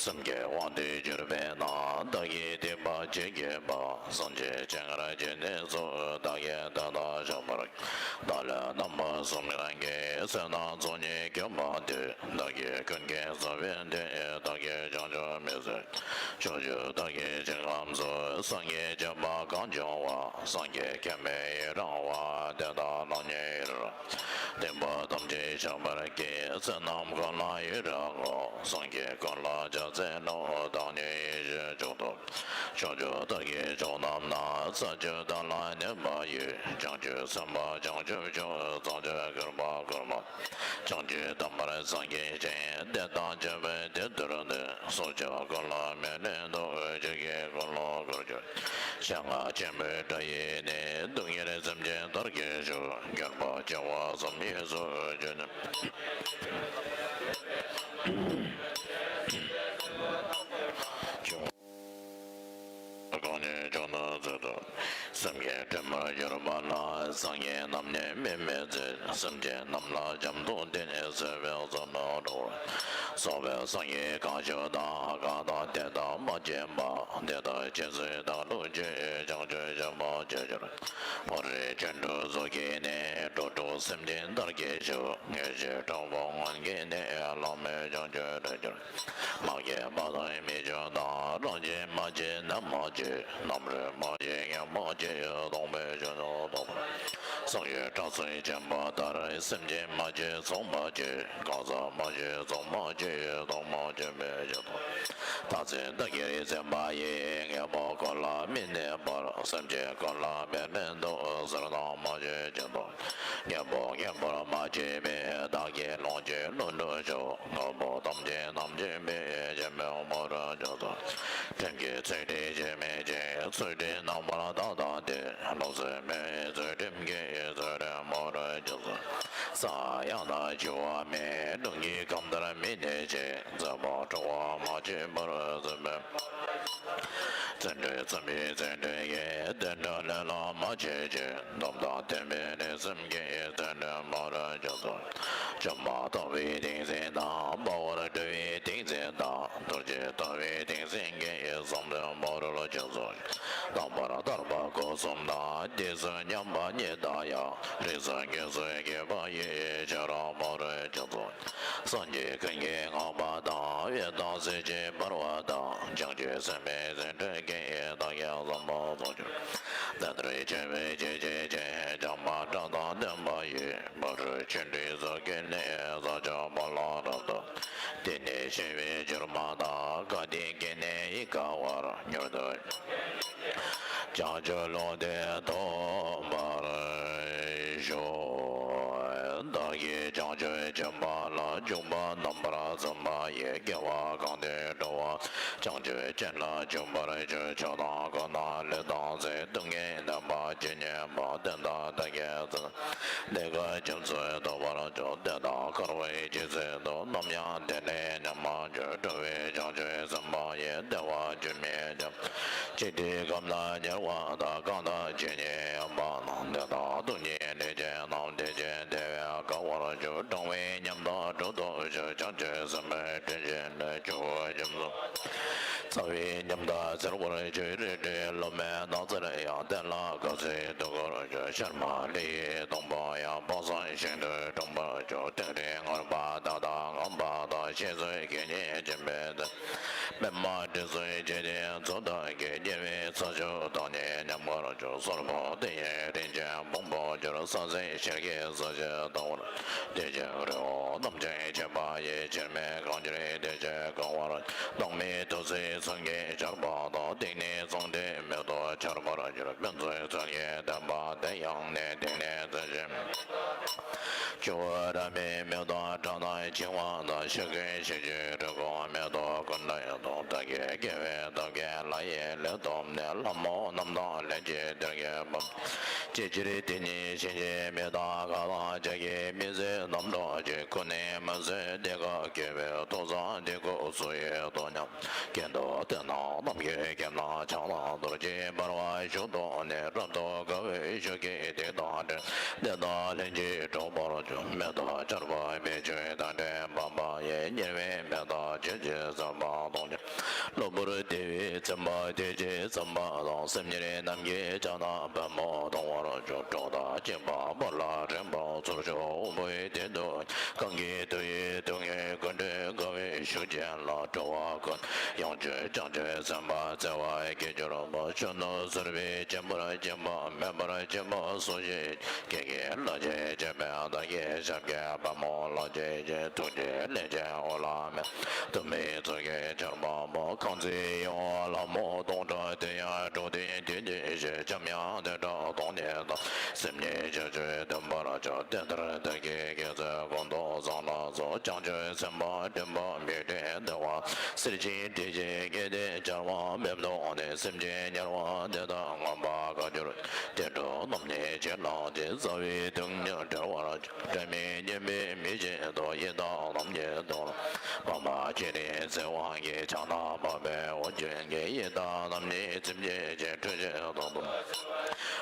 སེམས་བསྐྱེད་དབང་དུ་གྱུར་པས་ན། བདག་གིས་བསྟན་པ་ཇི་བསྐྱེད་པ། སངས་རྒྱས་སྤྱན་སྔར་ཇི་ནས་སུ། ད་ བདག་གིས་དེ་ལྟར་བཤགས་པར། བདག་ལ་རྣམ་པ་གསུམ་གང་གིས། བསོད་ནམས་ཚོགས་གཉིས་བསྐྱེད་པ་དེས། བདག་གིས་ཀུན་གྱི་བཟང་པོའི་དོན། བདག་གིས་བྱང་ཆུབ་མི་བཟོད་ཕྱོགས་བཅུ། བདག་གི་ཞིང་ཁམས་སུ། སངས་རྒྱས་བྱེ་བ་གང་བྱུང་བ། སངས་རྒྱས་མཁྱེན་པའི་ཡི་རང་བ། དེ་དག་རྣམས་ཀྱི་ཡུལ། སྡིག་པ་ཐམས་ཅད་བཤགས་པར་བགྱི། བསོད་ནམས་ཀུན་ལ་ཡི་རང་ངོ་། སངས་རྒྱས་ཀུན་ལ་ཕྱག་འཚལ་ལོ། བདག་ཉིད་ཡེ་ཤེས་མཆོག་ཏུ། ཕྱོགས་བཅུ་བདག་གི་ཕྱོགས་རྣམས་ན། ས་བཅུ་བདག་ལ་གནས་པ་ཡི། བྱང་ཆུབ་སེམས་དཔའ་བྱང་ཆུབ་མཆོག་བྱང་ཆུབ་སྐྱེས་པ་སྐྱེས་མ། བྱང་ཆུབ་དམ་པར་སངས་རྒྱས་ཤིང་། དེ་དང་བཅས་པའི་དེ་ལྟར་འདུད། སྲོག་ཆགས་ཀུན་ལ་མི་ལུས་འདོད། ཆོས་ཀྱི་འཁོར་ལོ་བསྐོར་གྱུར། ཞལ་སྔ་ཆེན་པོའི་སྒྲ་ཡིས་ནི། སྡུག་བསྔལ་སེམས་ཅན་མཐར་གྱིས་གཞོམ། མགོན་པོ་སྐྱེ་བོ་བསམ་ཡས་སུ། ཆོས་རྣམས་གང་ཉིད་མཆོག་ཏུ་བརྩོན་ཏོ། སེམས་བསྐྱེད་དྲི་མར་གྱུར་པ་ལ། སངས་རྒྱས་རྣམས་ནི་སྨིན་མི་བྱེད། སེམས་ཅན་རྣམས་ལ་བྱམས་སྟོབས་ལྡན། བཟོད་པའི་བསམ་པ་འགྲོ་བ་སོགས་པའི་སངས་རྒྱས་གང་བཞུགས་དང་། གང་དག་དེ་དག་མ་སྐྱེས་པ། དེ་དག་སྐྱེས་ཚེ་བདག་སློབ་ཅིང་། བྱང་ཆུབ་སེམས་དཔའ་སྤྱོད་གྱུར། ཕ་རོལ་ཕྱིན་དྲུག་སོགས་ཀྱིས་ནི། འགྲོ་དྲུག་སེམས་ཅན་མཐར་གྱིས་གཞོམ། ངེས་ཤེས་དྲག་པོ་སྔོན་གྱིས་ནི། བླ་མེད་བྱང་ཆུབ་ཐོབ་གྱུར། མ་སྐྱེས་པ་དང་མི་འཆོས་དང་། རང་བཞིན་མ་སྐྱེས་རྣམས་མ་སྐྱེས། རྣམ་རོལ་མ་སྐྱེས་ངས་མ་སྐྱེས། སྟོང་པའི་ཆོས་ཉིད་རྟོགས་པར། སངས་རྒྱས་སྐྲ་ཚོས་བཅིངས་པ་ལྟར། སེམས་ཅན་མ་སྐྱེས་ཚོགས་མ་སྐྱེས། གང་ཟག་མ་སྐྱེས་ཚོགས་མ་སྐྱེས། ཐོག་མ་སྐྱེས་པའི་ཆོས་ཐོབ། ཐ་ཚིག་བདག་གིར་འཛིན་པ་ཡིས། དངོས་པོ་ཀུན་ལ་མི་གནས་པར། སེམས་ཅན་ཀུན་ལ་མི་གནས་འདོད། ཟེར་སྣང་མ་སྐྱེས་ཀྱི་མཐོང་། དངོས་པོ་ངེས་པར་མ་སྐྱེས་པས། བདག་གིས་ལོངས་སྤྱོད་ལྷུན་གྲུབ་མཆོག་དངོས་པོ་ཐམས་ཅད་རྣམ་སྐྱེས་པའི། སྐྱེ་མེད་མོ་ར་ཅོ་ཏོ། ཕྲིན་གྱིས་ཚུལ་ཁྲིམས་བྱེད་མི་བྱེད། ཚུལ་ཁྲིམས་རྣམ་པར་དག་དང་ལྡན། ལོག་འཚོ་མེད་ཚུལ་ཁྲིམས་ཀྱིས། ཚུལ་ཁྲིམས་མོ་ར་ཅོ་ཏོ། ས་ཡང་དག་འཆི་བ་མེད། རླུང་གི་ཁམས་ལྟར་མི་གནས་ཤིང་། མཛེས་པ་འཁྲུལ་བ་མ་སྐྱེས་པར། བརྩོན་པའི། བརྩོན་འགྲུས་བརྩོན་པའི་བརྩོན་འགྲུས་ཀྱིས། བདེ་འགྲོ་ལས་ལ་མ་ཆགས་ཤིང་། སྡོམ་དང་ལྡན་པའི་ལེགས་སེམས་ཀྱིས། བརྩོན་འགྲུས་མོ་ར་ཅོ་ཏོ། བཅོམ་པ་ལྟ་བུའི་ཏིང་འཛིན་དང་། དཔའ་བར་འགྲོ་བའི་ཏིང་འཛིན་དང་། ཐུགས་རྗེ་ལྟ་བུའི་ཏིང་འཛིན་གྱིས། བསམ་དོན་མོ་ར་ཅོ་ཏོ། རྣམ་པར་ཐར་པ་སྒོ་གསུམ་དང་། རྗེས་སུ་མཉམ་པ་ཉིད་དང་ཡང་། རིགས་སུ་ངེས་སུ་སྐྱེས་པ་ཡི། ཆོས་རབ་མོ་ར་ཅོ་ཏོ། སངས་རྒྱས་ཀུན་གྱིས་བསྔགས་པ་དང་། འོད་དང་ཟེར་གྱིས་འབར་བ་དང་། བྱང་ཆུབ་སེམས་དཔའི་རྩེ་འགྲོས་ཀྱིས། བདག་གིས་བསམ་པ་རྫོགས་གྱུར། དེ་ལྟར་ཆོས་པའི་ཆོས་ཀྱི་རྗེ། བྱམས་པ་དགྲ་དང་ལྡན་པ་ཡི། ཕ་རོལ་ཕྱིན་དྲུག་སོགས་ཀྱིས་ནི། ས་ཕྱོགས་པོ་ལ་རབ་ཏུ། དེ་ནས་ཆོས་པའི་སྦྱོར་མ་དང་། སྐལ་ལྡན་སྐྱེས་ནས་ཡིད་དགའ་བར། མྱུར་དུ་བྱང་ཆུབ་ལུང་བསྟན་ཐོབ་པར་ཤོག། བདག་གིས་བྱང་ཆུབ་སྦྱིན་པ་ལ། འཇུག་པ་རྣམ་པར་འཛིན་པ་ཡི། དགེ་བ་གང་དེས་འགྲོ་བ་བྱང་ཆུབ་ཅན་ལ་འཇུག་པར་ཞུ། ཕྱོགས་དང་ཀུན་ཏུ་ལུས་དང་རྫས། སྡུག་བསྔལ་རྣམ་པ་ཇི་སྙེད་པ། དེ་དག་བདག་གིས་བརྩོན་འདི་ཀ་ཁྱིམ་སུ་ཐོབ་པར་འགྱུར། དེ་དག་འཁོར་བའི་སྤྱི་གཙུག་ཏུ། ནམ་ཡང་དེ་ལས་ཉམས་མ་གྱུར། འགྲོ་བའི་བྱང་ཆུབ་སེམས་དཔའ་ཡི། བདེ་བ་རྒྱུན་མི་འབྱམས། ཅི་སྟེ་ཁམས་དང་ཉེ་བ་དག། གང་དག་ཇི་སྙེད་ཡོད་པ་རྣམས། དེ་དག་སྡུག་བསྔལ་ལས་བྱེད་རྣམས། དེ་ཕྱིར་བདེ་བས་དགའ་བར་གྱུར། གྲང་བའི་ཉམ་ཐག་དྲག་ཏུ་གཞུ། བྱང་ཆུབ་སེམས་དཔའི་དྲིན་ཅན་ནི། ཆུ་བོ་ཁྱིམ་སུ། ཚ་བའི་ཉམ་ཐག་སེལ་བར་གྱུར། རལ་གྲི་ལོ་མའི་ནགས་ཚལ་ཡང་། དེ་ལ་དགའ་ཚལ་སྡུག་གུར་གྱུར། ཤར་མ་ལི་ཡི་སྡོང་པོ་ཡང་། དཔག་བསམ་ཤིང་རྟ་དྲངས་པར་གྱུར། སྟེང་རི་ངོར་པ་དག་དང་ངང་པ་དག། ཤེས་བཟོད་དགེ་བསྙེན་སྦྱིན་པའི་ཚུལ། པདྨ་དྲི་བསུང་བརྗིད་ལྡན་མཚོ་དག་གི། དགྱེས་པའི་ཚ་ཆུ་དག་ནི་མཉམ་པར་སྦྱོར། སོར་མོ་དེ་ཡིས་རིན་ཆེན་ཕུང་པོར་གྱུར། ས་གཞི་ཤེལ་གྱི་ས་གཞི་ལྟ་བུར། དེ་བཞིན་རི་བོ་རྣམས་ཀྱང་ཆགས་པ་ཡི། ཕྱིར་མེད་གངས་ཆེན་དེ་བཞིན་གང་བར། སྣང་མེད་ཐུགས་སྲས་ཚོན་གྱི་ཆར་པ་དག། སྟེང་ནས་ཚངས་ཐིག་མེ་ཏོག་ཆར་པར་གྱུར། ཕན་ཚུན་ཚོན་གྱིས་བརྟེན་པ་དེ་ཡང་ནི། སྟེང་ནས་ཚོན་གྱི་ཆུ་བོ་རབ་སྨིན་མེ་ཏོག་བཀྲག་མདངས་འཁྱིལ་བ་དང་། ཕྱོགས་ཀུན་ཞལ་བྱུང་རི་ཀོ་མེ་ཏོག་ཀུན་འདྲ་ཡང་དང་། བདག་གིས་དགེ་བའི་སྟོབས་ཀྱིས་ལྷ་ཡི་ལུས་ཐོབ་ནས། ལྷ་མོ་རྣམས་དང་ལྷན་ཅིག་དེར་གྱུར་པ། ཅི་ཕྱིར་དེ་ཉིད་བྱིན་གྱིས་མི་དག་ག་དང་ལྕགས་ཀྱི་མི་བཟད་རྣམས་འདྲ་ཅིག །ཀུན་ནས་མི་བཟོད་དེ་ཀ་སྐྱེ་བའི་ཐོག་ཚང་དེ་ཀོ་སུ་ཡི་ཐོག་ཉམས། གྱེན་དུ་དེ་ནང་རྣམས་ཀྱི་ཁྱིམ་ནང་ཆགས་སྣང་གཏོར་བཅས་འབར་བ་ཞུགས་ཏོག་ནས། རབ་ཏུ་དགའ་བའི་ཤུགས་ཀྱིས་དེ་དང་འབྲེལ། དེ་དག་ལྷན་ཅིག་འགྲོགས་པར་འགྱུར། མེ་ཏོག་ཆར་པ་མེ་ཆུའི་དང་འདྲེན་པ་པ་ཡི། མྱུར་བའི་མེ་སྟག་ཆོས་ཀྱི་ཟམ་པ་དང་འགྱུར། གློ་བུར་དེ་བས་ཚིམ་པ་དེ་ཅིག་ཚིམ་པ་དང་། སེམས་ཉིད་ རྣམས་ཀྱི་ཕྱག་ན་པདྨོ་མཐོང་བར་འགྱུར། གྲོགས་དང་བཅས་པ་དཔལ་ལ་འགྲན་པར་ཚུར་ཤོག་དབང་པོའི་སྟེང་དུ་གང་གི་དུས་ཡུན་དུས་ངན་ཀུན་བྲལ་དགའ་བའི་ཤུགས་ཅན་ལ། འགྲོ་བ་ཀུན་ཡོངས་བསྐྱོད་བྱང་ཆུབ་སེམས་དཔའ་བརྩེ་བ་སྐྱེ་གྱུར་པ། གཞོན་ནུ་གསོད་པའི་སྐྱེས་བུར་སྐྱེས་པ་མེད་པར་སྐྱེས་པ་སོགས་ཤིག་ཀྱེ་ཀྱེ་ལ་ཅེ་ཅེས་པའི་བདག་གི་ཞབས་ཀྱི་པདྨོ་ལ་ཅེ་ཅེས་ཐུགས་རྗེའི་ལས་ཅན་འོད་ལ་མེ་དུ་མའི་ཚོགས་ཀྱི་ཆར་པ་པོ་གང་ཚེ་ཡོང་བ་ལ་མོ་སྟོང་ཕྲག་དེ་ཡང་འགྲོ་དོན་དེ་ཉིད་ཞེས་འཇམ་དབྱངས་བདེ་དྲག་སྟོང་ཉིད་དང་། སེམས་ཉིད་ཕྱོགས་བཅུའི་མཐུན་པར་སྦྱོར། དེ་ལྟར་བདག་གིས་དགེ་ཚུལ་ཀུན་ཏུ་བཟང་ལ་སོགས། བྱང་ཆུབ་སེམས་དཔའ་འདྲེན་པ་མི་འབྲལ་བདེ་བ། གསེར་ཞུན་དྲི་ཞིམ་སྐྱེས་ཏེ་སྦྱར་བ་མེད་མཐོང་ནས། སེམས་ཅན་དམྱལ་བ་དེ་དག་མངོན་པར་དགའ་གྱུར། དེ་འཕྲོ་རྣམ་གཉིས་ཕྱིར་ལངས་ཏེ། རྩ་བའི་སྡུག་བསྔལ་བྲལ་བར་འགྲན་མེད་སྙན་པའི་མིག་བཞིན་དུ། ཡི་དྭགས་རྣམས་ཀྱི་དོན་ལ་འཕགས་མ་སྤྱན་རས་གཟིགས་དབང་གིས། ཕྱག་ན་པགས་པའི་འོ་བརྒྱལ་གྱི། ཡི་དྭགས་རྣམས་ནི་ཚིམ་བྱེད་ཅིང་ཁྲོས་བྱེད་དང་།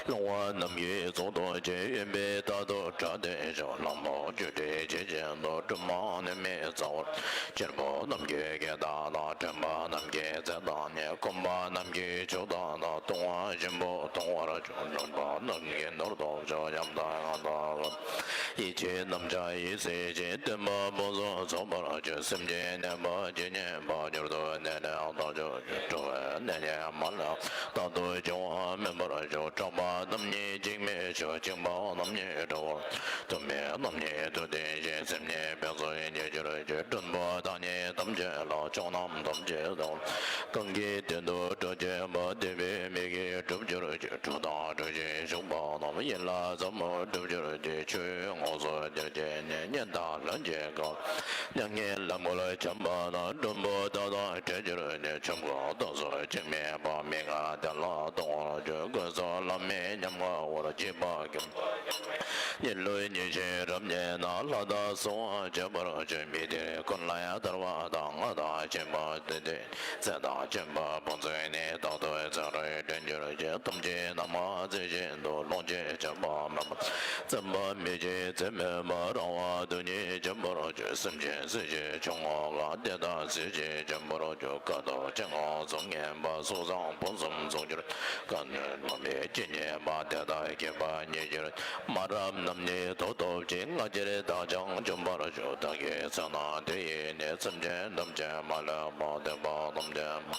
ལྷུང་བ་རྣམས་ཀྱི་ཚོགས་རྡུལ་གྱིས། གཡོན་པས་རྟག་ཏུ་བྲབས་ཏེ་བཞུགས། ལྷ་མོ་སྐྱོ་བྲེལ་བྱེད་བཞིན་དུ། སྒྲོལ་མ་ནུབ་མེད་རྩ་བར། གཅེར་བུ་རྣམས་ཀྱི་སྐེ་དག་དང་། གྲོང་པ་རྣམས་ཀྱི་རྩེ་དག་ནས། སྐོམ་པ་རྣམས་ཀྱི་ཆུ་དག་དང་། བཏུང་བ་ཞིམ་པོ་འཐུང་བར་བྱ། ནོན་པ་རྣམས་ཀྱི་ནོར་དུ་ཆུག་ཡམས་དང་ངན་དང་ཡི་ཆད་རྣམས་ཀྱང་ཡིད་སེལ་ཞིང་། སྟོན་པ་ཕུན་སུམ་ཚོགས་པར་འགྱུར། སེམས་ཅན་ནད་པ་ཇི་སྙེད་པ། མྱུར་དུ་ནད་ལས་ཐར་གྱུར་ཅིག་འགྲོ་བའི་ནད་ཀྱིས་མ་ལུས་པ། རྟག་ཏུ་འབྱུང་བ་སྨིན་པར་འགྱུར། སྐྲག་པ་རྣམས་ནི་འཇིགས་མེད་ཤོག་འཇིགས་པ་རྣམས་ནི་སྒྲོལ་བར། འདུ་མེད་རྣམས་ནི་དུ་ལྡན་ཞིང་། སེམས་ཉིད་ཕུན་སུམ་ཉིད་གྱུར་ཅིག་མགྲོན་པོ་བདག་ཉིད་ཐམས་ཅད་ལ། ཕྱོགས་རྣམས་ཐམས་ཅད་དང་། གང་གི་དོན་དུ་འགྲོ་བྱེད་པ། འདོད་པའི་མིག་གིས་འགྲུབ་གྱུར་ཅིག་གྲུབ་དང་གྲུབ་ཅིང་བཞུགས་པ་རྣམས། ཡིད་ལ་ཟབ་མོ་འགྲུབ་གྱུར་ཅིག་ཆོས་དངོས་སུ་གྱུར་ཅིག་ནས། གཉེན་དང་ལྷན་ཅིག་དགའ། མྱ་ངན་ལམ་མགོན་འཁྱམས་པ་དང་། མགྲོན་པོ་བདག་དང་འཕྲད་གྱུར་ཅིག་ཆོམ་རྐུན་དུག་གསུམ་འཇིགས་མེད་པ། མི་ངལ་བདེ་ལ་ལྟུང་བར་འགྱུར། ཀུན་སོགས་ལམ་མེད་ཉམ་ང་བར། བྱིས་པ་ཁྱིམ་ཉལ་ལུས་ཉིན་བྱེད་རབ་ཉལ་ན། ལྷ་དང་གསོལ་བ་བྱེད་པར་བྱོས། མི་དེ་ཀུན་ལ་ཡང་ཐར་པ་དང་། ང་དང་ཁྱིམ་པ་དེ་དེ་ཚེ་དང་ཁྱིམ་པ་ཕུན་ཚོགས་ནི། རྟག་ཏུ་ཚེ་རིང་དྲན་གྱུར་ཅིག་ཐམས་ཅད་རྣམ་ལྔ་རྩེ་བཞིན་དུ། ལོངས་སྤྱོད་ཆགས་པ་མེད་པར། བཙན་པ་མི་བྱེད་ཚད་མེད་པ། རང་དབང་དོན་གཉིས་འབྱིན་པར་བྱོས། སེམས་ཅན་སྲིད་ཞིའི་ཆུ་བོ་གང་། དེ་དག་སྲིད་ཞིའི་འབྱིན་པར་བྱོས། དཀའ་ཐུབ་སྤྱན་སྔ་གཟུགས་བརྙན་པ། སོགས་བཟང་ཕུན་སུམ་ཚོགས་གྱུར། དཀའ་ནད་མུན་པའི་རྐྱེན་བྱེད་པ། དེ་དག་སྐྱེ་བ་ཉིད་གྱུར། མ་རབས་རྣམས་ནི་ཐོབ་ཐོབ་ཅིང་། སྔ་ཕྱིར་བདག་ཀྱང་འབྱོན་པར་ཤོག་བདག་གི་ཚེ་ན་དེ་ཡི་ནི། སེམས་ཅན་ཐམས་ཅད་མ་ལུས་པ། བདེ་བ་ཐམས་ཅད་མ་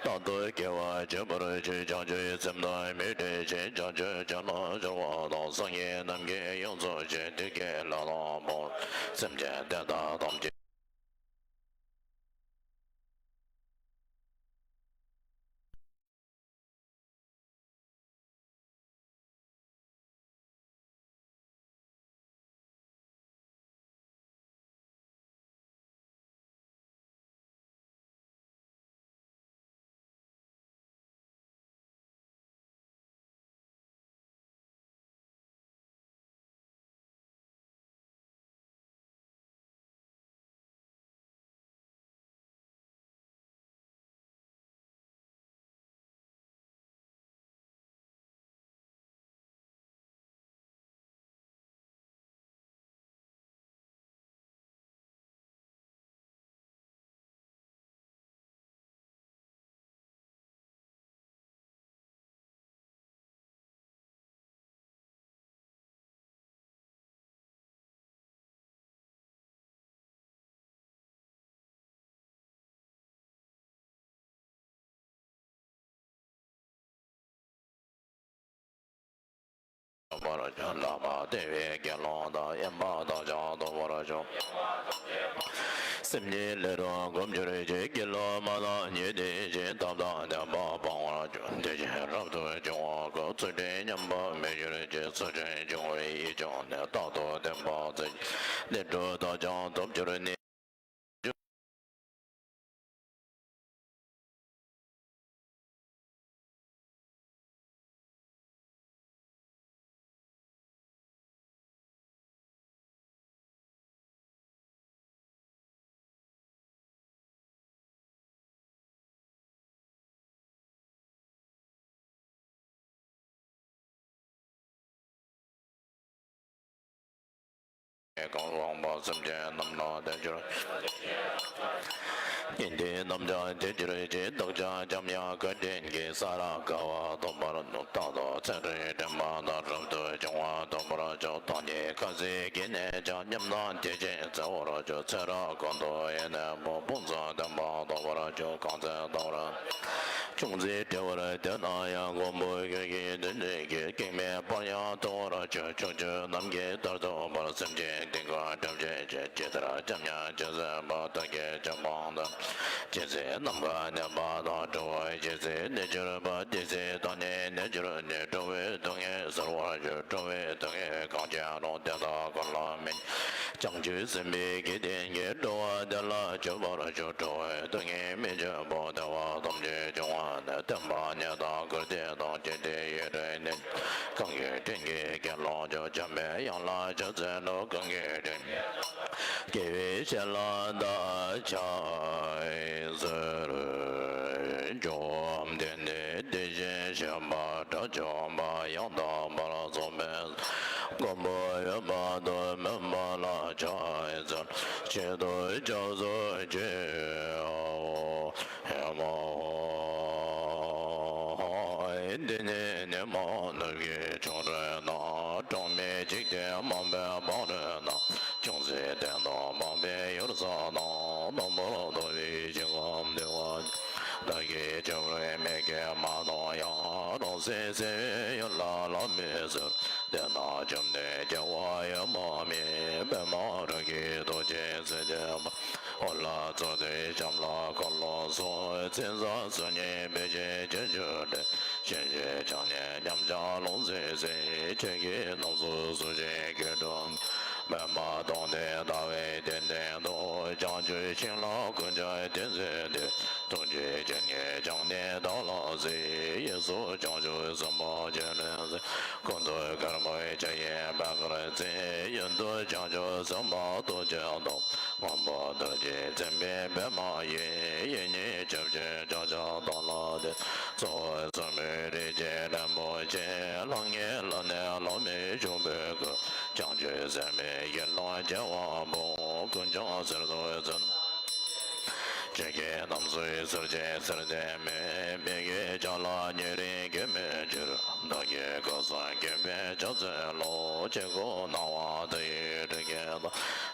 རྟག་ཏུ་སྐྱེ་བར་བྱེད་པར་བྱོས། བྱང་ཆུབ་སེམས་དང་མི་འབྲལ་ཞིང་། བྱང་ཆུབ་ཕྱོགས་ལ་འབྱོར་བ་དང་། སངས་རྒྱས་རྣམས་ཀྱིས་ཡོངས་སུ་བཞེས། དེ་སྐད་ལེགས་སློང་ཕུང་པོ་སེམས་ཅན་དེ་དག་ཐམས་ཅད། ཐོབ་པར་ཤོག་ལག་པ་བརྡེག་པའི་དགེ་སློང་དག་དབེན་པ་དག་ཀྱང་ཐོབ་པར་ཤོག་སེམས་ཉིད་ལས་རུང་གོམས་གྱུར་ཅིག་དགེ་སློང་མ་དང་ཉེ་དུ་ཅིག་ཐབས་དང་ལྡན་པ་སྤང་བར་གྱུར། དེ་བཞིན་རབ་ཏུ་བྱུང་བ་ཀུན། ཚུལ་ཁྲིམས་ཉམས་པ་མི་འགྱུར་ཅིག་ཚུལ་ཁྲིམས་སྦྱོང་བའི་ཡིད་བྱུང་ནས། རྟག་ཏུ་བསྟེན་པ་མཛད་ཅིང་བསྟེན་འགྲོ་དག་ཀྱང་ཐོབ་གྱུར་ནས། གང་རུང་བ་སེམས་ཅན་རྣམས་ལ་དལ་འབྱོར་ཉན་ཐོས་རྣམས་ཀྱང་དལ་འབྱོར་ཅིག། བདག་ཅག་འཇམ་དབྱངས་བཀའ་དྲིན་གྱིས། ས་ར་ག་བ་སྟོང་པར་རྟག་ཏུ་ཚེ་རིང་དྲན་པ་དང་རབ་ཏུ་བྱུང་བ་ཐོབ་པར་ཤོག། བདག་ཉིད་ཁ་ཟས་ཀྱི་ནད་ཀྱང་ཉམས་དང་དེ་བཞིན་བཙལ་བར་ཤོག། ཚེ་རབས་གང་དུ་ཡོད་ནས་བུ་ཕུན་སུམ་ཚོགས་པ་ཐོབ་པར་ཤོག། གང་ཚེ་ཐོབ་ར་ཅུང་ཟད་བྲེལ་བར་འདོད་ན་ཡང་། མགོན་པོ་ཁྱོད་ཀྱི་མདུན་དུ་གྱུར། གེགས་མེད་པར་ཡང་ཐོབ་པར་ཤོག། ཕྱོགས་བཅུ་ནམ་མཁའི་མཐར་ཐུག་པར། སེམས་ཅན་ཀུན་དགའ་བཀྲ་ཤིས་ཤོག། ཇི་ལྟར་འཇམ་དབྱངས་ཇི་སྲིད་པ། བདག་གིས་ཇི་ལྟར་བསྟན། ཇི་སྲིད་ནམ་མཁའ་གནས་པ་དང་། འགྲོ་བ་ཇི་སྲིད་གནས་གྱུར་པ། དེ་སྲིད་བདག་ནི་གནས་གྱུར་ནས། འགྲོ་བའི་སྡུག་བསྔལ་སེལ་བར་ཤོག། འགྲོ་བའི་སྡུག་བསྔལ་གང་ཡང་རུང་། དེ་དག་ཀུན་ལ་མི་སྙམ། བྱང་ཆུབ་སེམས་དཔའི་བགེགས་བསྐྲད་ཀྱིས། འགྲོ་བ་བདེ་ལ་འཇུག་པར་ཤོག། འགྲོ་བའི་སྡུག་བསྔལ་མི་འཇུག་པ། བདེ་བ་ཐམས་ཅད་འབྱུང་བ་ནི། སྟོན་པ་ཉིད་དང་བཀུར་སྟི་དང་། ཇི་སྲིད་ཡུལ་དུ་གནས་གང་གི་དྲིན་གྱིས་དགེ་སློང་ཚོགས། འཇམ་པའི་དབྱངས་ལ་ཕྱག་འཚལ་ལོ། གང་གི་དྲིན་དགེ་བའི་བཤེས་ལ་བདག་ཕྱག་འཚལ་ལོ། བཅོམ་ལྡན་འདས་དེ་བཞིན་གཤེགས་པ་དགྲ་བཅོམ་པ་ཡང་དག་པར་རྫོགས་པའི་སངས་རྒྱས། མགོན་པོ་འོད་དཔག་ཏུ་མེད་པ་ལ་ཕྱག་འཚལ་ལོ། ཆེད་དུ་སྐྱབས་སུ་མཆིའོ། ཨེ་མ་ཧོ། འདི་ནི་ཉོན་མོངས་གནོད་ཀྱི་ཕྱོགས་རེ་ན། གྲངས་མེད་འཇིག་རྟེན་མང་པོའི་བར་རེ་ན། ཅུང་ཟད་བརྟན་དང་བརྟན་པའི་ཡུལ་ས་ན། རྣམ་པར་དག་པའི་ཞིང་ཁམས་བདེ་བ་ཅན། བདག་གིས་སྐྱབས་རེ་མི་བསྐྱེད་མ་མཐོང་ཡང་། རང་སེམས་གསལ་བའི་ཡུལ་ལ་ལམ་མེད་ཟེར། དེ་ན་བཅོམ་ལྡན་རྒྱལ་བ་ཡེ་མ་མེད། པདྨ་རཱ་གའི་རྡོ་རྗེ་སེམས་ཅན་པ། འོད་ལ་སྩོལ་ཏེ་ཞབས་ལ་འཁོར་ལོ་སོགས། མཚན་བཟང་སོ་གཉིས་སྤེལ་ཞིང་བྱིན་གྱིས་བརླབ། ཞིང་གི་ཕྱག་ནི་མཉམ་གཞག་ལུང་བསྲེགས་ཟེར། ཆོས་ཀྱི་རྣམ་གསུམ་ཟུང་འཇུག་གི་གྲོགས། པདྨ་དང་ནི་ཟླ་བའི་གདན་སྟེང་དུ། བྱང་ཆུབ་ཤིང་ལ་ཀུན་ཁྱབ་བརྟན་གསལ་ཏེ། ཐུགས་རྗེའི་སྤྱན་གྱིས་བྱང་ནི་བདག་ལ་གཟིགས། གཡས་སུ་བྱང་ཆུབ་སེམས་དཔའ་སྤྱན་རས་གཟིགས། སྐུ་མདོག་དཀར་པོའི་ཕྱག་གཡས་པད་དཀར་རྩེ། གཡོན་དུ་བྱང་ཆུབ་སེམས་དཔའ་རྡོ་རྗེ་ལྡན། སྔོན་པོ་རྡོ་རྗེ་འཛིན་པའི་པདྨ་འོད། གཡས་གཉིས་ཆབ་ཀྱི་ཕྱག་རྒྱ་དར་ལ་བརྟེན། གཙོ་བོ་སྲིན་པོའི་རིགས་ཀྱི་རྒྱལ་པོ་ཆེ། ལྷང་ངེ་ལ་ནི་ལྷ་མིའི་ཕྱུག་པོའི་སྐུ། བྱང་ཆུབ་སེམས་དཔའི་ཡན་ལག་བྱེ་བ་པོ། ཀུན་ཀྱང་གསེར་དུ་བརྩིགས། ཆོས་ཀྱི་རྣམ་གསུམ་ཟུར་གྱིས་གསལ་ཏེ་མེད། མི་ཡི་ཕྱག་ལ་ཉེ་རིང་གོས་མེད་ཕྱིར། བདག་གི་སྐུ་གསུང་གོ་འཕང་ཕྱག་འཚལ་ལོ། ཆོས་སྐུ་སྣང་བ་མཐའ་ཡས་སྤྲིན་གྱི་མཐའ།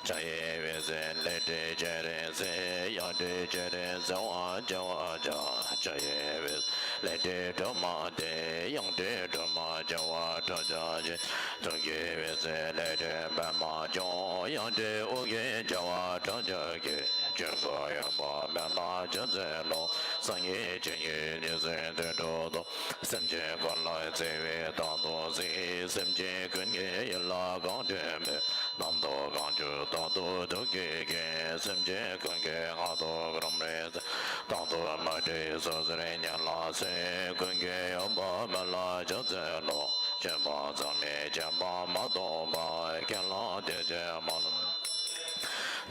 ཕྱག་གཡས་པའི་ཚེ་ལས་འབྲས་བྱེ་རིང་བརྩེགས། གཡོན་གྱི་བྱེ་རིང་བརྩེགས་པ་བྱེ་བ་ཕྲག། ཕྱག་གཡས་པའི་ཚེ་ལས་འབྲས་སྒྲོན་མ་སྟེ། གཡོན་གྱི་སྒྲོན་མ་བྱེ་བ་ཕྲག་བརྒྱ་བྱིན། ཐུགས་ཀྱི་དབུས་སུ་ལས་འབྲས་པདྨ་འབྱུང་། གཡོན་གྱི་དབུ་རྒྱན་བྱེ་བ་ཕྲག་བརྒྱ་བརྒྱན། སྤྱི་བོར་གཡོན་པ་སྨན་བླ་ཕྱག་འཚལ་ལོ། སངས་རྒྱས་བཅས་ཀྱི་ཉེར་འཚོའི་དུད་འགྲོ་དང་། སེམས་ཅན་ཀུན་ལ་བརྩེ་བས་རྟག་ཏུ་གཟིགས། སེམས་ཅན་ཀུན་གྱི་ཡིད་ལ་གང་དྲན་པའི། རྣམ་རྟོག་གང་བྱུང་རྟག་ཏུ་ཐུགས་ཀྱིས་བསྐྱེད། སེམས་ཅན་ཀུན་གྱི་སྔགས་དང་རབ་རིམ་རྩེ། རྟག་ཏུ་མ་བྲལ་སོ་སོར་ཉམས་ལ་སེམས། ཀུན་གྱི་ཡོན་པ་སྨན་བླ་ཕྱག་འཚལ་ལོ། སྤྱོད་པ་ཚང་མས་སྤྱད་པ་མ་གཏོགས་པ། ཁས་བླངས་དེ་ཚེ་མ་ལུས།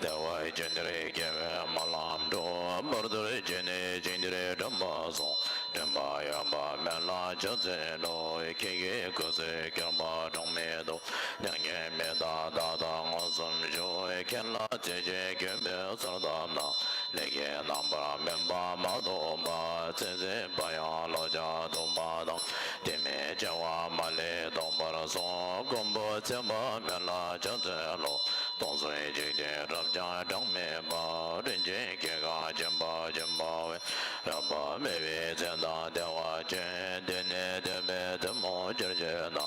བདེ་བ་ཅན་དེར་སྐྱེ་བའི་སྨོན་ལམ་འགྲུབ། བར་དོར་གྱི་ནད་ཅན་དེར་དྲན་པ་སོང་། དྲན་པ་ཡོད་པ་སྨན་བླ་ཕྱག་འཚལ་ལོ། ཁྱེད་ཀྱི་སྐུ་ཚེ་བསྐལ་པ་གྲངས་མེད་དུ། མྱ་ངན་མི་འདའ་ད་ལྟ་མངོན་སུམ་བཞུགས། ཁྱེད་ལ་བརྩེ་ཞིང་གུས་པས་གསོལ་བཏབ་ན། ལས་ཀྱི་རྣམ་པར་སྨིན་པ་མ་གཏོགས་པ། ཚེ་ཟད་པ་ཡང་བློ་ཆགས་ལྡོག་པ་དང་། དེ་མིན་སྐྱེ་བ་མ་ལུས་ལྡོག་པར་གསུངས། མགོན་པོ་ཚེ་དཔག་མེད་ལ་ཕྱག་འཚལ་ལོ། སྟོང་གསུམ་འཇིག་རྟེན་རབ་འབྱམས་གྲངས་མེད་པ། རིན་ཆེན་སྐྱེ་རྒ་སྦྱིན་པ་སྦྱིན་པ་བས། རགས་པ་མེད་པའི་ཚེ་དང་བདེ་བ་ཅན། དེ་ནི་བདེ་བའི་གཏི་མུག་ཅིར་སྐྱེས་ན།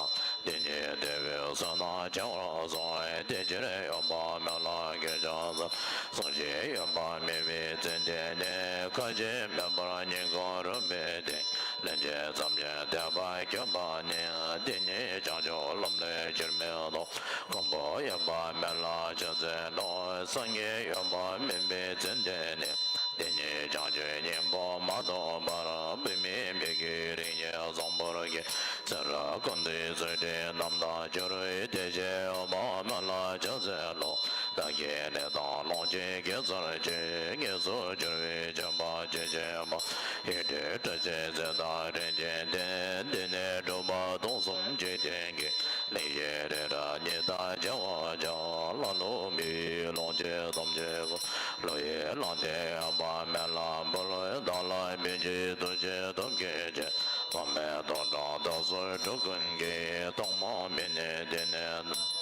དེ་ཉིད་བདེ་བའི་བསོད་ནམས་ཆེ་བར་གསུངས། དེ་ཕྱིར་ཡོད་པ་སྨོན་ལམ་གྱི་ཕྱག་འཚལ། གཟུང་ཞིང་ཡོད་པ་མེད་པའི་ཚེ་འདི་ནི། ཁ་ཞེ་མེད་པར་སྙིང་ཁོང་རུས་པའི་གཏིང་། ལན་གཅིག་ཙམ་ཞིག་བཟླས་པ་བསྐྱབ་པ་ནི། དེ་ཉིད་བྱང་ཆུབ་ལམ་ལས་ཕྱིར་མི་ལྡོག། མགོན་པོ་ཡོད་པ་སྨན་བླ་ཕྱག་འཚལ་ལོ། སངས་རྒྱས་ཡོད་པ་མིན་པའི་ཚེ་འདི་ནི། དེ་ཉིད་བྱང་ཆུབ་སྙིང་པོ་མ་ཐོབ་བར། བུད་མེད་མི་དགེ་རིགས་ཉེས་བཟང་པོར་སྐྱེས། ཚེ་རབས་ཀུན་ཏུ་ཚུལ་ཁྲིམས་རྣམ་དག་གྱུར། དེ་ཕྱིར་ཡོད་པ་སྨན་བླ་ཕྱག་འཚལ་ལོ། བདག་གི་ནད་དང་རླུང་ཅན་གེ་སར་གྱི། ངལ་དུ་གྱུར་པའི་ཆོས་པ་སྐྱེ་མཆེད་པ། ཡིད་སྤྲུལ་སྐྲག་བྱེད་ཚེ་དང་རིན་ཆེན་གཏེར། འདི་ནི་འགྲོ་བ་སྟོང་གསུམ་འཇིག་རྟེན་གྱི། གླིང་བཞི་རི་རབ་ཉི་ཟླ་བྱེ་བ་ཕྲག། ལྷ་ ལུགས་མི་ཡི་ལོངས་སྤྱོད་ཐམས་ཅད་ཀུན། བློ་ཡི་ལོངས་སྤྱོད་ཡོད་པ་མེད་ལ་འབུལ་བའི་བདག་ལ་ཕན་ཕྱིར་ཐུགས་རྗེ་ཐབས་མཁས་ཀྱིས། ཐོགས་མེད་ཐོག་དྲངས་བདག་སོགས་འགྲོ་ཀུན་གྱི། ཐོག་མ་མེད་ནས་དེ་ནས་བཟུང་།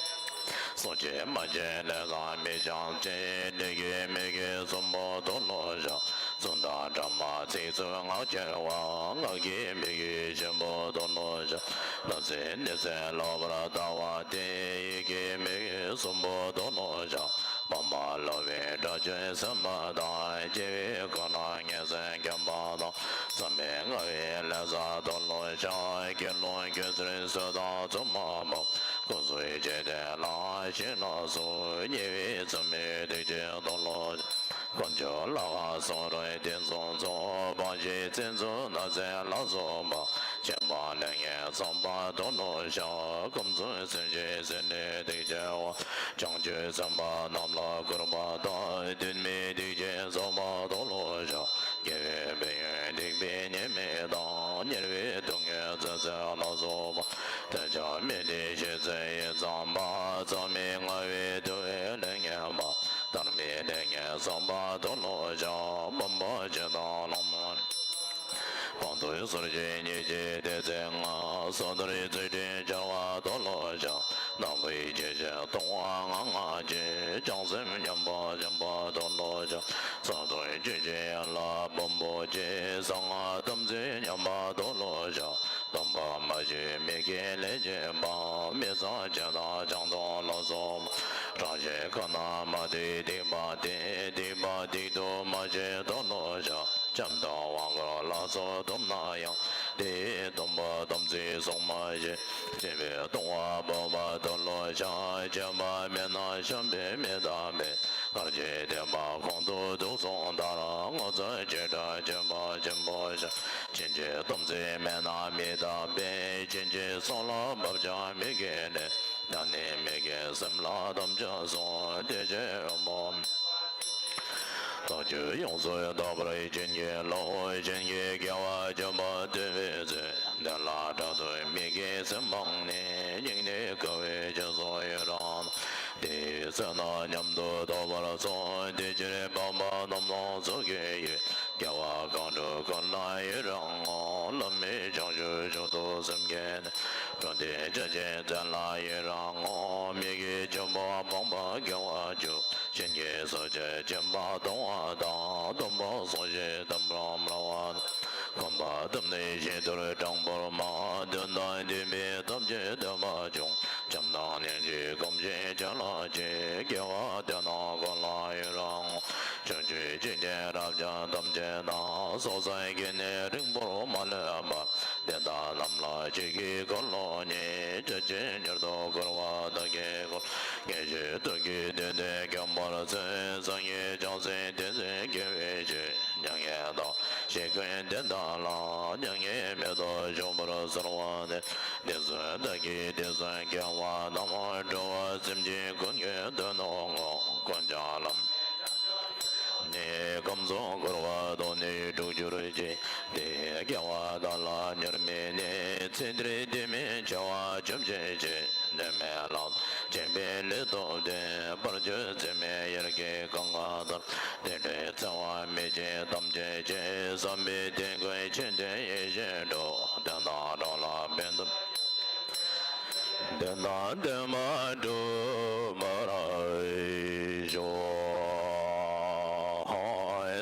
སྲོག་གཅོད་མ་བྱས་ལས་དང་མི་འཆང་ཅིང་། བདེ་སྐྱིད་མི་དགེ་གསུམ་པོ་དུག་ལོག་བཞག་གསུང་དང་སྒྲ་མ་ཚིག་རྩུབ་ངག་འཁྱལ་བ། ངག་གི་མི་དགེ་ཆེན་པོ་དུག་ལོག་བཞག་ནགས་ཚལ་ནི་ཚེ་ལོག་པར་ལྟ་བ་སྟེ། ཡིད་ཀྱི་མི་དགེ་གསུམ་པོ་དུག་ལོག་བཞག་སྤངས་པ་ལོག་པའི་དགྲ་བཅོམ་སེམས་དང་། སྐྱེ་བའི་ཁམས་ན་ངན་སེམས་མཁྱེན་པ་དང་། བསམ་པའི་ངན་པའི་ལས་བསགས་དུག་ལོག་བཞག་དགེ་སློང་སྒྱུ་རྩལ་སྲོལ་དང་རྫུན་མ་སྨྲ། ཀུན་རྫོབ་ཆོས་དེ་ལ་ཞེན་ལ་སོགས། ཉེས་པའི་ཚུལ་མིན་སྡིག་ཅན་དུག་ལོག་བཞག་དཀོན་མཆོག་ལ་ཁ་སོགས་རིགས་དེ་ཚོགས་ཚོགས། སྤང་བྱའི་བཙན་འཛུལ་ནགས་ཚལ་ལ་སོགས་པ། སྤྱོད་པ་ལས་ངན་བསམ་པ་དུག་ལོག་བཞག་སྐོམ་རྫུ་འཛིན་ཞེན་སེམས་ནི་སྡིག་ཆེ་བ། བྱང་ཆུབ་སེམས་དཔའ་རྣམས་ལ་གུས་པ་དང་། དོན་མེད་སྡིག་ཅན་བསམ་པ་དུག་ལོག་བཞག་དགེ་བའི་ཕན་ཡོན་སྡིག་པའི་ཉེས་དམིགས་དང་། དམྱལ་བའི་སྡུག་བསྔལ་ཚེ་ཚད་ལ་སོགས་པ། དེ་ཅང་མི་བདེ་ཞེ་སྡང་ཡི་བསམ་པ། མཚམས་མེད་ལྔ་བའི་དུ་བའི་ལས་ངན་པ། ཐར་མེད་ལས་ངན་བསམ་པ་དུག་ལོག་བཞག་སྤོབས་པ་ཆེ་དང་ལོངས་སྤྱོད། སྤངས་རྟོགས་ཟོར་ཞེན་ཉེས་བྱས་དེ་ཚེ་ང་། སོ་ཐར་རྫུ་འཕྲུལ་འཆལ་བ་དུག་ལོག་བཞག་རྣམ་པའི་ཆོས་ཅན་སྟོང་པ་ངང་ངམ་ཅིག་བྱང་སེམས་མཉམ་པ་སྦྱངས་པ་དུག་ལོག་བཞག་ས་དང་ཆུ་ཆེན་ཡན་ལག་ཕུང་པོ་ཆེ། གསང་སྔགས་དམ་ཚིག་ཉམས་པ་དུག་ལོག་བཞག་སྟོང་པ་མ་བྱས་མི་དགེ་ལས་བྱེད་པ། མི་ཚངས་སྤྱོད་དང་ཆང་འཐུང་ལ་སོགས་པ། རང་གཞན་ཁ་ན་མ་ཐོས་སྡིག་པ་སྟེ། སྡིག་པ་སྡིག་ཏུ་མ་བྱས་དུག་ལོག་བཞག་བྱམས་དང་དབང་བསྐུར་ལ་སོགས་ཐོབ་ན་ཡང་། དེ་ཡི་སྟོན་པ་དམ་ཚིག་སྲུང་མ་བྱས། སྤྱོད་པའི་ལྟུང་བ་སྤོབས་པ་དུག་ལོག་བཞག་སྤྱོད་པ་མེད་ན་བྱམས་པའི་མི་དག་པས། སྔར་གྱི་བསྟན་པ་གོང་དུ་དུག་གསུམ་ལྟར། ངོ་ཚ་བྱེ་བྲག་སྤྱོད་པ་ཆེན་པོ་བཞག་ཕྱིན་ཆད་དམ་ཚིག་མེད་ན་མི་དག་པས། ཕྱིན་ཆད་སྲོག་ལ་བབ་ཀྱང་མི་དགེ་ལས། ད་ནི་མི་དགེ་སེམས་ལ་དམ་བཅའ་སོང་། དེ་ཕྱིར་དབང་པོ་མེད་པ། བདག་རྒྱུད་ཡོངས་སུ་དག་པར་བྱིན་གྱིས་རློབས། གཞན་གྱི་དགེ་བ་བཅོམ་པར་འདོད་པའི་ཚེ། དེ་ལ་དྲག་ཏུ་མི་དགེ་སེམས་སྤངས་ནས། སྙིང་ནས་དགའ་བའི་སྤྱོད་ཚུལ་ཡི་རང་སྣང་། དེའི་ཚེ་ན་ཉམས་སུ་རྟོགས་པར་སོགས། དེ་ཕྱིར་སྤངས་པ་རྣམས་ལ་ཚོགས་ཀྱི་ཡུལ། དགེ་བ་གང་བསྒྲུབས་ཀུན་ལ་ཡི་རང་ངོ་། བླ་མེད་བྱང་ཆུབ་མཆོག་ཏུ་སེམས་བསྐྱེད་ནས། འགྲོ་འདི་བྱ་ཕྱིར་བདེ་ལ་ཡི་རང་ངོ་། མི་དགེ་བཅུ་པོ་སྤངས་པ་དགེ་བ་བཅུ། གཞན་གྱི་སྲོག་གཅོད་སྦྱིན་པ་གཏོང་བ་དང་། སྡོམ་པ་སྲུང་ཞིང་བསྟེན་པར་སྨྲ་བ་དང་། འཁོན་པ་བསྡམས་ནས་ཤིན་ཏུ་དྲང་པོར་སྨྲ། དོན་དང་ལྡན་པའི་ཐབས་ཀྱིས་བསྟོད་པ་སྦྱོང་། བྱམས་དང་སྙིང་རྗེས་བསྒོམ་ཞིང་བྱ་ལ་བྱེད། དགེ་བ་དེ་རྣམས་ཀུན་ལ་ཡི་རང་ངོ་། ཕྱོགས་བཅུའི་འཇིག་རྟེན་རབ་འབྱམས་ཐམས་ཅད་ན། སྲོག་ཟད་ཀྱི་ནད་རིང་པོར་མ་ལུས་པ། དེ་དག་རྣམས་ལ་ཁྱེད་ཀྱིས་བཀའ་སློབ་གཉིས། བྱ་ཕྱིར་མྱུར་དུ་བསྐུལ་བ་བདག་གིས་བསྐུལ། ངེས་ཤེས་ཐུགས་ཀྱིས་དེ་དེ་མཁྱེན་པར་མཛོད། སངས་རྒྱས་བྱང་སེམས་ཐོབ་ཚུལ་དགེ་བའི་ཆོས། མྱ་ངན་འདའ་ཞིང་ཀུན་དེ་དག་ལ། མྱ་ངན་མེད་དུ་བཞུགས་པར་གསོལ་བ་འདེབས། དེ་ཚེ་བདག་གིས་དེང་སང་མཁས་པ་རྣམས། འགྲོ་བ་སེམས་ཅན་ཀུན་གྱི་དོན་དུ་བསྔོ། ཀུན་ཀྱང་ལམ་ནས་ཁམས་གསུམ་འཁོར་བ་དོག་ནས་སྒྲོལ་གྱུར་ཅིག་དེ་དགེ་བ་དག་ལ་མྱུར་མི་གནས། ཚེ་འདིར་དུས་མིན་འཆི་བ་བཅོམ་བྱེད་ཕྱིར། ནད་མེད་ལམ་སྟོན་བྱེད་པའི་སླད་དུ་བསྟེན། དཔལ་གྱི་ཚད་མེད་ཡལ་གའི་གང་ག་ལྟར། དེ་འདྲའི་འཚེ་བ་མེད་ཅིང་ཐམས་ཅད་མཁྱེན། བསམ་པའི་དོན་ཀུན་ཆེ་འབྲིང་ཡེ་ཤེས་སྒྲུབ། དོན་དང་གྲོགས་ལ་ཕན་དུ། དོན་དང་ལྡན་པ་སྒྲུབ་པར་ཤོག་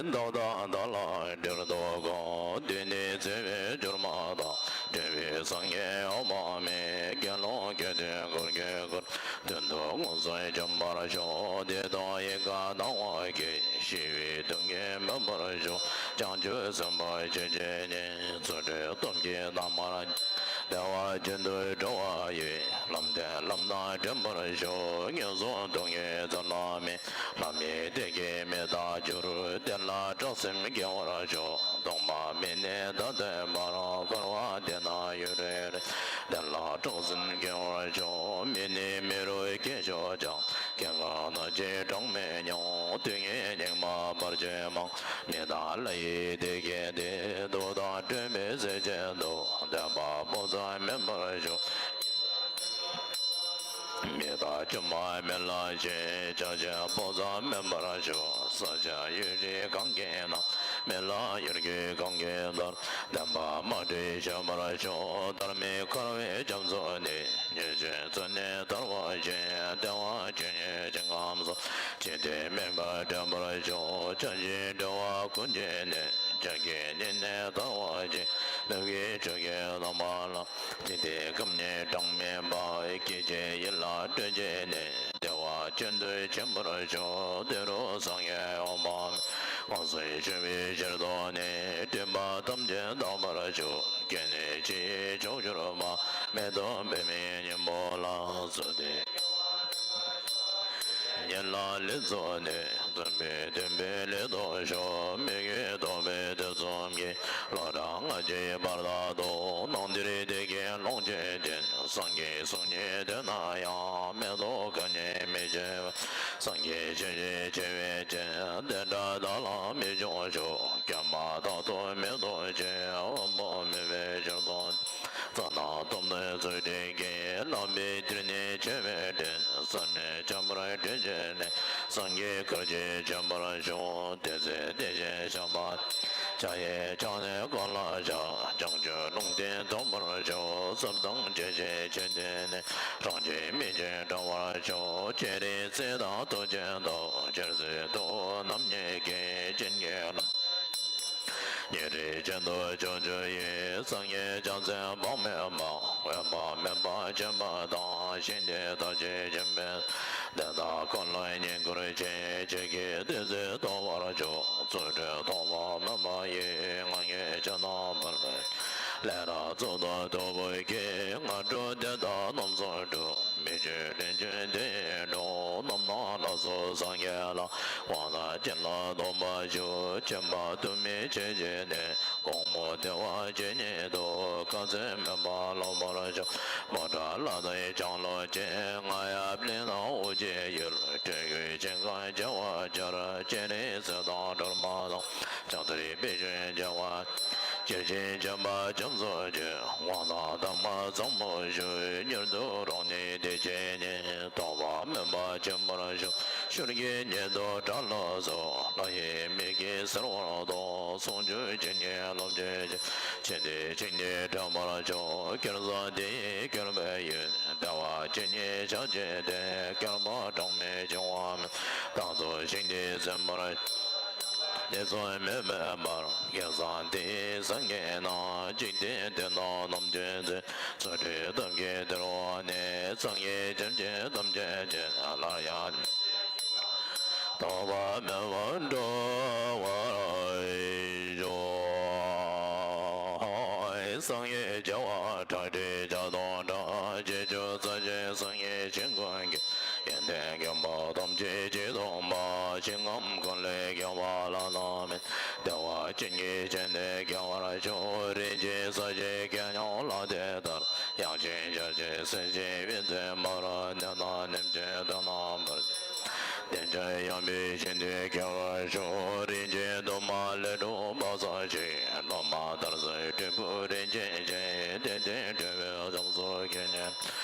བདག་དང་བདག་ལ་འབྲེལ་བ་དགོངས། དུས་ནི་བརྩེ་བའི་སྦྱོར་མ་དང་། འབྲེལ་བའི་སངས་རྒྱས་འོག་མ་མེད། དགེ་སློང་དགེ་འདུན་འཁོར་གྱིས་བསྐོར། དོན་དུ་མངོན་སུམ་འབྱོན་པར་ཤོག་དེ་དག་ཡིད་ཁར་གདངས་པ་གིས། ཞི་བའི་སྡུག་བསྔལ་མེད་པར་ཤོག་བྱང་ཆུབ་སེམས་དཔའ་ཆོས་ཀྱི་གཉེན། ཚུལ་ཁྲིམས་སྟོབས་ཀྱིས་བདག་མར་བདེ་བ་ཅན་དུ་འགྲོ་བ་ཡི། ལམ་བདེན་ལམ་དང་འདྲེན་པར་ཤོག་ངན་སོང་སྡུག་བསྔལ་ཚུ་ལ་མེད། ལམ་ཡི་བདེ་སྐྱིད་མི་རྟག་འགྱུར། དེ་ལ་སྐྲག་སེམས་སྐྱེ་བར་ཤོག་སྟོང་པ་མེད་ནས་ད་ལྟའི་བར། འཁོར་བ་འདི་ན་ཡུན་རིང་རིང་། དེ་ལ་སྐྲག་སེམས་སྐྱེ་བར་ཤོག་མི་ནི་མི་རུ་སྐྱེ་ཆོག་ཀྱང་། སྐྱེ་རྒ་ན་འཆིའི་གྲངས་མེད་མྱོང་། དུས་ངན་སྙིགས་མ་བར་ཆད་མང་། མི་དང་ལྷ་ཡི་བདེ་སྐྱིད་དེ། སྡུག་དང་བྲལ་བའི་ཚེ་གཅིག་ཏུ། བདེན་པ་སྤོབས་ཙམ་མེད་པར་ཤོག་མི་ སྐྱོན་མེད་ལ་ཞེས། བྱ་བྱེད་པོ་ཙམ་མིན་པར་ཞུ། ས་སྐྱ་ཡུལ་གྱི་གང་གིས་ན། མི་ལ་ཡུལ་གྱི་གང་གིས་ལྟར། བདེན་པ་མ་བྲིས་བྱེད་པར་ཞུ། ཐར་མེད་འཁོར་བའི་རྒྱ་མཚོ་ནས། ཉེས་བྱས་བཙོན་ནས་ཐར་བ་ཞིག་བདེ་བ་ཅན་ཉིད་ཞིང་ཁམས་སུ། ཅི་སྟེ་མིན་པར་འདྲེན་པར་ཞུ། བྱ་བྱེད་འགྲོ་བ་ཀུན་གྱི་ནི། བྱ་བྱེད་ཉིད་ནི་ཐར་བ་ཞིག་ནུབ་ཀྱི་ཕྱོགས་ཀྱི་ལམ་པ་ལ། ཅི་སྟེ་ཁམས་ཉིད་གྲངས་མེད་པ། སྐད་ཅིག་ཡིད་ལ་སྤྲོས་བྱས་ནས། བདེ་བ་ཅན་དུ་འབྱིན་པར་ཞུ། དེ་རུ་སངས་རྒྱས་འོད་དཔག་མེད། དབང་སྲིད་ཆུ་བོའི་ཞལ་དུ་ནི། སྤྲིན་པ་ཐམས་ཅད་དག་པར་ཞུ། སྐྱེ་གནས་ཕྱི་ཡི་ཕྱོགས་བཅུར་མ། མེ་ཏོག་པདྨའི་སྙིང་པོ་ལ། བཙུན་ཏེ་ཉིད་ལ་ལེགས་བརྩོན་ནས། བརྩོན་པས་བསྟན་པའི་ལས་དུ་ཞུགས། མི་དགེ་ཐོགས་པའི་དུས་གསུམ་གྱི། ལོ་གྲངས་ལྔ་བརྒྱའི་བར་དུ། ནང་དེར་བདེ་སྐྱིད་ལོངས་སྤྱོད་ཅིང་། སངས་རྒྱས་གསུང་ཉན་དེ་ན་ཡང་། མེ་ཏོག་གང་ཉིད་མི་བྱེད་པ། སངས་རྒྱས་ཆོས་ཀྱི་ཆེ་བའི་ཆེད། དེ་འདྲ་བདག་ལ་མི་འབྱུང་ཞུ། སྐྱོན་མ་རྟག་ཏུ་མེད་དོ་ཞེས། དབང་པོ་མེད་པའི་ཕྱིར་དུ། རྩ་རྣམས་སྟོང་ནི་ཚུལ་ཁྲིམས་ཀྱིས། བསླབ་པའི་དེར་ནི་ཆེ་བའི་དྲིན། བསམ་མི་ཁྱབ་པར་དྲིན་ཆེ་ནས། སངས་རྒྱས་སྐུར་གྱིས་བྱོན་པར་ཞུ། དེ་ཚེ་དེ་བཞིན་བཤགས་པ། ཕྱག་གཡས་ཕྱག་ནི་ཀུན་ལ་བཤགས། བྱང་ཆུབ་ལུང་བསྟན་ཐོབ་པར་ཞུ། བསམ་དང་བཅས་པའི་ཆོས་འདི་ནི། རང་གི་མིག་གིས་འགྲུབ་པར་ཤོག། སྤྱན་རས་གཟིགས་དང་ཐུགས་རྗེ་ཐོབ། སྤྱན་རས་གཟིགས་ཐུགས་རྣམ་གཉིས་ཀྱིས། བྱིན་གྱིས་བརླབ། ཉེ་རིང་གཅིག་ཏུ་བྱུང་བཅུག་ཡི། སངས་རྒྱས་བྱང་སེམས་དཔག་མེད་མ། འོད་དཔག་མེད་པ་བྱོན་པ་དང་། ཞིང་དེར་ཐམས་ཅད་མཁྱེན་པའི། དེ་དག་ཀུན་ལ་བསྙེན་བཀུར་ཆེ། ཁྱེད་ཀྱིས་དེ་ཚེ་ཐོབ་པར་ཤོག། རྫུ་འཕྲུལ་ཐོགས་པ་མེད་པ་ཡིས། ང་ཉིད་ཕྱི་ནང་མར་པའི། ལས་རབ་གཙུག་ཏོར་ཐོར་བུ་གིས། ང་འགྲོ་དེ་དག་རྣམས་སུ་འགྲོ། མི་བསྐྱོད་ལྷུན་གྱིས་དེ་ཡི་འགྲོ། རྣམ་སྣང་ལ་སོགས་སངས་རྒྱས་ལ། དབང་དང་བྱིན་རླབས་ཐོབ་པར་ཤོག། མཁྱེན་པ་ཐུབ་མིན་ཆོས་ཀྱི་གནས། གོང་མོ་བདེ་བ་ཅན་ཉིད་དུ། སྐབས་ཚད་མེད་པར་སློབ་པར་ཤོག། མོ་ཊ་ལ་དྭགས་ལྕང་ལོ་ཅན། རྔ་ཡབ་གླིང་དང་དབུ་རྒྱན་ཡུལ། སྤྲུལ་སྐུའི་ཆིངས་ཁ་བྱེ་བ་ཆར། སྤྱན་རས་གཟིགས་དང་སྒྲོལ་མ་དང་། ཕྱག་རྡོར་པད་ཕྱིར་བྱེ་བ། ཇི་བཞིན་བྱོན་པ་རྒྱ་མཚོ་ཆེ། དབང་དང་ཐ་མ་ཚང་མར་ཤོག། མྱུར་དུ་རང་ཉིད་བདེ་ཆེན་ཉིད། ཐོགས་པ་མེད་པར་བྱོན་པར་ཤོག། ཤུགས་ཀྱིས་ཉིད་དུ་དགྲ་ལ་སོགས། ལྷ་ཡི་མིག་གིས་གཟིར་བར་དོགས། ཟུང་འཇུག་ཇི་སྙེད་རླབས་ཆེན་ཆེ། ཕྱི་འདི་ཕྱི་ཉིད་འདྲེན་པར་ཤོག། བསྐལ་བཟང་དེ་ཡི་བསྐལ་པའི་ཡུན། བདེ་བ་ཇི་སྙེད་ཞག་གཅིག་སྟེ། བསྐལ་པ་གྲངས་མེད་འབྱུང་བ་མེད། བདག་ཏུ་ཞིག་སྟེ་ཟིན་པར། དེ་ཚོ་མེད་པའི་བར། བསྐལ་བཟང་དེ་ཡི་སངས་རྒྱས་རྣམས། འཇིག་རྟེན་དེ་དག་རྣམས་ཀྱི་མཛོད། རྫུ་འཕྲུལ་ཐབས་ཀྱིས་བརྡལ་བ་ནས། སངས་རྒྱས་ཐམས་ཅད་ཐམས་ཅད་ཀྱི། སླར་ཡང་ཐོགས་པ་མེད་པར་འགྲོ་བར་ཤོག། སངས་རྒྱས་བྱེ་བ་ཕྲག་ཁྲི་བརྒྱ་སྟོང་ཕྲག་བརྒྱད་ཅུ་རྩ་བཞི། སངས་རྒྱས་ཆེན་ཀུན་གྱི། ཡོན་ཏན་མགོན་པོ་ཐམས་ཅད་ཀྱིས་སྟོན་པ། ཞིང་ཁམས་ཀུན་ལས་བརྒལ་བ་བླ་ན་མེད། བདེ་བ་ཅན་གྱི་སྤྱན་སྟེང་བརྒྱན་པར་ཤོག། རིན་ཆེན་གསལ་བྱེད་གད་རྙིགས་ལ་དེ་ལྟར། ཡང་ཅིན་ཞལ་གཅིག་གསེར་གྱི་དབུས་མཛེས་མར། གནས་རྣམས་ནེམ་ཅིང་དེ་རྣམས་འབར། བདེ་ཆེན་ཡངས་པའི་ཞིང་དུ་སྐྱེ་བར་ཤོག། རིན་ཆེན་གདུང་མ་ལས་གྲུབ་པ་ཙམ་ཞིག། སློབ་མ་དར་ཚུལ་སྤྲིན་ཕུང་རིན་ཆེན་ཅན། དེ་སྟེང་འགྲོ་བའི་ཚོགས་སུ་སྐྱེ་ནས།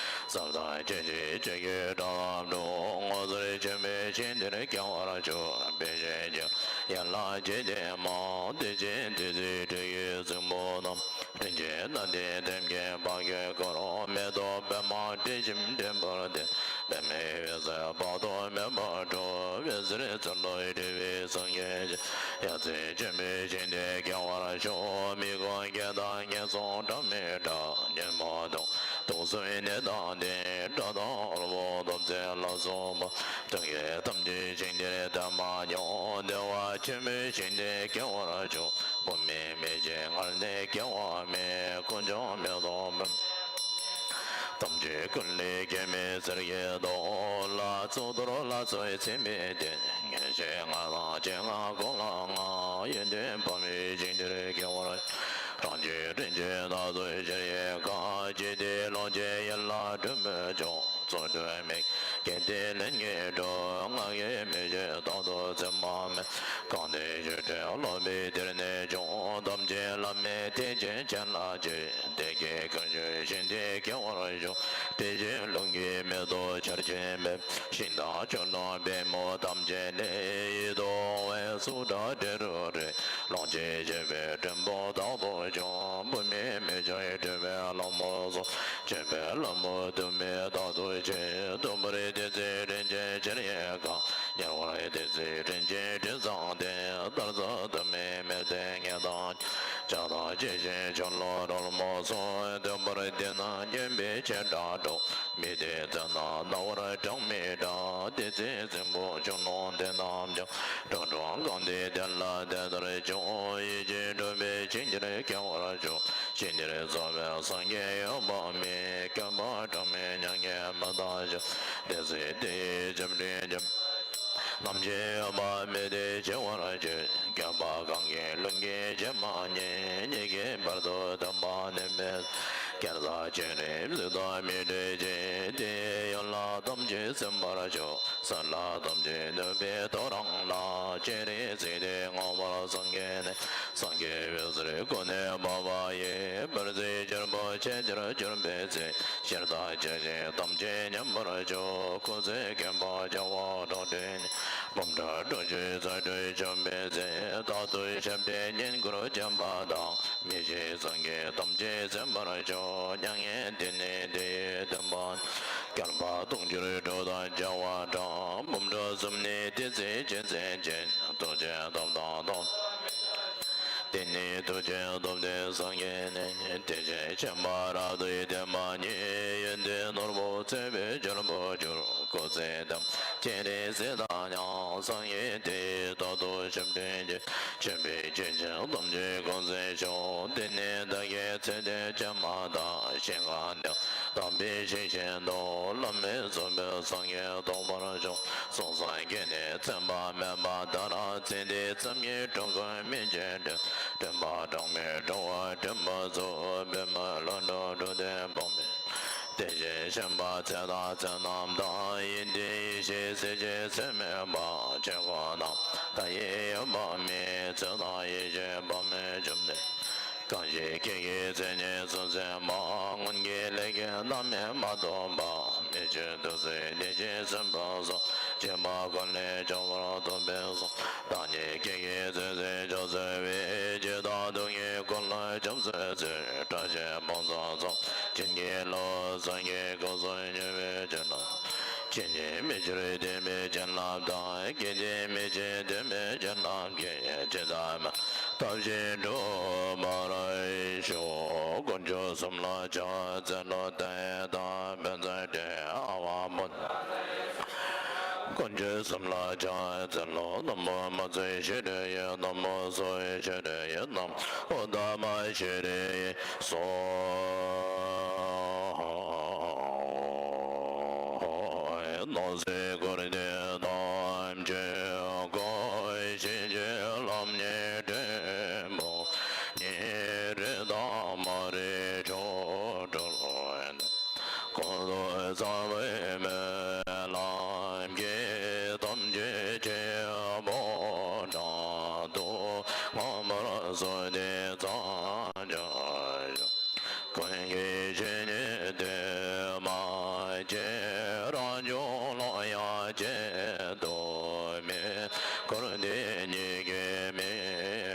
ཟབ་དང་རྒྱ་ཆེ་ཆོས་ཀྱི་སྒྲ་རྣམས་སྒྲོག། ངོ་མཚར་ཆེན་པོའི་ཞིང་དེར་སྐྱེ་བར་ཤོག། དཔེ་བྱད་ཀྱི་ཡན་ལག་བརྒྱད་ལྡན་མ། དེ་བཞིན་བདུད་རྩིའི་སྤྲེའུའི་རྫིང་བུ་རྣམས། རིན་ཆེན་སྣ་ལྡན་ལྡེམ་གྱིས་འབག་གི་བསྐོར། མེ་ཏོག་པདྨ་སྤྲིན་བཞིན་སྤྲིན་པར་ལྡན། པདྨའི་འོད་ཟེར་དཔག་ཏུ་མེད་པ་འཕྲོ། འོད་ཟེར་ཚུལ་ལ་འདྲེས་པའི་སངས་རྒྱས་ཀྱི། ཡ་མཚན་ཆེན་པོའི་ཞིང་དུ་སྐྱེ་བར་ཤོག། མི་ཁོམ་སྐད་དང་ངན་སོང་སྒྲ་མི་གྲག། ཉོན་མོངས་དུག་དུག་གསུམ་ནད་དང་ལྡན། དགྲ་དང་དབུལ་པོ་འདུ་འཛི་ལ་སོགས་པ། སྡུག་བསྔལ་ཐམས་ཅད་ཞིང་དེར་དེ་མ་མྱོང་། བདེ་བ་ཆེན་པོའི་ཞིང་དུ་སྐྱེ་བར་ཤོག། བུད་མེད་མི་ཞིག་སྔར་ནས་སྐྱེ་བ་མེད། དཀོན་མཆོག་མེ་ཏོག་ཕུན་ཐམས་ཅད་ཀུན་ལས་སྐྱེ་མེད་གསེར་གྱི་མདོག་ལ། གཙུག་ཏོར་ལ་སོགས་ཚད་མེད་ལྡན། ངེས་ཤེས་ལྔ་དང་སྤྱན་ལྔ་གོ་ལ་ལྔ། ཡོན་ཏན་འཕགས་མའི་ཞིང་དེར་སྐྱེ་བར། རང་རྒྱུད་རིན་ཆེན་རྟག་ཏུ་ཞིར་གཡེང་དཀའ། ཇི་སྟེ་ལོངས་སྤྱོད་ཡིད་ལ་སྒྲོན་མེད་ཀྱང་། རྫུ་འཕྲུལ་མིག་ གལ་ཏེ་ལྷན་སྐྱེས་འགྲོ། ངག་གིས་མི་བརྗོད་རྟག་ཏུ་ཚིམ་པ་མེད། གང་དེ་ཆོས་སྒྲ་ལོག་པའི་དེར་གནས་ཀྱང་། ཐམས་ཅད་བླ་མེད་ཐེག་ཆེན་ཁྱེད་ལ་མཆི། དེ་སྐད་གང་ཞུས་ཤིང་དེ་སྐྱེ་བར་ཤོག། དེ་བཞིན་རླུང་གིས་མེ་ཏོག་ཆར་ཆེན་འབེབས། ཞིང་དང་ཆུ་ནང་པདྨོ་ཐམས་ཅད་ནི། ཡིད་དུ་འོང་བའི་གསུང་སྒྲ་དྲི་རོ་རེག། ལོངས་སྤྱོད་སྤྱད་པའི་འབྲས་བུ་རྟག་ཏུ་འབྱུང་། བུད་མེད་མི་འབྱུང་སྤྲུལ་པའི་ལྷ་མོ་སོགས། སྤྱོད་པའི་ལྷ་མོ་དུ་མས་རྟག་ཏུ་ཁྱེར། དུམ་བུར་བདུད་རྩིའི་རིན་ཆེན་ཆེར་གཡེངས་གང་། ཉེ་བར་བདུད་རྩིའི་རིན་ཆེན་དྲི་བཟང་ལྡན། གཏེར་མཛོད་དུ་མས་མེ་བཙོས་ངད་དང་། ལྕགས་དང་གཅིག་ཤིང་ཆུ་ལོག་རོལ་མོ་སོགས། དུམ་བུར་དེ་རྣམས་སྙན་པའི་ཆེ་སྒྲ་སྒྲོག། མི་དེ་ཚོ་རྣམས་རྣ་བར་གྲགས་མི་འདྲ། བདུད་རྩིའི་རྫིང་བུ་ཆུ་ཀླུང་དེ་རྣམས་ཀྱང་། དྲོ་འགྲོ་གང་དེ་དེ་ལ་དེ་ལྟར་བྱུང་། ཡིད་ཀྱིས་འགྲུབ་པའི་ཆོས་འདིར་སྐྱེ་བར་ཤོག། ཆོས་འདིར་རྫོགས་པའི་སངས་རྒྱས་ཡོད་པ་མེད། བསྐལ་པ་གྲངས་མེད་མྱ་ངན་མི་འདའ་ཞིང་། དེ་ཚེ་དེ་ཡི་རྒྱུ་འབྲས་ཀྱང་། ནམ་ཞིག་ཡོད་པ་མེད་དེ་འཆི་བར་འགྱུར། བསྐལ་པ་གང་གི་ལུས་ཀྱི་ཕྱི་མ་ཉིད། ཉིད་ཀྱི་བར་དུ་ཐོབ་པ་ནི་མེད། བསྐལ་བཟང་སྤྱན་རས་གཟིགས་དང་མི་འབྲལ་ཞིང་། དེ་ཡི་ཡུལ་ལ་ཐམས་ཅད་ཟིན་པར་ཤོག། ས་ལ་ཐམས་ཅད་གནོད་པའི་ཐོ་རངས་ལ། སྤྱན་རས་གཟིགས་དེ་མངོན་པར་སངས་རྒྱས་ནས། སངས་རྒྱས་འོད་ཟེར་ཀུན་ནས་འབར་བ་ཡིས། བདུད་རྩིའི་རྒྱལ་པོ་ཆེས་ཆེར་གྱུར་པའི་ཚེ། ཞལ་དང་མཇུག་ཅན་ཐམས་ཅད་མཉམ་པར་འཇོམས། སྐུ་ཚེ་མཁན་པོ་རྒྱལ་བ་འགྲོ་དྲུག་ནས། འབུམ་ཕྲག་དྲུག་ཅུའི་ཚོགས་དྲུག་བྱོན་པའི་ཚེ། རྟག་ཏུ་ཞབས་པད་བསྙེན་བཀུར་བྱོན་པ་དང་། མི་ཤིགས་སངས་རྒྱས་ཐམས་ཅད་ཟིན་པར་ཤོག། མྱ་ངན་འདས་ནས་དེ་ཡི་བདེན་པ། བསྐལ་པ་དུང་ཕྱུར་དྲུག་དང་བྱེ་བ་ཕྲག། འབུམ་ཕྲག་གསུམ་ནས་བདུད་རྩིའི་ཆུ་འཛིན་ཅིང་། ཐུགས་རྗེས་ཐོབ་དང་ཐོབ། དེ་ནས་ཐུགས་རྗེས་ཐོབ་སྟེ་སངས་རྒྱས་ནས། དེ་བཞིན་གཤེགས་པ་རབ་ཏུ་བརྟན་པ་ཉིད། ཡོན་ཏན་ནོར་བུ་བརྩེགས་པའི་རྒྱལ་པོར་གྱུར། སྐུ་ཚེ་ཐམས་ཅད་སྤྱན་རས་གཟིགས་དང་མཉམ། སངས་རྒྱས་དེ་ཡི་རྟག་ཏུ་ཞབས་འདྲེན་ཅིང་། སྤྱན་རས་གཟིགས་ཐམས་ཅད་སྐུ་ཚེ་ཤོག། དེ་ནས་བདག་གི་ཚེ་འདི་ཕྱི་མ་དག། ཞིང་ཁམས་འདི་དག་པའི་ཞིང་གཞན་དུ། བླ་མེད་རྫོགས་པའི་སངས་རྒྱས་ཐོབ་པར་ཤོག། སོང་སངས་རྒྱས་ནས་ཚེ་མ་མེད་པ་ལྟར། ཚེ་འདིའི་ཚེ་སྙིགས་དྲུག་ཀུན་སྨིན་བྱེད་དྲིན། དྲན་པ་གྲངས་མེད་འགྲོ་བ་དྲན་པ་སོགས། པདྨ་ལྷུན་གྲུབ་འགྲོ་དོན་སྤངས་པའི། དེ་བཞིན་གཤེགས་པ་ཚེ་དང་ཚེ་རྣམས་དང་། ཡོན་ཏན་ཡེ་ཤེས་ཟད་བྱེད་ཚད་མེད་པ། ཆོས་སྐུ་རྣམས་མཐའ་ཡས་ཡོད་པ་མེད། ཚེ་དང་ཡེ་ཤེས་དཔག་མེད་བཅོམ་ལྡན། གང་ཞིག་ཁྱེད་ཀྱི་མཚན་ཉིད་སུ་ཟིན་པ། སྔོན་གྱི་ལས་ཀྱི་རྣམ་སྨིན་མ་ཐོབ་པ། མི་ཕྱེད་དུས་གསུམ་དེ་བཞིན་གསོན་པར་ཤོག། སྐྱེ་བ་ཀུན་ལས་སྐྱོབ་པར་ཐོབ་པའི་གསུང་། བདག་ཉིད་ཁྱེད་ཀྱི་ཚེ་ཟད་ཆོག་ཟེར་བའི། ཇི་ལྟར་སྡུག་བསྔལ་ཀུན་ལས་སྐྱོབ་ཚུལ་ཕྱིར། དགྲ་གཅོད་ཕུང་ཚོགས་ཚོགས་བྱིན་གྱིས་རློབས། སངས་རྒྱས་སྐུ་གསུམ་མྱུར་བའི་ཕྱིར་ན། ཇི་སྙེད་མི་འགྱུར་བདེན་པའི་བྱིན་རླབས་དང་། སྐྱེ་འདས་མི་ཕྱེད་བདེན་པའི་བྱིན་རླབས་ཀྱིས། ཇི་ཙམ་ཐབས་ཤེས་འགྲུབ་པར་ཤོག། དཀོན་མཆོག་གསུམ་ལ་ཕྱག་འཚལ་ལོ། ཏདྱ་ཐཱ། དཔལ་མཛད་འཕྲིན་ཨ་ཝ་མུ། དཀོན་མཆོག་གསུམ་ལ་ཕྱག་འཚལ་ལོ། ན་མོ་མ་ཙི་ཤི་རི་ཡེ། ན་མོ་སྭཱ་ཧཱ་ཤི་རི་ཡེ། ན་མོ་ཨོ་ཏ་མ་ཤི་རི་ཡེ་སྭཱ་ཧཱ། སྣང་སྲིད་འཁོར་འདས་ཐམས་ཅད་ཀུན། ཕྱིན་ཅི་ལམ་ཉིད་འབྲས་བུ་ཉིད། རི་དྭགས་མ་རིག་ཆོ་འཕྲུལ་ཀུན་ཏུ་རྩ་བའི་སྨོན་ལམ་གྱིས། ཐམས་ཅད་མཁྱེན་པ་དྲང་དུ་མངོན་པར་བཟོད་དེ་མཚམས་སྦྱར་ཞིང་། ཀུན་གྱི་ཆོས་ཉིད་དེ་མ་སྐྱེས་རང་བྱུང་ཀློང་ཡང་གཅད་དུ་མེད། འཁོར་འདས་གཉིས་ཀྱིས་མི་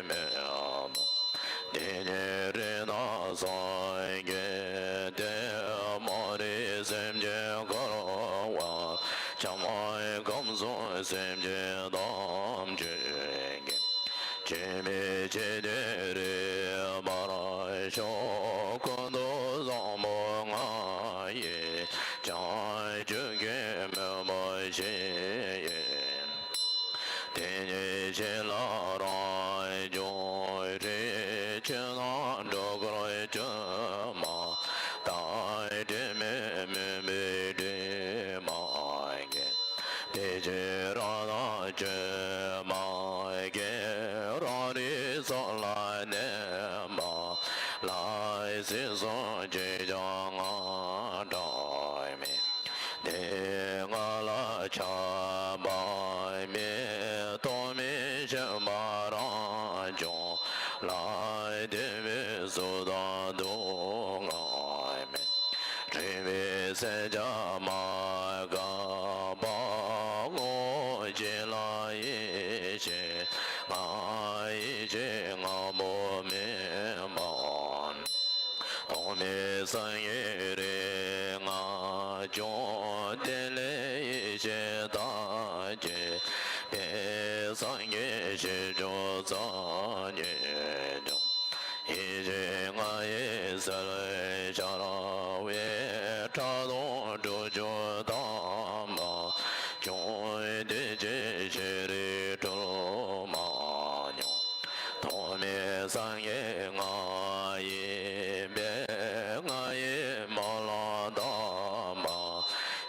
མོས་པ། དེ་ཉིད་རི་དྭགས་སངས་རྒྱས་ཏེ། མ་རིག་སེམས་ཅན་འཁོར་བ། ཕྱག་མ་ཡི་ཁམས་གསུམ་སེམས་ཅན་ཐམས་ཅད་ཀྱི། སྐྱེ་མེད་ཆོས་དེར་སྤར་ཤོག། ཀུན་ཏུ་བཟང་པོ་ལྔ་ཡི། བྱང་ཆུབ་ཀྱི་མོས་པ་བཞི་ཡིས། དེ་ཉིད་ཆོས་ལ་རང་རྒྱུད་རིག། ཆོས་རྣམས་སྒྲོ་སྐུར་དྲི་མ་དག། དྲི་མེད་མུན་པའི་དྲི་མ་གས། དེ་ཕྱིར་རང་སྣང་དྲི་མ་གས། རང་རིག་ཚོགས་ལ་གནས་པ་ལ། སྲིད་གསུམ་གཅིག་ཀྱང་ང་སྒྲ་མེད། དེ་ང་ ཅན་དག་གིས་ནི། སངས་རྒྱས་ཞིང་བཅུ་རྩ་གཉིས་ཀྱང་། ཡེ་ཤེས་ལྔ་ཡི་ཟིལ་ཤར་བས། ཕྲག་དོག་དྲུག་ཅུ་ཐམ་པ་ཀྱང་། བདེ་སྐྱིད་ཤེས་རིག་སྒྲོལ་མ་མྱོང་། ཐོགས་མེད་སངས་རྒྱས་ང་ཡིན་པས། ང་ཡི་སྨོན་ལམ་དམ་པ་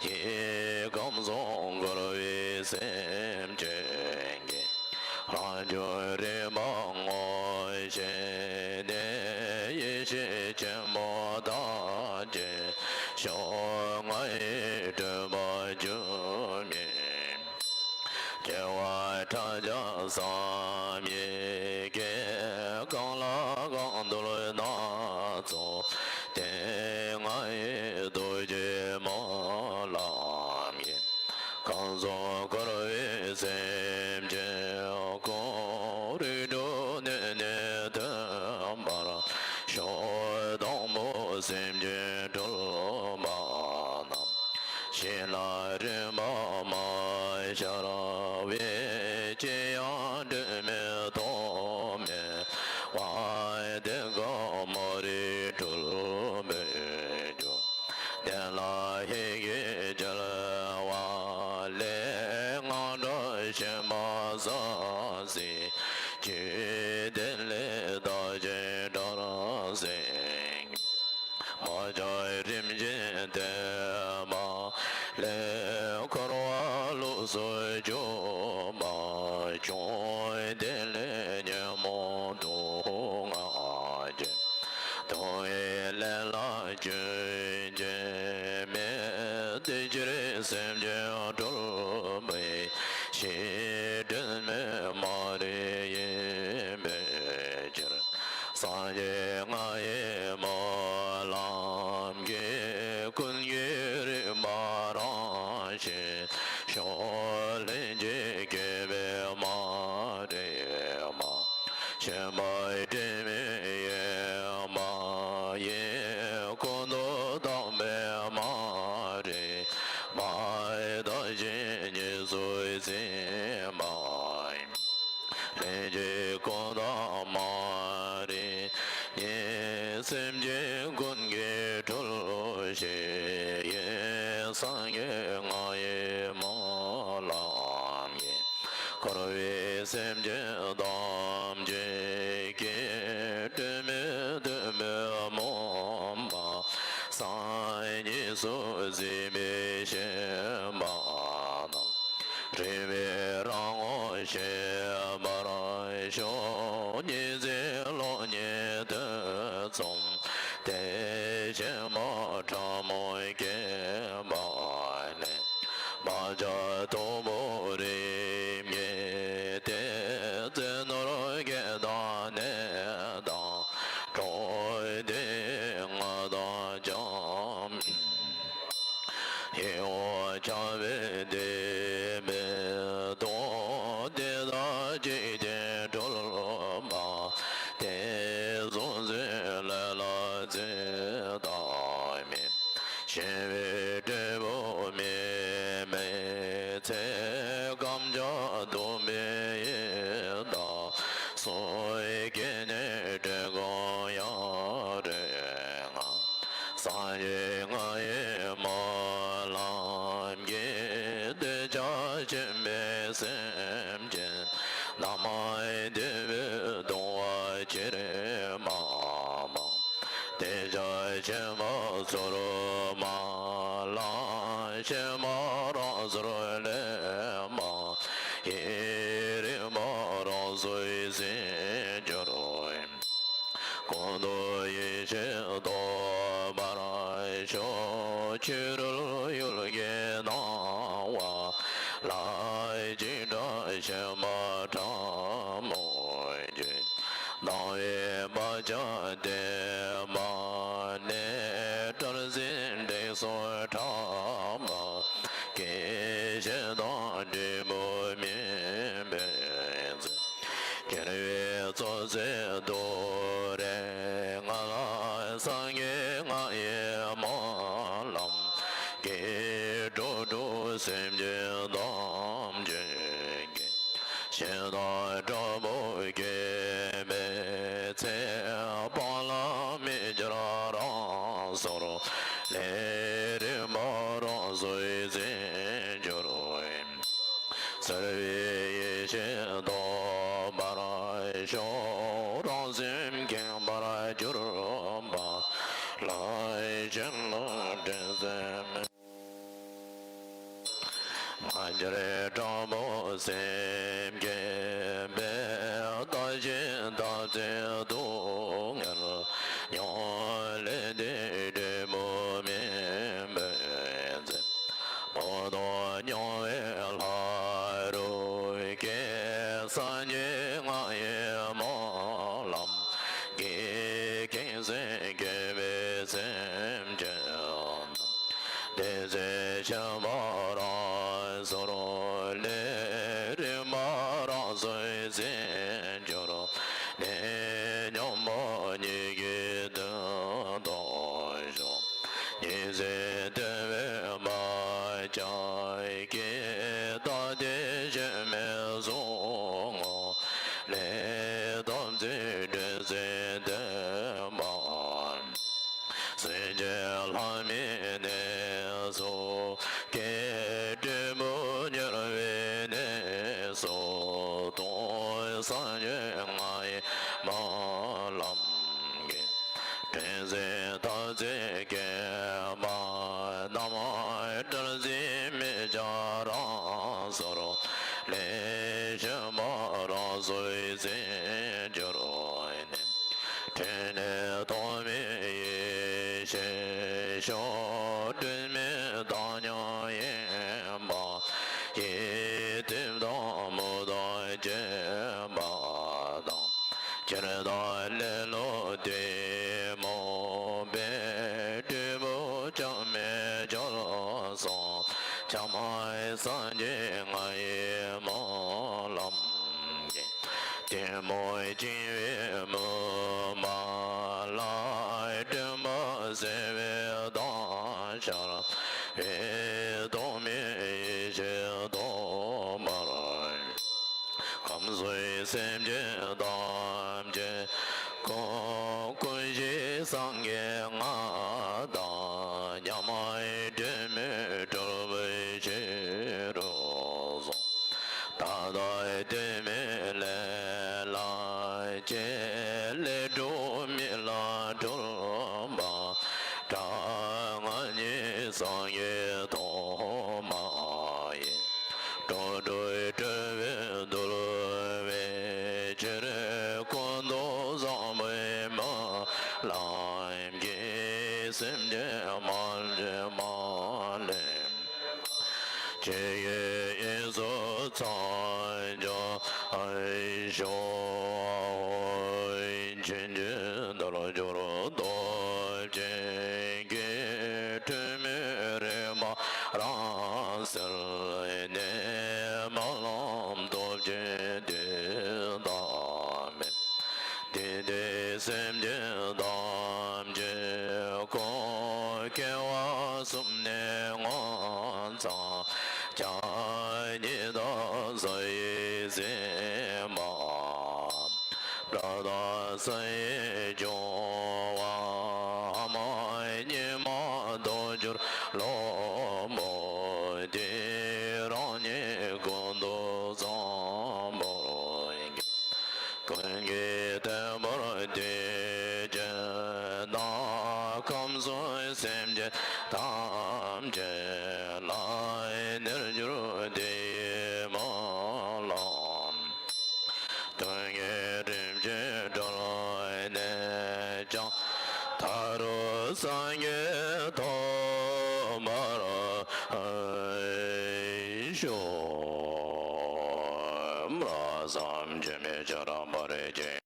ཡིས། ཁམས་གསུམ་འཁོར་བའི་སེམས་ཅན་གྱི། རང་བྱུང་རིག་པ་ངོ་ཤེས་ནས། ཡེ་ཤེས་ཆེན་པོ་དག་གི། ཕྱོགས་སྔ་ཡི་སྤྲུལ་པ་འགྱུར་མེད། རྒྱལ་བ་ཕྲག་བརྒྱ་བསམ་ཡས་བརྒྱད། གང་ལ་གང་འདུལ་སྣ་ཚོགས་ཏེ། ང་ཡི་རྡོ་རྗེ་སྨོན་ལམ་གྱིས། ཁམས་གསུམ་འཁོར་བའི་སེམས་ཅན་ཀུན། རིགས་དྲུག་གནས་ནས་ཐོན་པར་ཤོག། དང་པོ་སེམས་ཅན་སྒྲོལ་མ་རྣམས། ཞིང་ལ་རིམ་པ་མ་ཤར་བས། ཅི་ཡང་དྲན་མེད་ཐོགས་མེད་པ། དེ་ཀ་མ་རིག་འཁྲུལ་པའི་རྒྱུ། དེ་ལ་ཧེ་གིས་སྦྱར་བ་ལས། སྔགས་སྒྲ་གཞན་མ་ཟབ་ཟིན་གྱི། དེ་ལས་བདག་གཞན་སྐྲག་སེམས། མ་ཆགས་རིམ་བཞིན་དེ་མ་ལས། འཁོར་བ་ལུགས་སུ་འཇུག་པ་བྱུང་། དེ་ལས་ཉོན་མོངས་དུག་ལྔ་གྱི། དུག་གི་ལས་ལ་སྐྱོན་ཅན་མེད། དེ་ཕྱིར་སེམས་ཅན་སྒྲོལ་མའི་གཤིས། དྲན་མེད་མ་རིག་ཡིན་པའི་ཕྱིར། སངས་རྒྱས་ང་ཡི་སྨོན་ལམ་གྱིས། ཀུན་གྱི་རིག་པ་རང་བཞིན་ཤོག། ལྷན་ཅིག་སྐྱེས་པའི་མ་རིག་པ། ཞེན་པ་དྲི་མའི་གཡེར་མ་ཡིས། ཀུན་ཏུ་བཏང་བའི་མ་རིག་པ། བདག་གཞན་གཉིས་སུ་འཛིན་པ་ཡིས། ལྷན་ཅིག་ཀུན་བཏང་མ་རིག་ཉིད། སེམས་ཅན་ཀུན་གྱི་འཁྲུལ་ཞིག་ཡིན། སངས་རྒྱས་ང་ཡི་སྨོན་ལམ་ཡིས། འཁོར་བའི་སེམས་ཅན་ཐམས་ཅད་ཀྱི། དྲི་མེད་དོན་མེད་སྨོན་པ་སངས་རྒྱས་སུ་གཟིགས་པའི་ཞེན་པ་རྣམས། རིག་པའི་རང་ངོ་ཤེས་པར་ཤོག། ཉི་ཟེར་གློག་བརྙན་ཐུན་མཚམས་ཏེ། ཞེན་པ་ཕྲ་མོ་སྐྱེས་པ་ལས། མ་ཆགས་དོག་པོ་རིམ་གྱིས་ཏེ། རྩེ་ནོར་བརྒྱད་དང་གནས་དང་གྲོགས། དེ་ཡི་མངའ་ཐང་འཇམ། ཡིད་འོང་ཆགས་པས་བདེ་བའི་དོན། དེ་དག་འཇིག་རྟེན་འཁྲུལ་པ་སྟེ། གཟུང་འཛིན་ལས་ལ་འཛིན་སྟངས་མེད། ཞེན་པའི་འབྲས་བུ་སྨིན་པའི་ཚེ། རྐྱེན་བྱས་གདུང་པའི་ཡི་དྭགས་སོགས། སྐྱེ་གནས་བྲལ་དགོས་ཡང་རེ་ང་། སངས་རྒྱས་ང་ཡི་སྨོན་ལམ་གྱིས། འདོད་ཆགས་ཞེན་པའི་སེམས་ཅན་རྣམས། བདེ་བའི་སྡུག་བསྔལ་ཅི་རིགས་མ་སྤངས། དེ་ཕྱིར་ཞེན་པ་ཚུར་མ་བླང་། ཞེན་པ་རང་སོར་ལེན་མ་ཡེངས། རིག་པ་རང་སོར་ཟིན་གྱུར། ཀུན་ཏུ་ཡེ་ཤེས་རྟོགས་པར་ཤོག། ཕྱི་རོལ་ཡུལ་གྱི་སྣང་བ་ལ། འཇིགས་སྐྲག་ཞེན་པ་ཕྲ་མོ་ཆེ། སྣང་བའི་བག་ཆགས་བརྟན་པ་ནི། བྲལ་ཟིན་འབྲས་སོགས་ཕྲ་མ་སྐྱེ། ཞེ་སྡང་འབྲས་བུ་སྨིན་པའི་ཚེ། རྒྱལ་བའི་ཚོགས་བསགས་ཏུ་རེ་ང་ལ། སངས་རྒྱས་ང་ཡི་སྨོན་ལམ་གྱིས། འགྲོ་དྲུག་སེམས་ཅན་ ཆེ་དང་དྲག་པོ་སྐྱེས་པའི་ཚེ། སྤང་བླང་མི་བྱར་རང་སོར་ལས། རིམ་པར་རང་སོར་འཛིན་གྱུར་པའི། གསལ་བའི་ཡེ་ཤེས་རྟོགས་པར་ཤོག་རང་སེམས་ཁེངས་པར་གྱུར་པ་ལ། གཞན་ལ་དྲན་སེམས་མེད། ང་རྒྱལ་དྲག་པོ་སེམས་བསྐྱེད་པས། བརྟག་ཞིང་བརྟག་ཚད་སྡུག་བསྔལ་མྱོང་ལས་འདས། འབྲས་བུ་སྨིན་པའི་ཚེ། མུ་སྟེགས་མྱོང་བའི་ལྷ་རུ་སྐྱེ། སངས་རྒྱས་ང་ཡི་སྨོན་ལམ་གྱིས། ཁེངས་སེམས་བསྐྱེད་པའི་སེམས་ཅན་རྣམས། དེ་ཚེ་ཕྱིན་པ་རང་སོར་ལས། རིམ་པར་རང་སོར་འཛིན་གྱུར་ནས། ཉོན་མོངས་གཉིས་ཀྱི་དོན་རྟོགས་ཤོག་ཉི་ཚེ་བསྟན་པའི་མ་ལྕགས་ཀྱིས། རྟག་བརྟན་གཞན་མི་གཟུང་ངོ་ལས། དམ་ཚིག་དྲན་ཚད་ལྡན་པ། སེམས་ཅན་ལྷ་མིའི་གནས་སུ་སྐྱེ། འབྲས་བུ་མྱུར་བའི་གནས་སུ་ཐོབ། སངས་རྒྱས་ང་ཡི་སྨོན་ལམ་གྱིས། དྲན་ཚད་བརྟག་ཚད་བསྐལ་པ་རྣམས། བྲལ་ཟིན་མི་བྱ་རང་སོར་ལས། ཕྱིན་པ་རང་སོར་འཛིན་གྱུར་ནས། འཕྲིན་ལས་ཐོགས་མེད་ཡེ་ཤེས་ཤོག་སྒྲིབ་མེད་བདག་ཉིད་ཡིན་པ་ཡི། རྟེན་དང་མུ་སྟེགས་སྐྱེས་པ་དང་། སྤྱིར་བདག་ལེ་ལོ་གཏི་མུག་པས། འབྲས་བུ་ཅང་མི་འབྱུང་བསམ། བྱམས་སངས་རྒྱས་ང་ཡི་སྨོན་ལམ་གྱིས། གཏི་མུག་བཅིང་བའི་མུན་པ་ལ། སྒྲིབ་པ་སེལ་བའི་གདངས་ཤར་བའི། རྟོག་མེད་ཡེ་ཤེས་རྟོགས་པར། ཁམས་གསུམ་སེམས་ཅན་ཐམས་ཅད་ཀུན། ཀུན་གཞི་སངས་རྒྱས་ང་དང་མཉམ། འབྲལ་མེད་གྲོལ་བའི་ཕྱིར་དུ་གསུངས། ད་ལྟ་གཏི་མུག་ལས་ལ་སྐྱེས། ལས་དྲུག་མི་ལ་གྲོལ་བ། དྲག་སྔགས་ཉིད་སངས་རྒྱས་ཐོག་མ་ཡིན། སྒྲོ་འདོགས་གྲོལ་བས་འདུལ་བའི་ཕྱིར། ཀུན་ཏུ་བཟང་པོའི་སྨོན་ལམ་གྱིས། སེམས་ཅན་མ་སྐྲག་མ་ལུས། ཇི་སྙེད་དབྱིངས་སུ་འཚང་རྒྱ་ཤོག་ཆོས་ཀྱི་རྡོ་རྗེ་སྟོབས་ཆེན་གྱིས། སྒྲིབ་མེད་རིག་པ་རང་གསལ་ནས། སྨོན་ལམ་སྟོབས་ཆེན་དེ་དག་སྨིན། དེ་འདྲའི་སེམས་ཅན་ཐམས་ཅད་ཀུན། སྐྱེ་བ་གསུམ་ནས་མངོན་མཐོ། བྱ་ཉིད་དང་ས་ཡི་སྲིད་པ། པྲ་དང་ས་ཡི་འབྱུང་བ། ཉིད་མ་རྟོགས་གྱུར་ལོངས་སྤྱོད་དེ། རང་ཉིད་ཀུན་ཏུ་བཟང་པོར་ངེས། ཀུན་གྱིས་བསྟེན་པར་དེ་བྱེད་ན། ཁམས་གསུམ་སེམས་ཅན་ཐམས་ཅད་ལ། ནུས་གྱུར་དེ་ཡི་སྨོན་ལམ། དོན་གྱི་སྒྲིབ་བྱེད་གྲོལ་ནས་ཀྱང་། མཐའ་རུ་སངས་རྒྱས་ཐོབ་པར་ཤོག་སྨྲ་བསམ་བརྗོད་མེད་ཆར་པ་རེ་ཅན།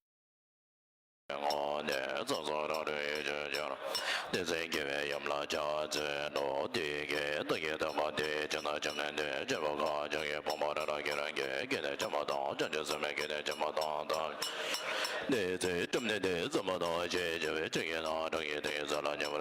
ངོ་ནས་ཚོགས་གསོག་རང་གྲོལ་ཡེ་ཤེས་ཤར། བདེན་ཚིག་དགེ་བའི་ཡུམ་ལ་ཕྱག་འཚལ་ལོ། དེ་ཡི་བདག་གིས་ཐོས་པ་དེ། ཅི་ན་ཅི་ནས་འདས་ཕྱིན་པ་གང་། ཅི་ཡི་དཔུང་པ་རང་རང་གི་རང་གི་སྐད་ནས་ཕྱིན་པ་དང་། བྱང་ཆུབ་སེམས་དཔའི་སྐད་ནས་ཕྱིན་པ་དང་། ཐམས་ཅད་སྒྲུབ་ནས་དེ་བསམ་པ་དང་། ཞེས་བགྱི་བའི་ཚིག་གིས་ནི་རང་གི་དོན་ཡིན་ས་ལ་ཉེ་བར་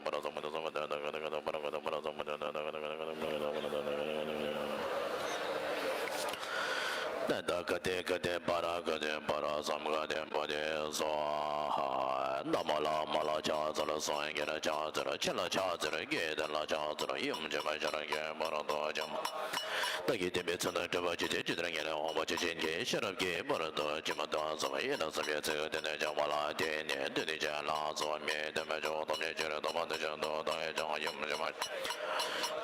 ཏེ་པ་ར་སམ་ག་ཏེ་པ་ར་སམ་ག་ཏེ་པ་ར་སམ་ག་ཏེ་པ་ར་སམ་ག་ཏེ་པ་ར་སམ་ག་ཏེ་པ་ར་སམ་ག་ཏེ་པ་ར་སམ་ག་ཏེ་པ་ར་སམ་ག་ཏེ་པ་ར་སམ་ག་ཏེ་པ་ར་སམ་ག་ཏེ་པ་ར་སམ་ག་ཏེ་པ་ཏེ་སྭཱ་ཧཱ། ན་མོ་ལ་མོ་ལ་ཕྱག་འཚལ་ལོ། སངས་རྒྱས་ལ་ཕྱག་འཚལ་ལོ། ཆོས་ལ་ཕྱག་འཚལ་ལོ། དགེ་འདུན་ལ་ཕྱག་འཚལ་ལོ། ཡུམ་ཆེན་མོ་ཤེས་རབ་ཀྱི་དཔལ་རྡོ་རྗེ་མ། བདག་གིས་བསྟན་པའི་མཚན་དང་འགྲོ་བ་ཇི་སྲིད་ཇི་ལྟར་ངེས་ལེགས་འོང་བ་ཇི་བཞིན་དུ་ཤེས་རབ་ཀྱི་དཔལ་རྡོ་རྗེ་མ་དང་འཛོམས་པ་ཡིད་ལ་བསམ་པའི་ཚིག་དོན་དུ་བྱ་བ་ལ་བརྟེན་ནས་བདུད་སྡིག་ཅན་ལ་སོགས་པ་མི་མཐུན་པའི་ཕྱོགས་ཐམས་ཅད་ཅི་རིགས་བདག་མ་དེ་བཞིན་དུ་བདག་གིས་ཀྱང་ཡུམ་ཆེན་མོ་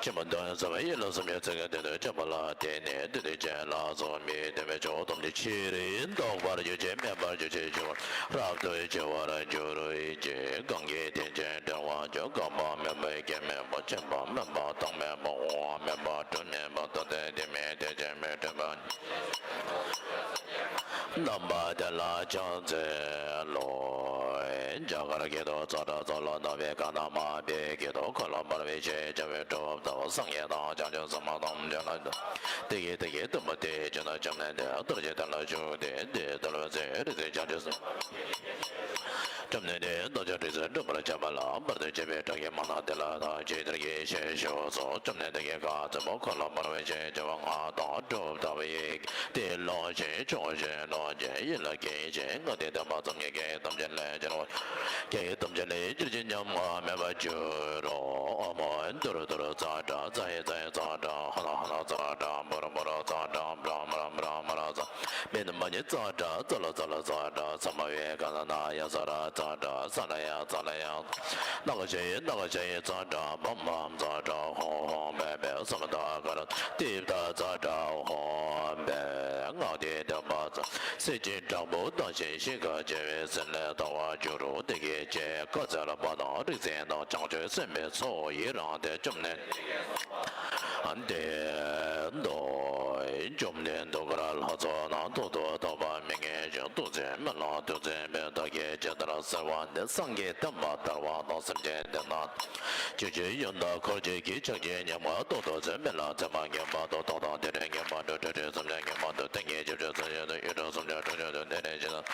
ཆེན་པོ་དང་འཛོམས་པ་ཡིད་ལ་བསམ་པའི་ཚིག་དོན་དུ་བྱ་བ་ལ་བརྟེན་ནས་བདུད་སྡིག་ཅན་ལ་སོགས་མི་མཐུན་པའི་ཕྱོགས་ཐམས་ཅད་ཅི་རིགས་བཟློག་པར་གྱུར་ཅིང་མེད་པར་གྱུར་ཅིང་འཆི་བ་རབ་ཏུ་ཞི་བར་གྱུར་ཅིག་གང་གིས་དེང་ཕྱིན་འབྲལ་བར་འགྱུར། རྐང་པ་མེད་པ་སྐེ་མེད་པ་མཆིན་པ་མེད་པ་དྭངས་མེད་པ་དབང་མེད་པ་དྲི་མེད་པ་ད་ལྟའི་དེ་མིན་དེང་ཕྱིན་མི་འབྲལ་བར་འགྱུར། རྣམ་པ་དེ་ལ་ཕྱག་འཚལ་ལོ། རྒྱ་གར་སྐད་དུ་ཙཀྲ་ཙ་ལ་ན་བི་ཀ་ན་མ་བི་སྐད་དུ་འཁོར་ལོ་བར་བའི་ཞེས་བྱ་བའི་གྲུབ་མཐའ་སངས་རྒྱས་དང་བྱང་ཆུབ་སེམས་དཔའ་ཐམས་ཅད་ལ་བདག་གིས་བདག་གི་སྟོན་པ་དེ་བྱོན་ན་བཅོམ་ལྡན་འདས་རྡོ་རྗེ་གདན་ལ་བཞུགས་ཏེ་འདི་ལྟར་ཟེར་ཏེ་བྱང་ཆུབ་སེམས་བཅོམ་ལྡན་འདས་རྡོ་རྗེ་རིགས་སུ་འགྲུབ་པར་བྱ་བ་ལ་བར་དུ་གཅོད་པའི་དགྲ་བགེགས་མང་ན་དེ་ལ་བདག་ཅི་ལྟར་བགྱི་ཞེས་ཞུས་སོ། བཅོམ་ལྡན་འདས་ཀྱིས་བཀའ་སྩལ་པ། འཁོར་ལོ་བར་བའི་ཞེས་བྱ་བ་སྔགས་དང་སྒྲུབ་ཐབས་ཡི་གེ་དེ་ལོངས་ཤིག་ཆོག་ཤེས་ལོངས་ཤིག་ཡིད་ལ་བགྱི་ཞིག་སྔགས་དེ་བདེན་པ་ཙམ་གྱིས་བགེགས་ཐམས་ཅད་ལས་སྒྱུར་རོ། བགེགས་ཐམས་ཅད་ལས་སྒྱུར་ཅིང་ཉམ་ང་མེད་པར་འགྱུར་རོ། ཨོཾ་ཨཱཿཧཱུྃ་ཏུ་རུ་ཏུ་རུ་ཙཀྲ་ཙ་ཧེ་ཙ་ཧེ་ཙཀྲ་ཧ་ན་ཧ་ན་ཙཀྲ་བྷྲ་ར་བྷྲ་ར་ཙཀྲ་བྷྲ་མ་ར་བྷྲ་མ་ར་ཙ། མེ་ནི་མ་ནི་ཙཀྲ་ཙ་ལ་ཙ་ལ་ཙཀྲ་ས་མ་ཡེ་ཀ་ན་ན་ཡ་ས་ར་ཙཀྲ་ས་ན་ཡ་ཙ་ལ་ཡ། ན་ག་ཤ་ཡེ་ན་ག་ཤ་ཡེ་ཙཀྲ་བྷ་མ་ཙཀྲ་ཧོ་ཧོ་བེ་བེ་ས་མ་ད་ག་ར་ཏི་བྷྲ་ཙཀྲ་ཧོ་བེ། སྔགས་དེ་བདེན་པ་ཙམ་གསེར་གྱི་བྲང་བུ་བཏང་ཞིང་ཞིང་ཁར་བཅད་པའི་ཟིལ་ལས་ཐལ་བར་འགྱུར་རོ། དེ་སྐད་ཅེས་བཀའ་སྩལ་པ་དང་རིག་འཛིན་དང་བྱང་ཆུབ་སེམས་དཔའི་ཚོགས་ཡི་རངས་ཏེ་བཅོམ་ལྡན་འདས་ལ་བརྟེན་ཏོ། བཅོམ་ལྡན་འདས་ག་ར་ལྷ་ཚོགས་རྣམས་ཐོག་ཏུ་བདག་པ་མི་མངོན་ཞིང་ཐུགས་བརྩེ་སྨོན་ལམ་དུ་འཛིན་པས་བདག་གིས་ཇི་ལྟར་གསོལ་བ་འདེབས། སངས་རྒྱས་བསྟན་པ་དར་བ་དང་སེམས་ཅན་འདི་དག་ཆོས་ཀྱི་ཡོན་བདག་འཁོར་བཅས་ཀྱི་ཕྱག་རྒྱའི་ཉམས་ལ་རྟག་ཏུ་བརྩོན་པས་ལ་མཚན་མ་ངན་པ་དང་རྟག་དང་དེ་འདྲའི་ངན་པ་དྲུག་ཁྲི་ཁྲི་སུམ་བརྒྱ་ངན་པ་དང་སྟོང་ཉིད་བཞི་བཅུ་རྩ་བཞི་དང་ཡུལ་དྲུག་སུམ་བརྒྱ་དྲུག་ཅུ་དང་དེ་འདྲའི་ཕྱི་ནང་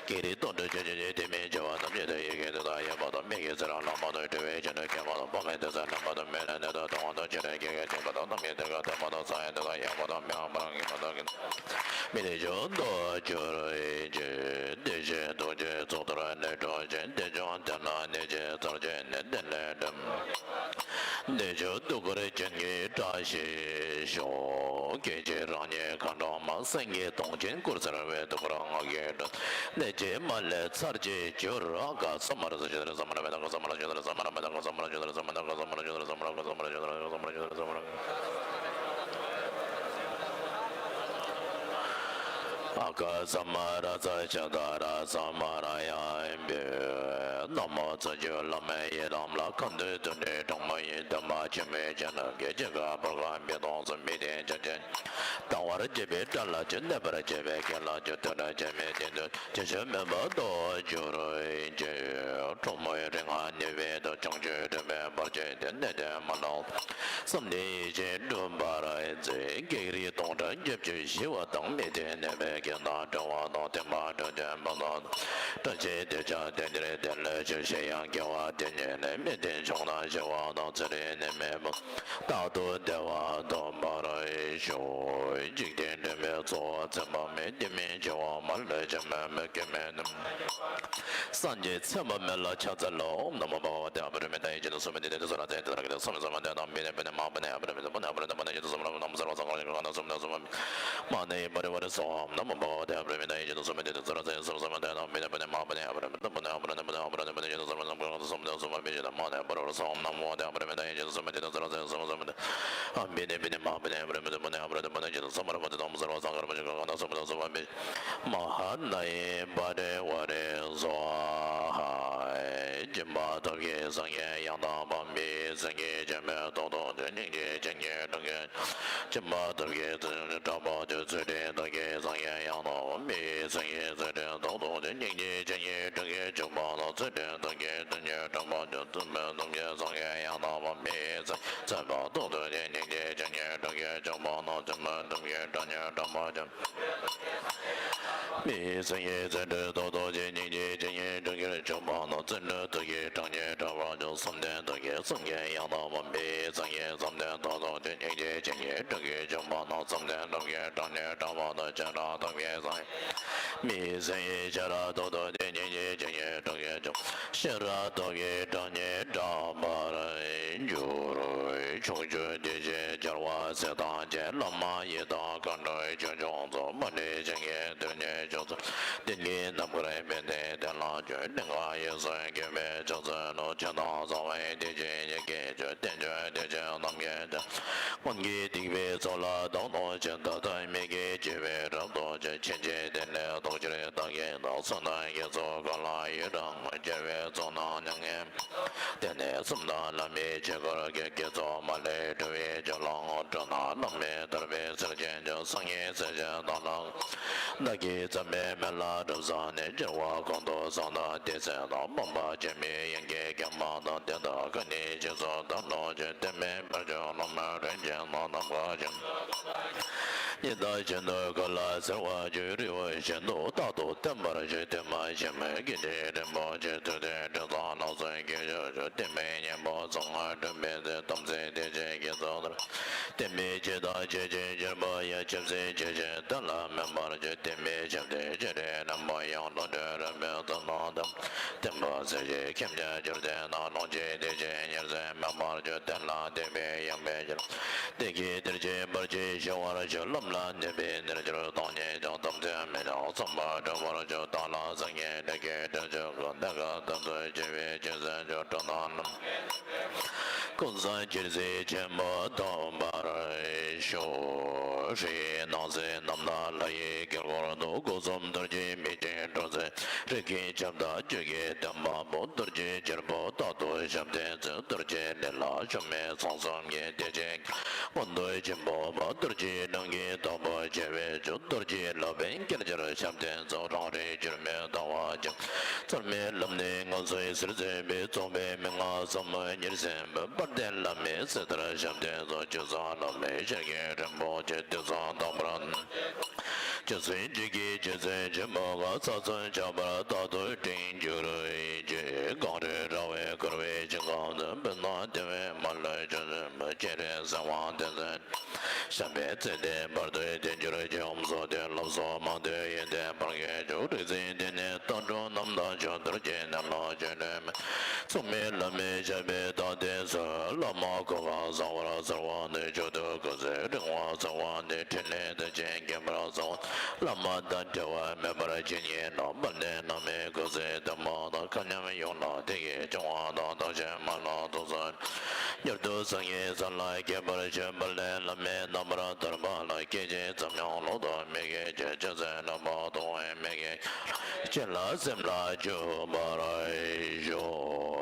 གི་རིགས་སྟོང་ཕྲག་བཅུ་བཅུ་གཉིས་དེ་མིན་བྱེ་བ་ཐམས་ཅད་དུ་ཡི་གེ་དེ་དག་ཡོད་པ་དང་མིག་གིས་གཟིགས་རང་ལག་པ་དང་གྲུབ་པའི་ཕྱི་ནང་ པོ་མེད་དེ་ཚེ་རྣམ་པ་དང་མེད་ན་ནད་དང་དུང་དང་ཆེ་རེ་སྐྱེ་གེ་སྐྱེ་པ་དང་ནམ་གྱི་དེར་ག་དེ་མ་དང་ས་ཡི་དེ་དང་ཡང་མ་དང་མེ་འང་མ་རང་གི་མ་དང་གི་མི་དེ་ཆུ་དུ་གྱུར་ཅིག་དེ་བཞིན་དུ་ཅི་ཚོགས་དུར་ནད་འཁྲུགས་ཅན་དེ་ཆུ་དེ་ན་ནད་ཀྱི་ཚར་གྱི་ནད་དེ་ལས་འགྲིམ། དེ་ཆུ་དུ་གུར་ཅན་གྱི་བཀྲ་ཤིས་ཤོག་སྐད་ཅིག་རང་ཉིད་མཁའ་འགྲོ་མ་སེང་གེ་དུང་ཅན་སྐུར་སེར་བའི་དུ་གུར་ངག་གི་སྒྲོན། ནད་ཀྱི་མ་ལས་ཚར་གྱིས་གྱུར། ཨ་ག་ས་མ་ར་ས་ཞི་ད་ར་ས་མ་ར་མེ་ད་ག་ས་མ་ར་ཞི་ད་ར་ས་མ་ར་མེ་ད་ག་ས་མ་ར་ཞི་ད་ར་ས་མ་ར་ག་ས་མ་ར་ཞི་ད་ར་ས་མ་ར་ག་ས་མ་ར་ཞི་ད་ར་ས་མ་ར་ཞི་ད་ར་ས་མ་ར། ཨ་ག་ས་མ་ར་ས་ཞི་ད་ར་ས་མ་ར་ཡ་ཨིན་པས། ན་མོ་ཚུར་གྱུར་བླ་མའི་ཡི་དམ་ལ། ཁམས་འདུས་དུད་འགྲོའི་གྲོགས་མོ་ཡི། འདུས་མ་བྱས་མི་བྱས་ནམ་མཁའི་ཅན། ག་པར་ག་བའི་དོང་སུ་མི་དེ་ཅན་ཅན། ལྟ་བར་བྱེད་པའི་དགྲ་ལ་བྱེད། གནོད་པར་བྱེད་པའི་རྐྱེན་ལ་བྱེད། དུད་འགྲོ་ཆེ་མི་དེ་དུད། ཅི་ཞིག་མེད་པར་དུ་གྱུར་ཅིག་གྲོགས་མོའི་རིགས་ལྔ་ནི་བས་དུ། བྱང་ཆུབ་སྒྲིབ་པའི་བར་ཆད་དེ། ནད་དེ་མ་ལང་བསམ་སྟེ་ཡིད་ཆེས་སྒྲུབ་པར་མཛད། བགེགས་རིགས་སྟོང་ཕྲག་བརྒྱད་ཅུ་ཞི་བ་དང་། མི་དེ་ནད་པའི་རྐྱེན་དང་བྲལ་བ་དང་། བརྟན་པ་སྤྲོད་ཅིང་ཕན་ཐོགས་དང་། བཀྲ་ཤིས་དེ་ཅག་དེ་འདིར་དེ་ལས་བྱུང་། གཞན་ཡང་དགེ་བ་དེ་ཉིད་ལས། མི་དེ་བྱུང་ན་ཞི་བ་དང་། ཚེ་རིང་ནད་མེད་པ། རྟག་ཏུ་བདེ་བ་ཐོབ་པར་ཤོག་འཇིག་རྟེན་འདྲེན་པའི་ཚོགས་ཚད་པ་མེད། དེ་མིན་བྱེ་བ་མ་ལུས་འཆི་མེད་མི་སྐྱེ་མེད་ནམ། སངས་རྒྱས་ཚད་མ་མེད་ལ་ཕྱག་འཚལ་ལོ། ན་མོ་བྷ་ག་ཝ་ཏེ་ཨ་པ་རི་མི་ཏ་ཡེ་ཇི་ཏུ་སོ་མ་ཏི་ཏི་ཏི་སོ་ར་ཏེ་ཏི་ར་ག་ཏེ་སོ་མ་སོ་མ་ཏེ་ཏ་མི་ནེ་པི་ནེ་མ་པ་ནེ་ཨ་པ་རི་མི་ཏ་པ་ནེ་ཨ་པ་རི་ཏ་པ་ནེ་ཇི་ཏུ་སོ་མ་ར་ན་མོ་སརྦ་སང་ཁ་ར་ཇི་ཀ་ན་སོ་མ་ཏེ་སོ་མ་མ་ནེ་པ་རི་ཝ་རི་སྭཱ་ཧཱ། ན་མོ་བྷ་ག་ཝ་ཏེ་ཨ་པ་རི་མི་ཏ་ཡེ་ཇི་ཏུ་སོ་མ་ཏི་ཏི་སོ་ར་ཏེ་སོ་མ་སོ་མ་ཏེ་ཏ་མི་ནེ་པི་ནེ་མ་པ་ནེ་ཨ་པ་རི་མི་ཏ་པ་ནེ་ཨ་པ་རི་ཏ་པ་ནེ་ཨ་པ་རི་ཏ་པ་ནེ་ཇི་ཏུ་སོ་མ་ར་ན་མོ་སརྦ་སང་ཁ་ར་ཇི་ཀ་ན་སོ་མ་ཏེ་སོ་མ་སོ་མ་ཏེ་ཏ་མི་ནེ་པི་ནེ་མ་པ་ནེ་ཨ་པ་རི་མི་ཏ་པ་ནེ་ཨ་པ་རི་ཏ་པ་ནེ་ཇི་ཏུ་སོ་མ་ར་ན་མོ་སརྦ་སང་ཁ་ར་ཇི་ཀ་ན་སོ་མ་ཏེ་སོ་མ་མ་ཧཱ་ན་ཡེ་པ་རི་ཝ་རེ་སྭཱ་ཧཱ། སྦྱིན་པ་ཐབས་ཀྱིས་སངས་རྒྱས་ཡང་དག་པ། མི་ཡི་སེམས་ཀྱི་སྤྱན་མའི་ཏོག་ཏོ་ཅན། སྙིང་རྗེའི་སྤྱན་གྱི་སྤྲིན་གྱིས། སྦྱིན་པ་ཐབས་ཀྱིས་སེམས་ཀྱི་དྲེགས་པ་ཆོད། ཚུལ་ཁྲིམས་ཐབས་ཀྱིས་སངས་རྒྱས་ཡང་དག་པ། མི་ཡི་སེམས་ཀྱི་ཚུལ་ཁྲིམས་ཏོག་ཏོ་ཅན། སྙིང་རྗེའི་སྤྱན་གྱི་སྤྲིན་གྱིས་བྱུགས་པ་དང་། ཚུལ་ཁྲིམས་ཐབས་ཀྱིས་སེམས་ཀྱི་དྲེགས་པ་ཆོད། ཚུལ་ཁྲིམས་ཐབས་ཀྱིས་སངས་རྒྱས་ཡང་དག་པ། མི་ཡི་སེམས་ཀྱི་ཚད་པ་ཏོག་ཏོ་ཅན། སྙིང་རྗེའི་སྤྱན་གྱི་སྤྲིན་གྱིས་བྱུགས་པ་དང་། ཚུལ་ཁྲིམས་ཐབས་ཀྱིས་སྤྲིན་གྱིས་དྲེགས་པ་ཆོད། མི་ཡི་སེམས་ཀྱི་ཚུལ་ཁྲིམས་ཏོག་ཏོ་ཅན། སྙིང་རྗེའི་སྤྱན་གྱི་སྤྲིན་གྱིས་བྱུགས་པ་དང་། ཚུལ་ཁྲིམས་ཐབས་ཀྱིས་སྤྲིན་གྱིས་དྲེགས་པ་ཆོད། བསམ་གཏན་ཐབས་ཀྱིས་སངས་རྒྱས་ཡང་དག་པ། མི་ཡི་སེམས་ཀྱི་བསམ་གཏན་ཏོག་ཏོ་ཅན། སྙིང་རྗེའི་སྤྱན་གྱི་སྤྲིན་གྱིས་བྱུགས་པ་དང་། བསམ་གཏན་ཐབས་ཀྱིས་སྤྲིན་གྱིས་དྲེགས་པ་དང་། བྱེ་བྲག་ཐབས་ཀྱིས་སངས་རྒྱས། མི་ཡི་སེམས་ཀྱི་བྱེ་བྲག་ཏོག་ཏོ་ཅན། སྙིང་རྗེའི་སྤྱན་གྱི་སྤྲིན་གྱིས་བྱུགས། ཤེས་རབ་ཐབས་ཀྱིས་སྤྲིན་གྱིས་དྲེགས་པར་འགྱུར། ཕྱོགས་བཅུའི་གདུལ་བྱའི་རྒྱལ་བ་སྲས་དང་བཅས། བླ་མ་ཡི་དམ་མཁའ་འགྲོའི་ཆོས་སྐྱོང་ཚོགས། མ་ལུས་སྤྱན་གྱིས་བདུད་རྩི་ཆུ་ཚོད། གཏན་གྱི་རྣམ་དཀར་དཔལ་ལྡན་གདན་ལ་བཞུགས། གནས་ལྔ་ཡི་སྲུང་མགོན་པོས་ཕྱག་འཚལ་ལོ། ཆོས་དང་ཟབ་པའི་ཐུགས་རྗེ་ཡི་གེ་བཅུ། བསྟན་བཅོས་ཐུགས་རྗེ་རྣམ་རྒྱལ་ལྡན། སྔོན་གྱི་སྡིག་པའི་ཚོགས་ལ་བདག་སློབ་ཅིང་། ད་ལྟ་མི་བསྐྱོད་འཆི་བའི་རབ་ཏུ་བྱེད། ཕྱིན་ཆད་དེ་ནས་བཟློག་ཕྱིར་བདག་གིས་བདག་བསོད་ནམས་ཀྱི་ཚོགས་གང་ལ་ཡོད་རུང་། རྒྱལ་བའི་གཙུག་ན་མྱ་ངན། དེ་ནས་གསུམ་དང་བླ་མའི་ཆོས་སྐོར་གྱི། དགེ་ཚོགས་མ་ལུས་འགྲོ་བའི་སྦྱོར་ལམ་འོང་། འགྲོ་ན་བླ་མའི་ཐར་པའི་ཚུལ་བྱེད་ཅིང་། སངས་རྒྱས་སྲས་ཆེན་དང་ལ། བདག་གིས་བརྩམས་པའི་མན་ལ་བྲམ་ཟེ་ནས། སྦྱོར་བ་གང་དུ་བཟང་དང་དེ་ཚེ་དང་། སྤངས་པ་ཆེན་པོའི་དབྱིངས་ཀྱི་མཁྱེན་པ་དང་། དེ་དག་ཀུན་ནི་རྗེས་སུ་བདག་སློབ་ཅིང་། དེ་མིན་ཕར་ཕྱིན་སློབ་མའི་རིན་ཆེན་རྣམས། ནམ་མཁའ་ཇི། ཉི་ཟླ་བཞིན་དུ་ག་ལ་གསལ་བར་བྱེད། རི་བོ་བཞིན་དུ་རྟག་ཏུ་བརྟན་པར་བྱེད། དེ་མ་ཤེས་མི་སྐད་ཅིག་རིན་པོ་ཆེ། ཐུབ་བསྟན་དྲི་ཟར་ལོགས་སུ་སྐྱེ་གྱུར་ཅིག་དེ་མིན་གཉེན་པོ་ཚང་བར་སྒྲུབ་པའི་ཚེ། དམ་ཚིག་དེ་ཆོས་ཀྱི་ཚོགས་ལྟར། དེ་མིན་ཇི་ལྟར་བྱེད་ཅིང་བྱེད་པ་ཡང་། ཆབ་སྲིད་ཆོས་ཅན་དེ་ལ་སྨན་པར་བྱེད། དེ་མིན་ཆབ་སྲིད་ཆོས་སྲིད་རྣམ་པ་ཡང་། བློ་གྲོས་རིག་པའི་ཚོགས་རྣམས་དང་། བསྟན་པ་སྲིད་ཞིའི་ཁྱིམ་བརྒྱ་གྱུར་ཅིག་ན། ལོངས་སྤྱོད་དེ་བཞིན་ཉེར་འཚེ་མེད་པར་བྱེད། དེ་ལ་དད་པའི་དབྱངས་འབུལ་ཕྱིར། བདེ་སྐྱིད་དེར་ཆེས་བར་ཆད་ཞི་བར་ཤོག་སློབ་ལ་གནས་པའི་རྣལ་འབྱོར་སྟོང་ཉིད་ཀྱང་། དམ་ཚིག་མེད་ཀྱང་བསམ་པ་འགྲུབ་པར་ཤོག་བདག་ལ་སངས་རྒྱས་འདི་སྐད་དྲིས་ཆོག་གོ། འདི་སྐད་དམ་ཚིག་ཆེ་བའི་ཆོས་སྲིད་ཆོས་གྲོགས་རྣམས། ཀུན་བཟང་སྤྱིར་གཟིགས་ཆེན་པོ་ཐོབ་པར་ཤོག་སྲིད་ནགས་ཚལ་རྣམས་དང་ལྷ་ཡི་དཀྱིལ་འཁོར་དུ། སྒོ་གསུམ་རྡོ་རྗེ་མིག་ཅན་སྤྲུལ་ཚེ། རིགས་ཀྱི་ཁྱབ་བདག་བཅུ་གིས་བསྟན་པ་པོ། རྡོ་རྗེ་གཅེར་བུ་རྟག་ཏུ་ཞབས་བརྟན་མཛོད། རྡོ་རྗེ་ལས་ལ་ཆགས་མེད་ཚོགས་གསུམ་གྱི། བདེ་ཆེན་མངོན་མཐོ་ཆེན་པོ་མ། རྡོ་རྗེ་སྣང་གི་དྭགས་པོ་ཆེ་བའི་མཆུ། རྡོ་རྗེ་ལག་པས་བསྐྱེད་ཕྱིར་ཞབས་བརྟན་མཛོད། རང་རིག་འགྱུར་མེད་ལྟ་བ་ཅན། ཚད་མེད་ལམ་ནས་ངང་ཚུལ་གསལ་མཛད་པའི། རྫོགས་པའི་མན་ངག་ཟབ་མོ་ཉེར་གསལ་བའི། དཔལ་ལྡན་བླ་མའི་སྲས་དར་ཞབས་བརྟན་མཛོད། ཆོས་སྲུང་བླ་མའི་ཞལ་གྱི་རིན་པོ་ཆེ། བདུད་ ཚང་དང་པོར། ཇི་སྲིད་ཇི་སྐད་ཇི་སྲིད་ཆེན་པོ་ག་ཚ་ཚོན་ཆགས་པར་རྟག་ཏུ་དྲན་གྱུར་ཅིག་གངས་རི་ར་བས་བསྐོར་བའི་ཞིང་ཁམས་སུ་སྤུན་ཟླ་དེ་བས་མ་ལུས་ཆོས་སེམས་སྤྱན་རས་གཟིགས་དབང་ལྡན་ཚུལ། བྱམས་པའི་ཚེ་འདི་བར་དུ་བརྟན་གྱུར་ཅིག་ཨོཾ་སྭ་སྟི། ལགས་སོ། མང་ཐོས་ཡོན་ཏན་འཕེལ་གྱུར་ཅིག་རིག་འཛིན་དེ་ནས་ལྟ་གྲུབ་རྣམ་དག་ཆོས་རྡོ་རྗེ་ནས་ལོངས་སྤྱོད་ནས། མཚུངས་མེད་བླ་མའི་ཞབས་པད་བརྟན་ཏེ་གསོལ། བླ་མ་གོ་འཕང་བཟང་བར་གསོལ་བ་འདེབས། མཆོག་ཏུ་སྐུ་ཚེ་རིང་བར་གསོལ་བ་འདེབས། ཕྲིན་ལས་མཐར་ཕྱིན་མཁྱེན་པར་གསོལ། བླ་མ་དང་འབྲལ་བ་མེད་པར་བྱིན་གྱིས་རློབས། དཔལ་ལྡན་བླ་མའི་སྐུ་ཚེ་བརྟན་པ་དང་། མཁའ་མཉམ་ཡུལ་ལ་བདེ་སྐྱིད་འབྱུང་བ་དང་། བདག་གཞན་མ་ལུས་ཐོབ་ཚུལ། མྱུར་དུ་སངས་རྒྱས་ས་ལ་སྐྱེ་བར་ཤོག་བླ་མའི་རྣམ་པར་ཐར་པ་ལ། སྐད་ཅིག་ཙམ་ཡང་ལོག་ཏུ་མི་སྐྱེ་ཅིག་ཆོས་སེམས་རྣམ་པར་སྟོང་པའི་མིག་གིས་ཅི་ལ་སེམས་ལ་འཇུག་པར་ཤོག་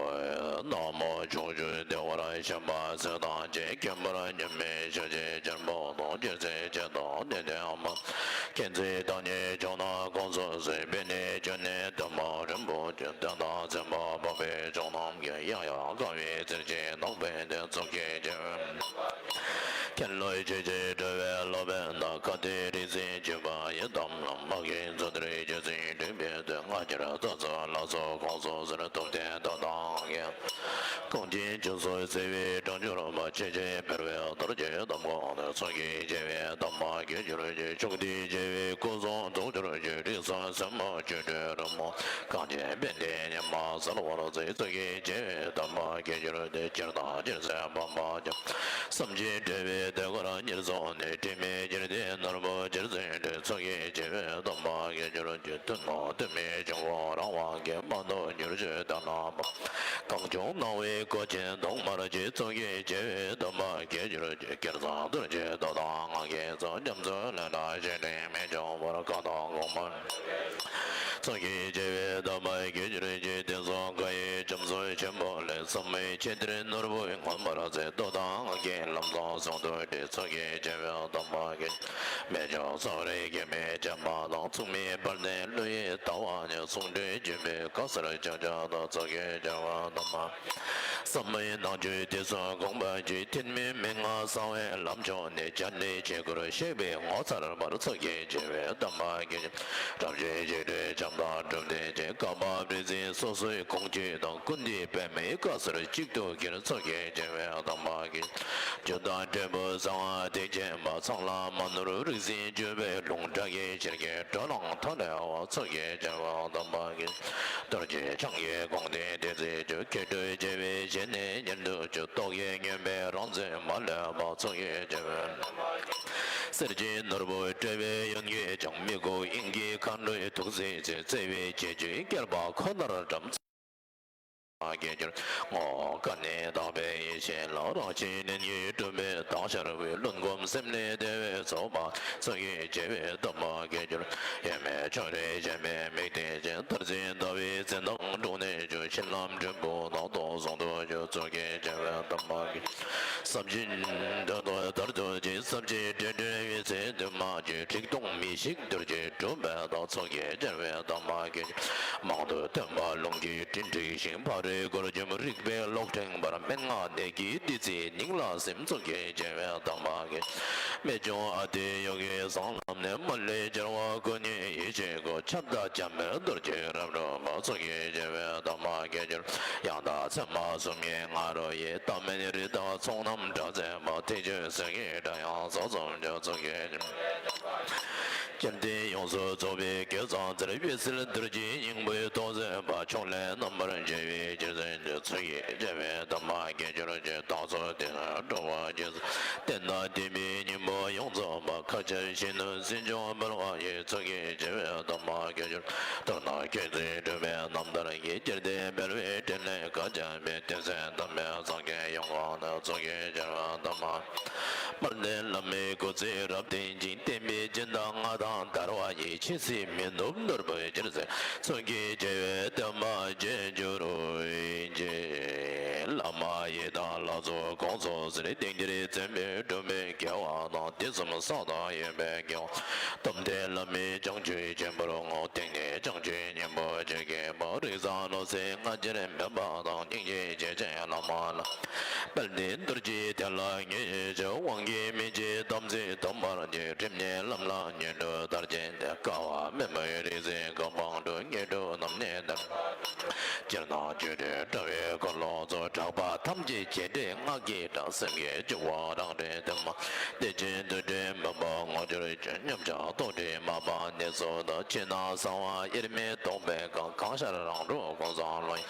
ན་མོ་ཕྱོགས་བཅུའི་བདེ་བར་གཤེགས་པ་སྲས་དང་བཅས། མཁྱེན་པར་འགྱུར་མེད་ཞལ་གྱི་སྤྱན་པོ་དང་། སྤྱན་རས་གཟིགས་མཆོག་དང་ཏན་ཏན་མཁྱེན་བརྩེ་དང་ནི་ཕྱོགས་རྣམས་ཀུན་སོ་སོའི། པད་ནི་འབྱུང་གནས་སྟོན་པ་རིན་པོ་ཆེ། གདན་དང་མཛད་པ་འཕགས་པའི་མཆོག་རྣམས་ཀྱིས། ཡང་ཡང་དགའ་བའི་རྩེར་སྤྱན་དང་། ཕན་བདེ་ཚོགས་ཀྱི་རྒྱལ་པོའི་མཁྱེན་བློ་ཆོས་ཀྱི་སྒྲུབ་པའི་སློབ་དཔོན་དང་། བཀའ་དྲིན་རིག་འཛིན་བཅུ་པ་ཡི་དམ་ལ། མ་གིའི་མཛོད་འདིར་རྗེ་བཙུན་འགྲིག་པའི་མཐུས། སྔ་ཕྱིར་བདག་ཚོགས་ལ་སོགས་གོང་སུ་གསོལ། ཐུབ་བསྟན་སྟོབས་དང་ཡོན་ཏན་གང་ཅན་ཁྱོད་སོགས་བརྩེ་བའི་དྲུང་འབྱོར་མ། ཆོས་ཀྱི་ཕེར་བའི་རྡོ་རྗེ་གདམས་ངག་ནི། ཚོགས་ཀྱི་རྒྱལ་པོའི་དམ་པ་དགྱེས་གྱུར་ཅིག་ཕྱོགས་དུས་རྒྱལ་བའི་སྐུ་གསུང་ཐུགས་སྦྱོར་གྱི། རིགས་བཟང་སྲས་མོ་ཆོས་སྒྲོན་རོལ་མོ་གང་ཅན་ཕན་བདེའི་ཉི་མ་གསལ་བར་མཛད། ཚོགས་ཀྱི་རྒྱལ་བའི་དམ་པ་དགྱེས་གྱུར་ཅིག་སྤྱིར་བཏང་སྤྱིར་གསལ་སྤངས་པ་རྒྱ། བསམ་གྱིས་བྲལ་བའི་དེ་ཀར་ཉེར་བཟུང་ནས། དྲི་མེད་རྒྱལ་མཚན་ནོར་བུ་རྒྱལ་མཚན་འགྲོས། ཚོགས་ཀྱི་རྒྱལ་བའི་དམ་པ་དགྱེས་གྱུར་ཅིག་ཐུན་མོང་དུ་མི་འབྱུང་བ་རང་དབང་གིས། དཔལ་དུ་འགྱུར་ཞིང་དེ་རྣམས་པ། གང་བྱུང་སྣང་བའི་སྒོ་ཆེན་གདོང་དམར་གྱི། ཚོགས་ཀྱི་རྒྱལ་བའི་དམ་པ་དགྱེས་གྱུར་ཅིག་བསྐལ་བཟང་རྡོ་རྗེ་སྟོབས་དང་ངང་གིས་སྩོལ། རྒྱ་མཚོའི་ལས་ལ་ཞེན་ཅིང་མི་འབྱུང་བར། གང་དང་གོང་མར། ཚོགས་ཀྱི་རྒྱལ་བའི་དམ་པ་དགྱེས་གྱུར་ཅིག་དེང་སང་མཁའ་ཡི་རྒྱ་མཚོ་ཆེན་པོ་ལས། བསམ་མེད་ཆེ་འདིར་ནོར་བུས་མངོན་པར་མཛེས། སྟོབས་དང་ངང་གིས་ལམ་བཟང་ཟུང་དུ་འབྲེལ། ཚོགས་ཀྱི་རྒྱལ་བའི་དམ་པ་དགྱེས། མི་འབྱུང་སོགས་རིགས་དགེ་མེད་བྱམས་པ་དང་། མཚུངས་མེད་དཔལ་ལྡན་ཀླུ་ཡི་ལྟ་བ་ཉིད། གསུང་སྒྲོས་བརྗོད་པའི་ག་སར་ཅང་ཅང་དག་ཚོགས་ཀྱི་རྒྱལ་བའི་དམ་པ། བསམ་མེད་ནང་བཅུད་དུས་གསུམ་དགོངས་པ་ཆོས། ཐེག་དམན་མན་ངག་གསང་བའི་ལམ་མཆོག་ནས། སྦྱར་ནས་ཆོས་སྐུར་གཤེགས་པའི་ངོ་མཚར་བར། ཚོགས་ཀྱི་རྒྱལ་བའི་དམ་པ་དགྱེས། རབ་བརྗོད་བཞད་སྒྲོས་འཆམ་དང་གྲུབ་བརྟན་ཅན། བསྐལ་པ་རིག་འཛིན་སོ་སོའི་ཁོངས་ཀྱི་དང་། ཀུན་འདུས་པདྨའི་བཀའ་སྲོལ་གཅིག་ཏུ་འགྱུར། ཚོགས་ཀྱི་རྒྱལ་བའི་དམ་པ་དགྱེས། རྒྱུ་དང་འབྲས་བུ་གསང་བ་ཐེག་ཆེན་པ། ཚངས་ལ་མ་ནོར་རིག་འཛིན་སྤྱོད་པའི་ལུང་། དགྲ་བགེགས་ཞལ་གྱི་བགྲོ་གླེང་མཐའ་བྲལ་བ། ཚོགས་ཀྱི་རྒྱལ་བའི་དམ་པ་དགྱེས། རྡོ་རྗེ་འཆང་གི་དགོངས་དོན་ཏིག་ཙམ་བརྗོད། མཁས་གྲུབ་རྒྱལ་བའི་ཞལ་ནས་ཉན་དུ་གྱུར། རྟོག་གེའི་ངན་པས་རང་བཙན་མ་ལུས་པ། ཚོགས་ཀྱི་རྒྱལ་བའི་དམ་པ་དགྱེས། གསེར་གྱི་ནོར་བུ་སྤྲས་པའི་ཡོན་གྱིས་ཀྱང་། མི་མགུ་དབྱིངས་ཀྱི་མཁའ་འགྲོའི་ཐུགས་སྲས་ཆེ། བརྩེ་བའི་ཁྱད་ཆོས་བསྐལ་པ་ཁོ་ནར་བཀྲམ། དགྱེས་གྱུར། ངོ་བོ་ཀ་ནས་དག་པའི་ཡེ་ཤེས་ལ། རང་བཞིན་ནན་གྱིས་གྲུབ་པའི་མདངས་ཤར་བའི། ལུང་སྒོམ་སེམས་ལས་བདེ་བའི་ཚོགས་པ། ཚོགས་ཀྱི་རྒྱལ་བའི་དམ་པ་དགྱེས་གྱུར། ཡོད་མེད་ཕྱོགས་རིས་ཞེན་པའི་མིག་བལྟས་ཅིང་། མཐར་ཕྱིན་ཟླ་བའི་མཚན་མདངས་དྲུང་ནས་འཕྱོ། གཞི་ལམ་འབྲས་བུ་རྣམ་རྟོག་ཟུང་དུ་འཇུག་ཚོགས་ཀྱི་རྒྱལ་བའི་དམ་པ་དགྱེས། ཟབ་ཅིང་དོན་དུ་མཐར་ཐུག་ཅིང་། ཟབ་ཅིང་འབྲས་བྲལ་བའི་ཚེ་འདུས་མ་བྱས། རིག་སྟོང་མི་ཤིགས་རྡོ་རྗེ་གྲུབ་པའི་མཐའ། ཚོགས་ཀྱི་རྒྱལ་བའི་དམ་པ་དགྱེས། མང་དུ་ཐོས་པ་ལུང་གིས་དྲིལ་བསྒྲིགས་ཤིང་། ཕ་རོལ་གོ་འཇོམས་རིག་པའི་གློག་ཕྲེང་འབར། མན་ངག་ནད་ཀྱི་བདུད་རྩི་སྙིང་ལ་སིམ། ཚོགས་ཀྱི་རྒྱལ་བའི་དམ་པ་དགྱེས། རྨད་བྱུང་ཨ་ཏི་ཡོ་གའི་ཟངས་ལམ་ནས། མ་ལུས་སྦྱོར་བ་ཀུན་ཉོན་ཡེ་ཤེས་སྒོ། ཁྱབ་བདག་འཇམ་དཔལ་རྡོ་རྗེ་རབ་རུབ་པ། ཚོགས་ཀྱི་རྒྱལ་བའི་དམ་པ་དགྱེས་གྱུར། ཡང་དག་ཚད་མ་གསུམ་གྱི་ང་རོ་ཡིས། ལྟ་མིན་རི་དྭགས་ཚོགས་རྣམས་སྒྲ་ཚད་མ། ཐེག་ཆོས་ཟིལ་གྱིས་བསྒྲིལ་ཡང་ཟག་བཅོམ་རྒྱུ། ཚོགས་ཀྱི་རྒྱལ་བའི་དམ་པ། ཅིར་སྟོན་ཡོངས་སུ་རྫོགས་པའི་གོས་བཟང་རྩལ། འོད་གསལ་རྡོ་རྗེའི་སྙིང་པོའི་ཏོག་མཛེས་པ། ཕྱོགས་ལས་རྣམ་པར་རྒྱལ་བའི་རྒྱལ་མཚན་གྱི། ཚོགས་ཀྱི་རྒྱལ་བའི་དམ་པ་དགྱེས་གྱུར་ཅིག་རྟག་ཏུ་བསྟེན་འགྲོ་བ་ཇི་སྲིད། བསྟན་དང་བསྟན་པའི་སྙིང་པོ་ཡོངས་རྫོགས་པ། མཁའ་ཁྱབ་ཤིང་ནི་སྲིད་འབྱུང་འབར་བ་ཡི། ཚོགས་ཀྱི་རྒྱལ་བའི་དམ་པ་དགྱེས་གྱུར། མདོར་ན་མཁྱེན་བརྩེ་གྲུབ་པའི་རྣམ་ཐར་གྱིས། རྒྱལ་བསྟན་འཕེལ་བའི་འཕྲིན་ལས་མཁའ་ཁྱབ་པའི། བསྟན་སྲིད་དམ་པའི་སངས་རྒྱས་ཡོངས་བསྐོར་ནས། ཚོགས་ཀྱི་རྒྱལ་བའི་དམ་པ། དཔལ་ལྡན་བླ་མའི་སྐུ་ཚེ་རབ་བརྟན་ཅིང་། བསྟན་པའི་སྦྱིན་བདག་མངའ་ཐང་དར་བ་ཡི། ཆོས་སྲིད་མི་ནུབ་ནོར་བུའི་རྒྱལ་མཚན། ཚོགས་ཀྱི་རྒྱལ་བའི་དམ་པ་དགྱེས་གྱུར་ཅིག་བླ་མ་ཡི་དམ་ལྷ་ཚོགས་དགོངས་སུ་གསོལ། སྡིངས་དཀྱིལ་བཙན་པོས་སྒྲུབ་པའི་རྒྱལ་བ་དང་། དུས་གསུམ་བསགས་དང་ཡོད་པའི་རྒྱལ་བ། སྟོབས་ལྡན་བླ་མའི་བྱང་ཆུབ་ཆེན་པོར་བསྔོ། དེང་ནས་བྱང་ཆུབ་སྙིང་པོ་ཆོས་ཀྱི་ཕ། རིགས་བཟང་བློ་གསལ་སྔ་ཕྱིར་མེད་པ་དང་། སྙིང་རྗེ་ཆེ་ཆེན་བླ་མ་ལ། དཔལ་ལྡན་རྡོ་རྗེ་དེ་ལ་ངེས་ཤེས་ཆེ། དབང་གིས་མི་འཇིགས་དམ་ཚིག་དམ་པར་ ཀྱི་རིམས་ནད་ལམ་ལ་ཉེ་འགྲོ་དར་ཅན་དེ། དཀའ་བ་མེད་པའི་རིག་འཛིན་གོ་འཕང་འགྲོ། ཉེ་འགྲོ་རྣམས་ནི་དར། སྤྱིར་ན་བཅུད་དྲིལ་དྲ་བའི་འཁོར་ལོ་ཚོགས། གྲགས་པ་ཐམས་ཅད་བྱེད་དྲིལ་སྔགས་ཀྱི་སྒྲ། སེམས་བསྐྱེད་བཅུ་པོ་རང་གྲོལ་དེ་མ། བདེ་ཆེན་དུ་དྲིལ་མུན་པ་ངོ་འཕྲོད་ཅིང་། ཉམས་ཆག་རྟོག་བྲལ་མ་སྤངས་གནས་སུ་དར། ཕྱི་ནང་གསང་བ་དབྱེར་མེད་རྟོགས་པའི་སྒང་། གང་ཤར་རང་གྲོལ་ཀུན་བཟང་ཀློང་།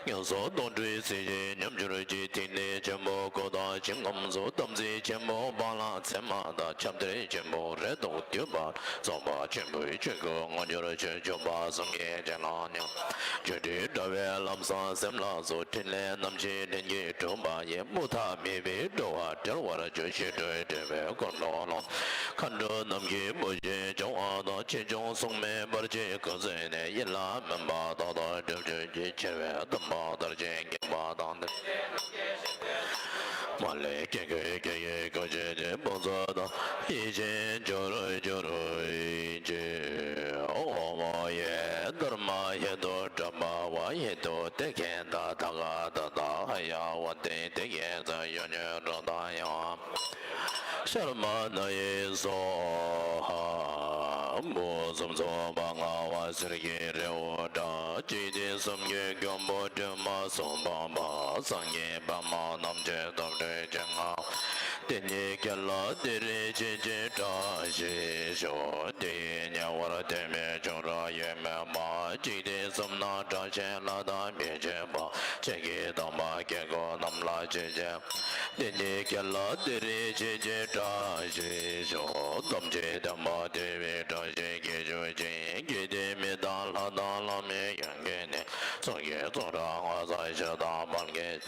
ངན་སོང་རྟོག་བྲལ་སྲིད་ཞིའི་ཉམས་གྱུར་ཅིག། ཐིག་ལེ་ཆེན་པོ་སྐུ་དང་ཞིང་ཁམས་སུ། དམ་ཚིག་ཆེན་པོ་བ་ལང་མཚན་མ་དང་། ཁྱབ་གདལ་ཆེན་པོ་རེ་དོགས་འདུས་པ། རྫོགས་པ་ཆེན་པོའི་ཆོས་སྐུ་ངོ་འཕྲོད་ཕྱིར། འཇུག་པ་གསུམ་གྱི་རྗེས་ལ་མྱུར། བཅུད་དྲིལ་དྲ་བའི་ལམ་བཟང་སེམས་ལ་སོགས། ཕྲིན་ལས་རྣམ་བཞི་ལྷུན་གྱིས་གྲུབ་པ་ཡི། དམུ་མཐའ་མེད་པའི་འགྲོ་བ་བསྒྲལ་བར་འགྱུར། ཞི་ཁྲོའི་དྲི་མེད་འཁོར་ལོ་ཀློང་། མཁའ་འགྲོ་རྣམས་ཀྱི་བུ་བཞིན་སྐྱོང་བ་དང་། ཆེ་ཆུང་སྲུང་མའི་བར་ཆད་ཀུན་སེལ་ནས། ཡིད་ལ་མུན་པ་རྟག་ཏུ་སྒྲིབ་གྱུར་ཅིག། འཆི་བའི་དུམ་བུ་དར་ཞིང་འགེངས་པ་དང་། མ་ལུས་སྐྱེ་དགུའི་སྐྱེ་ཡུལ་ཀུན་བྱེད་ཅིང་། དཔུང་ཚོགས་དང་ཡིད་བཞིན་སྦྱོར་གྱུར་ཅིག། ཨོཾ་ཡེ་དྷརྨཱ་ཧེ་དུ་ཏྲཱ་པ་ཝ་ཧེ་དུ་ཏེ་གེ་ཏ་ཐ་ག་ཏ་ཏ་ཧ་ཡ་ཝ་ཏེ་ཏེ་གེ་ཙ་ཡོ་ཉོ་རོ་ཏ་ཡ། ཤར་མ་ན་ཡེ་སྭཱ་ཧཱ། འབུམ་གསུམ་ཚོགས་པ་ལྔ་པ་གསེར་གྱི་རི་བོ་འདྲ། འཇིག་རྟེན་གསུམ་གྱི་མགོན་པོ་སྒྲོལ་མ་སུ་པ་མ། སངས་རྒྱས་པདྨ་རྣམས་ཀྱི་སྟོབས་འགྲོས་ཅན་ལྔ། དེ་ཉིད་ཀྱི་ལ་དེ་རིང་ཕྱིན་ཆད་བཀྲ་ཤིས་ཤོག། དེ་ཡི་ཉེ་བར་དེ་མེད་བྱུང་རབས་ཡོད་མོད་མ། འཇིག་རྟེན་གསུམ་ན་དྲག་ཞན་ལྷ་དང་མི་མཇེད་པ། ཆོས་ཀྱི་དམ་པ་དཀྱིལ་འཁོར་རྣམས་ལ་ཕྱིན་ཆད། དེ་ཉིད་ཀྱི་ལ་དེ་རིང་ཕྱིན་ཆད་བཀྲ་ཤིས་ཤོག། ཐམས་ཅད་བསྟན་པ་དེ་བས་དྲག་ཞན་སྐྱེ་གྱུར་ཅིག། དགེ་ལྡན་མི་དང་ལྷ་དང་ལྷ་མིན་ཡོན་གྱི་གནས། སངས་རྒྱས་ཙོ་ར་མངའ་བདག་ཞི་དང་དཔལ་གྱི།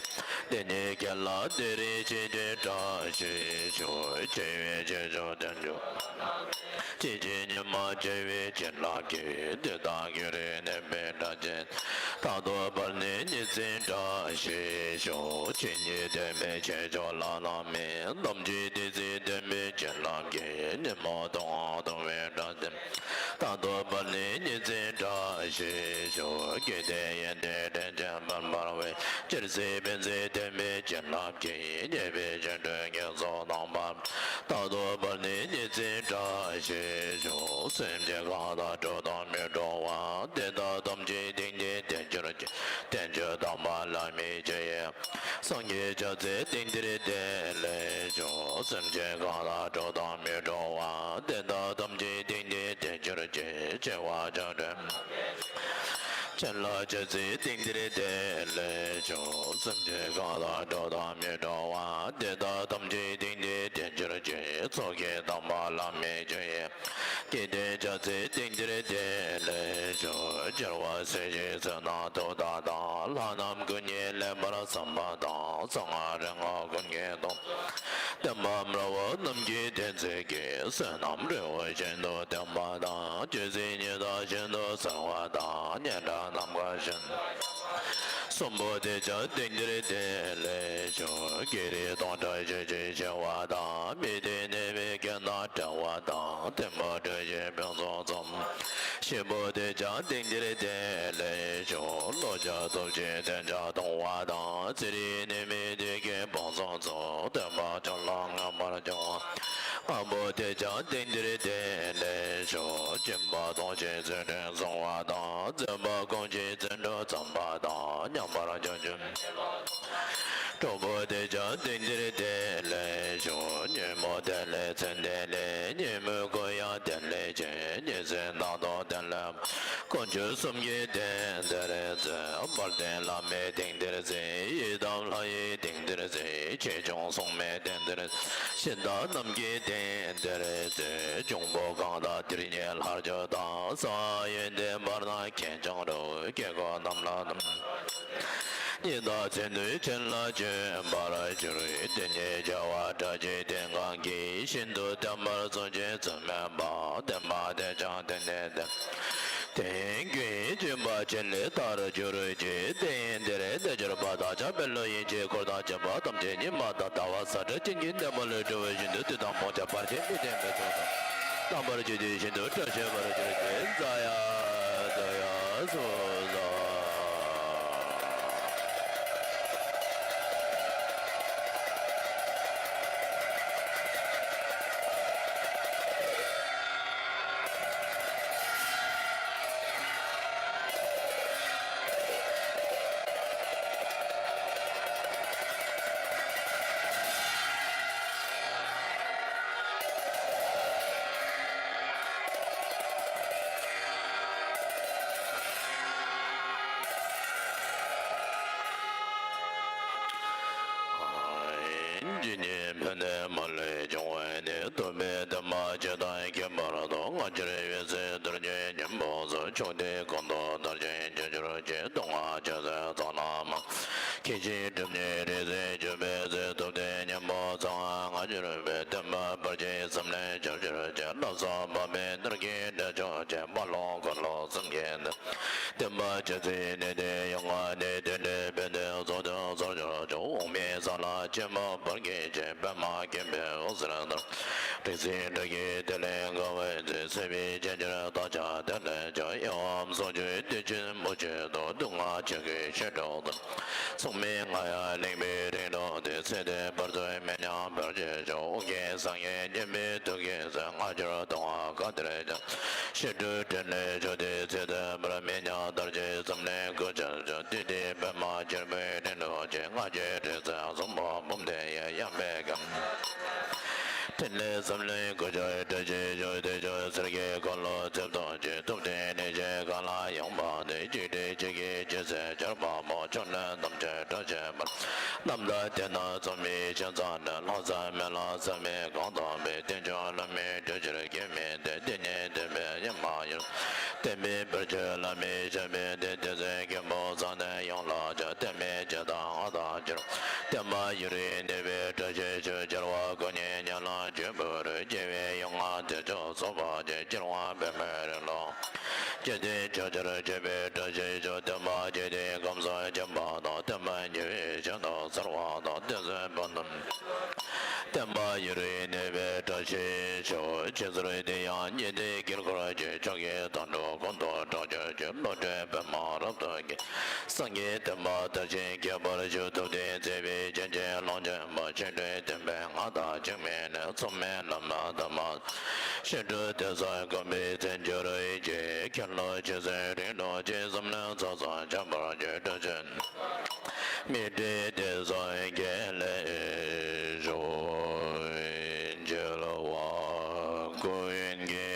དེ་ཉིད་ཀྱི་ལ་དེ་རིང་ཕྱིན་ཆད་བཀྲ་ཤིས་ཤོག། ཆེ་བའི་ཆོས་སྐྱོང་དལ་འབྱོར། སྐྱེ་འཆི་ཉི་མ་བྱེ་བའི་བྱིན་རླབས་ཀྱིས། དུས་དང་དུས་རེ་བསྟན་པའི་སྒྲ་གཅན། རྟག་ཏུ་འབར་ནས་ཉི་ཚེ་བཀྲ་ཤིས་ཤོག། ཇི་སྙེད་བསྟན་པའི་ཆོས་སྐྱོང་ལྷ་རྣམས་ནི། ཐམས་ཅད་དེ་ཚེ་བསྟན་པའི་བྱིན་རླབས་ཀྱིས། ཉོན་མོངས་དུག་ལྔ་འཐུང་བའི་སྒྲ་གཅན། རྟག་ཏུ་འབར་ནས་ཉི་ཚེ་བཀྲ་ཤིས་ཤོག། སྐྱེ་མཐའི་ཡོན་ཏན་དྲན་ཅིང་མ་འབར་བའི། སྤྱིར་སྲིད་མི་འཛད་བསྟན་པའི་བྱིན་རླབས་ཀྱིས། ཉེས་པའི་སྤྱོད་འགྲོས་ངན་སོང་དང་བར། རྟག་ཏུ་འབར་ནས་ཉི་ཚེ་བཀྲ་ཤིས་ཤོག། སེམས་ཅན་གང་དག་འགྲོ་དང་མི་འགྲོ་བ། དེ་དག་ཐམས་ཅད་དེང་འདིར་བདེ་གྱུར་ཅིག། བསྟན་བཅོས་དམ་པ་ལྷ་མིའི་ཆོས་ཡིན། སངས་རྒྱས་ཕྱག་འཚལ་དེང་འདིར་བདེ་ལེགས་ཤོག། སེམས་ཅན་གང་དག་འགྲོ་དང་མི་འགྲོ་བ། དེ་དག་ཐམས་ཅད་དེང་འདིར་བདེ་གྱུར་ཅིག། ཆེ་བ་ཆགས་བྲལ་བྱིན་རླབས་ཕྱག་འཚལ་དེང་འདིར་བདེ་ལེགས་ཤོག། སེམས་ཅན་གང་དག་འགྲོ་དང་མི་འགྲོ་བ། དེ་དག་ཐམས་ཅད་དེང་འདིར་བདེ་གྱུར་ཅིག། ཚོགས་ཀྱི་དམ་པ་ལྷ་མིའི་ཆོས་ཡིན། སྐྱེ་མཐའི་ཕྱག་འཚལ་དེང་འདིར་བདེ་ལེགས་ཤོག། སྦྱོར་བ་སྲིད་ཞིའི་བསོད་ནམས་མཐུ་དང་ལྡན། ལྷ་རྣམས་སྐུ་གཉིས་ལེགས་པར་བསམ་པ་དང་། གསང་སྔགས་རིག་སྔགས་ཀུན་གྱི་སྟོབས། བསྟན་པ་དམར་པོ་རྣམས་ཀྱི་བསྟན་འཛིན་གྱིས། བསོད་ནམས་རི་བོ་བཞིན་དུ་བརྟན་པ་དང་། ཆོས་སྲིད་གཉིས་དང་ཤིན་ཏུ་གསལ་བ་དང་། སྙན་གྲགས་ནམ་མཁའ་བཞིན། གསུམ་པོ་དེ་ཀྱང་དེང་འདིར་བདེ་ལེགས་ཤོག། བགེགས་རིགས་སྟོང་ཕྲག་བཞི་བཅུ་ཞི་བ་དང་། མི་མཐུན་ནད་མེད་རྐྱེན་དང་བྲལ་བ་དང་། ཐིམ་ཕུག་གྲུ་བཞི་ཕུན་སུམ་ཚོགས། བཞི་པོ་དེ་ཀྱང་དེང་འདིར་བདེ་ལེགས་ཤོག། ལོ་བརྒྱ་ཐུབ་ཀྱིས་བདེ་འཇགས་ཐོབ་པ་དང་། ཚེ་རིང་ནད་མེད་བདེ་སྐྱིད་ཕུན་སུམ་ཚོགས། སྟོན་པ་ཆོས་ལ་མངོན་པར་བྱུང་བ། ལྔ་པོ་དེ་ཀྱང་དེང་འདིར་བདེ་ལེགས་ཤོག། སྦྱིན་པ་གཏོང་ཕྱིར་ཚུལ་ཁྲིམས་བསྲུང་བ་དང་། བརྩོན་པ་སྐོང་ཕྱིར་བརྩོན་འགྲུས་བརྩམ་པ་དང་། མཉམ་པར་སྤྱོད་ཕྱིར། དྲུག་པོ་དེ་ཀྱང་དེང་འདིར་བདེ་ལེགས་ཤོག། ཉོན་མོངས་དེ་ལས་ཚེ་འདས་ལས། ཉོན་མོངས་ཀུན་ཡང་དེ་ལས་ཆད། ཉེར་འཚོའི་རྣམ་རྟོག་དེ་ལས། དཀོན་མཆོག་གསུམ་གྱིས་དེང་འདིར་གཟིགས། དཔལ་ལྡན་བླ་མས་དེང་འདིར་གཟིགས། ཡི་དམ་ལྷ་ཡིས་དེང་འདིར་གཟིགས། ཆེ་ཆུང་སྲུང་མས་དེང་འདིར་གཟིགས། གཞི་བདག་རྣམས་ཀྱིས་དེང་འདིར་གཟིགས། འབྱུང་པོ་གང་དག་དེར་ཉེ་ལྷར་གྱུར་ཏོ། གསང་བ་ཡོན་ཏན་འབར་ན་མཁྱེན་ཀྱང་རུང་། དཀྱིལ་འཁོར་རྣམས་ལ་རྣམ་གཉིས་དང་མཚན་དུས་མཆེད་ལ་བྱོན་པར་འགྱུར། དེ་ཉིད་བྱ་བ་གྲགས་ཀྱི་རྟེན་གང་གིས། ཤིན་ཏུ་བརྟན་པར་བརྩོན་ཅིང་བརྩོན་མེད་པར། བསྟན་པ་དེ་ཀྱང་དེང་འདིར་བསྟན། དེ་ཡི་མགོན་ཡིད་བཅིངས་པ་ཆེ་ལས་དར་གྱུར་ཅིག། དེ་ཡི་འདིར་བདེ་གྱུར་པ་དག་ཀྱང་། དཔལ་ལུས་ཡིད་ཀྱི་འཁོར་དང་བཅས་པ་ཐམས་ཅད་ཉི་མ་དང་ཟླ་བ་ཟ་འཕྲུལ་ཅན་གྱི་སྣེ་མོ་ལས་གྲོལ་བ་བཞིན་དུ། དུས་དང་མོ་ཆ་བར་ཆད་མི་ལྡན་པའི་ཚོགས་དང་། རྣམ་པར་གཅོད་དེ་ཤིན་ཏུ་སྐྲག་ཤོས་པར་གྱུར་ཅིག། ཛ་ཡ་ཛ་ཡ་སུ་ཛ། ནས་མ་ལུས་འབྱུང་བ་ནི། ཐུབ་པའི་བསྟན་པ་སྤྱི་དང་ཁྱད་པར་དུ། སྔ་ཕྱིར་འོད་གསལ་གདུལ་བྱའི་སྙིང་པོ་སོགས། ཕྱོགས་དུས་གང་དུ་དར་ཞིང་རྒྱས་གྱུར་ཅིག། སྟོང་པ་ཆོས་ཚུལ་ཚང་ལ་མ། མཁས་ཤིང་གྲུབ་ཆེན་རིགས་གསུམ་གྱུར་པའི་ཚུལ། ཐུབ་བསྟན་སྙིང་པོ་ཚང་བ་སྔ་ཕྱིར་འོད། བསྟན་པ་བར་ཆད་ཟམ་ལས་སྐྱོབ་གྱུར་ཅིག། ལྷ་ས་འཕགས་པའི་ནོར་གྱིས་འདྲེན་ཕྱོགས་ཆེན། དཔལ་ལུང་འཁོར་ལོ་གསུམ་གྱི་མདུན། བསྟན་པ་ཆོས་ཚུལ་ནུས་ལྡན་ཡོངས་བསྔགས་ནས། དེང་འདིར་དཔལ་ལྡན་ཚོགས་དུས་སོར་གྱུར་ཅིག། འོག་མིན་ས་ལ་ཆེན་པོ་བར་གྱི་ཆོས། པདྨ་མཁྱེན་པའི་འོད་ཟེར་ལྟར། རིག་འཛིན་སྒྲ་བསྒྱུར་ཏེ་ལས་འགའ་བའི་ཚེ། སྲིད་པའི་རྒྱ་གར་དག་ཆ་དེ་ལས་ཀྱང་། ཡབ་ཡུམ་སྲོག་གཅོད་བདུད་ཀྱི་མུ་ཁྱུད་དུ། སྡུག་བསྔལ་ཆོས་ཀྱི་བཤད་སྒྲུབ་དང་། མཚུངས་མེད་རྔ་ཡབ་གླིང་པའི་རིང་ལུགས་དེར། ཚེ་འདིའི་བར་དུ་མི་ཉམས་བར་གྱུར་ཅིག། དབུ་རྒྱན་སངས་རྒྱས་མཉན་པའི་ཐུགས་ཀྱི་སྲས། སྔ་འགྱུར་དུ་བ་ག་དེར་ཀྱང་། བཤད་སྒྲུབ་འཕྲིན་ལས་ཕྱོགས་དུས་ཚེ་བདུན་པར། མི་ཉམས་དར་ཞིང་ཟམ་ལས་འགུལ་སྐྱོད་ཅིག། དུས་འདིར་པདྨ་དཀྱིལ་འཁོར་རིང་ལུགས་ཀྱི། སྔ་འགྱུར་རིག་འཛིན་གསུང་འབུམ་འབུམ་སྡེ་ཡི། ཡང་པའི་གམ། འཕྲིན་ལས་ཟམ་ལས་འགུལ་སྐྱོད་བཀྲ་ཤིས་ཤོག། དེ་ཕྱོགས་གསེར་གྱི་འཁོར་ལོ་རྩིབས་སྟོང་གཅིག། ཐུབ་བསྟན་གླིང་བཞི་གང་ལ་ཡོངས་པ་དེར། གཅིག་སྒྲིལ་གཅིག་གིས་ཇི་སྲིད་གྱུར་པ་པོ། ཕྱོགས་ལས་ཐམས་ཅད་བཀྲ་ཤིས་པར། རྣམ་དག་དེ་རྣམས་ཚོགས་མི་ཤིང་རྩ་འདྲ། ལྷ་ས་མི་ལ་ས་མི་གང་དག་པའི། བསྟན་སྐྱོང་བླ་མའི་དྲིན་ཆེན་སྐྱེ་མེད་དེ། དེ་ཉིད་བསྟན་པའི་ཡུལ་མ་ཡིན། བསྟན་པའི་བར་ཆད་བླ་མའི་ཞབས་པད་བརྟན། དེ་ཚེ་མགོན་པོ་གསང་བདེ་ཡོངས་ལ་ཕྱག། བསྟན་པའི་སྤྱི་དང་མངའ་ཐང་གྱུར། བསྟན་པ་ཡུན་རིང་གནས་པའི་བཀྲ་ཤིས་ཤོག། རྒྱལ་བ་སྐུ་གཉིས་མཉམ་ལ་བྱོན་པའི་རིང་། རྒྱལ་བའི་ཡོངས་བསྔགས་དེ་མཆོག་སོགས་པ་ཆེ། སྤྱིར་དབང་པདྨའི་རིང་ལུགས། སྤྱི་མཐུན་ཕྱོགས་བཅུར་སྤྱོད་པའི་བཀྲ་ཤིས་ཤོག། བསྟན་པ་སྤྱི་མཐུན་ཁམས་སུ་ཁྱབ་པ་དང་། བསྟན་པ་ཉེ་བའི་ཞིང་དུ་གསལ་བ་དང་། བསྟན་སྲིད་བོད་དུ། བསྟན་པ་ཡུན་རིང་གནས་པའི་བཀྲ་ཤིས་ཤོག། ཕྱི་ཟུར་དེ་ཡང་ཉི་ཟླའི་དཀྱིལ་འཁོར་གྱི། ཕྱོགས་ཀྱི་མཐའ་འགྲོ་ཀུན་ཏུ་གྲགས་གྱུར་ཅིག། བློ་གྲོས་པདྨ་རབ་ཏུ་རྒྱས། སངས་རྒྱས་བསྟན་པ་དར་ཞིང་རྒྱས་པར་ཤོག། ཐུབ་བསྟན་བརྩེགས་པའི་རྒྱན་གྱིས་ལོངས་སྤྱོད་པ། ཆོས་འཕྲུལ་སྟོན་པའི་མངའ་བདག་འཆི་མེད་ནས། མཚུངས་མེད་བླ་མ་དམ་པ། བཤད་སྒྲུབ་དེ་སོགས་གོམས་པའི་ཚེ་འགྱུར་ཅིག། ཁྱོད་ལུ་ཆོས་སྲིད་རིང་ལུགས་ཀྱི། ཟམ་ལས་ཚོགས་སུ་འཆམ་པར་གྱུར། བཀྲ་ཤིས་མི་འབྲལ་དེ་སོགས་རྒྱལ་ལ་ཤོག། རྒྱལ་བ་ཀུན་གྱི་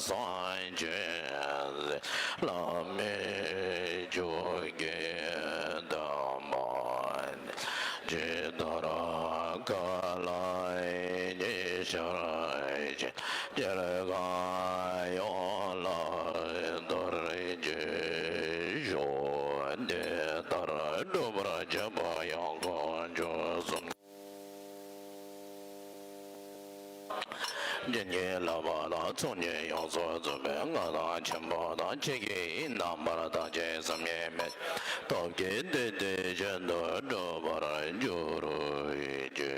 སངས་རྒྱས་བླ་མེད་ཆོས་ཀྱི་བསྟན་པ། ཇི་ལྟར་ག་ལ་ཉེ་ཤར་ཅིག། རྒྱལ་ཁམས་ཡོངས་ལ་དར་རྒྱས་ཤོག། འདི་ལྟར་སྒྲུབ་པར་བྱེད་པ་ཡང་དཀོན་མཆོག་གསུམ། རྒྱུད་གཉིས་བསླབ་པ་དང་། ཚོགས་གཉིས་ཡོངས་སུ་རྫོགས་པའི་མངའ་ཐང་ཆེན་པོ་དང་། ཁྱེད་ཀྱིས་རྣམ་པར་དག་ཅིང་བསམ་གྱིས་མི་ཁྱབ། སྟོབས་ཀྱིས་བཏུལ་ཏེ་གཞན་དུ་སྒྲུབ་པར་འགྱུར་གྱི།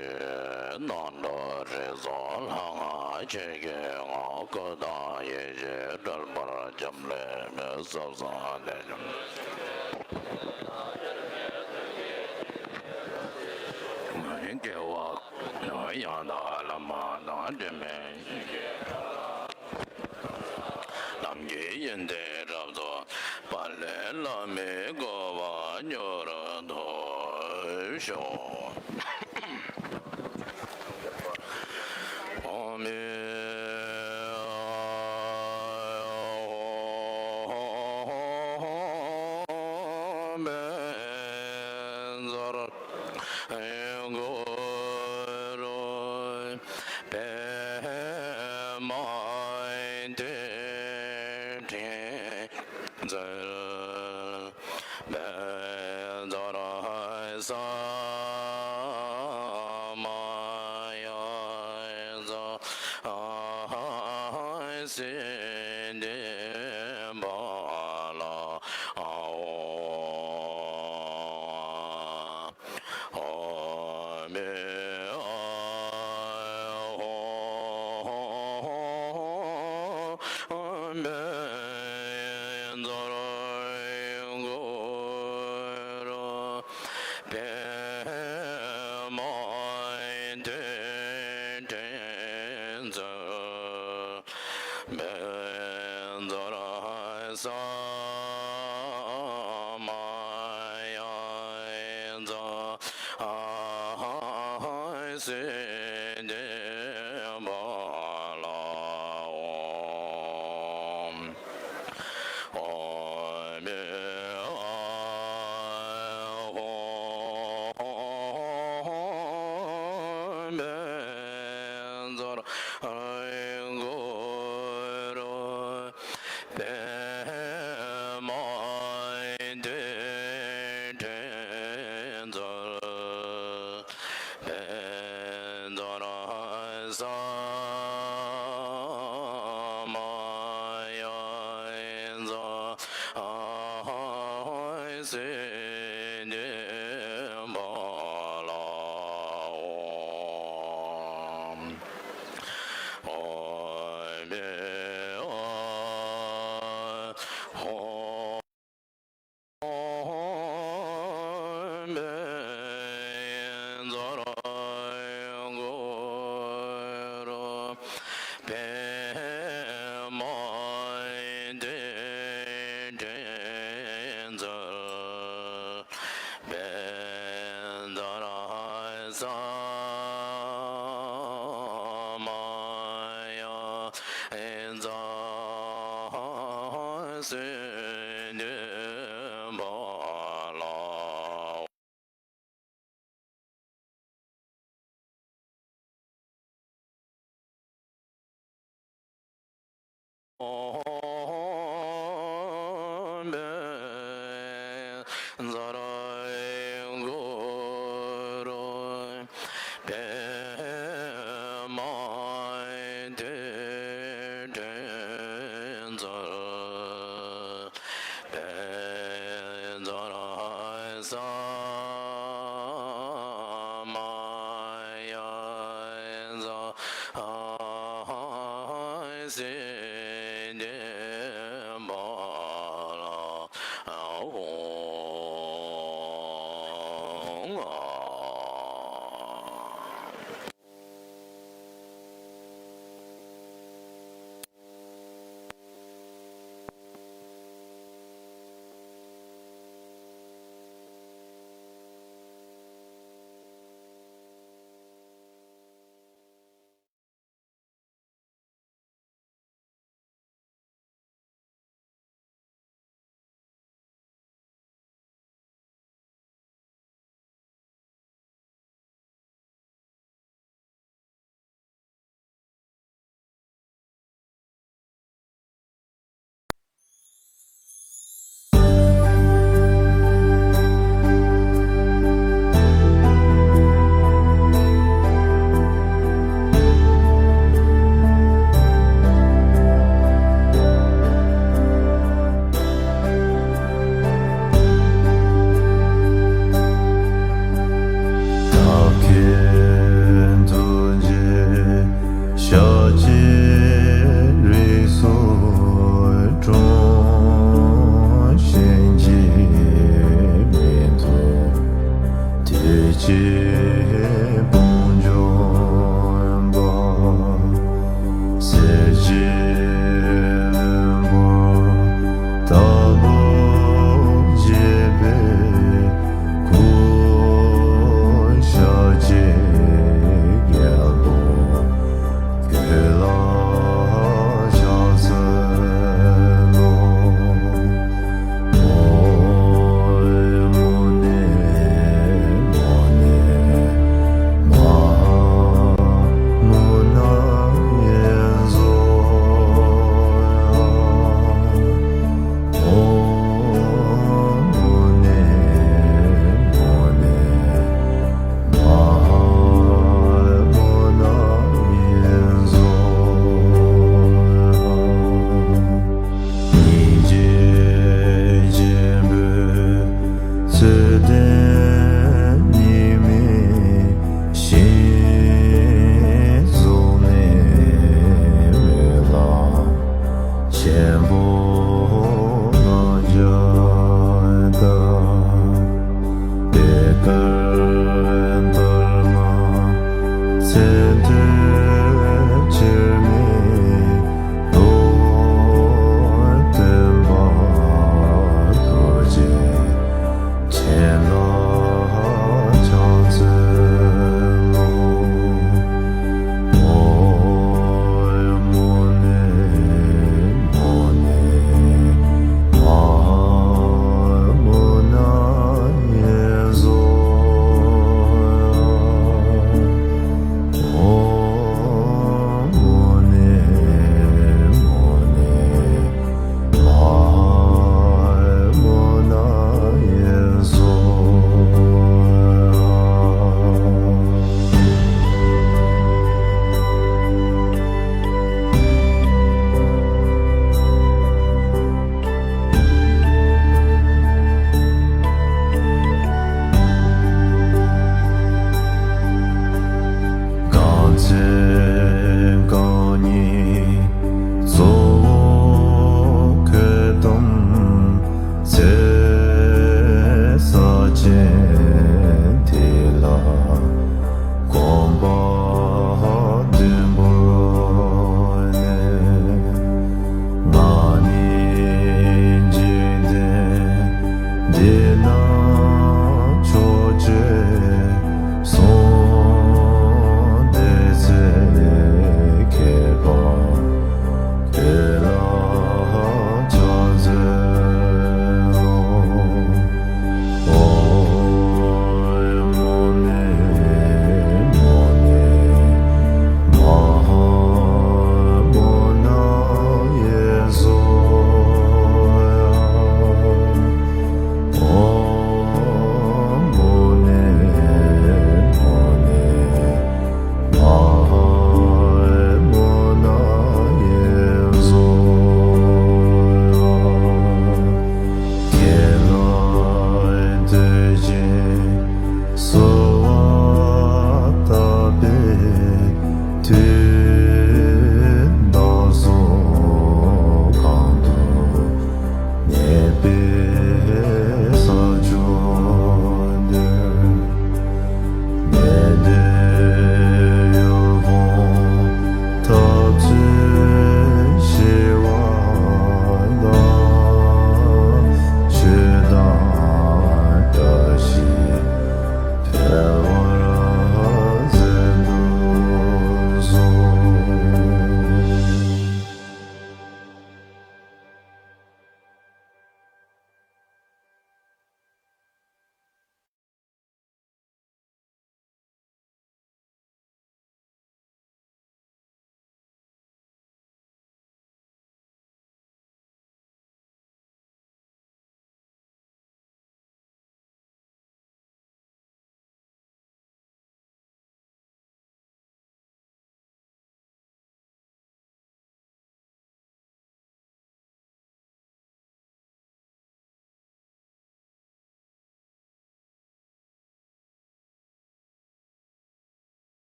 རྣམ་གྲོལ་རིགས་གསུམ་ལྷ་སྔགས་ཆོས་ཀྱི་ངོ་བོ། སྐུ་དང་ཡེ་ཤེས་འཕྲོད་པར་འབྱམས་ཀླས་མའི་ཟབ་གསང་གནས། སྐྱེ་བོ་ཡང་དག་བླ་མ་དང་། དྲི་མེད་ལམ་གྱི་ཡོན་ཏན་རབ་རྫོགས་པ་ལས། བླ་མའི་གོ་འཕང་མྱུར་ཐོབ་ཤོག། ཨོམ་བཛྲ་གུ་རུ་པདྨ་ཏདྱ་ཐཱ། བཛྲ་ས་མ་ཡ་ཛ་སིདྡྷི་ཕ་ལ་ཨོ། ཨོ་མི་ཨོ་བཛྲ་གུ་རུ་པདྨ་ཏདྱ་ཐཱ། བཛྲ་ས་མ་ཡ་ཛ་སིདྡྷི་ཕ་ལ་ཨོ། ཨོ་མི་ཨོ་ཧོ་ཧོ་ཧོ་ཧོ་མི་ ཛར་གུ་རུ་པདྨ་དེ་དྲན་ཛར། པདྨ་ཛར་ས་མ་ཡ་ཛར་སིདྡྷི་ཕ་ལ་ཨོཾ། ཨོཾ་བྷེ་ཨོ། ཨོཾ་བྷེ་ཛར་གུ་རུ་པདྨ་དེ་དྲན་ཛར། པདྨ་ཛར་ས་མ་ཡ་ཛར་སིདྡྷི་ཕ་ལ། ཨོཾ་བྷེ་ཛར་གུ་རུ་པདྨ་དེ་དྲན་ཛར། པདྨ་ཛར་ས་མ་ཡ་ཛར་སིདྡྷི་